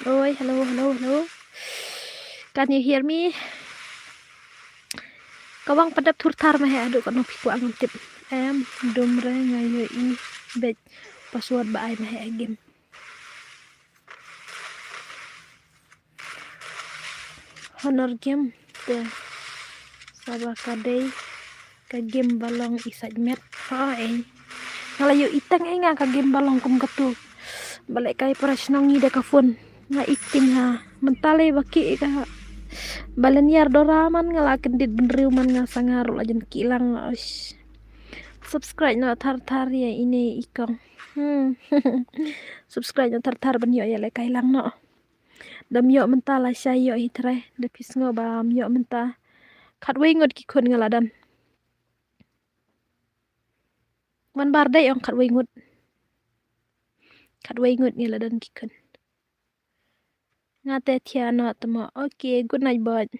Oi, hello, hello, hello. Can you hear me? Ka wang padap thur thar ma he adu ka nong phi kwah ngam tip. Em, dum re nga ïohi beit password ba ai ma he game. Honor game te. Saba ka dei ka game ba long i sait met. Ha ei. Nga la ïohi tang ei nga ka game ba long kum katu. Ba leh kai para shnong ngi da ka phone. Nga i ting ha. Mynta lei ba ki ka. Ba leh niar Dora man nga la kyndit bynriew man nga sa nga ruh la jan ki lang. Oish. Subscribe noh thar thar ïa ine i kong. Hmm. Subscribe noh thar thar ban ïoh ïa leh kai lang noh. Dam ïoh mynta la shai ïoh hi trai. Da phi sngew ba ym ïoh mynta. Khatwei ngut ki khun nga la don. Wan bar dei ong khatwei ngut. Khatwei ngut nga la don ki khun. Nga te thia noh te mo. Okay, good night bud.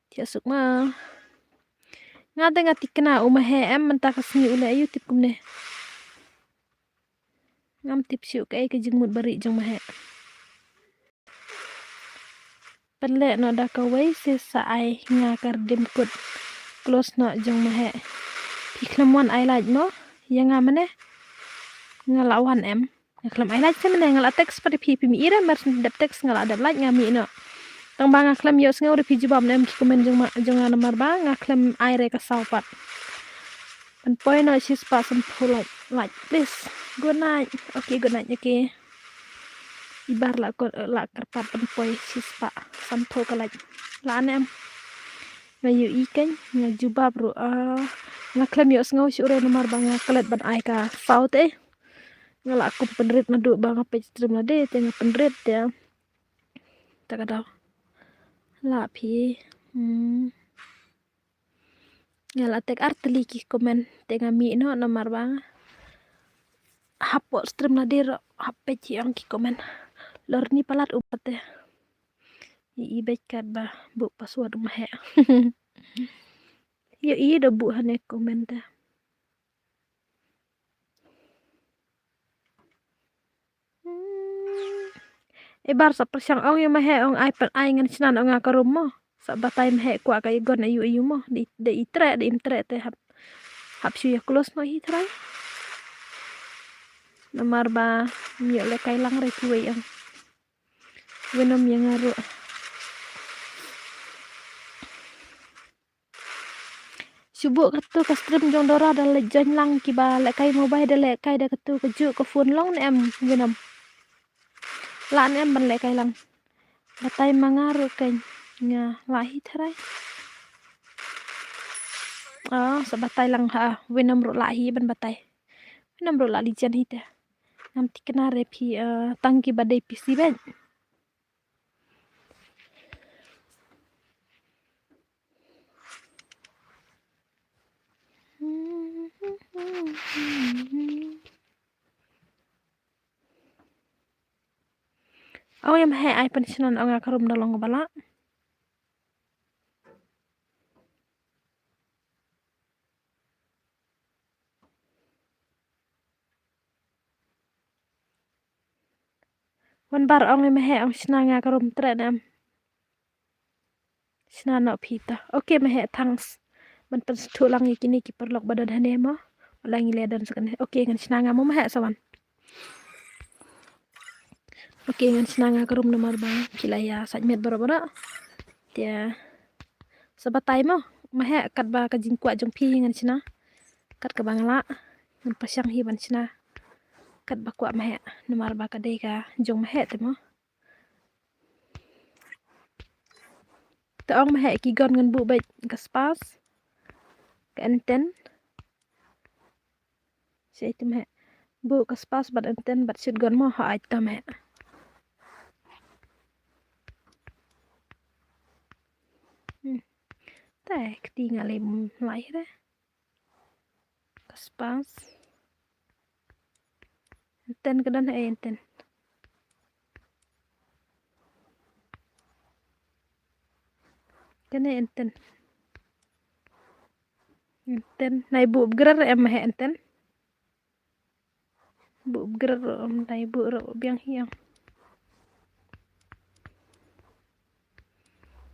Thia suk ma. Nga te nga tikna u ma he em mynta ka sngi u leh ayu tip kumne. Ngam tip shuh kaei ka jingmut bari jong ma he. Pynleh noh da kawei shisha ai nga ka rdem kut. Close noh jong ma he. Phi khlem wan ai like mo. Ïa nga mane. Nga la wan em. Nga khlem ai like te mane nga la text pat phi phi mi ira mer dep text nga la dep like nga mi noh. Tang ba nga khlem ïoh sngew re phi jubab ne em ki comment jong ma, jong nga namar ba nga khlem ai re ka saw pat. Pynpoi noh shispah sanphew like, like, please. Good night. Okay, good night. Okay. Ibar la ko, la kyrpad pynpoi shispah sanphew ka like. La ne em. Nga ïohi kan, nga jubab ruh, ah, nga khlem ïoh sngew shuh re namar ba nga klet ban ai ka saw te. Nga la kum pynrit naduh ba nga peit stream lade te nga pynrit te. Ta ka daw. La phi. Hmm. Nga la tek artylli ki comment te nga mih noh namar ba nga hap put stream lade ruh hap peit ïa ong ki comment. Lor ni palat u pat te. I, i beit kat ba buh password ma he. Ïa i da buh hane comment te. Hmm. Ibar sa pyrshang ong ïa ma he ong ai pat ai ngan shna noh nga ka room mo. Sa batai ma he kwah ka ïagon ayu ayu mo. Da i treh da im treh te hap. Hap shu ïa close noh hi trai. Namar ba ym ïoh lehkai lang re kiwei ong. Venom ïa nga ruh. Shu buh katu ka stream jong Dora da leit join lang kiba lehkai mobile da lehkai da katu kajuh ka phone long ne em Venom. Lah ne em ban lehkai lang. Batai ma nga ruh kein nga lah hi tharai. Ah, sa batai lang ha Venom ruh lah hi ban batai. Venom ruh lah lijan hi te. Ngam thikna re phi, eh, tang kiba dei P C beit. Ong ïa ma he ai pynshna noh nga ka room da long ba lah. Wan bar ong ïa ma he ong shna nga ka room treh ne em. Shna noh phi ta. Okay ma he thanks. Ban pynsngewthuh lang ïa kine ki paralok ba don hane mo. Wala ngi leh don sa kane. Okay ngan shna nga mo ma he sa wan. Okay, ngan shna nga ka room namar ba phi la ïa sait met baroh baroh. Te sa batai mo, ma heh, katba ka jingkwah jong phi ngan shna. Kat kaba nga lah, ngan pyrshang hi ban shna katba kwah ma heh, namar ba ka dei ka jong ma heh te mo. Te ong ma heh ki gon ngan buh beit ka spas, ka enten. Sa ïa te ma heh. Buh ka spas bad enten bad shotgun mo, ha ai te ma heh. Hmm. Te kti nga lei bym lah re. Ka spas. Enten ka don ha ei enten. Kane enten. Enten. Nai buh upgrade em ma heh enten. Buh upgrade ruh em, nai buh ruh biang hi em.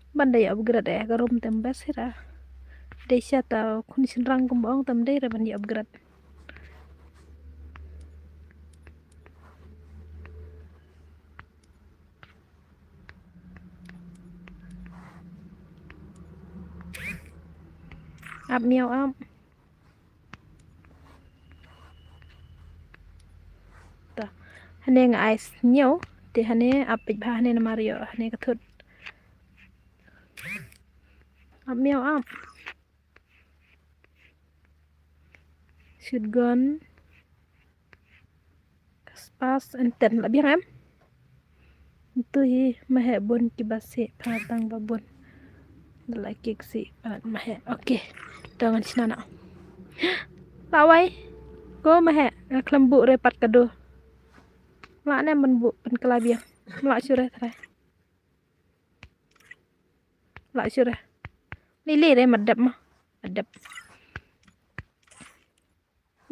Ban da ïa upgrade eh, ka room tem best hi ra. Dei sha ta khun shynrang kumba ong tem dei re ban ïa upgrade. Ap miaw ap. Ta. Hane nga ai sniew, te hane ap peit bha hane namar ïoh hane ka thut. Ap miaw ap. Shotgun. Ka spas enten la biang em. Ntu hi ma heh bun kiba sih pha tang ba bun. Da la kik sih palat ma heh. Okay. To ngan shna noh. La wai. Ko ma heh, nga khlem buh re pat ka do. La ne ban buh pynkylla biang. La shu re trai. La shu re. Lili re ma dep ma. Ma dep.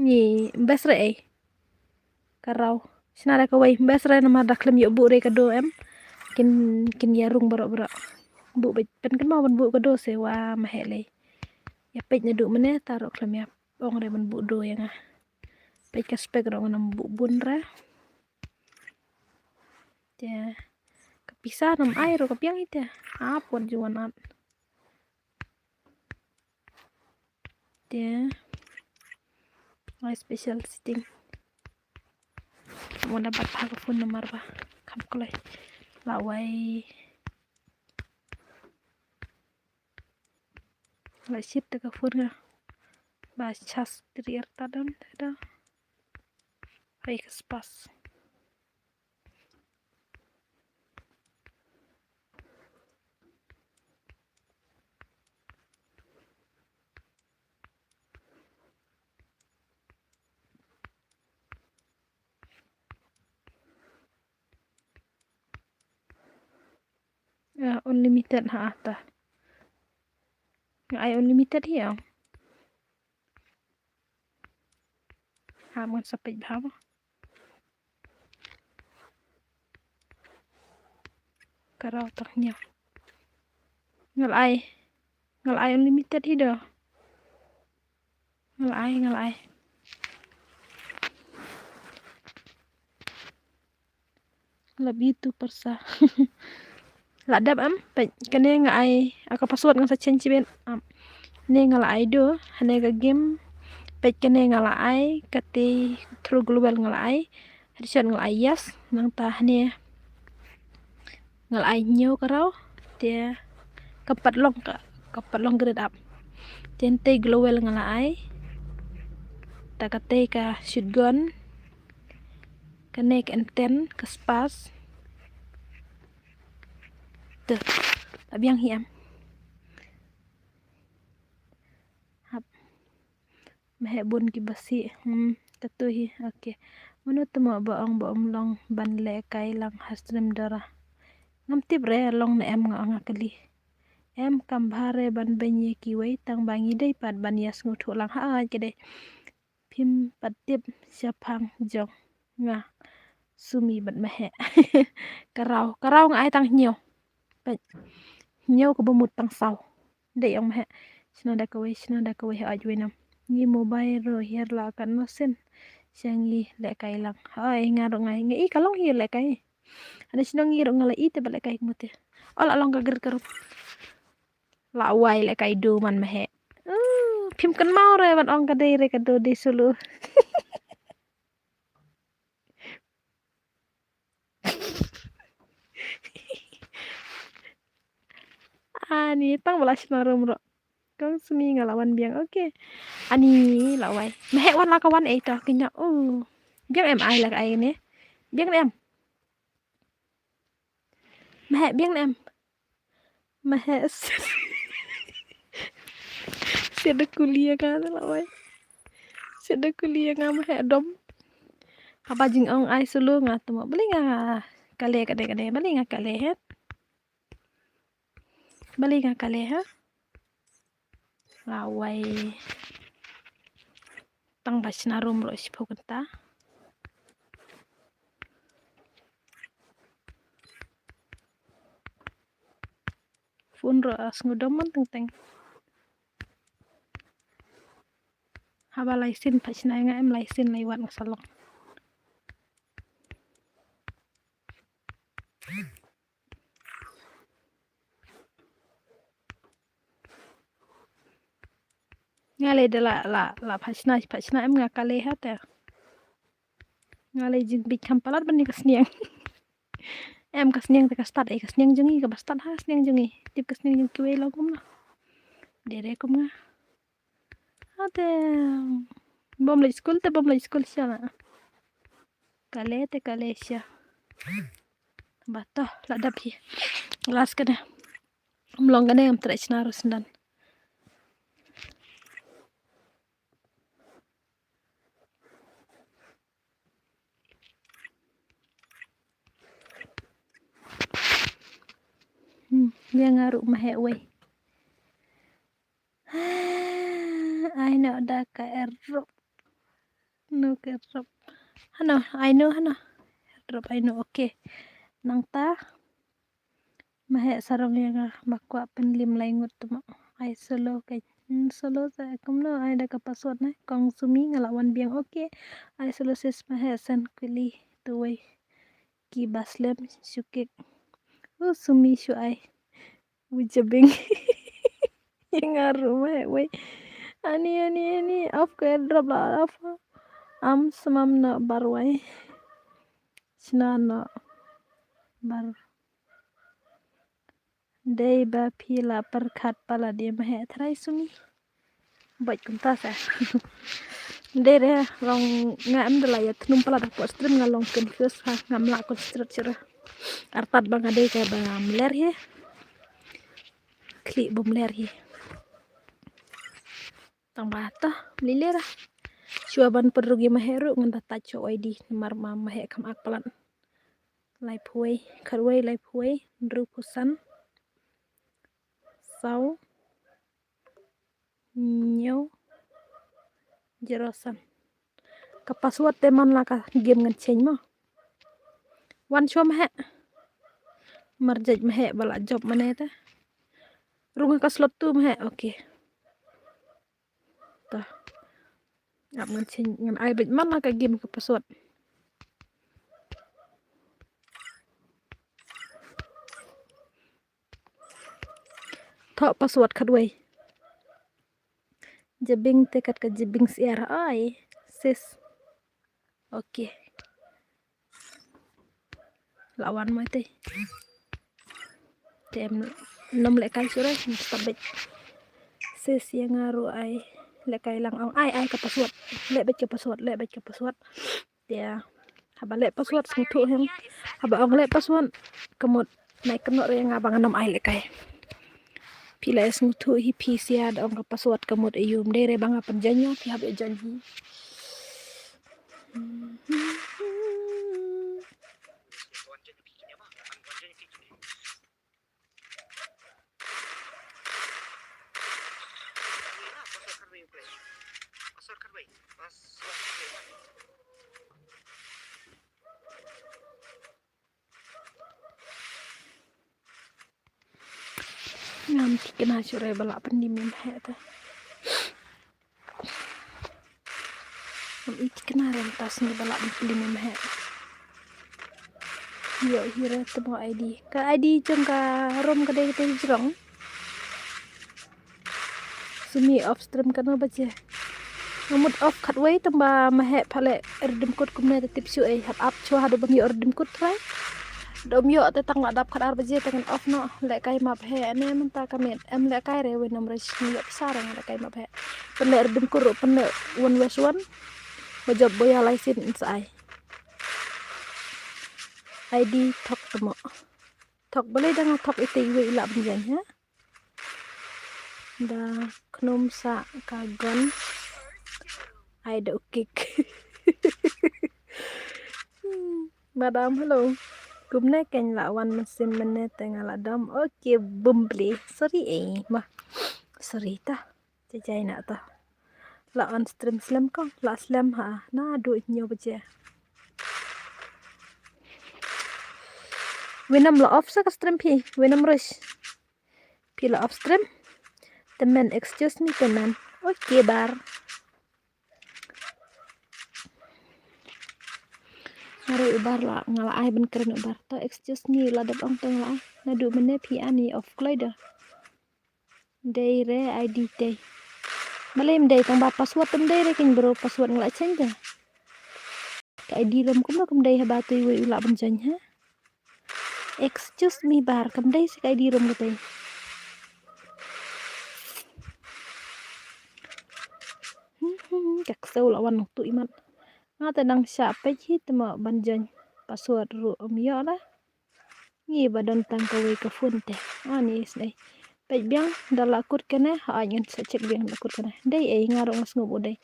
Ni best re ei. Ka raw. Shna re kawei best re namar da khlem ïoh buh re ka do em. Kin, kin ïa rung baroh baroh. Buh beit, pynkynmaw ban buh ka do se wa ma heh lei. Ïa peit naduh mynne ta ruh khlem ïa ong re ban buh do ïa nga. Peit ka spek ruh ngan ym buh bun re. Te ka pisa nam ai ruh ka biang ite. Ap wat ju wan at. Te ai special setting. Mo da bat ha ka phone namar ba kham kloi. La wai. La shit te ka phone nga. Ba charge tri er ta don te da. Ai ka spas. Ya, unlimited ha ata. Nga ai unlimited hi ya. Ha, ngan sa peit bha mo. Ka raw tang hynñiew. Nga la ai. Nga la ai unlimited hi do. Nga la ai, nga la ai. Love you too, pyrsa. La dep em, peit kane nga ai, a ka password nga sa change beit. Am. Ne nga la ai do, hane ka game. Peit kane nga la ai, kate through global nga la ai. Headshot nga la ai yes, nangta hane. Nga la ai hynñiew ka raw, te ka pat long ka, ka pat long grade up. Te hynte global nga la ai. Ta kate ka shotgun. Kane ka enten, ka spas. Te, la biang hi em. Hap. Ma heh bun kiba sih. Hmm, katu hi. Okay. Mano te mo ba ong ba ym long ban leh kai lang ha stream Dora. Ngam tip re long ne em, nga ong nga kylli. Em, kam bha re ban beiñ ïa kiwei tang ba ngi dei pat ban ïa sngewthuh lang ha ai ki dei. Phim pat tip shaphang jong nga. Sumi bad ma heh. Ka raw, ka raw nga ai tang hynñiew. Peit. Hynñiew kaba mut tang saw. Dei ong ma heh. Shna da kawei, shna da kawei ha ai wei nam. Ngi mobile ruh hiar la katno sien. Sha ngi leh kai lang. Hoi nga ruh ngai. Ngi i ka long hi leh kai. Hane shnong ngi ruh nga la i te ba lehkai kumte. O la long ka grit ka rup. La wai lehkai do man Maheh. Uh, phim kynmaw re ban ong ka dei re ka do dei sulu. Ani tang ba la shna rum ruh. Kong Sumi nga la wan biang. Okay. Ani la wai. Maheh wan la ka wan ei to kynja. Oh. Biang em ai la ka ai ne. Biang em. Maheh biang em. Maheh. Siat da kuli ïa nga la wai. Siat da kuli ïa nga Maheh dom. Haba jingong ai sulu nga temo. Bali nga kale kade kade. Bali nga kale het. Bali nga kale ha. La wai. Tang ba shna rum ruh shiphew kynta. Phone ruh a sngewdom man teng teng. Haba lai sien pat shna nga em lai sien lai wat nga sa long. Nga lei da la la la phashna phashna em nga kale ha te. Nga lei jingbit kham palat ban ïa ka sniang. Em ka sniang te ka stad ei ka sniang jong ngi kaba stad ha sniang jong ngi. Tip ka sniang jong kiwei long kumno. Dei re kum nga. Ate. Bym leit skul te bym leit skul sha la. Kale te kale sha. Ba to la dap hi. Las kane. Ym long kane ngam treh shna ruh syndan. Hmm, ïa nga ruh Maheh wei. Ai noh da ka erop. No ka erop. Hano, ai noh, hano. Erop ai noh, okay. Nangta. Maheh sarong ïa nga, ma kwah pynlim lai ngut tmo. Ai solo ka, hmm, solo sa kumno ai da ka password na. Kong Sumi nga la wan biang, okay. Ai solo sis Maheh san kuli tuwei. Ki baslem shu kik. U Sumi shu ai. U Jabing. Ïa nga ruh Maheh wei. Ani, ani, ani. Off ka airdrop la off. Am smam no bar wei. Shna no bar. Dei ba phi la pyrkhat palat ïa Maheh trai Sumi. Bad kumta sa. Dei re long nga em da la ïa thnum palat hapoh stream nga long confuse ha ngam lah concentrate shuh re. Artat ba nga dei ka ba ngam ler hi. Khlieh bym ler hi. Tang ba to mlei ler ah. Shuwa ban pynrung ïa Maheh ruh ngan da touch sha Y D namar ma Maheh kham ak palat. Laiphew wei, khatwei, laiphew wei, hynriewphew san, saw, hynñiew, zero san. Ka password te man la ka game ngan change mo. Wan shuwa Maheh. Mar jait Maheh ba la jop mane te. Rung ha ka slot two Maheh, okay. Ta. Ap ngan change ngan ai beit man la ka game ka password. Thoh password khatwei. Jabing te kat ka jabing syiar ai. Sis. Okay. La wan mo te. Te em nom lehkai shuh re, stop beit. Sis ïa nga ruh ai lehkai lang ong ai ai ka password. Leh beit ka password, leh beit ka password. Te haba leh password sngewthuh hi. Haba ong leh password ka mut nai kynnoh re nga ba ngan ym ai lehkai. Phi la sngewthuh hi phi sha da ong ka password ka mut ïa u ym dei re ba nga pynjah ïa phi hap ïa jah hi. Ngam thikna shuh re ba lah pyndim ïa Maheh te. Ngam i thikna re mynta sngi ba lah pyndim ïa Maheh. Ïoh hi re tymmo ID. Ka ID jong ka room ka dei katei jrong. Sumi off stream katno baje. Nga mut off khatwei tang ba ma heh pha leh redeem code kumne te tip shuh ei, hap ap shuwa haduh ban ïoh redeem code trai. Dom ïoh te tang la dap khatar baje te ngan off noh, lehkai map heh ne mynta ka miet. Em lehkai re wei nam re sni ïoh pisa re nga lehkai map heh. Pynleh redeem code ruh pynleh one west one. Ba jop boya license sa ai. ID thok tymmo. Thok balei da nga thok ite iwei i lah ban jaiñ ha. Da khnum sa ka gun. Ai da u kick. Madam, hello. Kumne kein la wan mynsiem mynne te nga la dom. Okay, bumbli. Sorry eh. Ma. Sorry ta. Jajai na ta. La on stream slem kong. La slem ha. Naduh hynñiew baje. Winam la off sa ka stream phi. Winam rush. Phi la off stream. Temen, excuse me temen. Okay bar. Ngare u bar la nga la ai ban kren u bar. To excuse me la dep ong to nga la ai. Naduh mynne phi ani off kloi da. Dei re ID te. Balei ym dei tang ba password ym dei re kein bro, password nga la change da. Ka ID rom kumno kam dei haba tu iwei u lah ban join ha. Excuse me bar, kam dei sa ka ID rom ka dei. Hmm, hmm, ka ksew la wan tu imat. Nga te nang sha page hi te mo ban join. Password ruh ym ïoh la. Ngi ba don tang kawei ka phone te. Ani snei. Peit biang da la kut kane, ha ai ngan sa check biang da la kut kane. Dei ei nga ruh nga sngew u dei.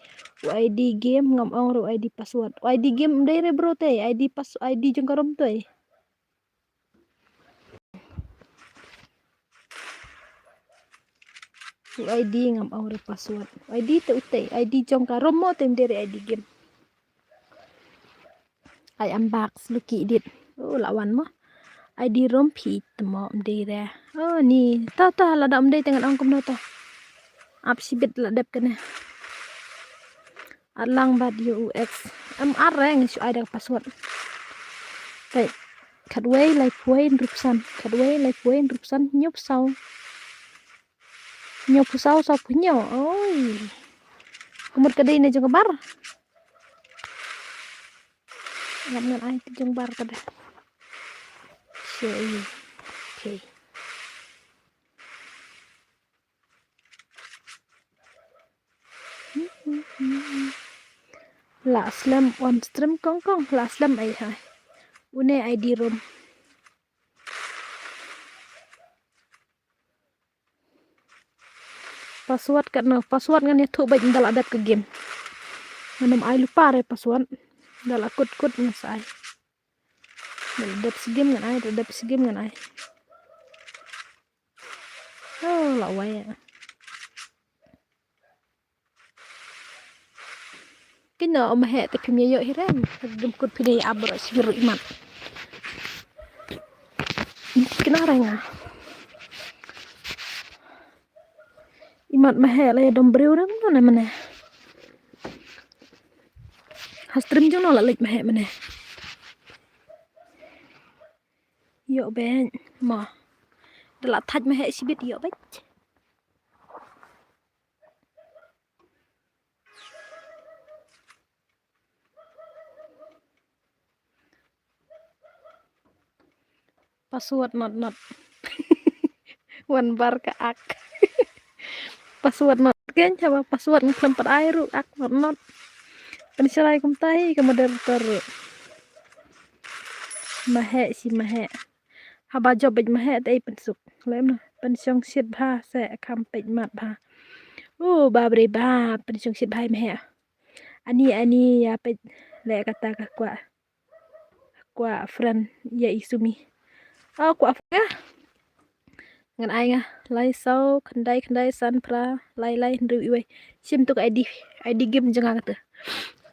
U ID game ngam ong ruh ID password. U ID game dei re bro te, ID pass, ID jong ka rom te. U ID ngam ong re password. U ID te u te, ID jong ka rom mo te ym dei re ID game. Ai am bak sluki dit. Oh la wan mo. ID rom phi te mo ym dei re. Oh ni ta ta la da ym dei te ngan ong kumno ta. Ap shibit la dep kane. At lang bad U X. Em ar re ngi shu ai da password. Peit. Khatwei laiphew hynriewphew san. Khatwei laiphew hynriewphew san hynñiewphew saw. Hynñiewphew saw sawphew hynñiew. Oi. Ka mut ka dei ne jong ka bar. Ngan ngan ai te jong bar ka dei. Sure. Okay. La slem on stream kong kong, la slem ai hai. Une ID rom. Password katno, password ngan ïathuh bad ynda la dep ka game. Ngan ym ai lypa re password. Ynda la kut kut ngan sa ai. Ynda la dep shi game ngan ai, ynda la dep shi game ngan ai. Oh, la wai. Kino ma heh te phim ïa ïoh hi rem. Dum kut phi dei abro sbiru imat. Kino renga. Imat ma heh la ïa dom briew rem no ne mane. Ha stream jong no la leit ma heh mane. Ïoh beit mo. Da la thait ma heh shibit ïoh beit. Password not not. Wan bar ka ak. Password not ken chaba password ngi khlem pat ai ruh ak not not. Pynshrai kumta hi ka moderator ruh. Ma heh shi ma heh. Haba jop bad ma heh te ei pynsuk. Lem na pynshong shit bha se kham peit mat bha. U ba bre ba pynshong shit bha ma heh. Ani ani ïa peit le kata ka kwah. Kwah friend ïa i Sumi. Oh kwah friend. Ngan ai nga lai saw khyndai khyndai san phra lai lai hynriew iwei. Shim tu ka ID, ID game jong nga kata.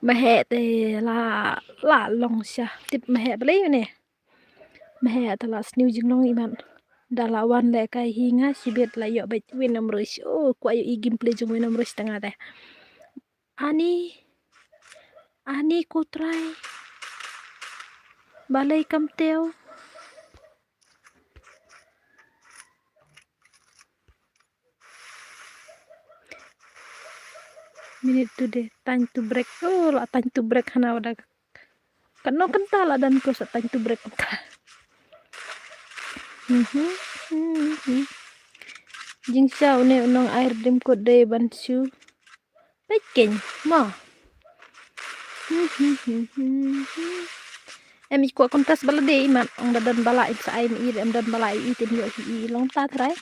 Ma heh te la la long sha tip ma heh balei ne. Ma heh te la sniew jinglong imat. Da la wan lehkai hi nga shibit la ïoh bad Winam Rush. Oh kwah ïoh i gameplay jong Winam Rush tang nga te. Ani, ani ko trai. Balei kam teo. Need today, time to break. Oh, la time to break hana wada. Kano kanta la dan ko sa time to break kanta. Mhm, mhm. Jingsha une u nong ai rdimkut dei ban shu peit keiñ mo. Em i kwah contest ba la dei i mat, ong da don ba la i sa ai mi i, em don ba la i i tin ïoh hi i long ta trai.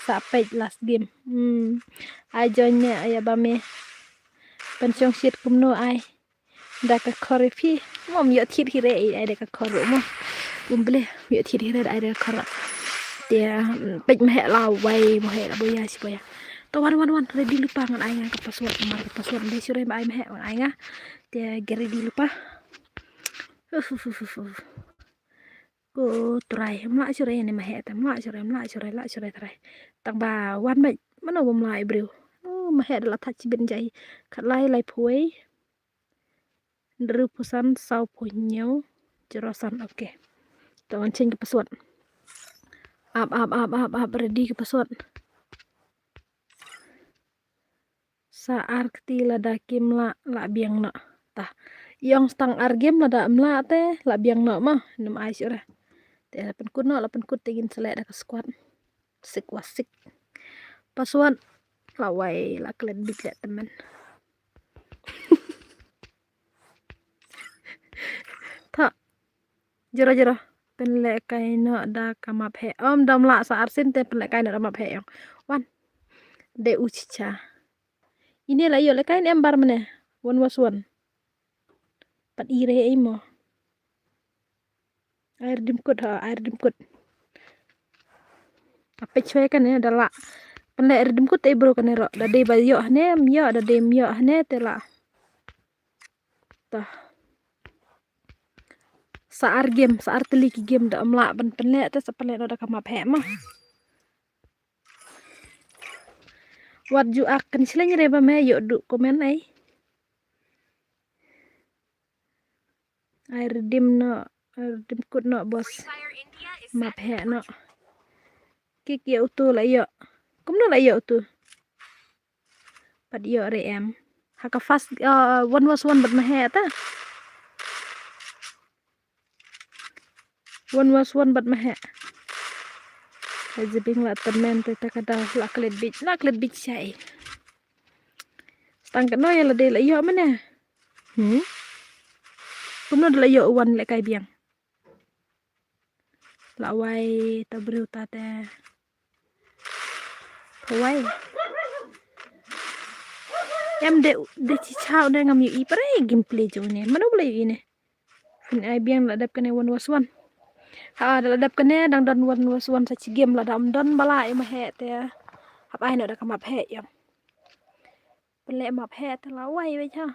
Sa peit last game. Hmm. Ai join ne ai ba me. Ban shong shit kumno ai. Da ka khor phi. Mom ïoh thied hi re ai da ka khor mo. Um ble ïoh thied hi re ai da ka khor. Te, mm, peit ma he la wai ma he la boya si boya. To wan wan wan ready lypa ngan ai nga ka password, mar ka password de sure ba ai ma he ngan ai nga. Te get ready lypa. Uf uf uf uf. Ko trai mla sure ne ma he ta mla sure mla sure la sure trai. Tang ba wan ba mano ba mla i briew. Oh, ma he da la thach bin jai. Khat lai lai phuai. Hynriewphew san, sawphew hynñiew, zero san, okay. To ngan change ka password. Ap, ap, ap, ap, ap, ready ka password. Sa ar kti lada kim lah, lah biang noh. Tah. Ïong stang ar game lada em lah te, lah biang noh ma. Nym ai shuh re. Te la pynkut noh, la pynkut te ngin select da ka squad. Sik wa sik. Password. La wai, la klet bit le temen. Tha. Jero jero. Pynlehkai noh da ka map heh. Om dom lah sa arsien te pynlehkai noh da map heh ïong. Wan. De u chicha. Ine la ïoh lehkai ne em bar mene. One was one. Pat i re ei mo. Ai rdimkut ha, ai rdimkut. Apet chwe kane da lah. Pynleh rdimkut te bro kane ro. Da dei ba ïoh hane, em ïoh, da dei em ïoh hane te lah. Tah. Sa ar game, sa ar tylli ki game da em lah ban pynleh te sa pynleh noh da ka map heh ma. Wat ju ak kan shleng re ba me ïoh du comment ai. Ai redeem noh, redeem kut noh boss. Map heh noh. Kik ïa utu la ïoh. Kumno la ïoh utu? Pat ïoh re em. Ha ka first, uh, one was one bad ma heh ta. One was one bad ma heh. Ka jibing la temen te ta ka da la klet bit, la klet bit shai. Stang kano ïa la dei la ïoh mene. Hmm? Kumno da la ïoh wan lehkai biang. La wai ta briew ta te. Wai. Em de de chi chau de ngam ïohi pare gameplay jong ne. Mano ba la ïohi ne. Phin ai biang la dep kane one was one. Ha da la dep kane dang don one was one sa chi game la dam don ba la i ma heh te. Hap ai noh da ka map heh ïa. Pynleh map heh te la wai wei ha.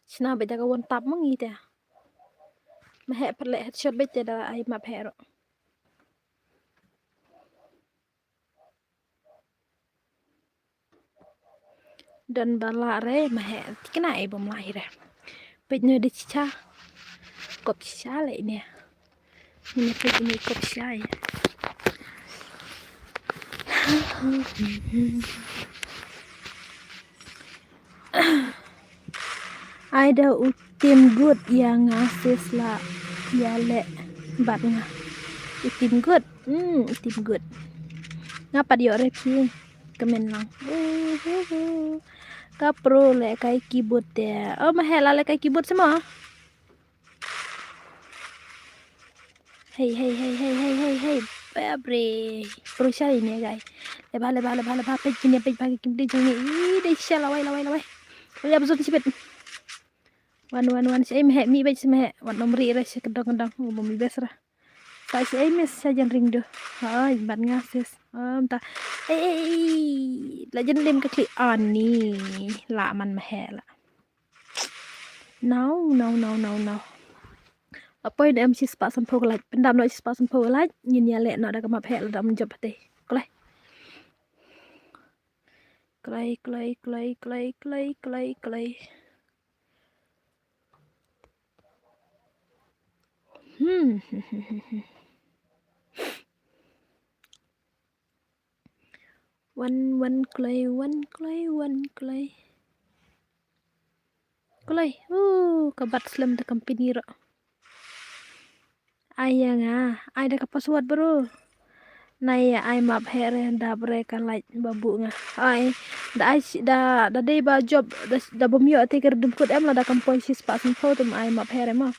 Shna beit da ka one tap ma ngi te. Ma heh pynleh headshot beit te da ai map heh ro. Don ba lah re ma heh tikna ei bom lah hi re. Peit ne de chicha. Kop chicha le ne. Ine peit ine kop chicha ei. Ai da u tim gut ïa nga sis la ïa leh bad nga. U tim gut. Hmm, u tim gut. Nga pat ïoh re phi. Kmen lang. Uhuhu. Ka pro lehkai keyboard te. Oh, ma heh la lehkai keyboard simo. Hey, hey, hey, hey, hey, hey, hey. Babre. Pro shai ne, guy. Leba, leba, leba, leba. Peit kine, peit bagi kim dei jong ne. Ih, dei sha lawai, lawai, lawai. Lawai, abzon sibet. Wan, wan, wan. Shai mehek, mi beit shai mehek. Wan, nomri re, shai kedong, kedong. Oh, bom bes ra. Ta shai mes, shai jan ring do. Hai, ban nga sis. Am ta. Eh, eh, eh. La jan lim ka kli. Ani. La man mehek la. Nau, nau, nau, nau, nau. La poi ne em shispah sanphew ka like. Pyndam noh shispah sanphew ka like. Ngin ïa leh noh da ka map heh la dam jop hate. Kloi. Kloi, kloi, kloi, kloi, kloi, kloi, kloi. Hmm. Wan, wan kloi, wan kloi, wan kloi. Kloi. Uh, ka bat slem da company ruh. Ai ïa nga, ai da ka password bro. Nai ïa ai map heh re, dap re ka light ba buh nga. Ai, da ai shi-, da, da dei ba job, da, da bym ïoh te ka rdum kut em, lada kam poi shispah sanphew te ai map heh re mo.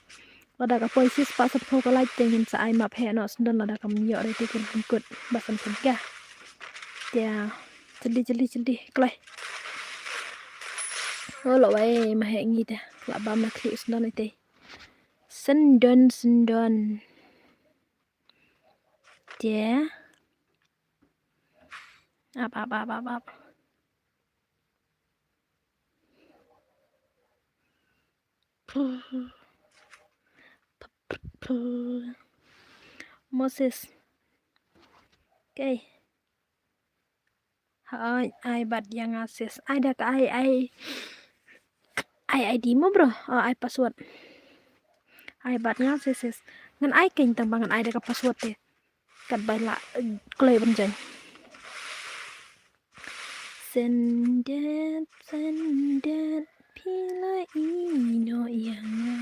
Lada ka poi shispah sanphew ka light te ngin sa ai map heh noh, sngewdon lada kam ïoh re te ka rdum kut ba san sien ka. Te, jyldi, jyldi, jyldi, kloi. Oh, la wai, ma heh ngi te. La bam na khlieh sngewdon ite. Sngewdon, sngewdon. Te. Ap, ap, ap, ap, ap. Moses. Okay. Hai, ai bad ïa nga sis. Ai da ka ai, ai. Ai I D mo bro. Oh, ai password. Ai bad nga sis, sis. Ngan ai keiñ tang ba ngan ai da ka password te. Katba la, eh, kloi ban join. Sngewdon, sngewdon, phi la ïehnoh ïa nga.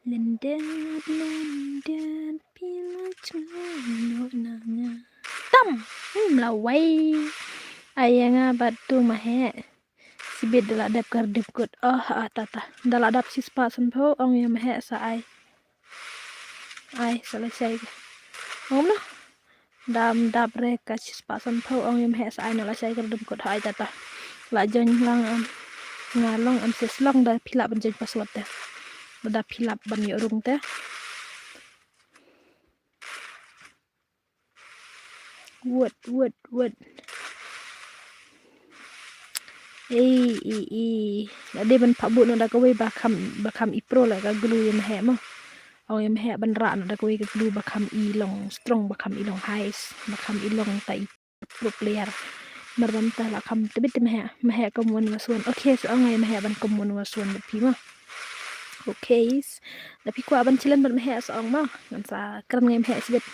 Lyndet, lyndet, phi la jngai noh na nga. Tam! Hmm, la wai. Ai ïa nga bad tu ma heh. Shibit da la dep ka rdep kut. Oh, ah, ta, ta. Da la dep shispah sanphew, ong ïa ma heh sa ai. Ai, sa lashai. Ong noh. Dam dap re ka shispah sanphew, ong ïa ma heh sa ai noh lashai ka rdep kut, hai ta ta. La join lang em. Nga long em sis long, da phi lah ban join password te. Da phi lah ban ïoh rung te. Wut, wut, wut. Ei, ei, ei. La dei ban phah buh noh da kawei ba kham, ba kham i pro la ka glue ïa ma heh mo. Ong ïa ma heh ban rah noh da kawei ka glue ba kham i long strong, ba kham i long high, ba kham i long ta i pro player. Mar ba mynta la kham tbit ma heh, ma heh kum one versus one. Okay, sa ong ai ma heh ban kum one versus one bad phi mo. Okay. Da phi kwah ban challenge bad ma heh sa ong mo. Ngan sa kren ngai ma heh shibit.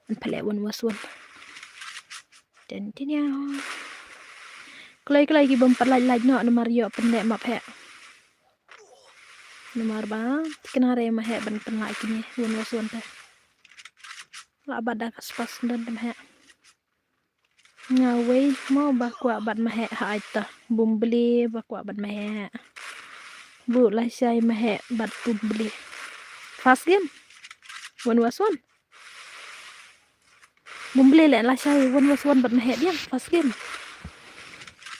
Ban pynleh one versus one. Ten ten ya. Kloi kloi ki bym pat like like noh namar ïoh pynleh map heh. Namar ba thikna re ma heh ban pynleh kine one versus one te. La bad da ka spas don te ma heh. Nga wei mo ba kwah bad ma heh ha ai ta. Bumble ba kwah bad ma heh. Bu lashai ma heh bad bumble. First game. One versus one. Bumble le lashai one versus one bad ma heh biang first game.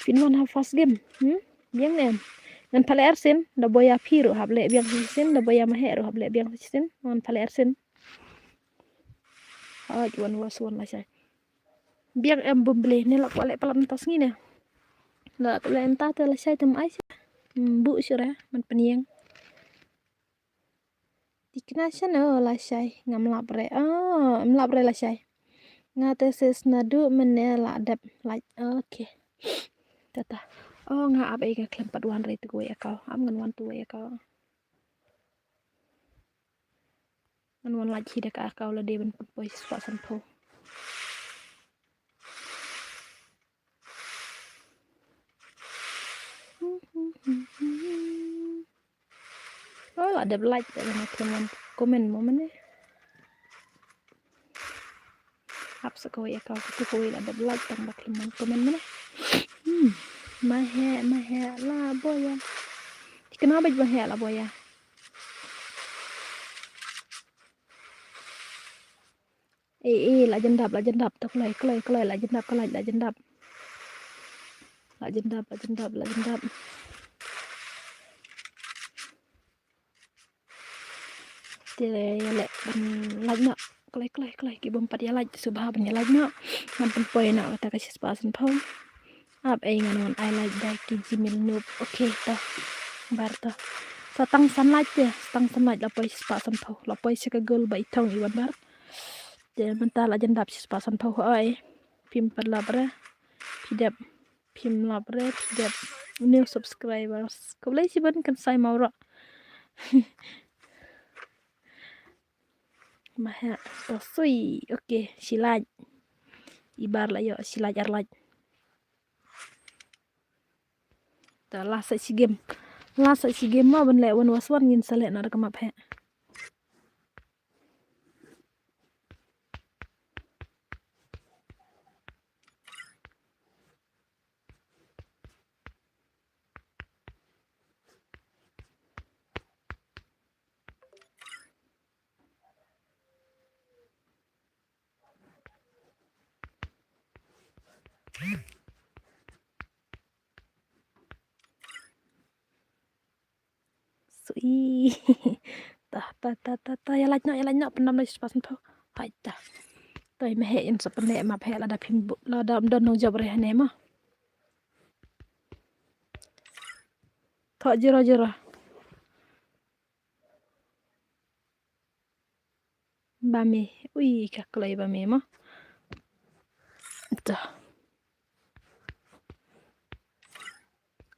Phin wan ha first game. Hmm? Biang ne em. Ngan pynleh arsien da boya phi ruh hap leh biang shisien, da boya ma heh ruh hap leh biang shisien. Ngan pynleh arsien. Hooid, one versus one lashai. Biang em bumble ne la kwah leh palat mynta sngi ne. La kwah leh mynta te lashai te ma ai sha. Hmm, bu shuh re, man pynïeng. Thikna shano lashai, ngam lap re. Oh, ngam lap re lashai. Nga te sis naduh mynne la dep like. Okay. Tata. Oh, nga ap ei nga khlem pat wan re tu wei account. Ap ngan wan tu wei account. Ngan wan like hi da ka account lade ban pynpoi spah sanphew. Oh, la dep like te nga khlem wan comment mo mane. Ap sa kawei account, katu kawei la dep like tang ba khlem wan comment mane. Hmm. Ma heh, ma heh, la boya. Thikna bad ma heh la boya. Eh, eh, la jan dap, la jan dap, to kloi, kloi, kloi, la jan dap, kloi, la jan dap. La jan dap, la jan dap, la jan dap. Te ïa leh ban like noh. Kloi, kloi, kloi, ki bym pat ïa like, sngewbha ban ïa like noh. Ngan pynpoi noh kata ka shispah sanphew. Ap ei ngan wan ai like da ki Gmail noob. Okay, to. Bar to. Sa tang san like te, sa tang san like la poi shispah sanphew. La poi sha ka goal ba i thong i wan bar. Te mynta la jan dap shispah sanphew hooid. Phim pat lap re. Phi dep. Phim lap re, phi dep. New subscribers. Khublei shibun kan sai mawra. Ma heh, to sui. Okay, shi like. Ibar la ïoh shi lait ar lait. Ta last sa shi game. Last sa shi game mo ban leh one versus one ngin sa leh na da ka map heh. Sui. Ta, ta, ta, ta, ta. Ïa lait noh, ïa lait noh. Pyndam noh shi spah sanphew. Hai ta. Toi me heh in sa pynleh map heh lada phim bu-, lada ym don nongjop re hane mo. Thoh zero zero. Ba me. Ui, ka kloi ba me mo. Dah.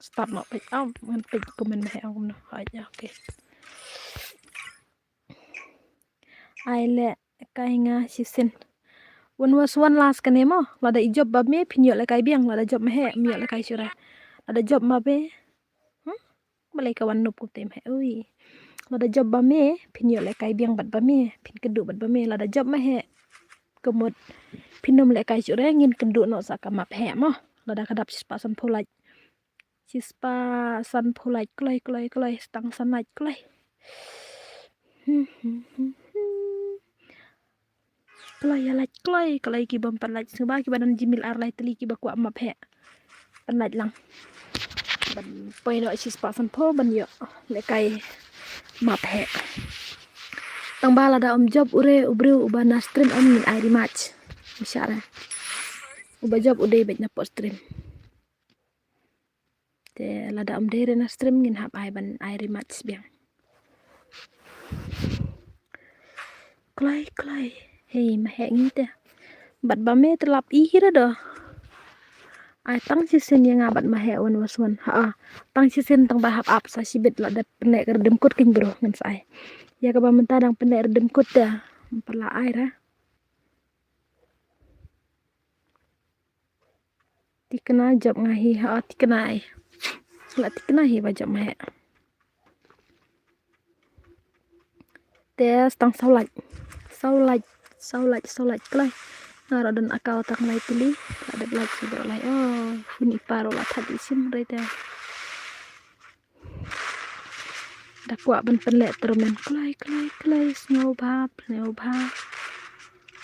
Start noh peit. Am, ngan peit comment me heh ong kumno. Hai, ya, okay. Ai leh kai nga shisien. One versus one last kane mo. Lada i jop ba me, phin ïoh leh kai biang. Lada jop me heh, me ïoh leh kai shuh re. Lada jop ma be. Hmm? Balei ka wan nup kumta me heh. Ui. Lada jop ba me, phin ïoh leh kai biang bad ba me. Phin kynduh bad ba me. Lada jop me heh. Ka mut. Phin ym leh kai shuh re, ngin kynduh noh sa ka map heh mo. Lada ka dap shi spah sanphew lait. Shi spah sanphew lait kloi, kloi, kloi, stang san lait kloi. Kloi ïa lait kloi, kloi ki bym pat lait sngewbha kiba don jingmil ar lai tylli kiba kwah map heh. Pynlait lang. Ban poi noh shi spah sanphew ban ïoh leh kai map heh. Tang ba lada ym jop u re u briew uba na stream ym ngin ai rematch. Bishar. Uba jop u dei beit na pdeng stream. Te lada ym dei re na stream ngin hap ai ban ai rematch biang. Kloi, kloi. Hei, ma heh ngi te. Bad ba me te lap i hi re do. Ai tang shisien ïa nga bad ma heh one versus one. Ha, ah. Tang shisien tang ba hap ap sa shibit la dep pynleh ka redeem code keiñ bro ngan sa ai. Ïa kaba mynta dang pynleh redeem code te. Ym pat la ai re. Thikna jop nga hi ha, thikna ai. La thikna hi ba jop ma heh. Te stang saw lait. Saw lait, saw lait, saw lait kloi. Nga ruh don account tang lai tylli. La dep lait shu dep lait. Oh, hun i par ruh la thait i sim re te. Da kwah ban pynleh tournament kloi, kloi, kloi, sngewbha, sngewbha.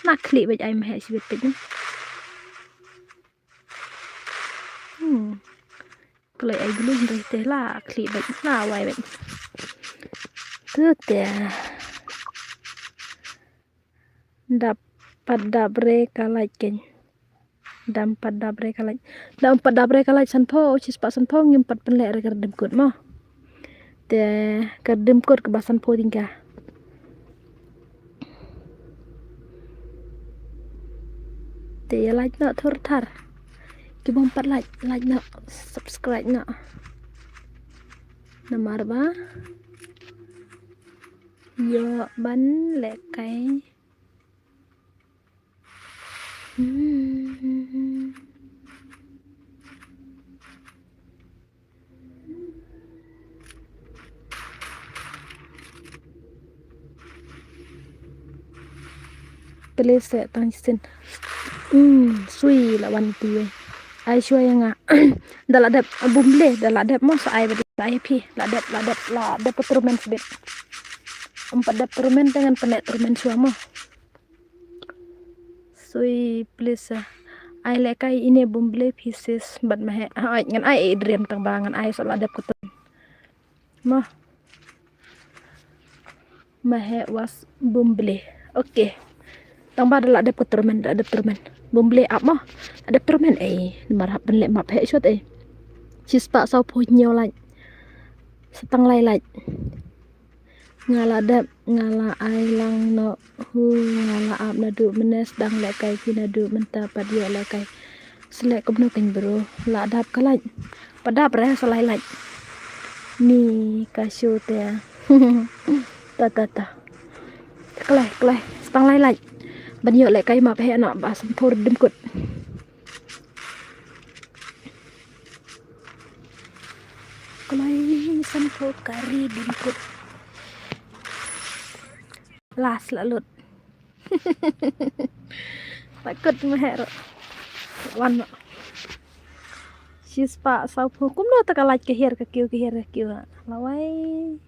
Na khlieh beit ai ma heh shibit beit ne. Hmm. Kloi ai glu hynrei te la khlieh beit, la wai beit. Tu te. Dap pat dap re ka lait keiñ. Dam pat dap re ka lait. Dam pat dap re ka lait sanphew, shi spah sanphew ngim pat pynleh re ka redeem code mo. Te ka redeem code kaba sanphew tyngka. Te ïa lait noh thur thar. Ki bym pat lait, lait noh, subscribe noh. Namar ba ïoh ban leh kai. Please, eh, tang shisien. Hmm, sui la wan ti. Ai shuwa ïa nga. Da la dep bumble, da la dep mo sa ai ba dei sa ai phi. La dep, la dep, la dep ka tournament sbit. Em pat dep tournament te ngan pynleh tournament shuwa mo. Sui please, eh. Ai leh kai ine bumble phi sis bad ma heh. Ai ngan ai Adrian tang ba ngan ai sa la dep ka tournament. Mo. Ma heh was bumble. Okay. Tang ba da la dep ka tournament, da dep tournament. Bumble ap mo. Da dep tournament eh. Namar hap pynleh map heh shot eh. Shi spah saw phew hynñiew lait. Sa tang lai lait. Nga la dep, nga la ai lang noh hu, nga la ap naduh mynne sdang leh kai phi naduh mynta pat ïoh leh kai. Sa leh kumno keiñ bro, la dap ka lait. Pat dap re sa lai lait. Ni ka shu te. Ta ta ta. Kloi, kloi, stang lai lait. Ban ïoh leh kai map heh noh ba sanphew redeem code. Kan ko kari dun kut. Las la lut. La kut me hero. Wan. Shispah saw phu. Kumno ta ka lait ka her ka kiu ka her ka kiu. Lawai.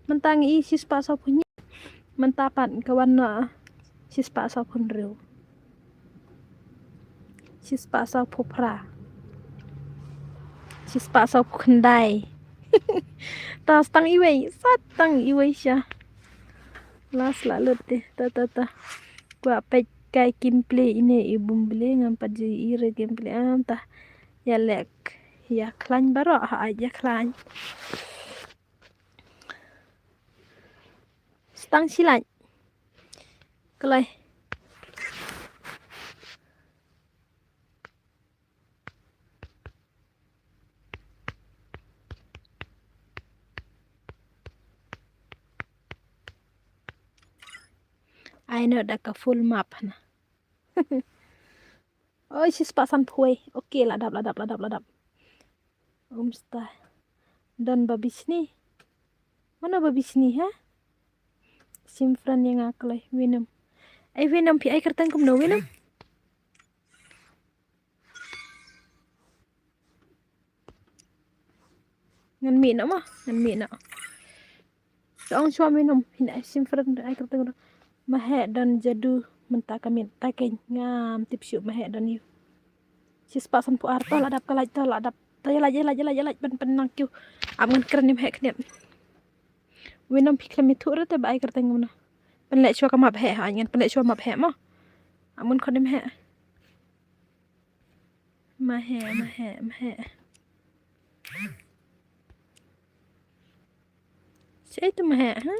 Mentang i shispah saw phu ni. Mynta pat ka wan noh shispah saw phew hynriew. Shispah saw phew phra. Shispah saw phew khyndai. Ta stang iwei, sa tang iwei sha. Las la lut te, ta ta ta. Kwah peit kai kim plie ine i bum blie ngam pat ju i re kim plie am ta. Ïa lek, ïa khlaiñ baroh ha ai ïa khlaiñ. Stang shi lait. Kloi. Ai noh da ka full map na. Oi, shispah san phew. Okay, la dap, la dap, la dap, la dap. Umsta. Don ba bishni. Mano ba bishni, ha? Sim friend ïa nga kloi, Winum. Ai, Winum, phi ai kyrteng kumno, Winum? Ngan mih noh ma, ngan mih noh. Dong shuwa Winum, phin ai sim friend ai kyrteng. Ma heh don jadu mynta ka miet ta keiñ ngam tip shuh ma heh don ïa u. Shispah san phew ar to la dap ka lait to la dap. To ïa lait, ïa lait, ïa lait, ïa lait ban pynlang kiu. Ap ngan kren ïa ma heh khyndiat. Winum phi khlem ïathuh re te ba ai kyrteng kumno. Pynleh shuwa ka map heh ha, ngan pynleh shuwa map heh mo. Ap ngan khot ïa ma heh. Ma heh, ma heh, ma heh. Shaei tu ma heh, ha?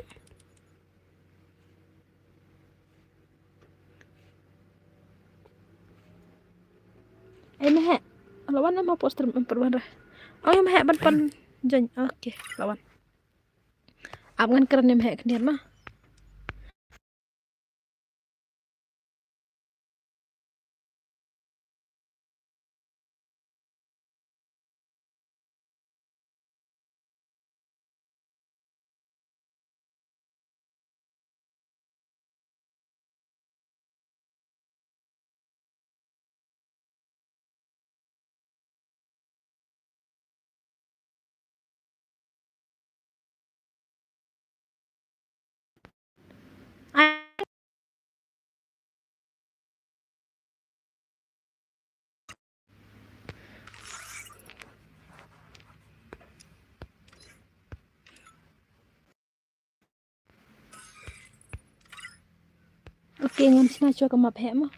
Ei ma heh. La wan ma poster em perwan ra. Oh ïa ma heh ban pan jan. Okay, la wan. Ap ngan kren ïa ma heh khyndiat ma. Okay, ngam shna shuwa ka map heh mo.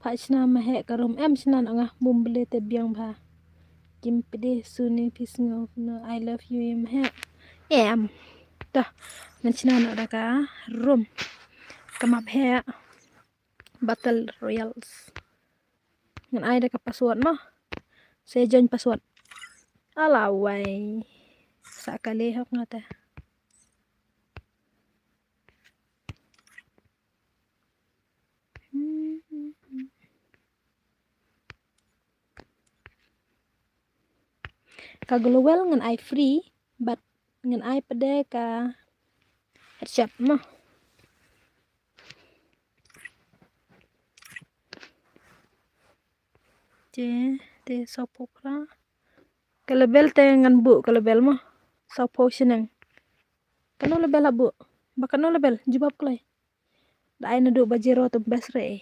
Pha shna ma heh ka room em shna na nga bum bele te biang bha. Kim pide suni phi sngew no I love you ma heh. Em. Tah. Ngan shna na da ka room. Ka map heh. Battle Royals. Ngan ai da ka password mo. Se join password. Ala wai. Sa kali hok nga te. Ka global ngan ai free, but ngan ai pede ka headshot mo. Te, te saw phew phra. Ka level te ngan buh ka level mo. Saw phew shneng. Kano level ha buh? Ba kano level? Jubab kloi. Da ai naduh ba zero te best re.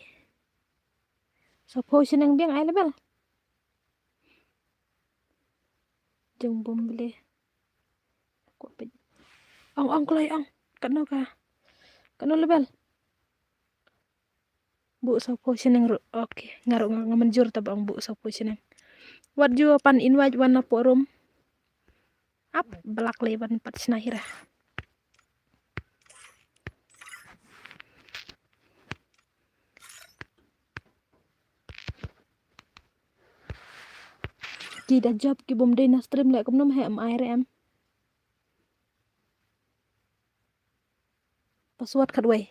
Saw phew shneng biang ai level. Jong bom bele. Ong ong kloi ong. Kano ka? Kano level? Buh saw phew shneng ruh. Okay, nga ruh nga mynjur taba ong buh saw phew shneng. Wat ju pan invite wan na forum. Ap blak lei ban pat shna hira. Ki da job ki bum dei na stream le kumno ma heh em ai re em. Password khatwei.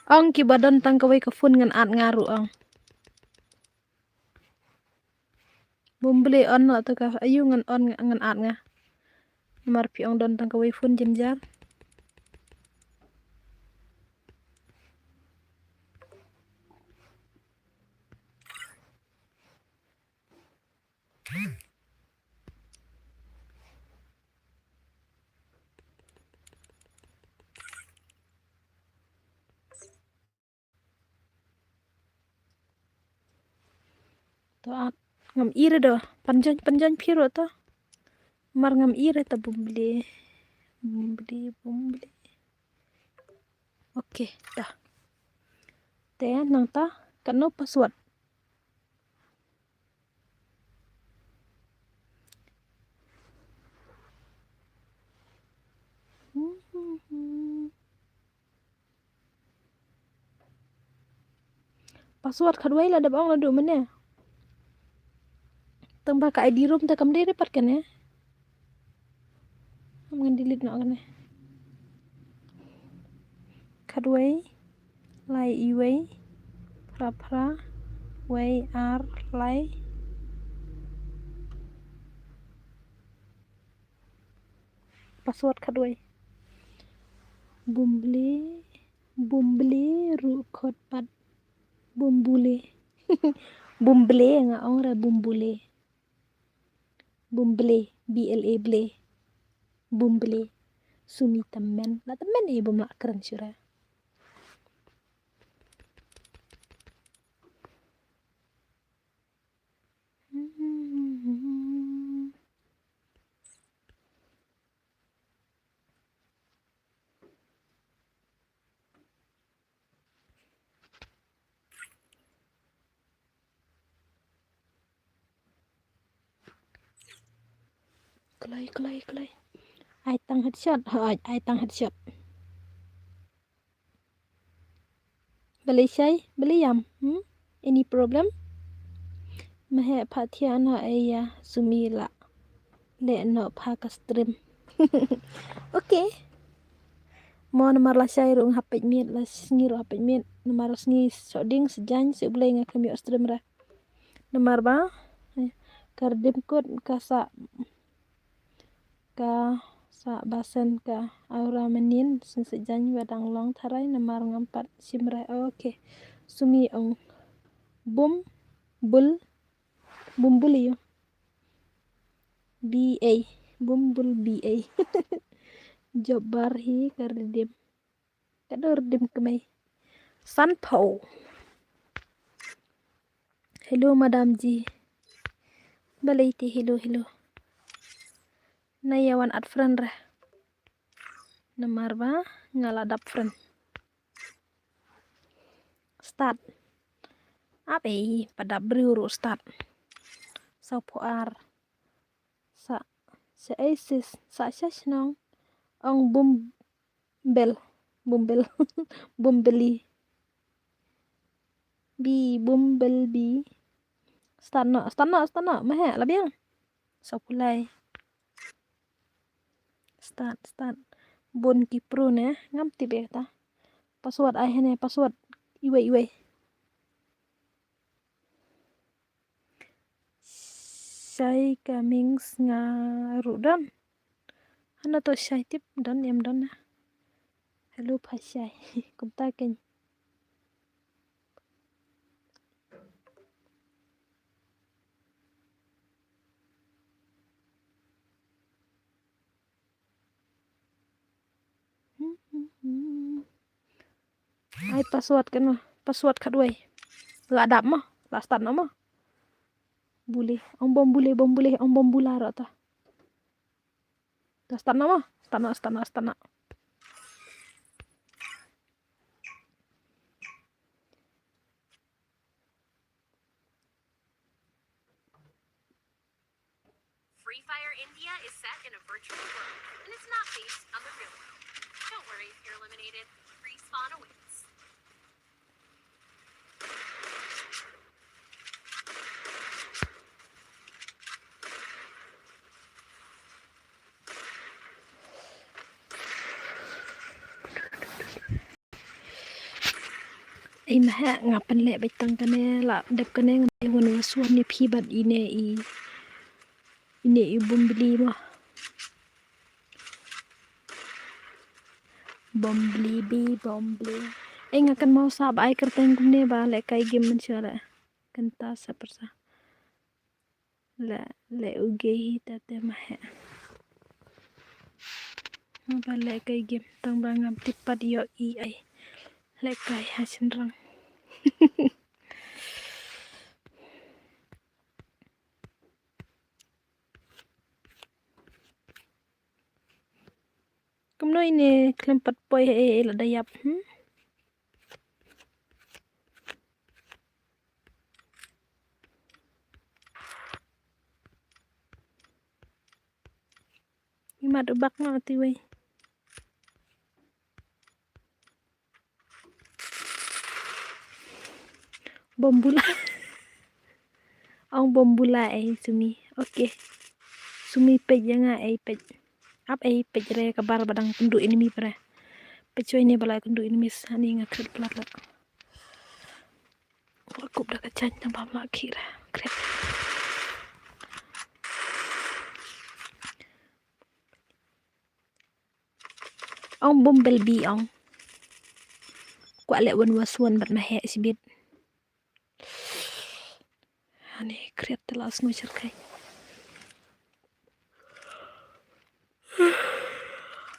Ong ki ba don tang kawei ka phone ngan at nga ruh ong. Bumble on noh to ka. Ayu ngan on, ngan add nga. Namar phi ong don tang kawei phone jynjar. To add, ngam i re do. Pynjoin, pynjoin phi ruh to. Mar ngam i re to Bumble. Bumble, Bumble. Okay, da. Te nangta katno password? Password khatwei la dep ong naduh mynne. Tang ba ka I D room te kam dei re pat kane. Ngan delete noh kane. Khatwei, lai iwei, phra phra, wei ar lai. Password khatwei. Bumble, Bumble ruh khot pat. Bumble. Bumble nga ong re Bumble. Bumble, B L A ble. Bumble. Sumi tymmen. La tymmen e bym lah kren shuh re. Kloi, kloi, kloi. Ai tang headshot. Hooid, ai tang headshot. Balei shai, balei ïam? Hmm? Any problem? Mahe pha thiah noh ïa Sumi la leh noh pha ka stream. Okay. Mo namar la shai ruh nga hap peit miet, la sngi ruh hap peit miet. Namar sngi shu ding shu jaiñ shu Blei nga khlem ïoh stream re. Namar ba ka rdem kut ka sah, ka sah ba shen ka aura mynnin sngewsih jaiñ ba dang long tharai namar ngam pat shim re. Okay. Sumi ong Bumble, Bumble ïa. B A, Bumble B A. Jop bar hi ka rdem. Ka dor dim kmai. Sanpho. Hello madam ji. Balei te hello hello. Nai ïa wan add friend re. Namar ba nga la dap friend. Start. Ap ei pa dap briew ruh start. Saw pho ar. Sa, sa ei sis, sa sha shnong. Ong Bumble, Bumble, Bumbeli. Bi, Bumble bi. Start noh, start noh, start noh. Mahe, la biang. Sa pulai. Start, start. Bun ki pro ne, ngam tip ïa kata. Password ai hene, password. Iwei, iwei. Shai ka mings nga ruh don. Hana to shai tip don em don na. Hello pha shai. Kumta kein. Ai password kan ma, password khatwei. La dap ma, la start na ma. Bule, ong bom bule, bom bule, ong bom bula rata. La start na ma, start na, start na, start na. Free Fire India is set in a virtual world, and it's not based on the real world. Don't worry if you're eliminated. Respawn awaits. Ei mahe nga pynleh beit tang kane la dep kane ngan wan wa suan ne phi bad ine i Ine i Bumbili mo. Bumbili bi, Bumbili. Ei, nga kynmaw sa ba ai kyrteng kumne ba lehkai game mynshuwa leh. Kynta sa pyrsa. Leh, leh u gei hi ta te ma he. Ba lehkai game tang ba ngam tip pat ïoh i ei. Lehkai ha shynrang. Kumno ine khlem pat poi ha ei ei lada ïap, hmm? Imat u bak na ti wei. Bombula. Ong Bombula ei Sumi. Okay. Sumi peit ïa nga ei peit. Ap ei peit re ka bar ba dang kynduh enemy pre. Peit shuwa ine ba la kynduh enemy sa ni nga kret plat la. Kup da ka jan na bam la khira. Kret. Ong Bumblebee ong. Kwah leh wan wa suan bad ma heh sibit. Ani kriat te la sngew syrkai.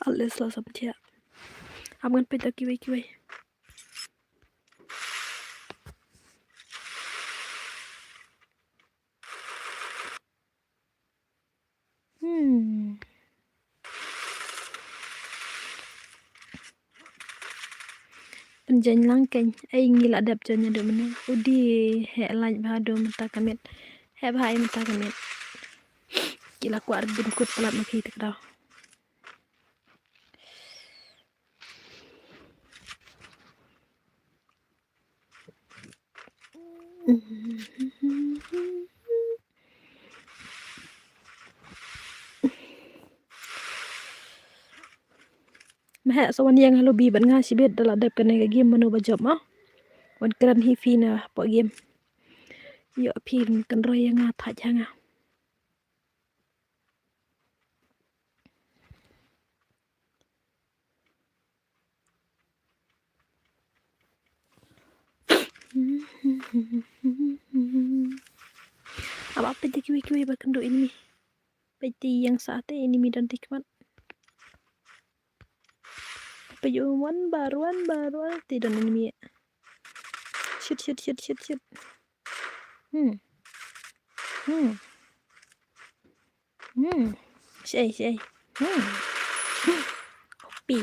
Alles la samtia. Am ngan peit da kiwei kiwei. Hmm. Pynjeng lang kein, ai ngi la dep jon ïa dum ne. Udi heh lait bha dum mynta ka miet. Heh bha ai mynta ka miet. Ki la kwah ardin kut palat ma phi te ka daw. Meh sa wan ïeng ha lobby bad nga shibit da la dep kane ka game mano ba jop ma. Wan kren hi phi na hapoh game. Ïoh phi kan roi ïa nga thait ha nga. Aba peit da kiwei kiwei ba kynduh enemy. Peit te ïeng sa te enemy don te khmat. Peit wan baroh wan baroh te don enemy. Shoot shoot shoot shoot shoot. Hmm. Hmm. Hmm. Shei shei. Hmm. Pi.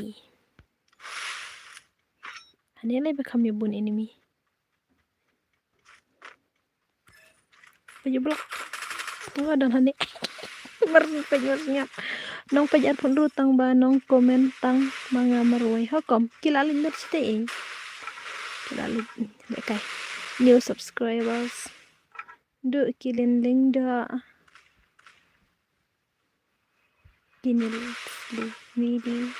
Hangne lai ba kham ïa bun enemy. Peit ïa block. Nga don hangne. Mar peit mar sngap. Nong peit arphew hynriew tang ba nong comment tang ma nga marwei. Hokom ki la leit lut shatei. Ki la leit. Lehkai. New subscribers. Duh ki lin ling da. Kini li midi.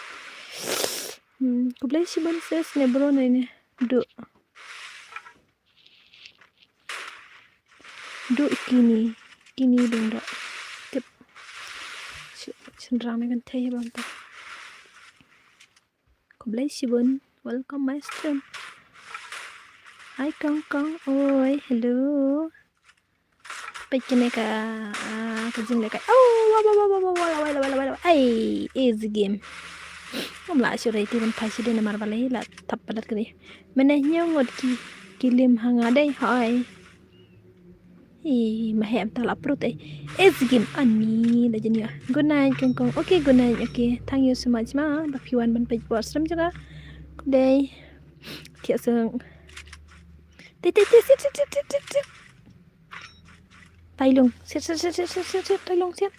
Hmm, khublei shibun sis ne bro ne ne. Duh. Duh kini. Kini ding duh. Tip. Shynrang ne kan thei bam ta. Khublei shibun. Welcome my stream. Hi Kong Kong. Oi, hello. Peit kane ka, ah, ka jinglehkai. Oh, wa wa wa wa wa wa wa wa wa wa. Ai, easy game. Ngam lah shuh rei ti ban phai shuh dei namar balei la thap palat ka dei. Mane hynñiew ngut ki, ki lim ha nga dei hoi. Hi, ma hem ta la prut ai. Easy game ani da jin ya. Good night Kong Kong. Okay, good night. Okay, thank you so much ma. Ba phi wan ban peit por stream jaka. Dei. Thiah sung. Te te te sit sit sit sit sit sit. Tailung. Sit sit sit sit sit sit sit. Tailung sit.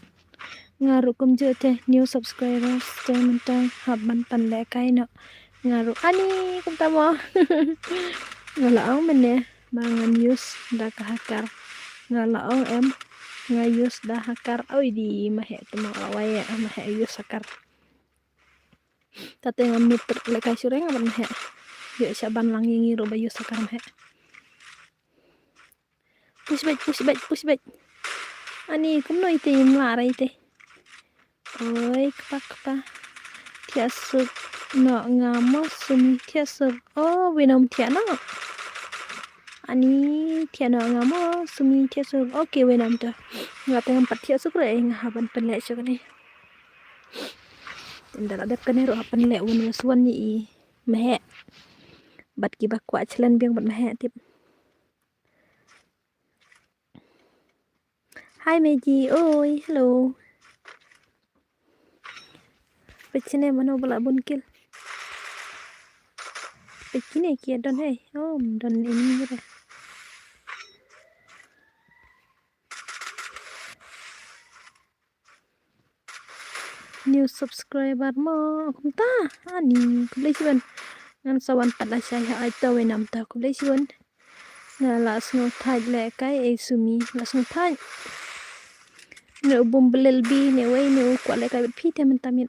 Nga ruh kumjuh te new subscribers te mynta hap ban pan lehkai noh. Nga ruh ani kumta mo. Nga la ong mynne ba ngan use da ka hacker. Nga la ong em nga use da hacker. Oi di ma heh te mo la wai ma heh use hacker. Tate ngam mut lehkai shuh re nga ban ma heh. Ïoh sha ban lang ïa ngi ruh ba use hacker ma heh. Push back, push back, push back. Ani kumno ite im lah ra ite. Oi kpa kpa. Thiah suk noh nga mo Sumi thiah suk. Oh, wei nam thiah noh. Ani thiah noh nga mo Sumi thiah suk. Okay, wei nam ta. Nga te ngam pat thiah suk re, nga hap ban pynleh suk ni. Ynda la dep kane ruh hap pynleh wan wa suan ni i mehek. Bad kiba kwah chlen biang bad mehek tip. Hi Meji, oi, hello. Peit shane mano ba la bun kill. Peit kine ki don hei. Oh, don ini re. New subscriber mo kumta. Ani khublei shibun. Ngan sa wan pat lashai ha ai ta wei nam ta khublei shibun. Nga la sngewthait lehkai ei Sumi la sngewthait. Ne u bum belel bi ne wei ne u kwah lehkai bad phi te mynta miet.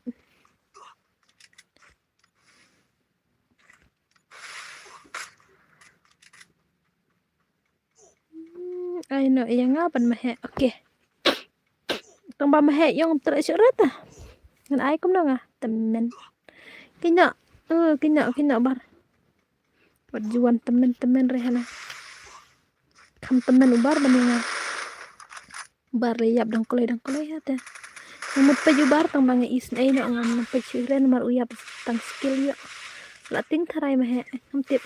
Hmm, ai no ïa nga ban mehek. Okay. Tang ba mehek ïong treh shuh rata. Ngan ai kumno nga temen. Kino. Uh, kino kino bar. Wat juan temen temen re hana. Kham temen u bar ban ïa nga. Bar le ïap dang kloi dang kloi ha te. Nga mut peit u bar tang ba nga is nei no ngam peit shuh re namar u ïap tang skill ïoh. La ting tharai mehek ngam tip.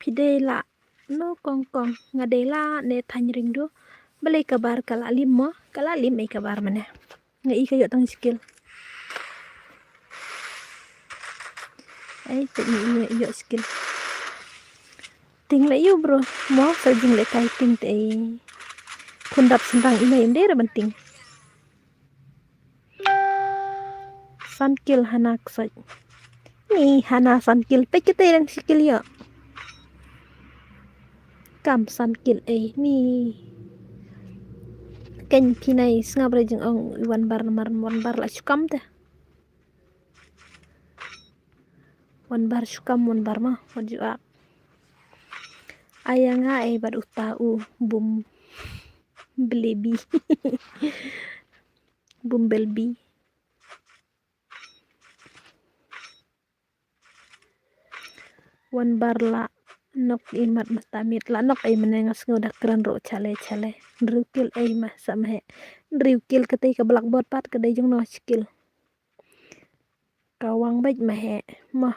Phi dei la no kong kong nga dei la ne thaiñ ring du. Balei ka bar ka la lim mo ka la lim ei ka bar mane. Nga i ka ïoh tang skill. Ei te i ïoh skill. Ting le yu bro. Mo sa jing le kai ting te ei. Khun dap sendang i mei em dei re ban ting. San kill hana ksai. Ni hana san kill peit kete dang shi kill ïoh. Kam san kill ei ni. Ken phi nai sngap re jingong wan bar mar wan bar la shukam te. Wan bar shukam wan bar ma wan ju ak. Aya nga ei bad uta u bum belebi. Bum belbi. Wan bar la nok i mat mata mit la nok ei mane nga sngew da kren ro chale chale. Ndriw kil ei ma sa mhe. Ndriw kil kete ka blackboard pat ka dei jong no skill. Ka wang beit ma he. Mo.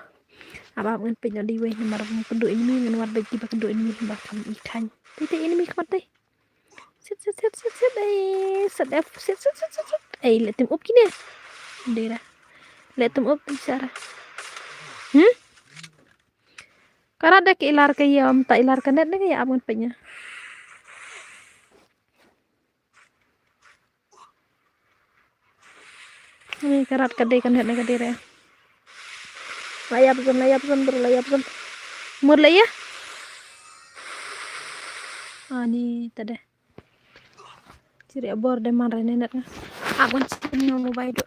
Ap ap ngan peit noh dei wei namar ba kynduh enemy ngan wad beit kiba kynduh enemy ba kham i khain. Tei tei enemy khmat tei. Sit sit sit sit sit ei sit F sit sit sit sit sit ei le tim up kine. Dei ra. Le tim up tim sara. Hmm? Karat da ke ilar ke yom ta ilar ke net ne ke ya ap ngan peit noh. Ni karat ka dei ka net ne ka dei re. La ïap zon la ïap zon bro la ïap zon. Mur la ïa. Ani ta de. Chiri abor de man re ne net nga. Ap ngan chiti pynno mobile do.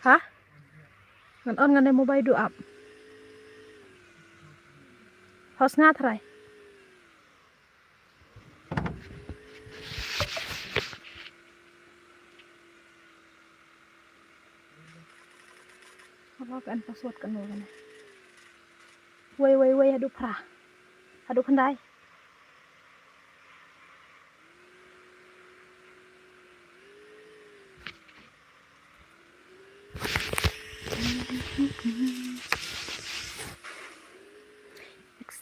Ha? Ngan on ngan dei mobile du ap. Hos nga trai. Haba kan password kan lo kan. Wei wei wei haduh phra. Haduh khyndai.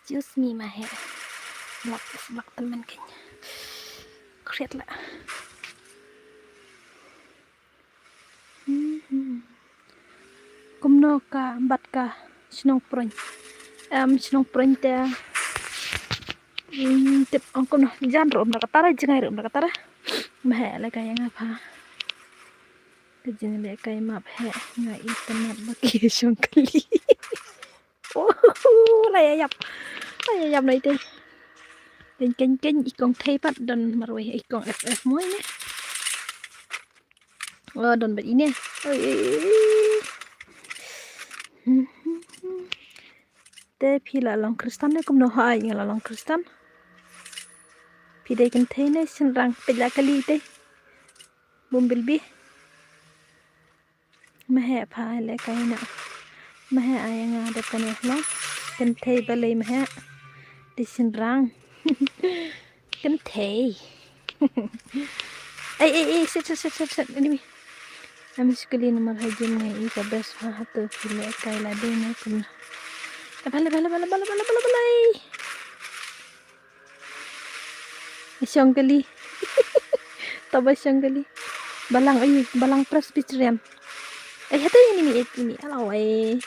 Excuse me, ma he. Blak, blak temen kan. Kriat la. Hmm, hmm. Kumno ka bat ka shnong Proin. Em, shnong Proin te. Hmm, tip ong kumno jan rum da katara, jingai rum da katara. Ma he la ka yang apa. Ka jing le ka map he nga internet ba ki shong kali. Oh, la ya yap. La ya yap na ite. Ken ken ken ikong thei pat don marwei ikong F F moi ne. Oh, don bat ine. Oi, oi, oi. Te phi la long Kristan ne kumno ha ai nga la long Kristan. Phi dei ken thei ne shinrang pejla kali te. Bumbilbi. Ma he pha le kai na. Ma he ai nga dep kane long. Ken thei balei ma he. Di shinrang. Ken thei. Ai, ai, ai, sit, sit, sit, sit, sit. Anyway. Am skuli namar ha jin ngai i ka best ha hatu phi le kai la dei na kumno. Bala, bala, bala, bala, bala, bala, bala. Shong kali. Taba shong kali. Balang, ai, balang Presbyterian. Ai, hata ini mi, ini, alawai.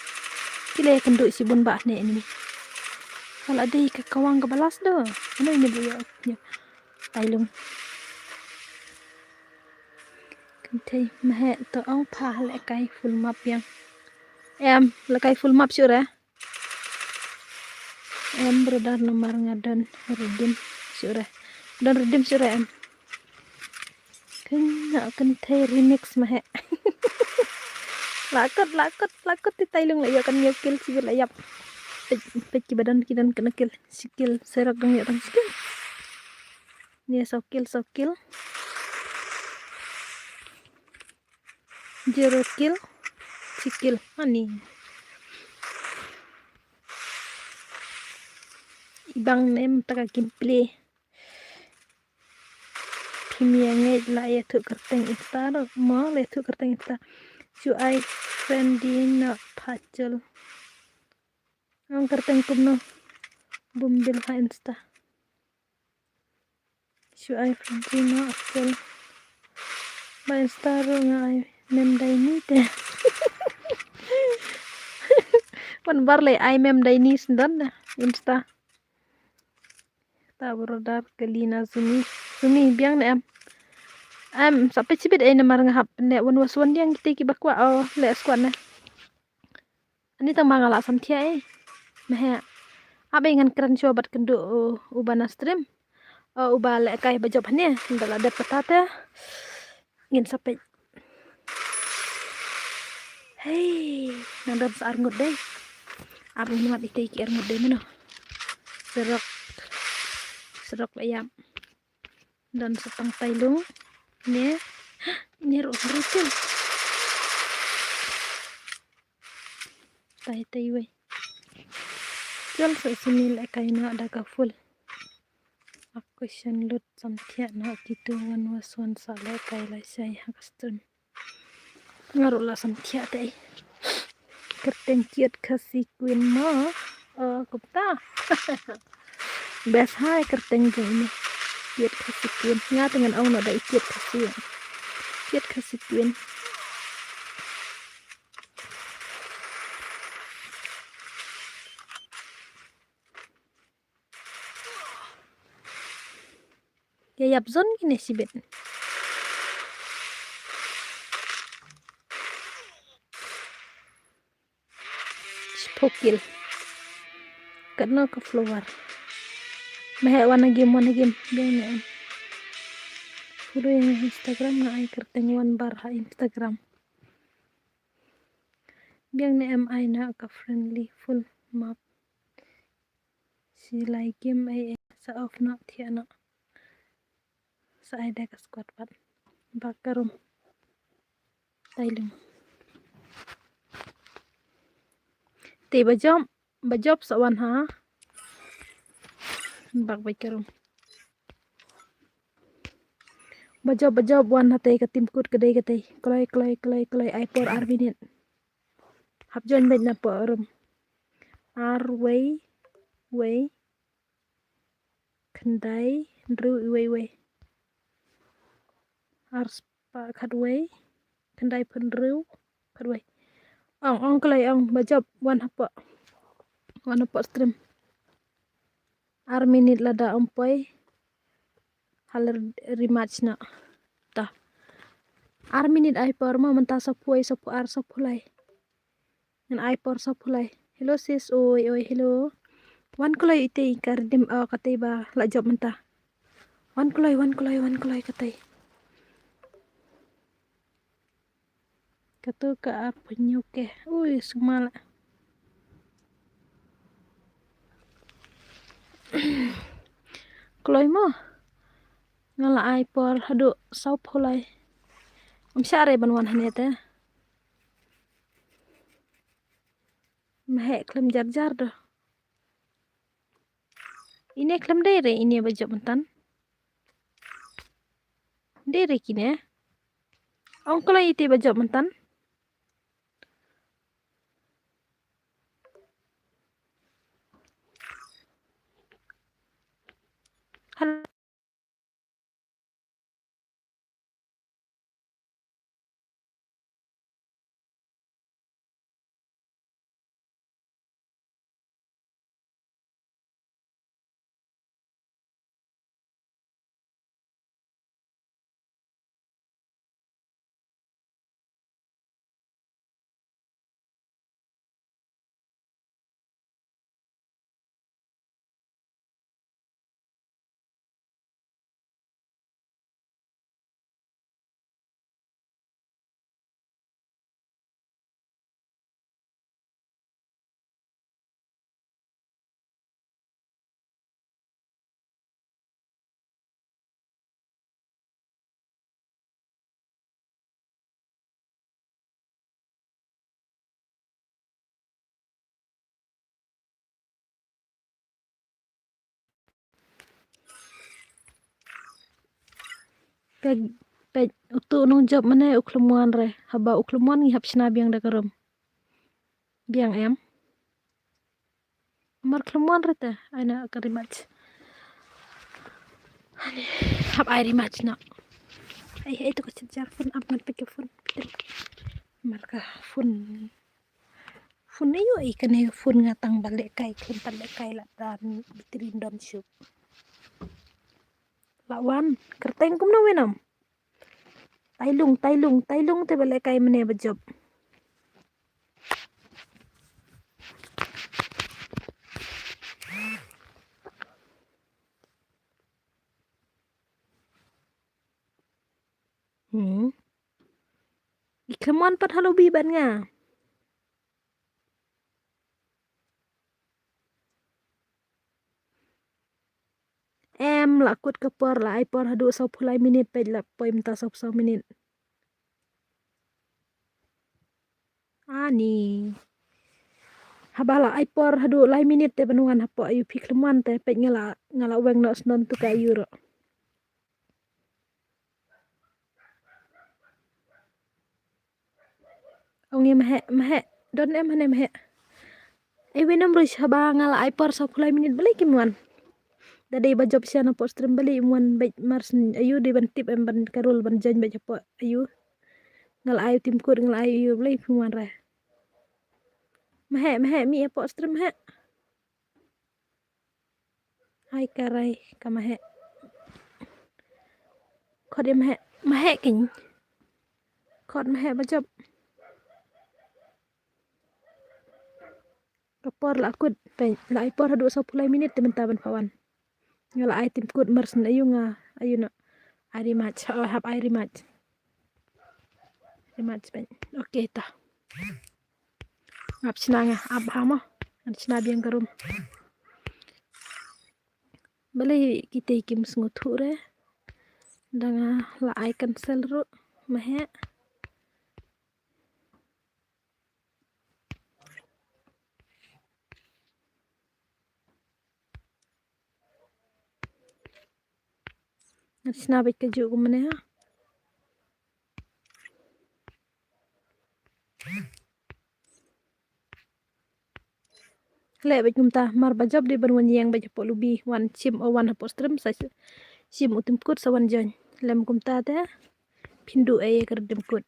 Kile kendu si bun ba ne ini mi. Ala dei ka kawang ka balas do. Ano ini bu ya, ya. Tailung. Kan thei ma he to ong pha le kai full map yang. Em, le kai full map sure. Em, brother, namar nga don redeem sure. Don redeem sure em. Kena kan thei remix ma he. Lakot, lakot, lakot ti tailung la yo kan yo kill si la yap. Pek, pek ki badon ki don kena kill. Si kill serak dong yo kan si kill. Ni so kill, so kill. Zero kill, si kill. Ani. Ibang nem taka gameplay. Phim ïa ngeit la ïathuh kyrteng Insta ruh mo, la ïathuh kyrteng Insta. Shu ai friend di na pachol. Ong kyrteng kumno? Bumbil ha Insta. Shu ai friend di na pachol. Ba Insta ruh nga ai mem dai ni te. Wan bar le ai mem dai ni sendon na Insta. Ta brother kali na Sumi. Sumi biang ne em. Em, sa peit shibit ei namar nga hap ne wan was wan diang kiti kiba kwah o le squad ne. Ani tang ma nga la samthiah ei. Meh. Ap ei ngan kren shuwa bad kynduh u, uba na stream. O, uba lehkai ba jop hangne. Nda la dep kata te. Ngin sa peit. Hei, nang don sa arngut dei. Ap ngin wat itei ki arngut dei mano. Serok. Serok la ïap. Don sa tang tailung. Ne. Ne ruh ruh. Tai tai wei. Jol sa sini lehkai noh da ka full. Aku shan lut samthiah noh kitu wan was wan sa lehkai lashai ha ka stream. Nga ruh la samthiah te. Kyrteng Kiad Khasi Queen mo. O, kumta. Best hai kyrteng jong ini. Kiad Khasi Queen. Nga te ngan ong noh da i Kiad Khasi. Kiad Khasi Queen. Ïa ïap zone kine shibit. Shiphew kill. Katno ka follower. Meh wan ha game, wan ha game. Biang ne em. Follow ïa nga Instagram nga ai kyrteng wan bar ha Instagram. Biang ne em ai na ka friendly full map. Shi lai game ei ei sa off noh thiah noh. Sa ai da ka squad pat. Ba ka room. Tailung. Te ba jop, ba jop sa wan ha. Bak ba ka room. Ba jop, ba jop wan ha te ka tim kut ka dei ka te. Kloi, kloi, kloi, kloi. Ai por ar minit. Hap join bad na por room. Ar wei. wei, khyndai, hynriew, wei, wei. Ar spah khatwei, khyndai phew hynriew, khatwei. Ong, ong kloi, ong, ba jop, wan hapoh. Wan hapoh stream. Ar minit lada ym poi. Hal rematch noh. Ta. Ar minit ai por mo mynta sawphew wei, sawphew ar, sawphew lai. Ngan ai por sawphew lai. Hello sis, oi, oi, hello. Wan kloi ite ka redeem, oh, katei ba la jop mynta. Wan kloi, wan kloi, wan kloi katei. Katu ka arphew hynñiew K. Ui, sngewma la. Kloi mo. Nga la ai por haduh sawphew lai. Ym shah re ban wan hangne te. Mheh khlem jar jar doh. Ine khlem dei re ine ba jop myntan. Dei re kine. Ong kloi ite ba jop myntan. Hello. Peit, peit, utu u nongjop mane u khlem wan re. Haba u khlem wan ngi hap shna biang da ka rum. Biang em. Mar khlem wan re te, ai na ka rematch. Ani, hap ai rematch noh. Ai, ai tu ka chit jar phone, ap ngan peit ka phone. Mar ka phone. Phone ayu ai kane phone nga tang ba lehkai, khlem pat lehkai la dan battery don shuh. La wan, kyrteng kumno Venom? Tailung, tailung, tailung te ba lehkai mane ba jop. Hmm. I khlem wan pat halo bi ban nga. Em, la kut ka por, la ai por haduh sawphew lai minit, peit la poi mynta sawphew saw minit. Ani. Haba la ai por haduh lai minit te ban wan hapoh ayu phi khlem wan te peit nga la, nga la weng noh snon tu ka ayu ruh. Ong i Mheh, Mheh. Don em hane Mheh. Ei Venom ruh haba nga la ai por sawphew lai minit balei kim wan. Da dei ba jop sha na post stream balei im wan beit mar shen ayu dei ban tip em ban karul ban join beit hapoh ayu. Nga la ai tim kut nga la ai ayu balei phim wan re. Mheh, Mheh, mih hapoh stream Mheh. Ai ka rai ka Mheh. Khot ïa Mheh, Mheh keiñ. Khot Mheh ba jop. Ka por la kut peit, la ai por haduh sawphew lai minit te mynta ban pha wan. Nga la ai tim kut mar shen ayu nga, ayu noh. Ai rematch, oh, hap ai rematch. Rematch peit. Okay ta. Ap shna nga, ap ha mo. Ngan shna biang ka rum. Balei kitei kim sngewthuh re. Da nga la ai cancel ruh. Mheh. Ngan shna beit kajuh kumne ha. Leh bad kumta, mar ba jop dei ban wan ïeng bad hapoh lobby, wan shim o wan hapoh stream, sa shim u tim kut sa wan join. Lem kumta te, phin duh ei ka tim kut.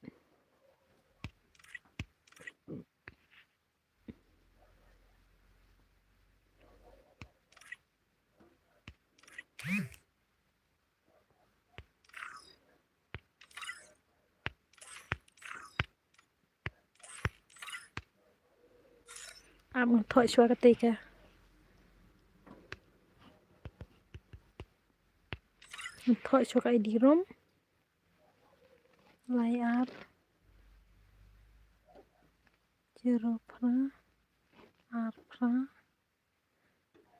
Am thoh shwa ka tei ka. Thoh shwa ka I D room. Lai ar. Zero phra. Ar phra.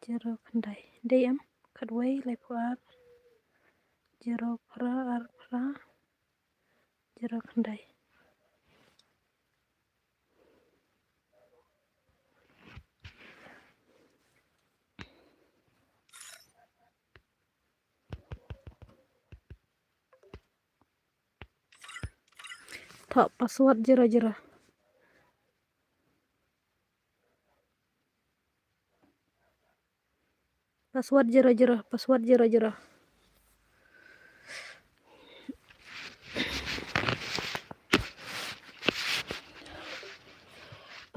Zero khyndai. Dei em. Khatwei, laiphew ar. Zero phra, ar phra. Zero khyndai. Thoh password zero zero. Password zero zero, password zero zero.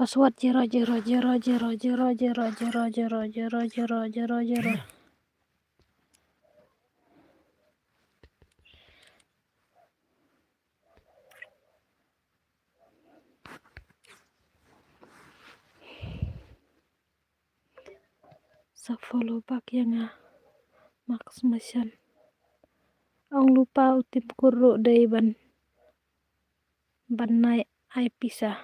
Password zero zero zero zero zero zero zero zero zero zero zero zero. Sa follow back ïa nga. Max Mashan. Ong lypa u tim kut ruh dei ban, ban nai ai pisa.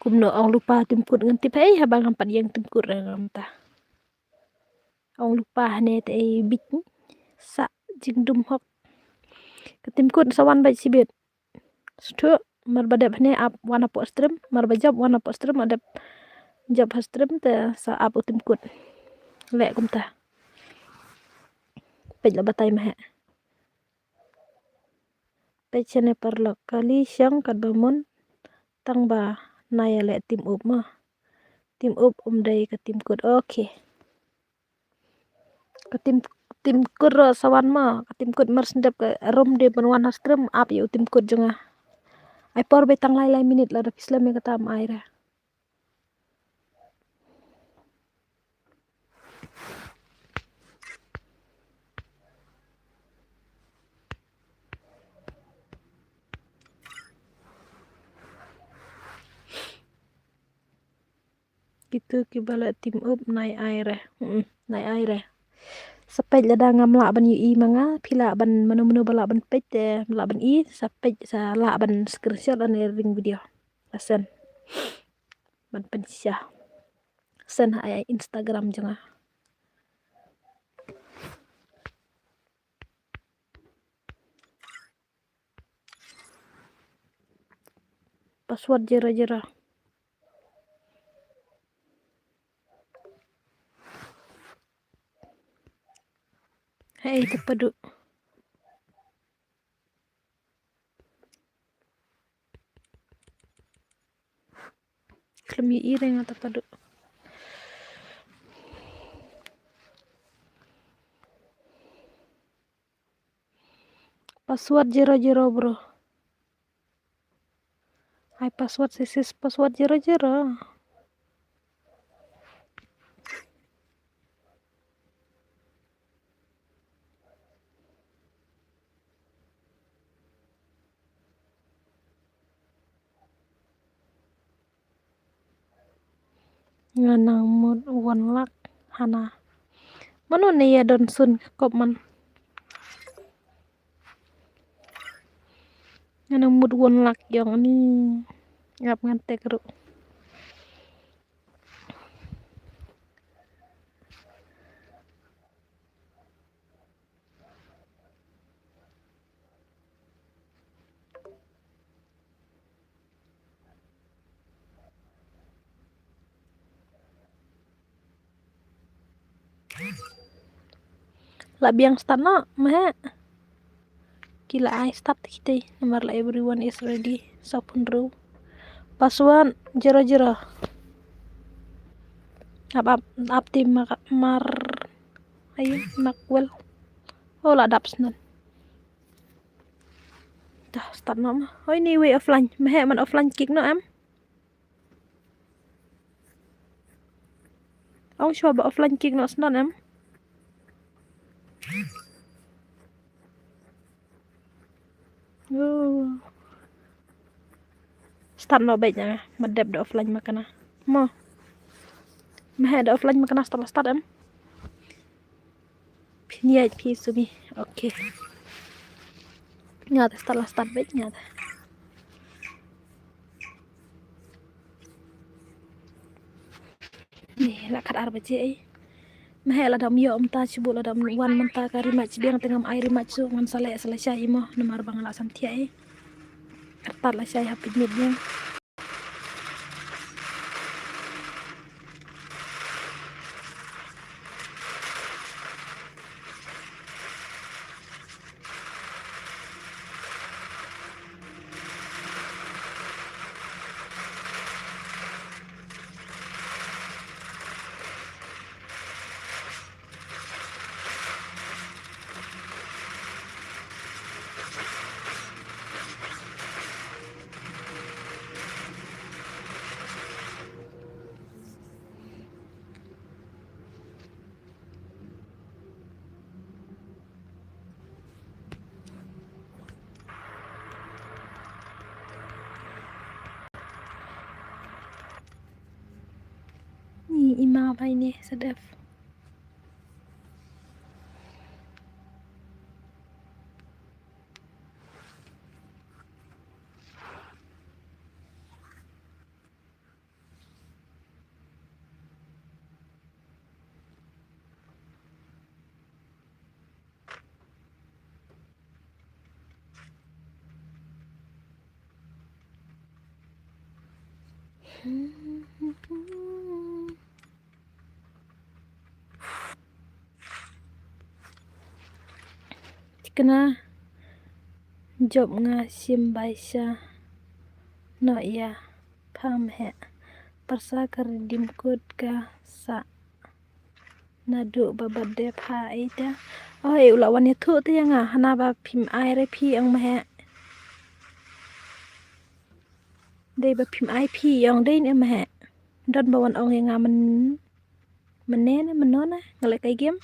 Kumno ong lypa tim kut, ngan tip ei haba ngam pat ïeng tim kut re ngam ta. Ong lypa hane te ei bit sa jingdum hok. Ka tim kut sa wan bad sibit. Stu mar ba dep hane ap wan hapoh stream, mar ba jop wan hapoh stream, adep jop ha stream te sa ap u tim kut. Leh kumta. Peit la batai ma he. Peit shane paralok, kali shong katba mon tang ba na ïa leh tim up ma. Tim up um dei ka tim kut. Okay. Ka tim, tim kut ruh sa wan ma. Ka tim kut mar sendep ka rum dei ban wan ha stream ap ïa u tim kut jong nga. Ai por bei tang lai lai minit lada phi slem ïa kata ma ai re. Kitu kiba la tim up nai ai re. Mm, nai ai re. Sa peit lada ngam lah ban ïohi ma nga, phi lah ban mano mano ba lah ban peit te lah ban i, sa peit sa lah ban screenshot lane ring video. Sa send. Ban pynshisha. Send ha ai Instagram jong nga. Password zero zero. Hei, te padu. Khlem ïohi re nga ta padu. Password zero zero bro. Ai password sis, sis, password zero zero. Nga nang mut one lakh hana. Mano ne ïa don sun ka kop man. Nga nang mut one lakh ïong ni. Ngap ngan tek ruh. La biang start noh, meh. Ki la ai start kita, namar la everyone is ready. Sa pun ru. Password zero zero. Ap ap ap ti mar mar. Ayo nak wel. Oh la dap snan. Dah start noh ma. Oh ini wei offline. Meh man offline kick noh em. Ong shuwa ba offline kick noh snan em. Oh. Start noh beit na ma dep da offline ma kana. Mo. Meh da offline ma kana start start em. Phin ïaid phi sumi. Okay. Nga te start la start beit nga te. Ni la khat ar baje ei. Meh la dam ïoh mynta shu buh la dam wan mynta ka rematch biang te ngam ai rematch shuh ngan sa leh sa lashai mo namar ba nga la sam thiah ei. Kyrpad lashai ha pynmih biang. Ni i ma bai ne sedap. Thikna jop nga shim bai sha noh ïa pha meh. Pyrsa ka Redeem Code ka sah naduh ba birthday pha ei te. Oi u la wan ïathuh te ïa nga hana ba phim ai re phi ong meh. Dei ba phim ai phi ong dei ne meh. Don ba wan ong ïa nga men mene ne meno ne nga leh kai game.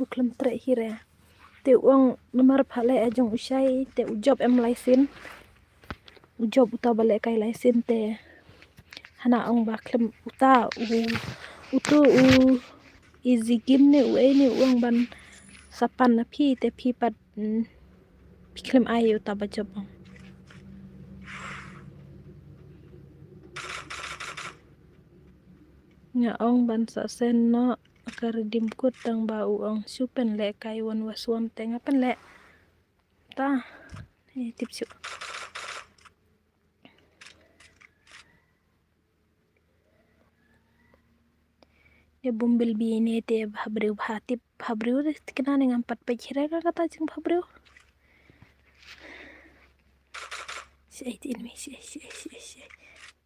Ku khlem treh hi re. Te u ong namar pha leh jong u shai te u jop em license. U jop uta ba leh kai license te hana ong ba khlem uta u utu u Easy Game ne u ei ne u ong ban sa pan na phi te phi pat, mm, phi khlem ai uta ba jop ong. Nga ong ban sa send noh ka Redeem Code tang ba u ong shu pynleh kai wan wa suam te nga pynleh. Ta. Ni tip shu. Te Bumblebee ne te bha briew bha tip bha briew te kina ne ngam pat peit hi re ka kata jing bha briew. Shi ai te ini shi ai shi ai shi ai shi ai.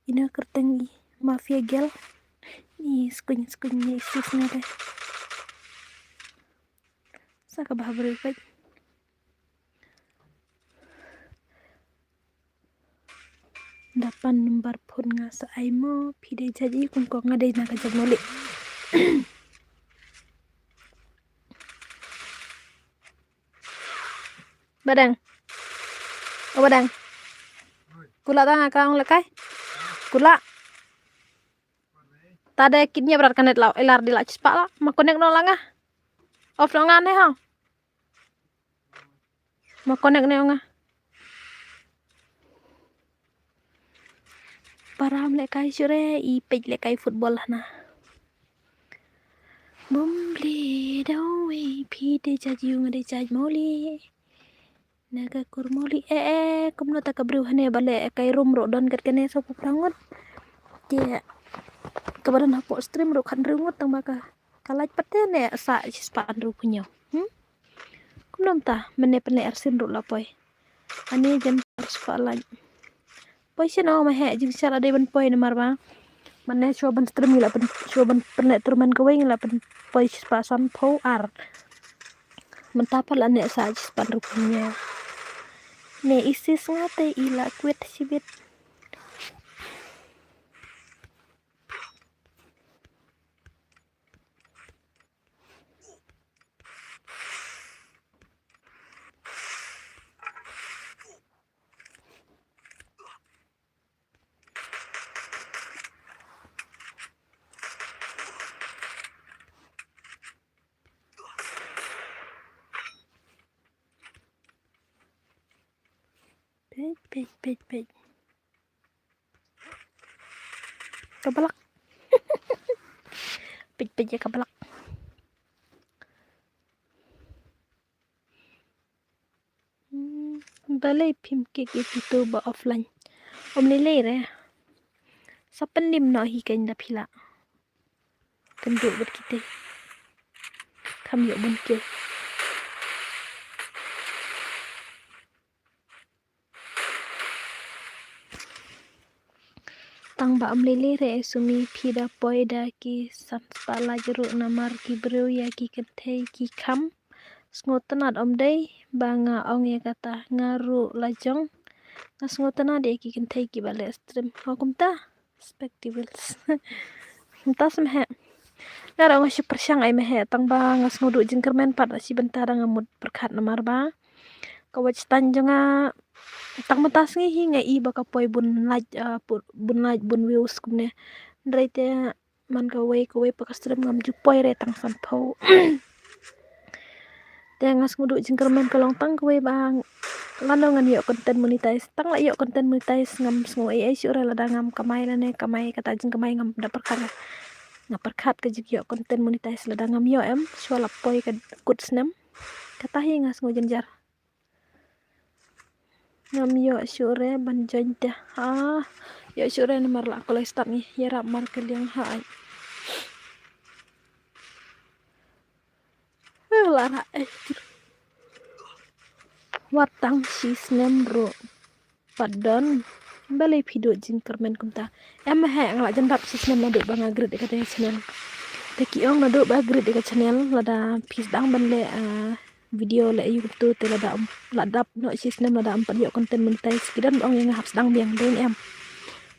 Ina kyrteng i Mafia Girl. Ni skuin skuin ni sis ne te. Sa ka bha briew peit. Da pan number phone nga sa ai mo phi dei judge i kum ko nga dei na ka judge mo le. Badang. O badang. Kula ta nga ka ong lekai. Kula. Ta de kit nia brat kanet lau elar di la chispa la ma connect no la nga. Off no nga ne ha. Ma connect ne nga. Param leh kai shure i peit leh kai football hana. Bumble da wei phi de judge ïa nga de judge moli. Na ka kur moli eh eh kumno ta ka briew hane ba leh kai rum ro don kat kane so pa prangot. Te kaba don hapoh stream ruh khathynriew ngut tang ba ka, ka like pat te ne sa shispah hynriewphew hynñiew. Hmm? Kumno mynta mynne pynleh arsien ruh la poi. Ani jan arspah like. Poi sien o ma heh, jingshah la dei ban poi namar ba mynne shuwa ban stream ngi la pyn, shuwa ban pynleh tournament kawei ngi la pynpoi shispah sanphew ar. Mynta pat la neh sa shispah hynriewphew hynñiew. Ne i sis nga te i la quit shibit. Peit, peit, peit, peit. Ka balak. Peit, peit ïa ka balak. Hmm, balei phim kick ïa kitu ba offline? Ym lei lei re. Sa pynim noh hi kein da phi lah kynduh bad kite. Kham ïoh bun kill. Tang ba ym lei lei re Sumi, phi da poi da ki san spah like ruh namar ki briew ïa ki kynthei ki kham sngewtynnat, ym dei ba nga ong ïa kata, nga ruh la jong nga sngewtynnat ïa ki kynthei kiba leh stream. Ho kumta? Spectacles. Mynta shu meheh. Nga ruh nga shu pyrshang ai meheh tang ba nga sngew duh jingkyrmen pat, shi bynta dang nga mut pyrkhat namar ba ka watch time jong nga tang mynta sngi hi nga i ba ka poi bun like, ah, pu-, bun like, bun views kumne. Hynrei te man kawei kawei pat ka stream ngam ju poi re tang sanphew. Te nga sngew duh jingkyrmen ka long tang kawei ba lano ngan ïoh content monetize. Tang la ïoh content monetize ngam sngew ei ei shuh re lada ngam kamai lane kamai, kata jingkamai ngam da pyrkhat re. Nga pyrkhat ka jingïoh content monetize lada ngam ïoh em, shuwa la poi ka kut snem. Kata hi nga sngew jynjar. Ngam ïoh shuh re ban join te. Ha. Ïoh shuh re namar la kloi start ngi. Ïarap mar ka liang ha ai. Eh, la ra eh. Wat tang shi snem ruh pat don. Balei phi duh jingkyrmen kumta? Em heh, nga la jan dap shi snem naduh ba nga create ïa kata ka channel. Te ki ong naduh ba create ïa ka channel lada phi sdang ban leh, ah, video leh ïa uto te lada ym, la dap noh shi snem lada ym pat ïoh content monetize. Ki don ba ong ïa nga hap sdang biang, dei ne em?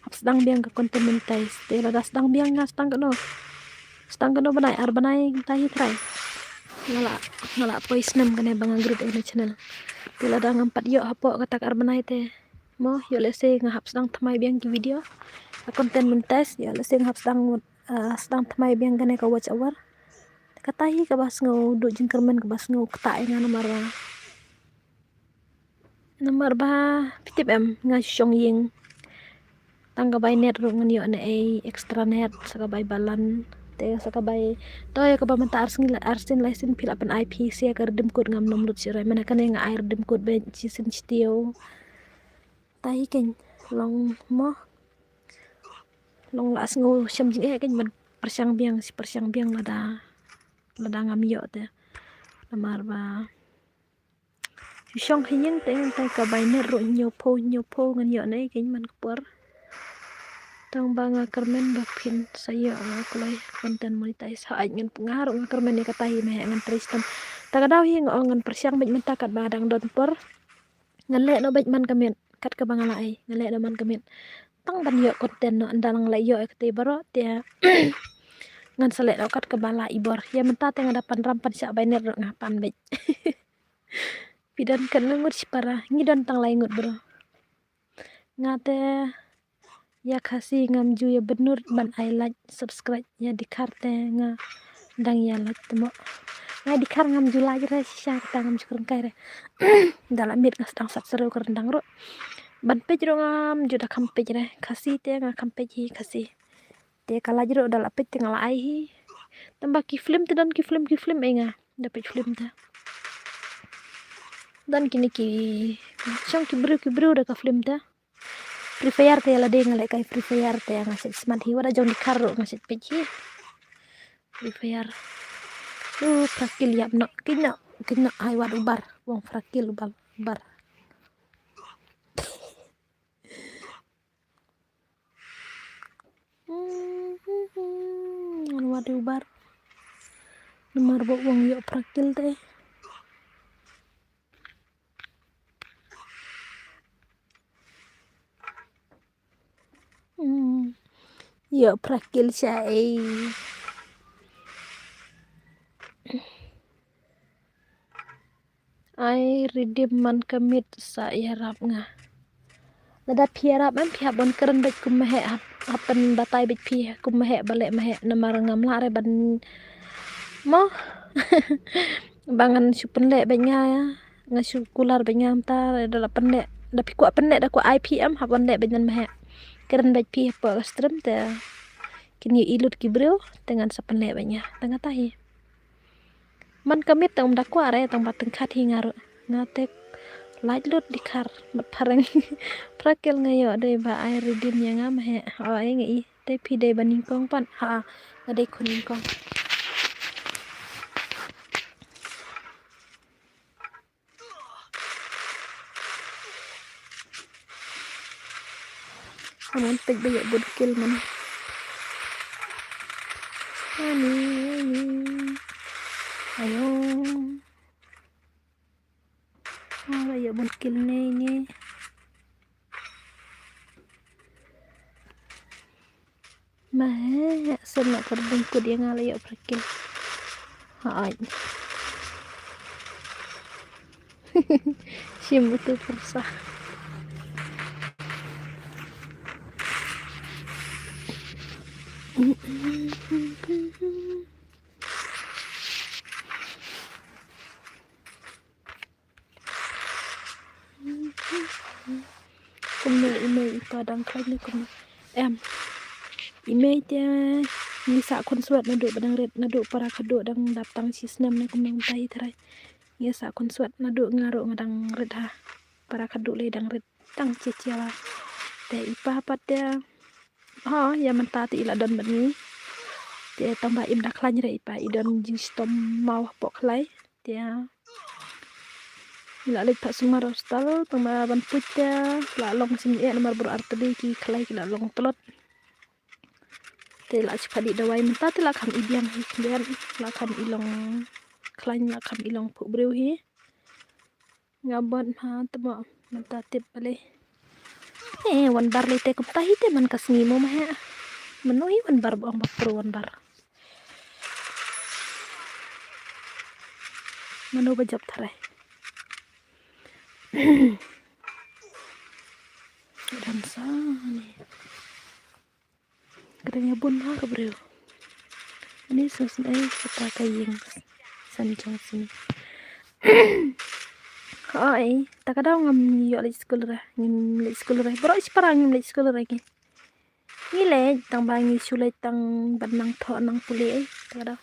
Hap sdang biang ka content monetize. Te lada sdang biang nga sdang kano? Sdang kano bnai, ar bnai, kata hi trai. Nga la, nga la poi snem kane ba nga create ïa kane channel. Te lada ngam pat ïoh hapoh kata ka ar bnai te mo, ïoh lehse nga hap sdang thymmai biang ki video. Ka content monetize, ïoh lehse nga hap sdang, ah, sdang thymmai biang kane ka watch hour. Kata hi kaba sngew duh jingkyrmen, kaba sngew ktah ïa nga namar ba, namar ba phi tip em, nga shong ïing. Tang ka bai net ruh ngan ïoh ne ei extra net, sa ka bai balan, te sa ka bai, to ïa kaba mynta ar sien, ar sien lai sien phi la pyn ai phi sa ka redeem code, ngam nym lut shuh re, mynne kane nga ai redeem code beit shisien shi taïew. Kata hi kein long mo. Long la sngew shem jingeh kein ban pyrshang biang, shi pyrshang biang lada, lada ngam ïoh te. Namar ba shu shong ha ïing te ngan tai ka bai net ruh hynñiewphew, hynñiewphew ngan ïoh ne kein man ka por. Tang ba nga kyrmen ba phin sa ïoh, ah, kloi content monetize. Ha ai ngan, nga ruh nga kyrmen ïa kata hi, me ngan trei stem. Ta ka daw hi nga ong ngan pyrshang beit mynta katba dang don por. Ngan leh noh beit man ka miet kat kaba nga la ai, ngan leh noh man ka miet. Tang ban ïoh content noh, ynda nang la ïoh ïa kata baroh te ngan sa leh noh kat kaba la i bor. Ïa mynta te nga da pan ram pan shah bai net ruh nga pan beit. Phi don katno ngut shipara? Ngi don tang lai ngut bro. Nga te ïa Khasi ngam ju ïa bynnud ban ai like subscribe, ïa Dkhar te nga dang ïa like te mo. Nga Dkhar ngam ju like re, shisha kata ngam ju kren kai re. Da la miet nga sdang sat syriew ka ryndang ruh. Ban peit ruh ngam ju da kham peit re. Khasi te nga kham peit hi Khasi. Te ka like ruh da la peit te nga la ai hi. Tang ba ki film te don ki film, ki film ei nga da peit film te. Don kine ki shong ki briew ki briew da ka film te. Free Fire te la dei nga leh kai Free Fire te nga shet smat hi, wat da jong dkhar ruh nga shet peit hi. Free Fire. U phra kill ïap noh, kiñ noh, kiñ noh, ai wad u bar, u ong phra kill u bar, u bar. Ngan wad u bar. Namar ba u ong ïoh phra kill te. Hmm. Ïoh phra kill sha ei. Ai redeem man ka miet sa ïarap nga. Lada phi ïarap em phi hap ban kren beit kum ma heh, hap, hap ban batai beit phi kum ma heh ba leh ma heh, namar ngam lah re ban mo. Ba ngan shu pynleh beit nga, nga shu kular beit nga mynta, da la pynleh, da phi kwah pynleh, da kwah ai phi em, hap ban leh beit ngan ma heh. Kren beit phi hapoh ka stream te kin ïohi lut ki briew te ngan sa pynleh beit nga. Tang kata hi. Man ka miet tang ym da kwah re, tang ba tyngkhat hi nga ruh. Nga te lait lut dkhar mat phareng. Phra kill nga ïoh, dei ba ai redeem ïa nga ma heh. O, ai nga i. Te phi dei ba nyngkong pat. Ha, nga dei khun nyngkong. Aman peit ba ïoh bun kill man. Ani, ani. Ayo. Ah, ba ïoh bun kill ne ne. Ma heh, shen na kor bun kut ïa nga la ïoh phra kill. Hooid. Shim utu pyrsa. Kumno i mei i pa dang khlaiñ ne kumno? Em. I mei te ngi sah khunswet naduh ba dang rit, naduh para khadduh dang dap tang shi snem ne kumno kumta hi tharai. Ngi sah khunswet naduh nga ruh nga dang rit ha. Para khadduh lei dang rit tang shi shi la. Te i pa pat te, ha, ïa mynta te i la don bad ngi. Te tang ba im da khlaiñ re i pa, i don jingshitom maw hapoh khlai. Te i la leit phah sumar hospital, tang ba ban put te la long sien eh namar baroh artylli ki khlai ki la long tlot. Te la shu phah dih dawai mynta te la kham i biang hi khyndiat, la kham i long khlaiñ, la kham i long phuh briew hi. Nga bot ma te mo mynta tip balei. Eh, wan bar lei te kumta hi te man ka sngi mo ma heh. Mano hi wan bar ba ong ba pro wan bar. Mano ba jop tharai. Dang sa ni. Ka dang ïa bun ha ka briew. Ani sngewsynei kata ka ïing san jong sini. Hooid, ta ka daw ngam ïoh leit skul re, ngim leit skul re. Baroh shipara ngim leit skul re ngi. Ngi leit tang ba ngi shu leit tang ban nang thoh nang pule ei, ta ka daw.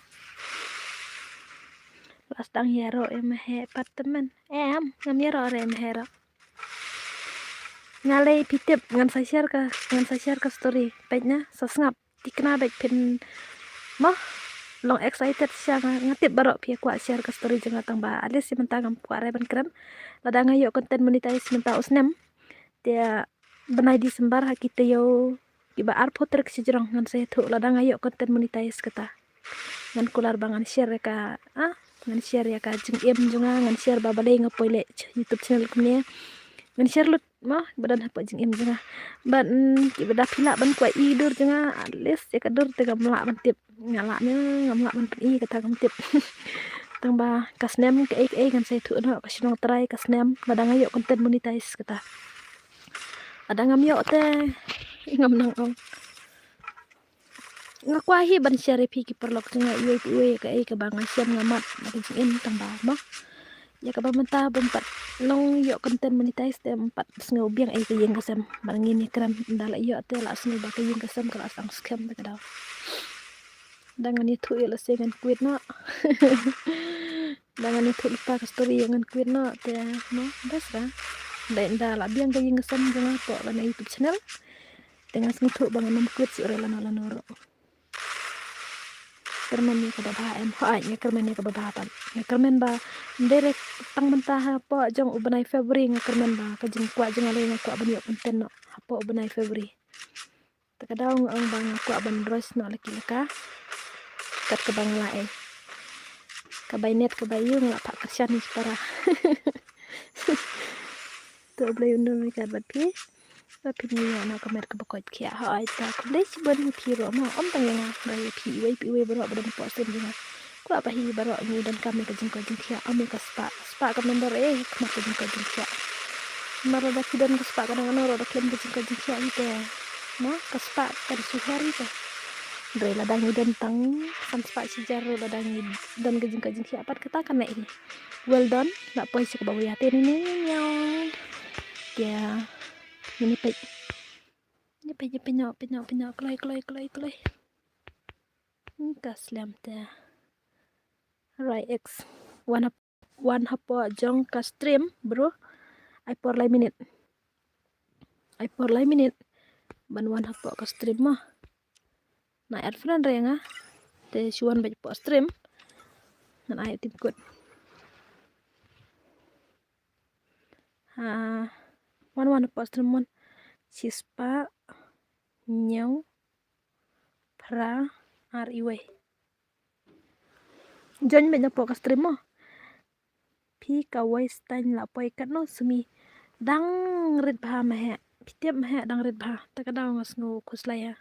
La sdang ïaroh ïa ma heh pat te men. Em, ngam ïaroh re ma heh ruh. Nga lei phi tip ngan sa share ka, ngan sa share ka story. Peit na, sa sngap. Thikna beit phin mo. Long excited sha nga, nga tip baroh phi kwah share ka story jong nga tang ba at least mynta ngam kwah re ban kren. Lada nga ïoh content monetize mynta u snem. Te bnai December ha ki taïew kiba arphew tarik shajrong ngan sa ïathuh lada nga ïoh content monetize kata. Ngan kular ba ngan share ïa ka, ah, ngan share ïa ka jingim jong nga, ngan share ba balei nga poi leh ch-, YouTube channel kumne. Ngan share lut mo ba don hapoh jingim jong nga. Bad, mm, kiba da phi lah ban kwah i dur jong nga, at least ïa ka dur te ngam lah ban tip. Nga lah ne ngam lah ban pyni kata ngam tip. Tang ba ka snem kaei kaei ngan sa ïathuh noh, ka shnong trai ka snem, lada nga ïoh content monetize kata. Lada ngam ïoh te ngam nang ong. Nga kwah hi ban share ïa phi ki paralok jong nga iwei pa iwei kaei kaba nga shem nga mad na ka jingim tang ba mo. Ïa kaba mynta bym pat long ïoh content monetize te ym pat sngew biang ei ka ïing ka sem. Ba ngin ïa kren ynda la ïoh te la sngew ba ka ïing ka sem ka la sdang skhem te ka daw. Da ngan ïathuh ïa lehse ngan quit noh. Da ngan ïathuh lypa ka story ïa ngan quit noh te mo best ba. Dei nda la biang ka ïing ka sem jong nga hapoh kane YouTube channel. Te nga sngewthuh ba ngan ym kut shuh re lano lano ruh. Kyrmen ïa kaba bha em, hooid nga kyrmen ïa kaba bha pat. Nga kyrmen ba ym dei re tang mynta hapoh jong u bnai February, nga kyrmen ba ka jingkwah jong nga lei nga kwah ban ïoh content noh hapoh u bnai February. Te ka daw nga ong ba nga kwah ban rush noh la ki la ka. Kat kaba nga la ei. Ka bai net ka bai ïu nga la phah kyrshan ïa ki para. To U Blei un don ryngkat bad phi. Ba phin ïoh noh ka met kaba koit khiah. Hooid, ta khublei shibun ïa phi ruh mo, ym tang ïa nga, ba ïa phi iwei pa iwei baroh ba don hapoh stream jong nga. Kwah ba hi baroh ngi donkam ïa ka jingkoit jingkhiah, ym ïa ka spah. Spah kam don bor ei ha khmat ka jingkoit jingkhiah. Namar lada phi don ka spah kano kano ruh da khlem ka jingkoit jingkhiah hi te, mo, ka spah kan shu her hi te. Hynrei lada ngi don tang san spah shi hajar ruh, lada ngi don ka jingkoit jingkhiah pat, kata kan neh hi. Well done, la poi sha kaba wei ïa te ni ni ni. Ïa, ngin ïa peit. Ïa peit, ïa peit noh, peit noh, peit noh, kloi, kloi, kloi, kloi. Ka slem te. Right, X. Wan hap-, wan hapoh jong ka stream, bro. Ai por lai minit. Ai por lai minit ban wan hapoh ka stream mo. Nga add friend re nga. Te shu wan beit hapoh stream. Ngan ai tim kut. Ha, wan wan hapoh stream wan. Shispah hynñiew phra ar iwei. Join beit na hapoh ka stream mo. Phi kawei staiñ la poi katno sumi. Dang rit bha ma heh. Phi tip ma heh dang rit bha. Ta ka daw nga sngew khuslai ha.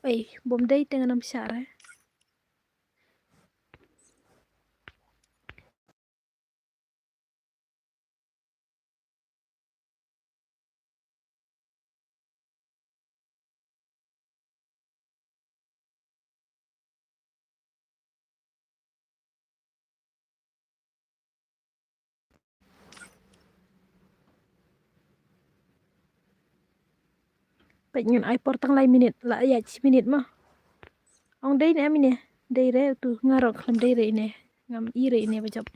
Ei, bym dei te ngan ym shah re. Peit ngan ai por tang lai minit, la ïaid shi minit ma. Ong dei ne em ine, dei re utu, nga ruh khlem dei re ine, ngam i re ine ba jop.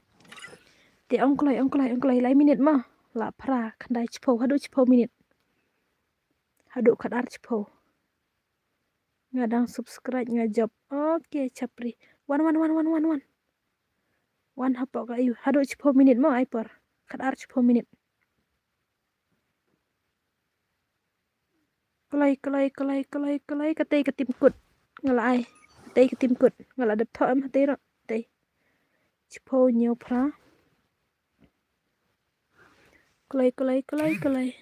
Te ong kloi, ong kloi, ong kloi, lai minit ma, la phra, khyndai, shiphew, haduh shiphew minit. Haduh khatar shiphew. Nga dang subscribe nga jop. Okay, chapri. Wan, wan, wan, wan, wan, wan. Wan hapoh ka ayu. Haduh shiphew minit mo ai por. Khatar shiphew minit. Kloi, kloi, kloi, kloi, kloi. Katei ka tim kut. Nga la ai. Katei ka tim kut. Nga la dep thoh em hatei ruh. Tei. Shiphew hynñiew phra. Kloi, kloi, kloi, kloi.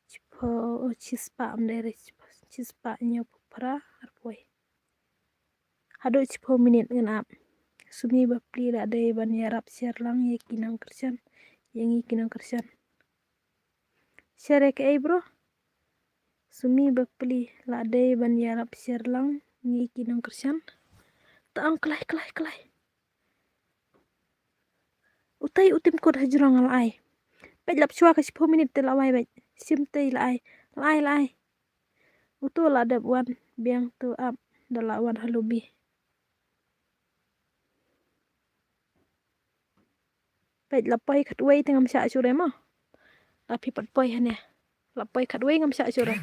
Shiphew, oh, shispah, ym dei re, shispah, shispah hynñiew phra, arphew. Haduh shiphew minit ngan ap. Sumi bapli la dei ban ïarap share lang ïa ki nongkyrshan, ïa ngi ki nongkyrshan. Share ïa kaei bro? Sumi bapli la dei ban ïarap share lang ngi ki nongkyrshan. Ta ong kloi, kloi, kloi. Utei u tim kut hajrong la ai. Peit lap shuwa ka shiphew minit te la wai beit. Shim tei la ai. La ai, la ai. Utu la dep wan biang tu ap da la wan ha lobby. Peit la poi khatwei te ngam shah shuh re mo. La phi pat poi hane. La poi khatwei ngam shah shuh re.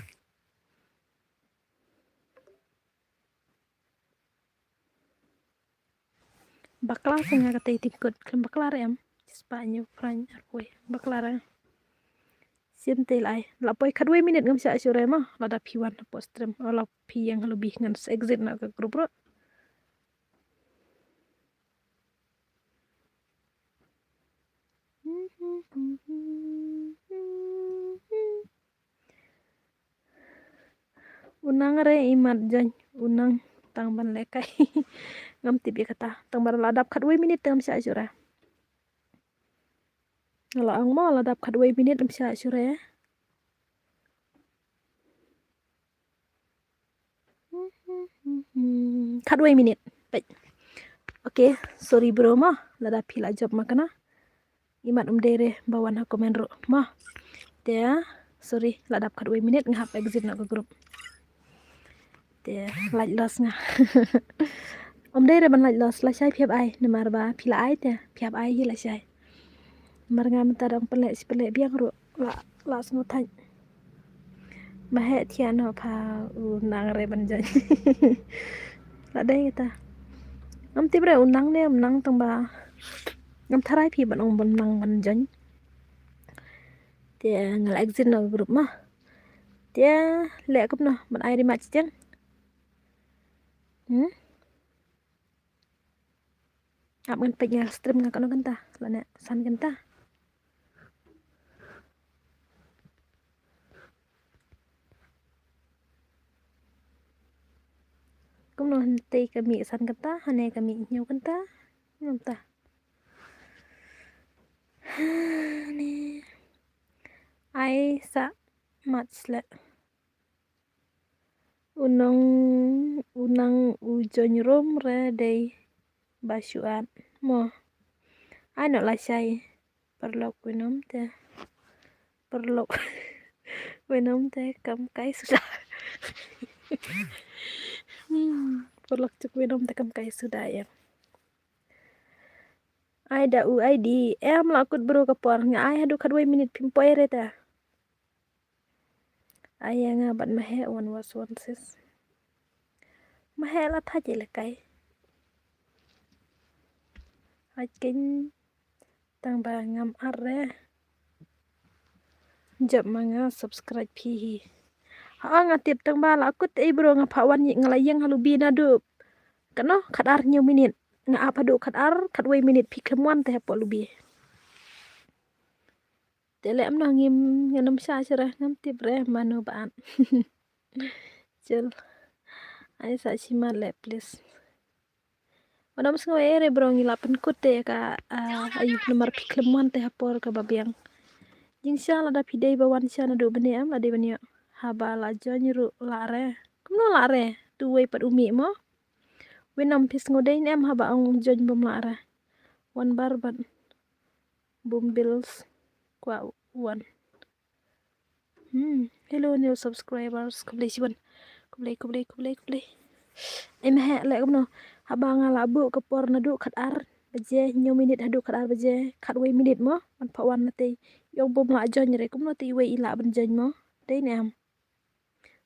Bakla te nga katei tim kut, khlem bakla re em. Shispah hynñiew phra arphew. Bakla re. Shim tei la ai. La poi khatwei minit ngam shah shuh re mo. Lada phi wan hapoh stream. O la phi ïeng ha lobby ngan exit na ka group ruh. U nang re imat jan, u nang tang ban lehkai. Ngam tip ïa kata. Tang ban la dap khatwei minit te ngam shah shuh re. Nga la ong mo la dap khatwei minit ngam shah shuh re. Khatwei minit. Peit. Okay, sorry bro mo, lada phi la jop ma kane. Imat um dei re ba wan ha comment ruh mo. Te sorry, la dap khatwei minit nga hap exit na ka group. Te lait los nga. Ym dei re ban lait los, lashai phi hap ai, namar ba phi la ai te, phi hap ai hi lashai. Namar nga mynta dang pynleh shi pynleh biang ruh, la, la sngewthait. Ba heh thiah noh pha u nang re ban join. La dei kata. Ngam tip re u nang ne ym nang tang ba ngam tharai phi ban ong ban nang ban join. Te nga la exit noh group ma. Te leh kumno ban ai rematch jeng. Hmm? Ap ngan peit nga stream nga kano kynta, lane san kynta. Kumno hynte ka mih san kynta, hane ka mih hynñiew kynta. Kumno ta. Hane. Ai sa mat sleh. U nong, u nang u join room re dei ba shuat. Mo. Ai noh lashai. Paralok Venom te. Paralok Venom te kam kai suda. Hmm, paralok juk Venom te kam kai suda ïa. Ai da u ai di. Em la kut bro ka por nga ai haduh khatwei minit phim poi re ta. Ai ïa nga bad Maheh wan was wan sis. Maheh la thait ïa la kai. Hait keiñ tang ba ngam ar re. Jop ma nga subscribe phi hi. Ha nga tip tang ba la kut ei bro nga pha wan nga la ïeng ha lobby naduh. Kano khat ar hynñiew minit. Nga ap haduh khat ar khatwei minit phi khlem wan te hapoh lobby. Te leh mno ngim ngam sha sha re ngam tip re mano ba at. Chul. Ai sa shi mar leh please. Wan ym sngew ei re bro ngi la pynkut te ka, ah, ayu namar phi khlem wan te ha por kaba biang. Jingshisha lada phi dei ba wan sha naduh mynne em la dei ban ïoh. Haba la join ruh lah re. Kumno lah re? Tu wei pat u mih mo. Wei nam phi sngew dei ne em haba ong join bym lah re. Wan bar bad bum bills kwah wan. Hmm, hello new subscribers. Khublei shibun. Khublei, khublei, khublei, khublei. Ai Maheh leh kumno. Haba nga la buh ka por naduh khat ar baje, hynñiew minit haduh khat ar baje, khatwei minit mo. Ban pha wan na te. Ïong bym lah join re kumno te iwei i lah ban join mo. Dei ne em.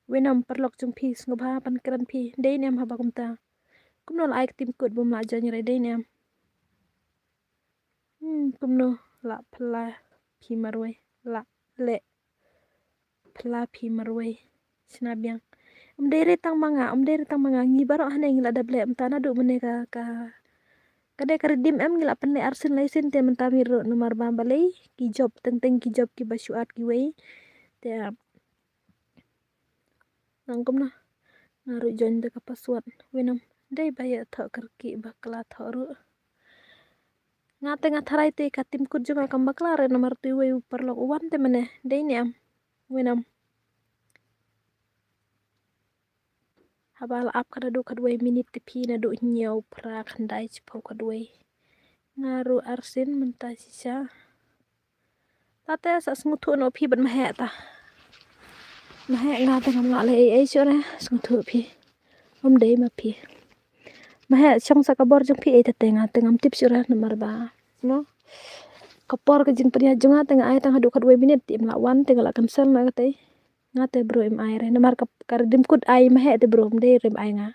Wei nam paralok jong phi sngewbha ban kren phi. Dei ne em haba kumta. Kumno la ai ka tim kut bym lah join re dei ne em. Hmm, kumno la phylla phi marwei la leh phylla phi marwei. Shna biang. Ym dei re tang ma nga, ym dei re tang ma nga ngi baroh hangne ngi la dep leh mynta naduh mynne ka, ka, ka dei ka redeem em ngi la pynleh arsien laisien te mynta mih ruh namar ba balei ki job teng teng ki job kiba shu at kiwei. Te nang kumno nga ruh join da ka password. Wei nam dei ba ïa thoh kyrkieh bakla thoh ruh. Nga te nga tharai te ka tim kut jong nga kam bakla re namar tu wei u paralok u wan te mynne dei ne em. Wei nam. Haba la ap ka naduh khatwei minit te phi naduh hynñiew phra khyndai shiphew khatwei. Nga ruh arsien mynta shisha. Tate sa sngewthuh noh phi bad Maheh ta. Maheh nga te ngam lah leh ei ei shuh re sngewthuh phi. Ym dei ma phi. Maheh shong sa ka bor jong phi ei tate nga te ngam tip shuh re namar ba. Mo. Ka por ka jingpynïaid jong nga te nga ai tang haduh khatwei minit te im lah wan te nga lah cancel noh kate. Nga te bro im ai re namar ka, ka redeem kut ai Maheh te bro ym dei re im ai nga.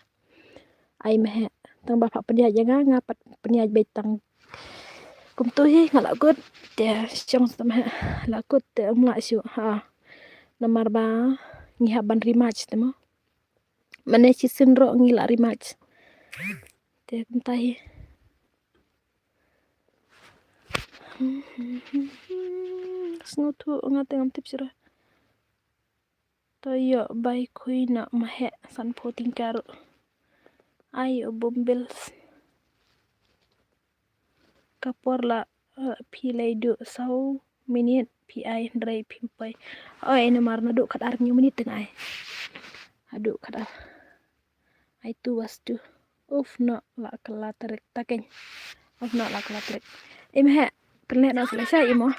Ai Maheh tang ba pha pynïaid ïa nga nga pat pynïaid beit tang. Kumtu hi nga lah kut te shong sa Maheh lah kut te ym lah shuh ha. Namar ba ngi hap ban rematch te mo. Mane shisien ruh ngi lah rematch. Te kumta hi. Sngewthuh nga te ngam tip shuh re. To ïoh bai khui noh Maheh sanphew tyngka ruh. Ai u bum bills. Ka por la, eh, phi lei duh saw minit phi ai hynrei phim poi. Oi namar naduh khat ar hynñiew minit te nga ai. Haduh khat ar. Ai tu was tu. Uf noh la kylla tarik ta keiñ. Uf noh la kylla tarik. Im heh pynleh noh sa lashai imo.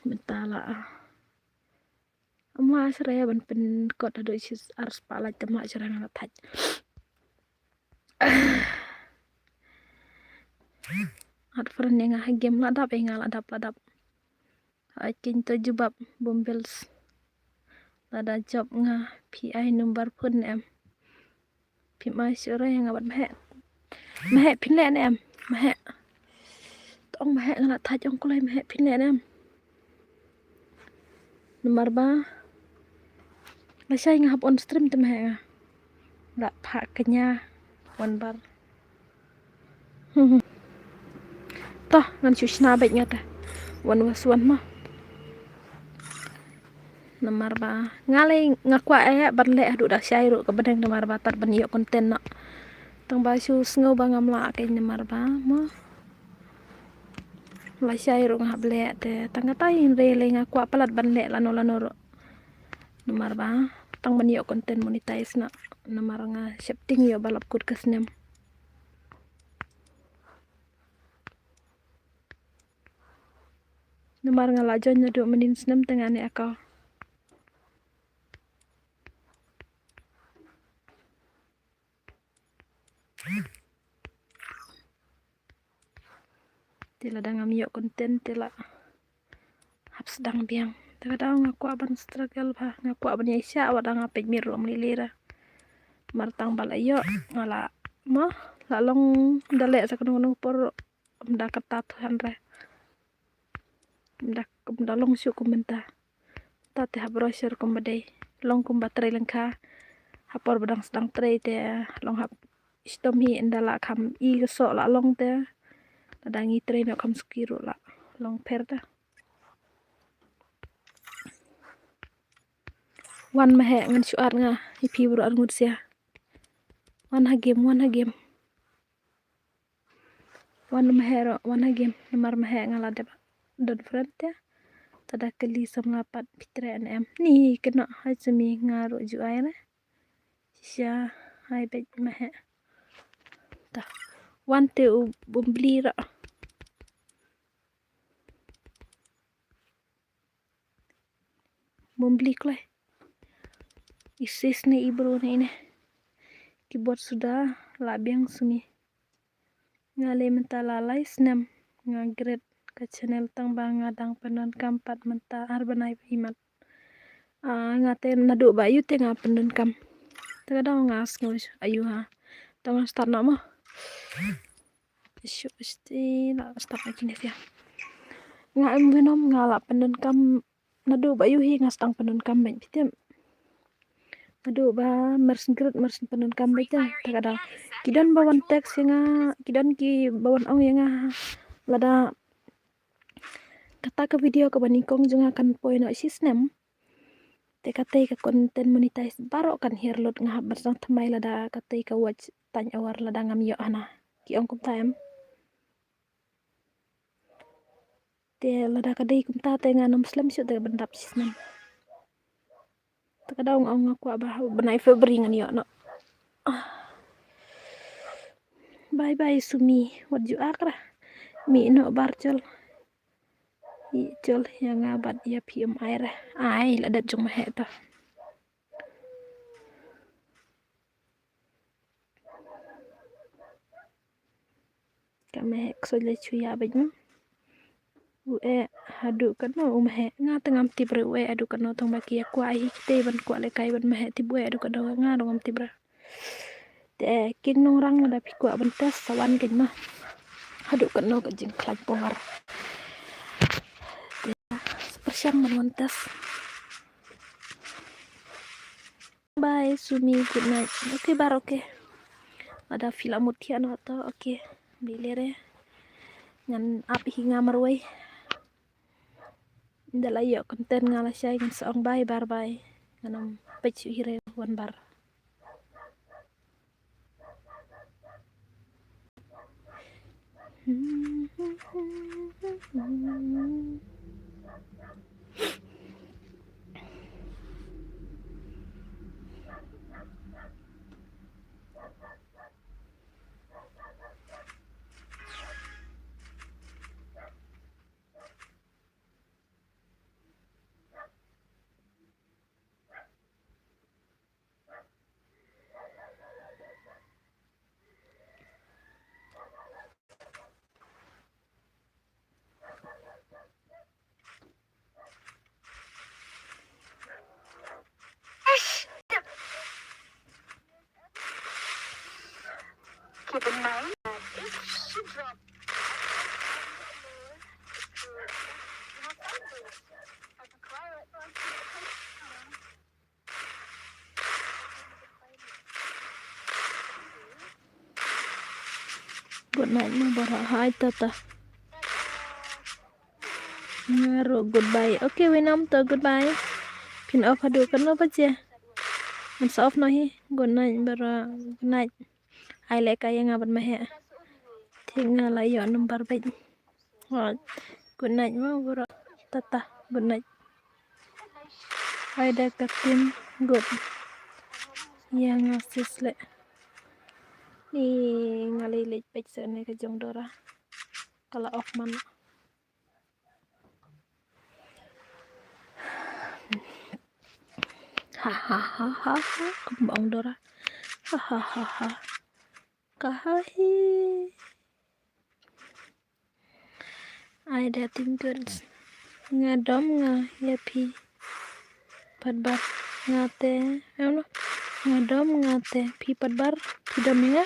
Mynta la. Ym lah shuh re ban pynkut haduh shi ar spah lait te ym lah shuh re nga la thait. At friend ïa nga ha game la dap, ïa nga la dap, la dap. Ai kin to jubab bumbills. Lada jop nga phi ai number phone ne em? Phi mai sure ïa nga bad Maheh. Maheh phin leh ne em? Maheh. Tong Maheh nga la thaj ong kulai Maheh phin leh ne em? Namar ba lashai nga hap on stream te Maheh nga la phah kñia wan bar. Toh ngan shu shna beit nga te. Wan was wan ma. Namar ba nga lei nga kwah eh ban leh haduh da shai ruh ka bneng namar ba tad ban ïoh content noh. Tang ba shu sngew ba ngam lah kein namar ba mo. Lashai ruh nga hap leh te tang katai hynrei lei nga kwah palat ban leh lano lano ruh. Namar ba tang ban ïoh content monetize noh. Namar nga sheptieng ïoh ba lap kut ka snem. Namar nga la join naduh mynnin snem te nga ne aka. Te lada ngam ïoh content te la hap sdang biang. Te ka daw nga kwah ban struggle bha, nga kwah ban ïaishah wat da nga peit mir ruh mlili ra. Mar tang ba la ïoh nga la mo la long da leh sa kano kano por ruh. Ym da kata than re. Ym da, ym da long shuh kum mynta. Ta te hap brochure kum ba dei. Long kum ba trei lyngkha. Ha por ba dang sdang trei te long hap shitom hi ynda la kham i ka soh la long te. Lada ngi trei noh kham suki ruh la long pher ta. Wan Maheh ngan shu ar nga i phi bro ar ngut sia. Wan ha game, wan ha game. Wan Maheh ro, wan ha game. Namar Maheh nga la dep don friend te. Tada kali samla pat pitre ne em. Ni kena hai sumi nga ro ju ai ne. Shisha hai beit Maheh. Ta. Wan te u bumbli ro. Bumbli kloi. Isis ne ibro ne ine. Keyboard suda la biang sumi. Nga lei mynta la lai snem nga grade ka channel tang ba nga dang pyndonkam pat mynta ar bnai ba imat. Ah, nga te naduh ba ayu te nga pyndonkam. Te ka daw nga sngew ayu ha. Te nga start noh mo. Shu sti la start na kine sia. Nga em venom nga la pyndonkam naduh ba ayu hi nga stang pyndonkam bad bitim. Naduh ba mersen grade mersen pyndonkam bad te. Te ka daw ki don ba wan text ïa nga, ki don ki ba wan ong ïa nga. Lada kata ka video kaba nyngkong jong nga kan poi noh shi snem. Te katei ka content monetize baroh kan hiar lut nga hap ban sdang thymmai lada katei ka watch time hour lada ngam ïoh hana. Ki ong kumta em. Te lada ka dei kumta te ngan ym slem shuh te ban dap shi snem. Te ka daw nga ong nga kwah ba bnai February ngan ïoh noh. Bye bye Sumi, wat ju ak ra. Mih noh bar jol. Ï jol ïa nga bad ïa phi ym ai ra. Ai la dep jong Maheh to. Ka Maheh ksoh la shu ïa bad ma. U eh haduh kano u Maheh nga te ngam tip re u eh haduh kano tang ba ki ïa kwah hi kitei ban kwah lehkai bad Maheh tip u eh haduh kano nga ruh ngam tip re. Te king nongrang lada phi kwah ban test sa wan kein ma. Haduh kano ka jingkhlaiñ por. Te sa pyrshang ban wan test. Bye Sumi, good night. Okay bar, okay. Lada phi la mut thiah noh to, okay. Bile re. Ngan ap hi nga marwei. Nda la ïoh content nga lashai ngan sa ong bye bar bye. Ngan ym peit shuh hi re wan bar. Keep in mind that if she drops Good night mo Bora. Hai, tata. Nga ruh goodbye. Okay, Winam to goodbye. Phin off haduh katno baje? Ngan sa off noh hi. Good night Bora. Good night. Ai leh ka ïa nga bad ma heh. Thik, nga la ïoh number bad. Good night mo Bora. Tata. Good night. Ai da ka team good. Ïa nga sis leh. Ni nga leh leh peit sa ne ka jong Dora. Ka la off man. Ha ha ha ha ha. Kumba ong Dora. Ha ha ha ha. Ka ha hi. Ai da team good. Nga dom nga ïa phi. Pat bar nga te. Em no. Nga dom nga te. Phi pat bar. Phi dom ïa nga.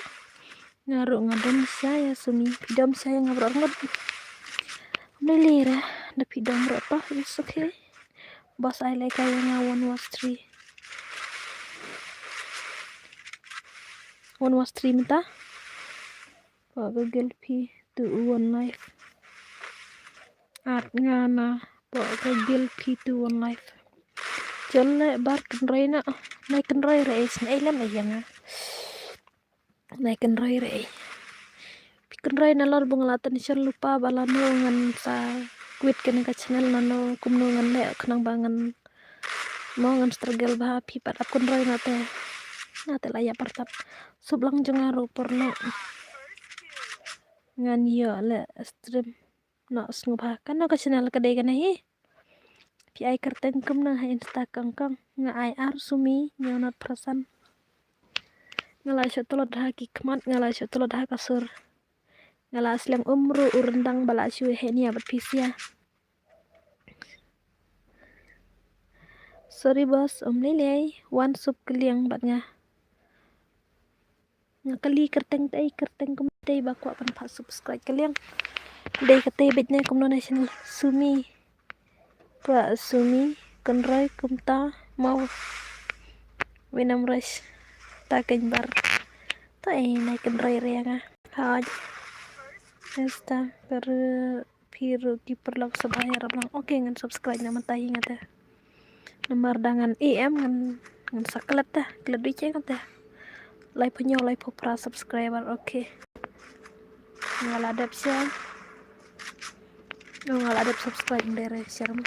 Nga ruh nga dom sha ïa Sumi. Phi dom sha ïa nga baroh ngut. Mlili re. Da phi dom ruh to. It's okay. Boss ai leh ka ïa nga one was three. One was three mynta. Pok ka guild phi to one life. At nga na pok ka guild phi to one life. Jol leh bar kynroi na. Nai kynroi re is nai lem ai ïa nga. Nai kynroi re. Phi kynroi nalor ba nga la tension lypa ba lano ngan sa quit kane ka channel, lano kumno ngan leh khnang ba ngan mo ngan struggle bha, phi pat ap kynroi na te. Na te la ïa pyrtap. Sop lang jong nga ruh por noh. Ngan ïoh leh stream. Noh sngewbha. Kano ka channel ka dei kane hi? Phi ai kyrteng kumno ha Insta kong kong? Nga ai ar Sumi, Hynñiewnoh Pyrsan. Nga la shu tlot ha ki khmat, nga la shu tlot ha ka sur. Nga la slem um ruh u ryndang ba la shu heh nia bad phi sia. Sorry boss, um lei lei, wan sop kylliang bad nga. Nga kylli kyrteng tei, kyrteng kum tei ba kwah ban pha subscribe kylliang. Dei ka tei beit ne kumno ne channel Sumi. Kwah Sumi kynroi kumta mo. Winam rush ta kynbar. Ta ei nai kynroi re nga. Haj. Esta per Phi ruh ki paralok sngewbha ïarap lang. Okay, ngan subscribe na mynta hi nga te. Namar da ngan em ngan, ngan sa klet te, klet duh che nga te. Laiphew hynñiew, laiphew phra subscriber, okay. Nga la dep share. Oh, nga la dep subscribe, ym dei re share mo.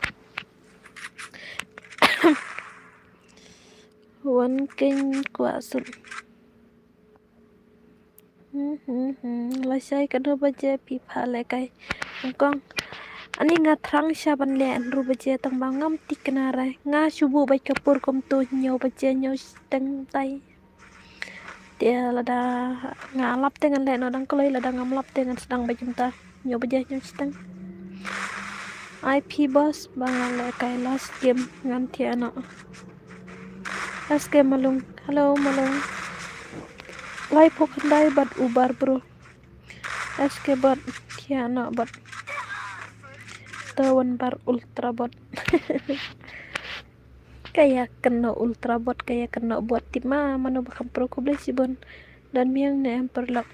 Wan keiñ kwah sub. Hmm, hmm, hmm. Lashai katno baje phi pha lehkai? Kong kong. Ani nga thrang sha ban leh hynriew baje tang ba ngam thikna re. Nga shu buh beit ka por kumto hynñiew baje hynñiew shiteng tai. Te lada nga lap te ngan leh noh dang kloi, lada ngam lap te ngan sdang beit kumta. Hynñiew baje hynñiew shiteng. Ai phi boss ba nga lehkai last game ngan thiah noh. S K Malung. Hello Malung. Laiphew khyndai bad u bar bro. S K bot thiah noh bot. To wan bar ultra bot. Ka ïa kynnoh ultra bot, ka ïa kynnoh bot tip ma mano ba kham pro, khublei shibun. Don biang ne em paralok.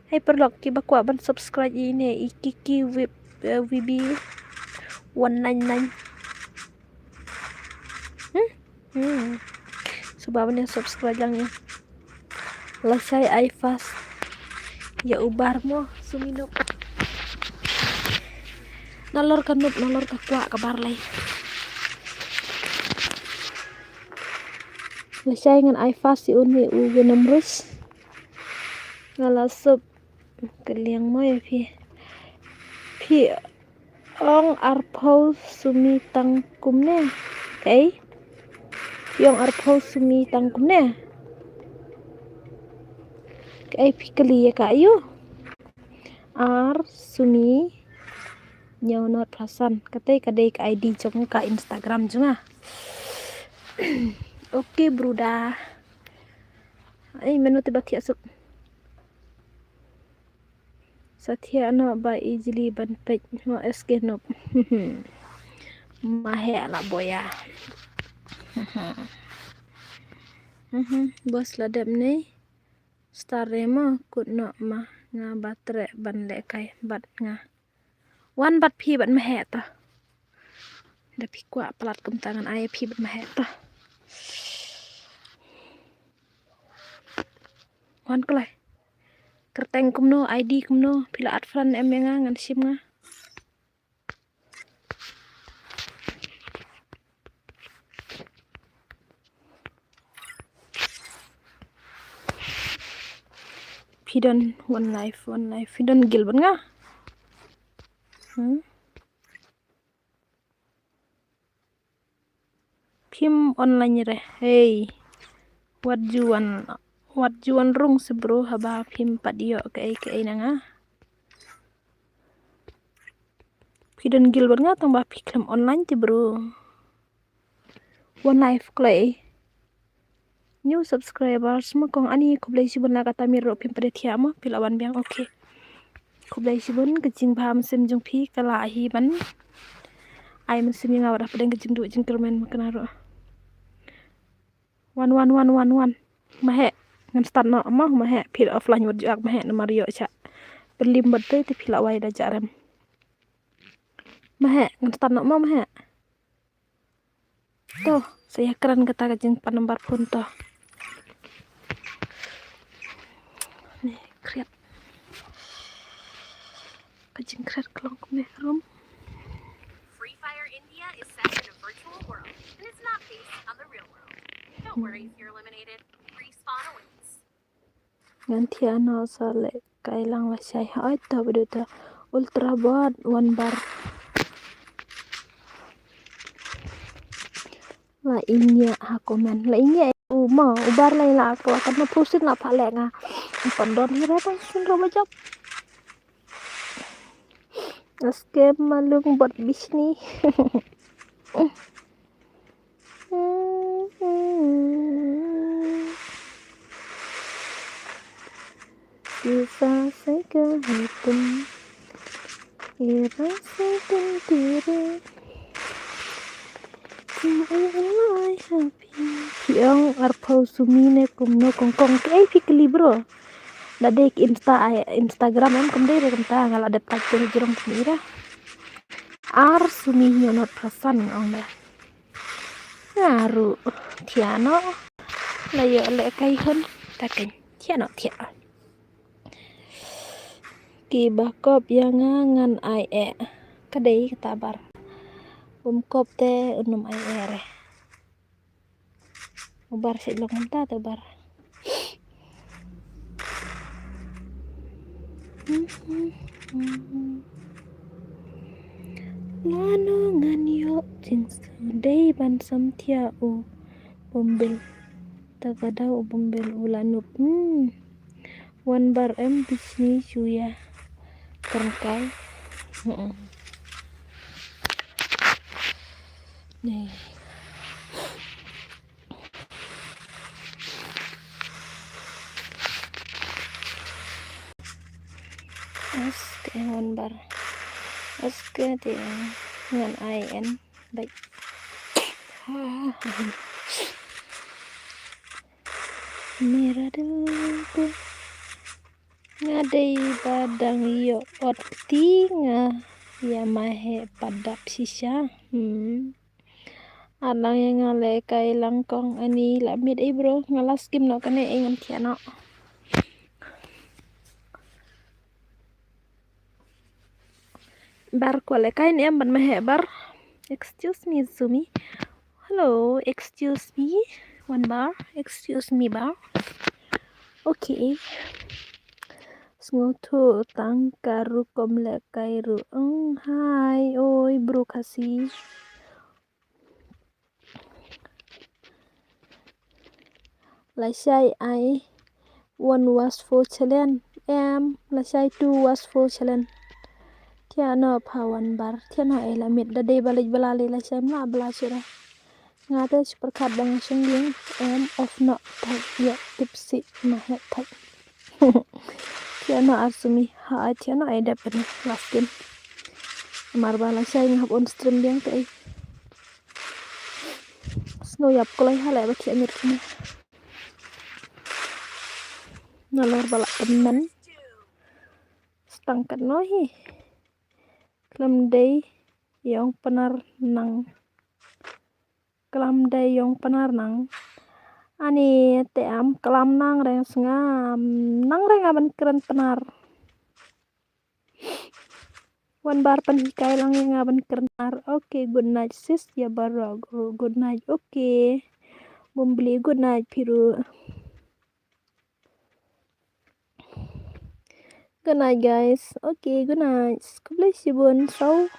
Hei paralok kiba kwah ban subscribe ïa ine i Kiki V B one nine nine. Hmm? Hmm. Sngewbha ban ïa subscribe lang ïa. Lashai ai fast. Ïa u bar mo, Sumi Noob. Nalor ka noob, nalor ka kwah ka bar lei. Lashai ngan ai fast ïa une u Venom Rush. Nga la sop kylliang mo ïa phi. Phi ong arphew Sumi tang kumne. Kaei? Phi ong arphew Sumi tang kumne. Kaei phi kylli ïa ka aiu? Ar Sumi Hynñiewnoh Pyrsan. Kata ka dei ka I D jong nga, ka Instagram jong nga. Okay, bruda. Ai, mano te ba thiah suk. Sa thiah noh ba i jli ban peit mo S K Nop. Ma heh la boya. Boss la dep ne. Star re mo kut noh ma nga ba treh ban lehkai bad nga. Wan bad phi bad ma heh to. Da phi kwah palat kumta ngan ai phi bad ma heh to. Wan kloi. Kyrteng kumno, I D kumno, phi la add friend em ïa nga ngan shim nga. Phi don one life, one life. Phi don gil ban nga. Hmm? Phim online re. Hey. Wat ju wan, wat ju wan rung se bro haba phim pat ïoh kaei kaei na nga. Phi don gil bad nga tang ba phi khlem online te bro. One life kloi. New subscribers mo kong ani khublei shibun la kata mir ro phim pat thiah mo phi la wan biang okay. Khublei shibun ka jingbha mynsiem jong phi ka la hi ban ai mynsiem ïa nga wat hapdeng ka jingduh jingkyrmen ma kane ro. Wan wan wan wan wan. Ma heh ngan start noh ma ma heh phi offline wat ju ak ma heh namar ïoh sha. Pynlim bad te te phi la wai da jarem. Ma heh ngan start noh ma ma heh. To, sa ïa kren kata ka jingpan number phone to. Ni kriat. Ka jingkret ka long kumne rum. Free Fire India is set in a virtual world and is not based on the real world. Don't worry if you're eliminated. Respawn awaits. Ngan thiah noh sa lehkai lang lashai. Hooid to bad uta ultra bot one bar. La ingia ha comment. La ingia u ma u bar la ila ko kan ma phusit la pha leh nga. Pandon hi ra tang sun ro bajop. Aske malung bot bisni. Sisa seka hitum. Ira seka diri. Kum ai alai happy. Ki ong arpau sumi ne kum no kong kong ke ai phi kli bro. Da dei ki Insta ai Instagram em kum dei re kumta nga la dep tak te jrong sumi ra. Ar sumi ñiewnoh pyrsan nga ong da. Nga ruh thiah noh. La ïoh lehkai hun. Ta keiñ thiah noh thiah. Kiba kop ïa nga ngan ai eh. Ka dei kata bar. Um kop te un ym ai eh re. U bar shet long mynta te u bar. Lano ngan ïoh jingsa dei ban samthiah u bumbil. Ta ka daw u bumbil u la nup. Hmm. Wan bar em bisni shuya. Kyrngkai. Mm-mm. Ni. Aske wan bar. Aske te ngan ai en. Bye. Mira dil ko. Nga dei ba dang ïoh ot kti nga ïa ma heh pat dap shisha. Hmm. Ar nang ïa nga lehkai lang kong ani la miet ei bro nga la skip noh kane ei ngan thiah noh. Bar kwah lehkai ne em bad ma heh bar. Excuse me Sumi. Hello, excuse me. One bar. Excuse me bar. Okay. Sngewthuh tang ka rukom lehkai ruh. Ong hai oi bro Khasi. Lashai ai one was four challenge. Em lashai two was four challenge. Thiah noh pha wan bar. Thiah noh ai la miet da dei ba leit ba la lei lashai mla ba la shira. Nga te shu pyrkhat ba nga shong ïing em off noh thait ïa tipsy ma heh thait. Thiah noh ar sumi. Ha ai thiah noh ai dep ban last game. Mar ba lashai nga hap on stream biang te ai. Snow ïap kloi ha leh ba thiah miet kine. Nalor ba lah pynmen. Stang katno hi. Khlem dei ïong Pnar nang. Khlem dei ïong Pnar nang. Ani te am khlem nang reng sngam. Nang reng aban kren Pnar. Wan bar pynhikai lang ïa nga ban kren Pnar. Okay, good night sis, ïa baroh ruh good night. Okay. Bumbli good night phi ruh. Good night guys. Okay, good night. Khublei shibun. Saw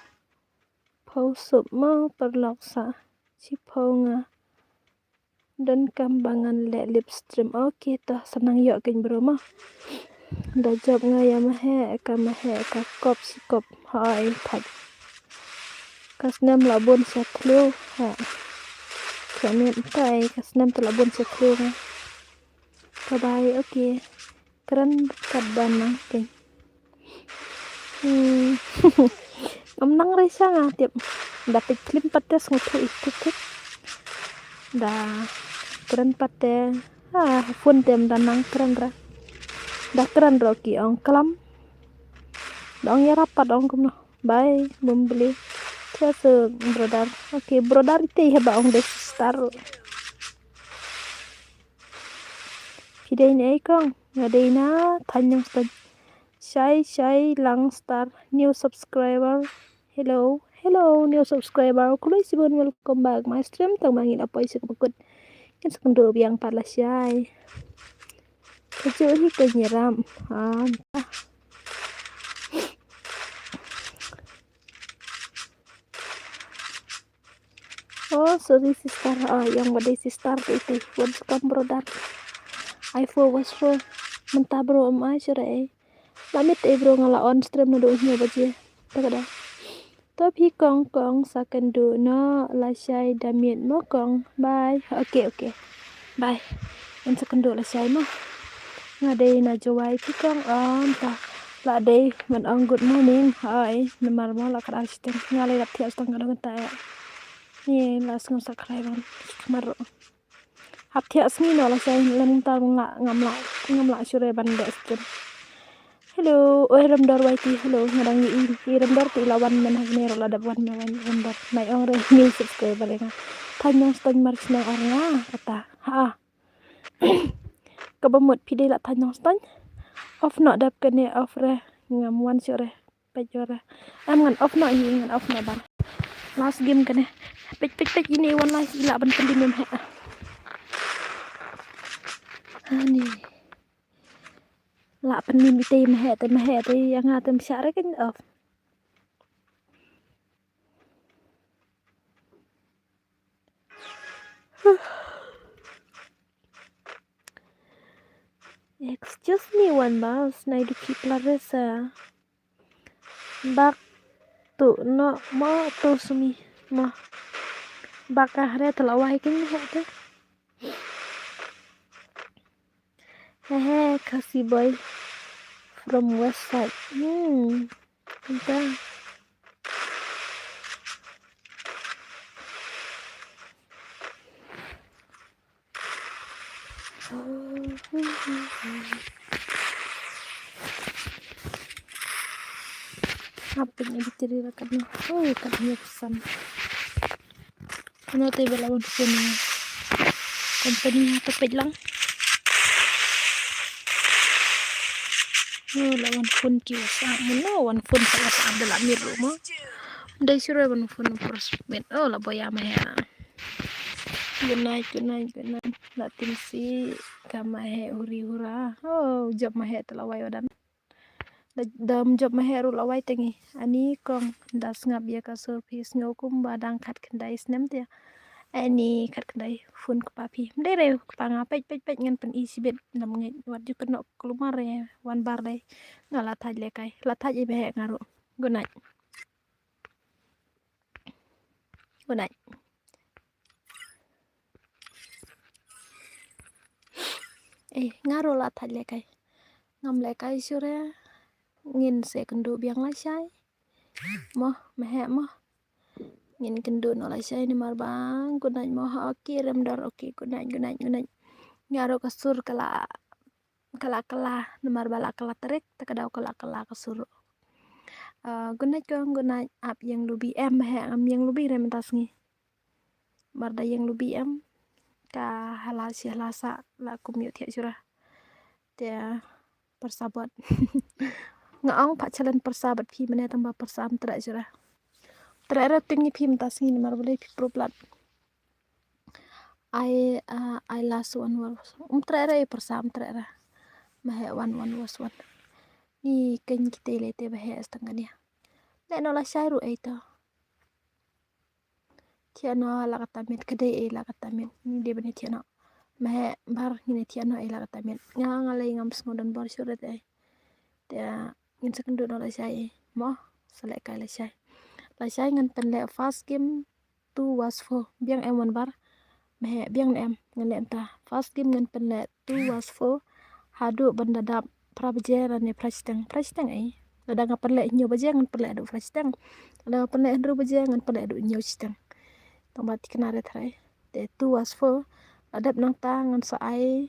phew sop mo paralok sa. Shiphew nga. Donkam ba ngan leh live stream. Okay, to sa nang ïoh kein bro mo. Da jop nga ïa ma heh ka ma heh ka kop shi kop. Hai thait. Ka snem la bun sha thliew ha. Ka miet ka ai ka snem te la bun sha thliew ha. Bye bye. Okay. Kren kat ba nang kein. Hmm. Ngam nang rei sha nga tip. Da peit klim pat te sngewthuh ïa ki tip. Da kren pat te. Ah, phone te ym da nang kren ra. Da kren ra ki ong klam. Da ong ïarap pat ong kumno. Bye, Bumbli. Cheers, brother. Okay, brother ite ïa ba ong dei sister. Phi dei na ei kong? Nga dei na Thaiñ Nongstoiñ. Shai Shai Langstar, new subscriber. Hello, hello, new subscriber. Khublei shibun, welcome back my stream. Tang ma ngi la poi sha kaba kut. Ngin sa kynduh biang pat lashai. Kajuh hi ka nyiram. Ah. Oh, sorry sister. Ah, ïong ba dei sister te ite. Wan sha kam brother. Ai fo was fo. Mynta bro ym ai shuh re. La miet te bro nga la on stream naduh hynñiew baje. Ta ka da. To phi kong kong sa kynduh noh lashai da miet mo kong. Bye. Okay, okay. Bye. Ngin sa kynduh lashai mo. Nga dei na Jowai phi kong, ym ta. La dei ban ong good morning. Hai, namar mo la khatar shiteng. Nga la dap thiah shiteng ka dong kata ïa. Ni la sngewsakhlai ban. Khmar ruh. Hap thiah sngi noh lashai lem ta ngam lah, ngam lah, ngam lah shuh re ban deh shiteng. Hello, oi Remdor Y T, hello, nga dang ïohi i Remdor te i la wan mynne hangne ruh la dep wan mynne wan Remdor. Nai ong re new subscriber ïa nga. Thaiñ Nongstoiñ mar shnong ar nga kata. Ha. Kaba mut phi dei la Thaiñ Nongstoiñ. Off noh dep kane off re. Ngam wan shuh re. Peit ïa re. Em ngan off noh hi, ngan off noh bang. Last game kane. Peit peit peit ine wan last i lah ban pyndim ïa ma heh. Ani. Lah pyndim ite ma heh te ma heh te ïa nga te ym shah re kan off. Excuse me, one bus, nai du ki plaresa. Bak tu no mo tu sumi mo. Bak ahre te la wai kin he te. Hehe, Khasi boy from West Side. Hmm. Enta. Hapdeng editeri la katno. Oh, katno pesan. Ano te ba la wan phone company ha, to peit lang. Oh, la wan phone ki WhatsApp mo, no wan phone sa WhatsApp da la mir ruh mo. Dei shuh re wan phone por submit. Oh, la boya ma he. Good night, good night, good night. La tim si ka ma he huri hura. Oh, jop ma he te la wai wadan. Da, da ym jop ma he ruh la wai te ngi. Ani kong da sngap ïa ka sur phi sngew kumba dang khatkhyndai snem te. Ani khatkhyndai phone kpa phi. Ym dei re kpa nga, peit peit peit ngan pyni shibit. Nam ngeit wat ju kynnoh kulmar re wan bar dei. Nga la thait lekai. La thait i ba he nga ruh. Good night. Good night. Eh, nga ruh la thait lekai. Ngam lekai shuh re. Ngin sa kynduh biang lashai. Mo, maheh mo. Ngin kynduh noh lashai namar ba good night mo. Okay, rem dor. Okay, good night, good night, good night. Nga ruh ka sur ka la, ka la, ka la, namar ba la ka la tarik, te ka daw ka la, ka la ka sur. Ah, good night kong, good night. Ap ïeng lubi em, maheh, ngam ïeng lubi re mynta sngi. Namar da ïeng lubi em, ka hala shi hala sa la kum ïoh thiah shuh ra. Te pyrsa bad. Nga ong pat challenge pyrsa bad phi mynne tang ba pyrsa ym treh shuh ra. Treh ra, tieng ïa phi mynta sngi namar balei phi prup lad. Ai, ah, ai last one was. Ym treh ra, pyrsa ym treh ra. Maheh one one was one. Ni keiñ kita lei te ba heh tang kane. Leh noh lashai ruh ei to. Thiah noh la kata miet, ka dei ei la kata miet. Ngi dei ban ïa thiah noh. Maheh Bar, ngin ïa thiah noh ei la kata miet. Nga, nga lei ngam sngew don bor shuh re te. Te ngin sa kynduh noh lashai ei. Mo, sa leh kai lashai. Lashai ngan pynleh first game two was four. Biang em wan Bar. Maheh, biang ne em, ngan leh mynta. First game ngan pynleh two was four. Haduh ban da dap phra baje lane phra shiteng. Phra shiteng ei. Lada nga pynleh hynñiew baje ngan pynleh haduh phra shiteng. Lada nga pynleh hynriew baje ngan pynleh haduh hynñiew shiteng. Tang ba thikna re tharai. Te two was four. La dep nangta ngan sa ai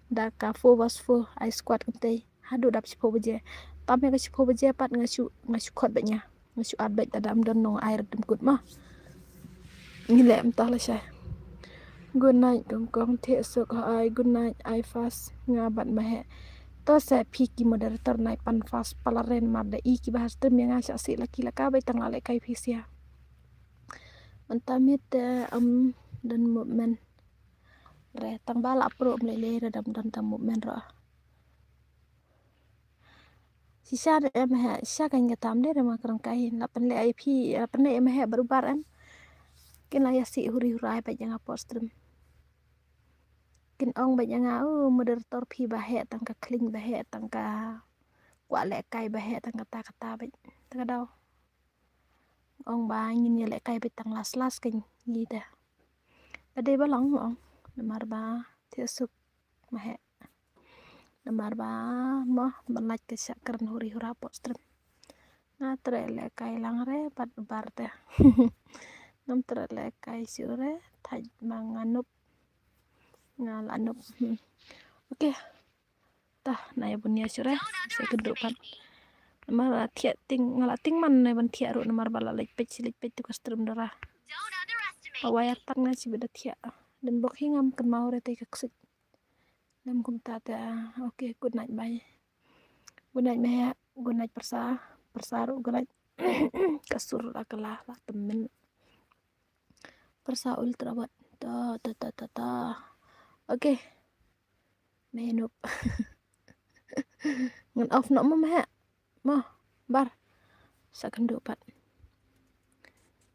da ka four was four. Ai squad kynthei. Haduh dap shiphew baje. Tam ïa ka shiphew baje pat nga shu, nga shu khot bad nga. Nga shu at bad, lada ym don nong ai rat dum kut ma. Ngi leh mynta lashai. Good night kong kong, thiah suk ha ai, good night, ai fast, nga bad maheh. To sa phi ki moderator nai pan fast pala ren mar da i ki ba ha stream ïa nga shah sih laki laka bad tang la leh kai phi sia. Mynta miet te ym don movement. Re tang ba la pro ym lei lei re dam don tang movement ro. Shisha de em heh, shisha kan ka tam de re ma krang kai la pynleh ai phi, la pynleh em heh baroh bar em. Kin la ïa sih huri hurai bad ïa nga por stream. Kin ong bad ïa nga, oh, moderator phi ba heh tang ka kling ba heh tang ka kwah leh kai ba heh tang kata kata bad. Tang ka daw. Ong ba ngin ïa leh kai bad tang las las kan ngi te. Ka dei ba long ong. Namar ba thiah suk maheh. Namar ba mo ban lait ka shah kren huri hura por stream. Nga treh leh kai lang re bad bar te. Ngam treh leh kai shuh re thait ma nga nup. Nga la nup. Hmm. Okay. Tah, na ïa bun ïa shuh re, sa kynduh pat. Namar la thiah ting, nga la ting man na ban thiah ruh namar ba la leit peit, si leit peit tu ka stream dara. Ba wai artat nga si bida thiah. Dan bok hi ngam kynmaw re te ka ksik. Ngam kumta te, okay, good night, bye. Good night, maheh, good night, pyrsa, pyrsa ruh, good night. Ka sur la ka la, la tymmen. Pyrsa ultra bot. Ta, ta, ta, ta, ta. Okay. Menup. Ngan off noh mo maheh. Mo, bar. Sa kynduh pat.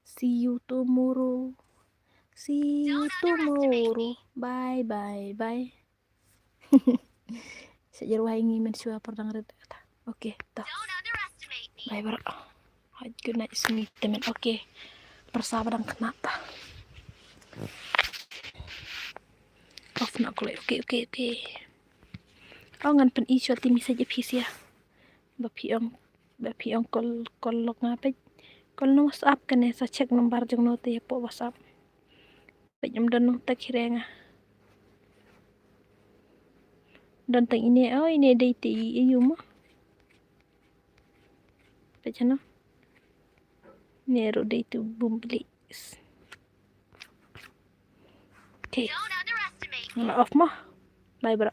See you tomorrow. See you tomorrow. Bye, bye, bye. Sa jer wai ngi men shwa por dang red kata. Okay, ta. Bye, bro. Hai, good night, sweet temen. Okay. Pyrsa ba dang kena ta. Off na ko le. Okay, okay, okay. Oh, ngan pyn-i shwa te message ïa phi sia. Ba phi ong, ba phi ong call, call lok nga peit. Call na WhatsApp kane sa check number jong no te ïa po WhatsApp. Peit ym don nong tak hi re nga. Don tang ine, oh, ine dei te i, i yu mo. Peit hano. Ine ruh dei tu bum beli. Okay. Nga la off mo. Bye, bro.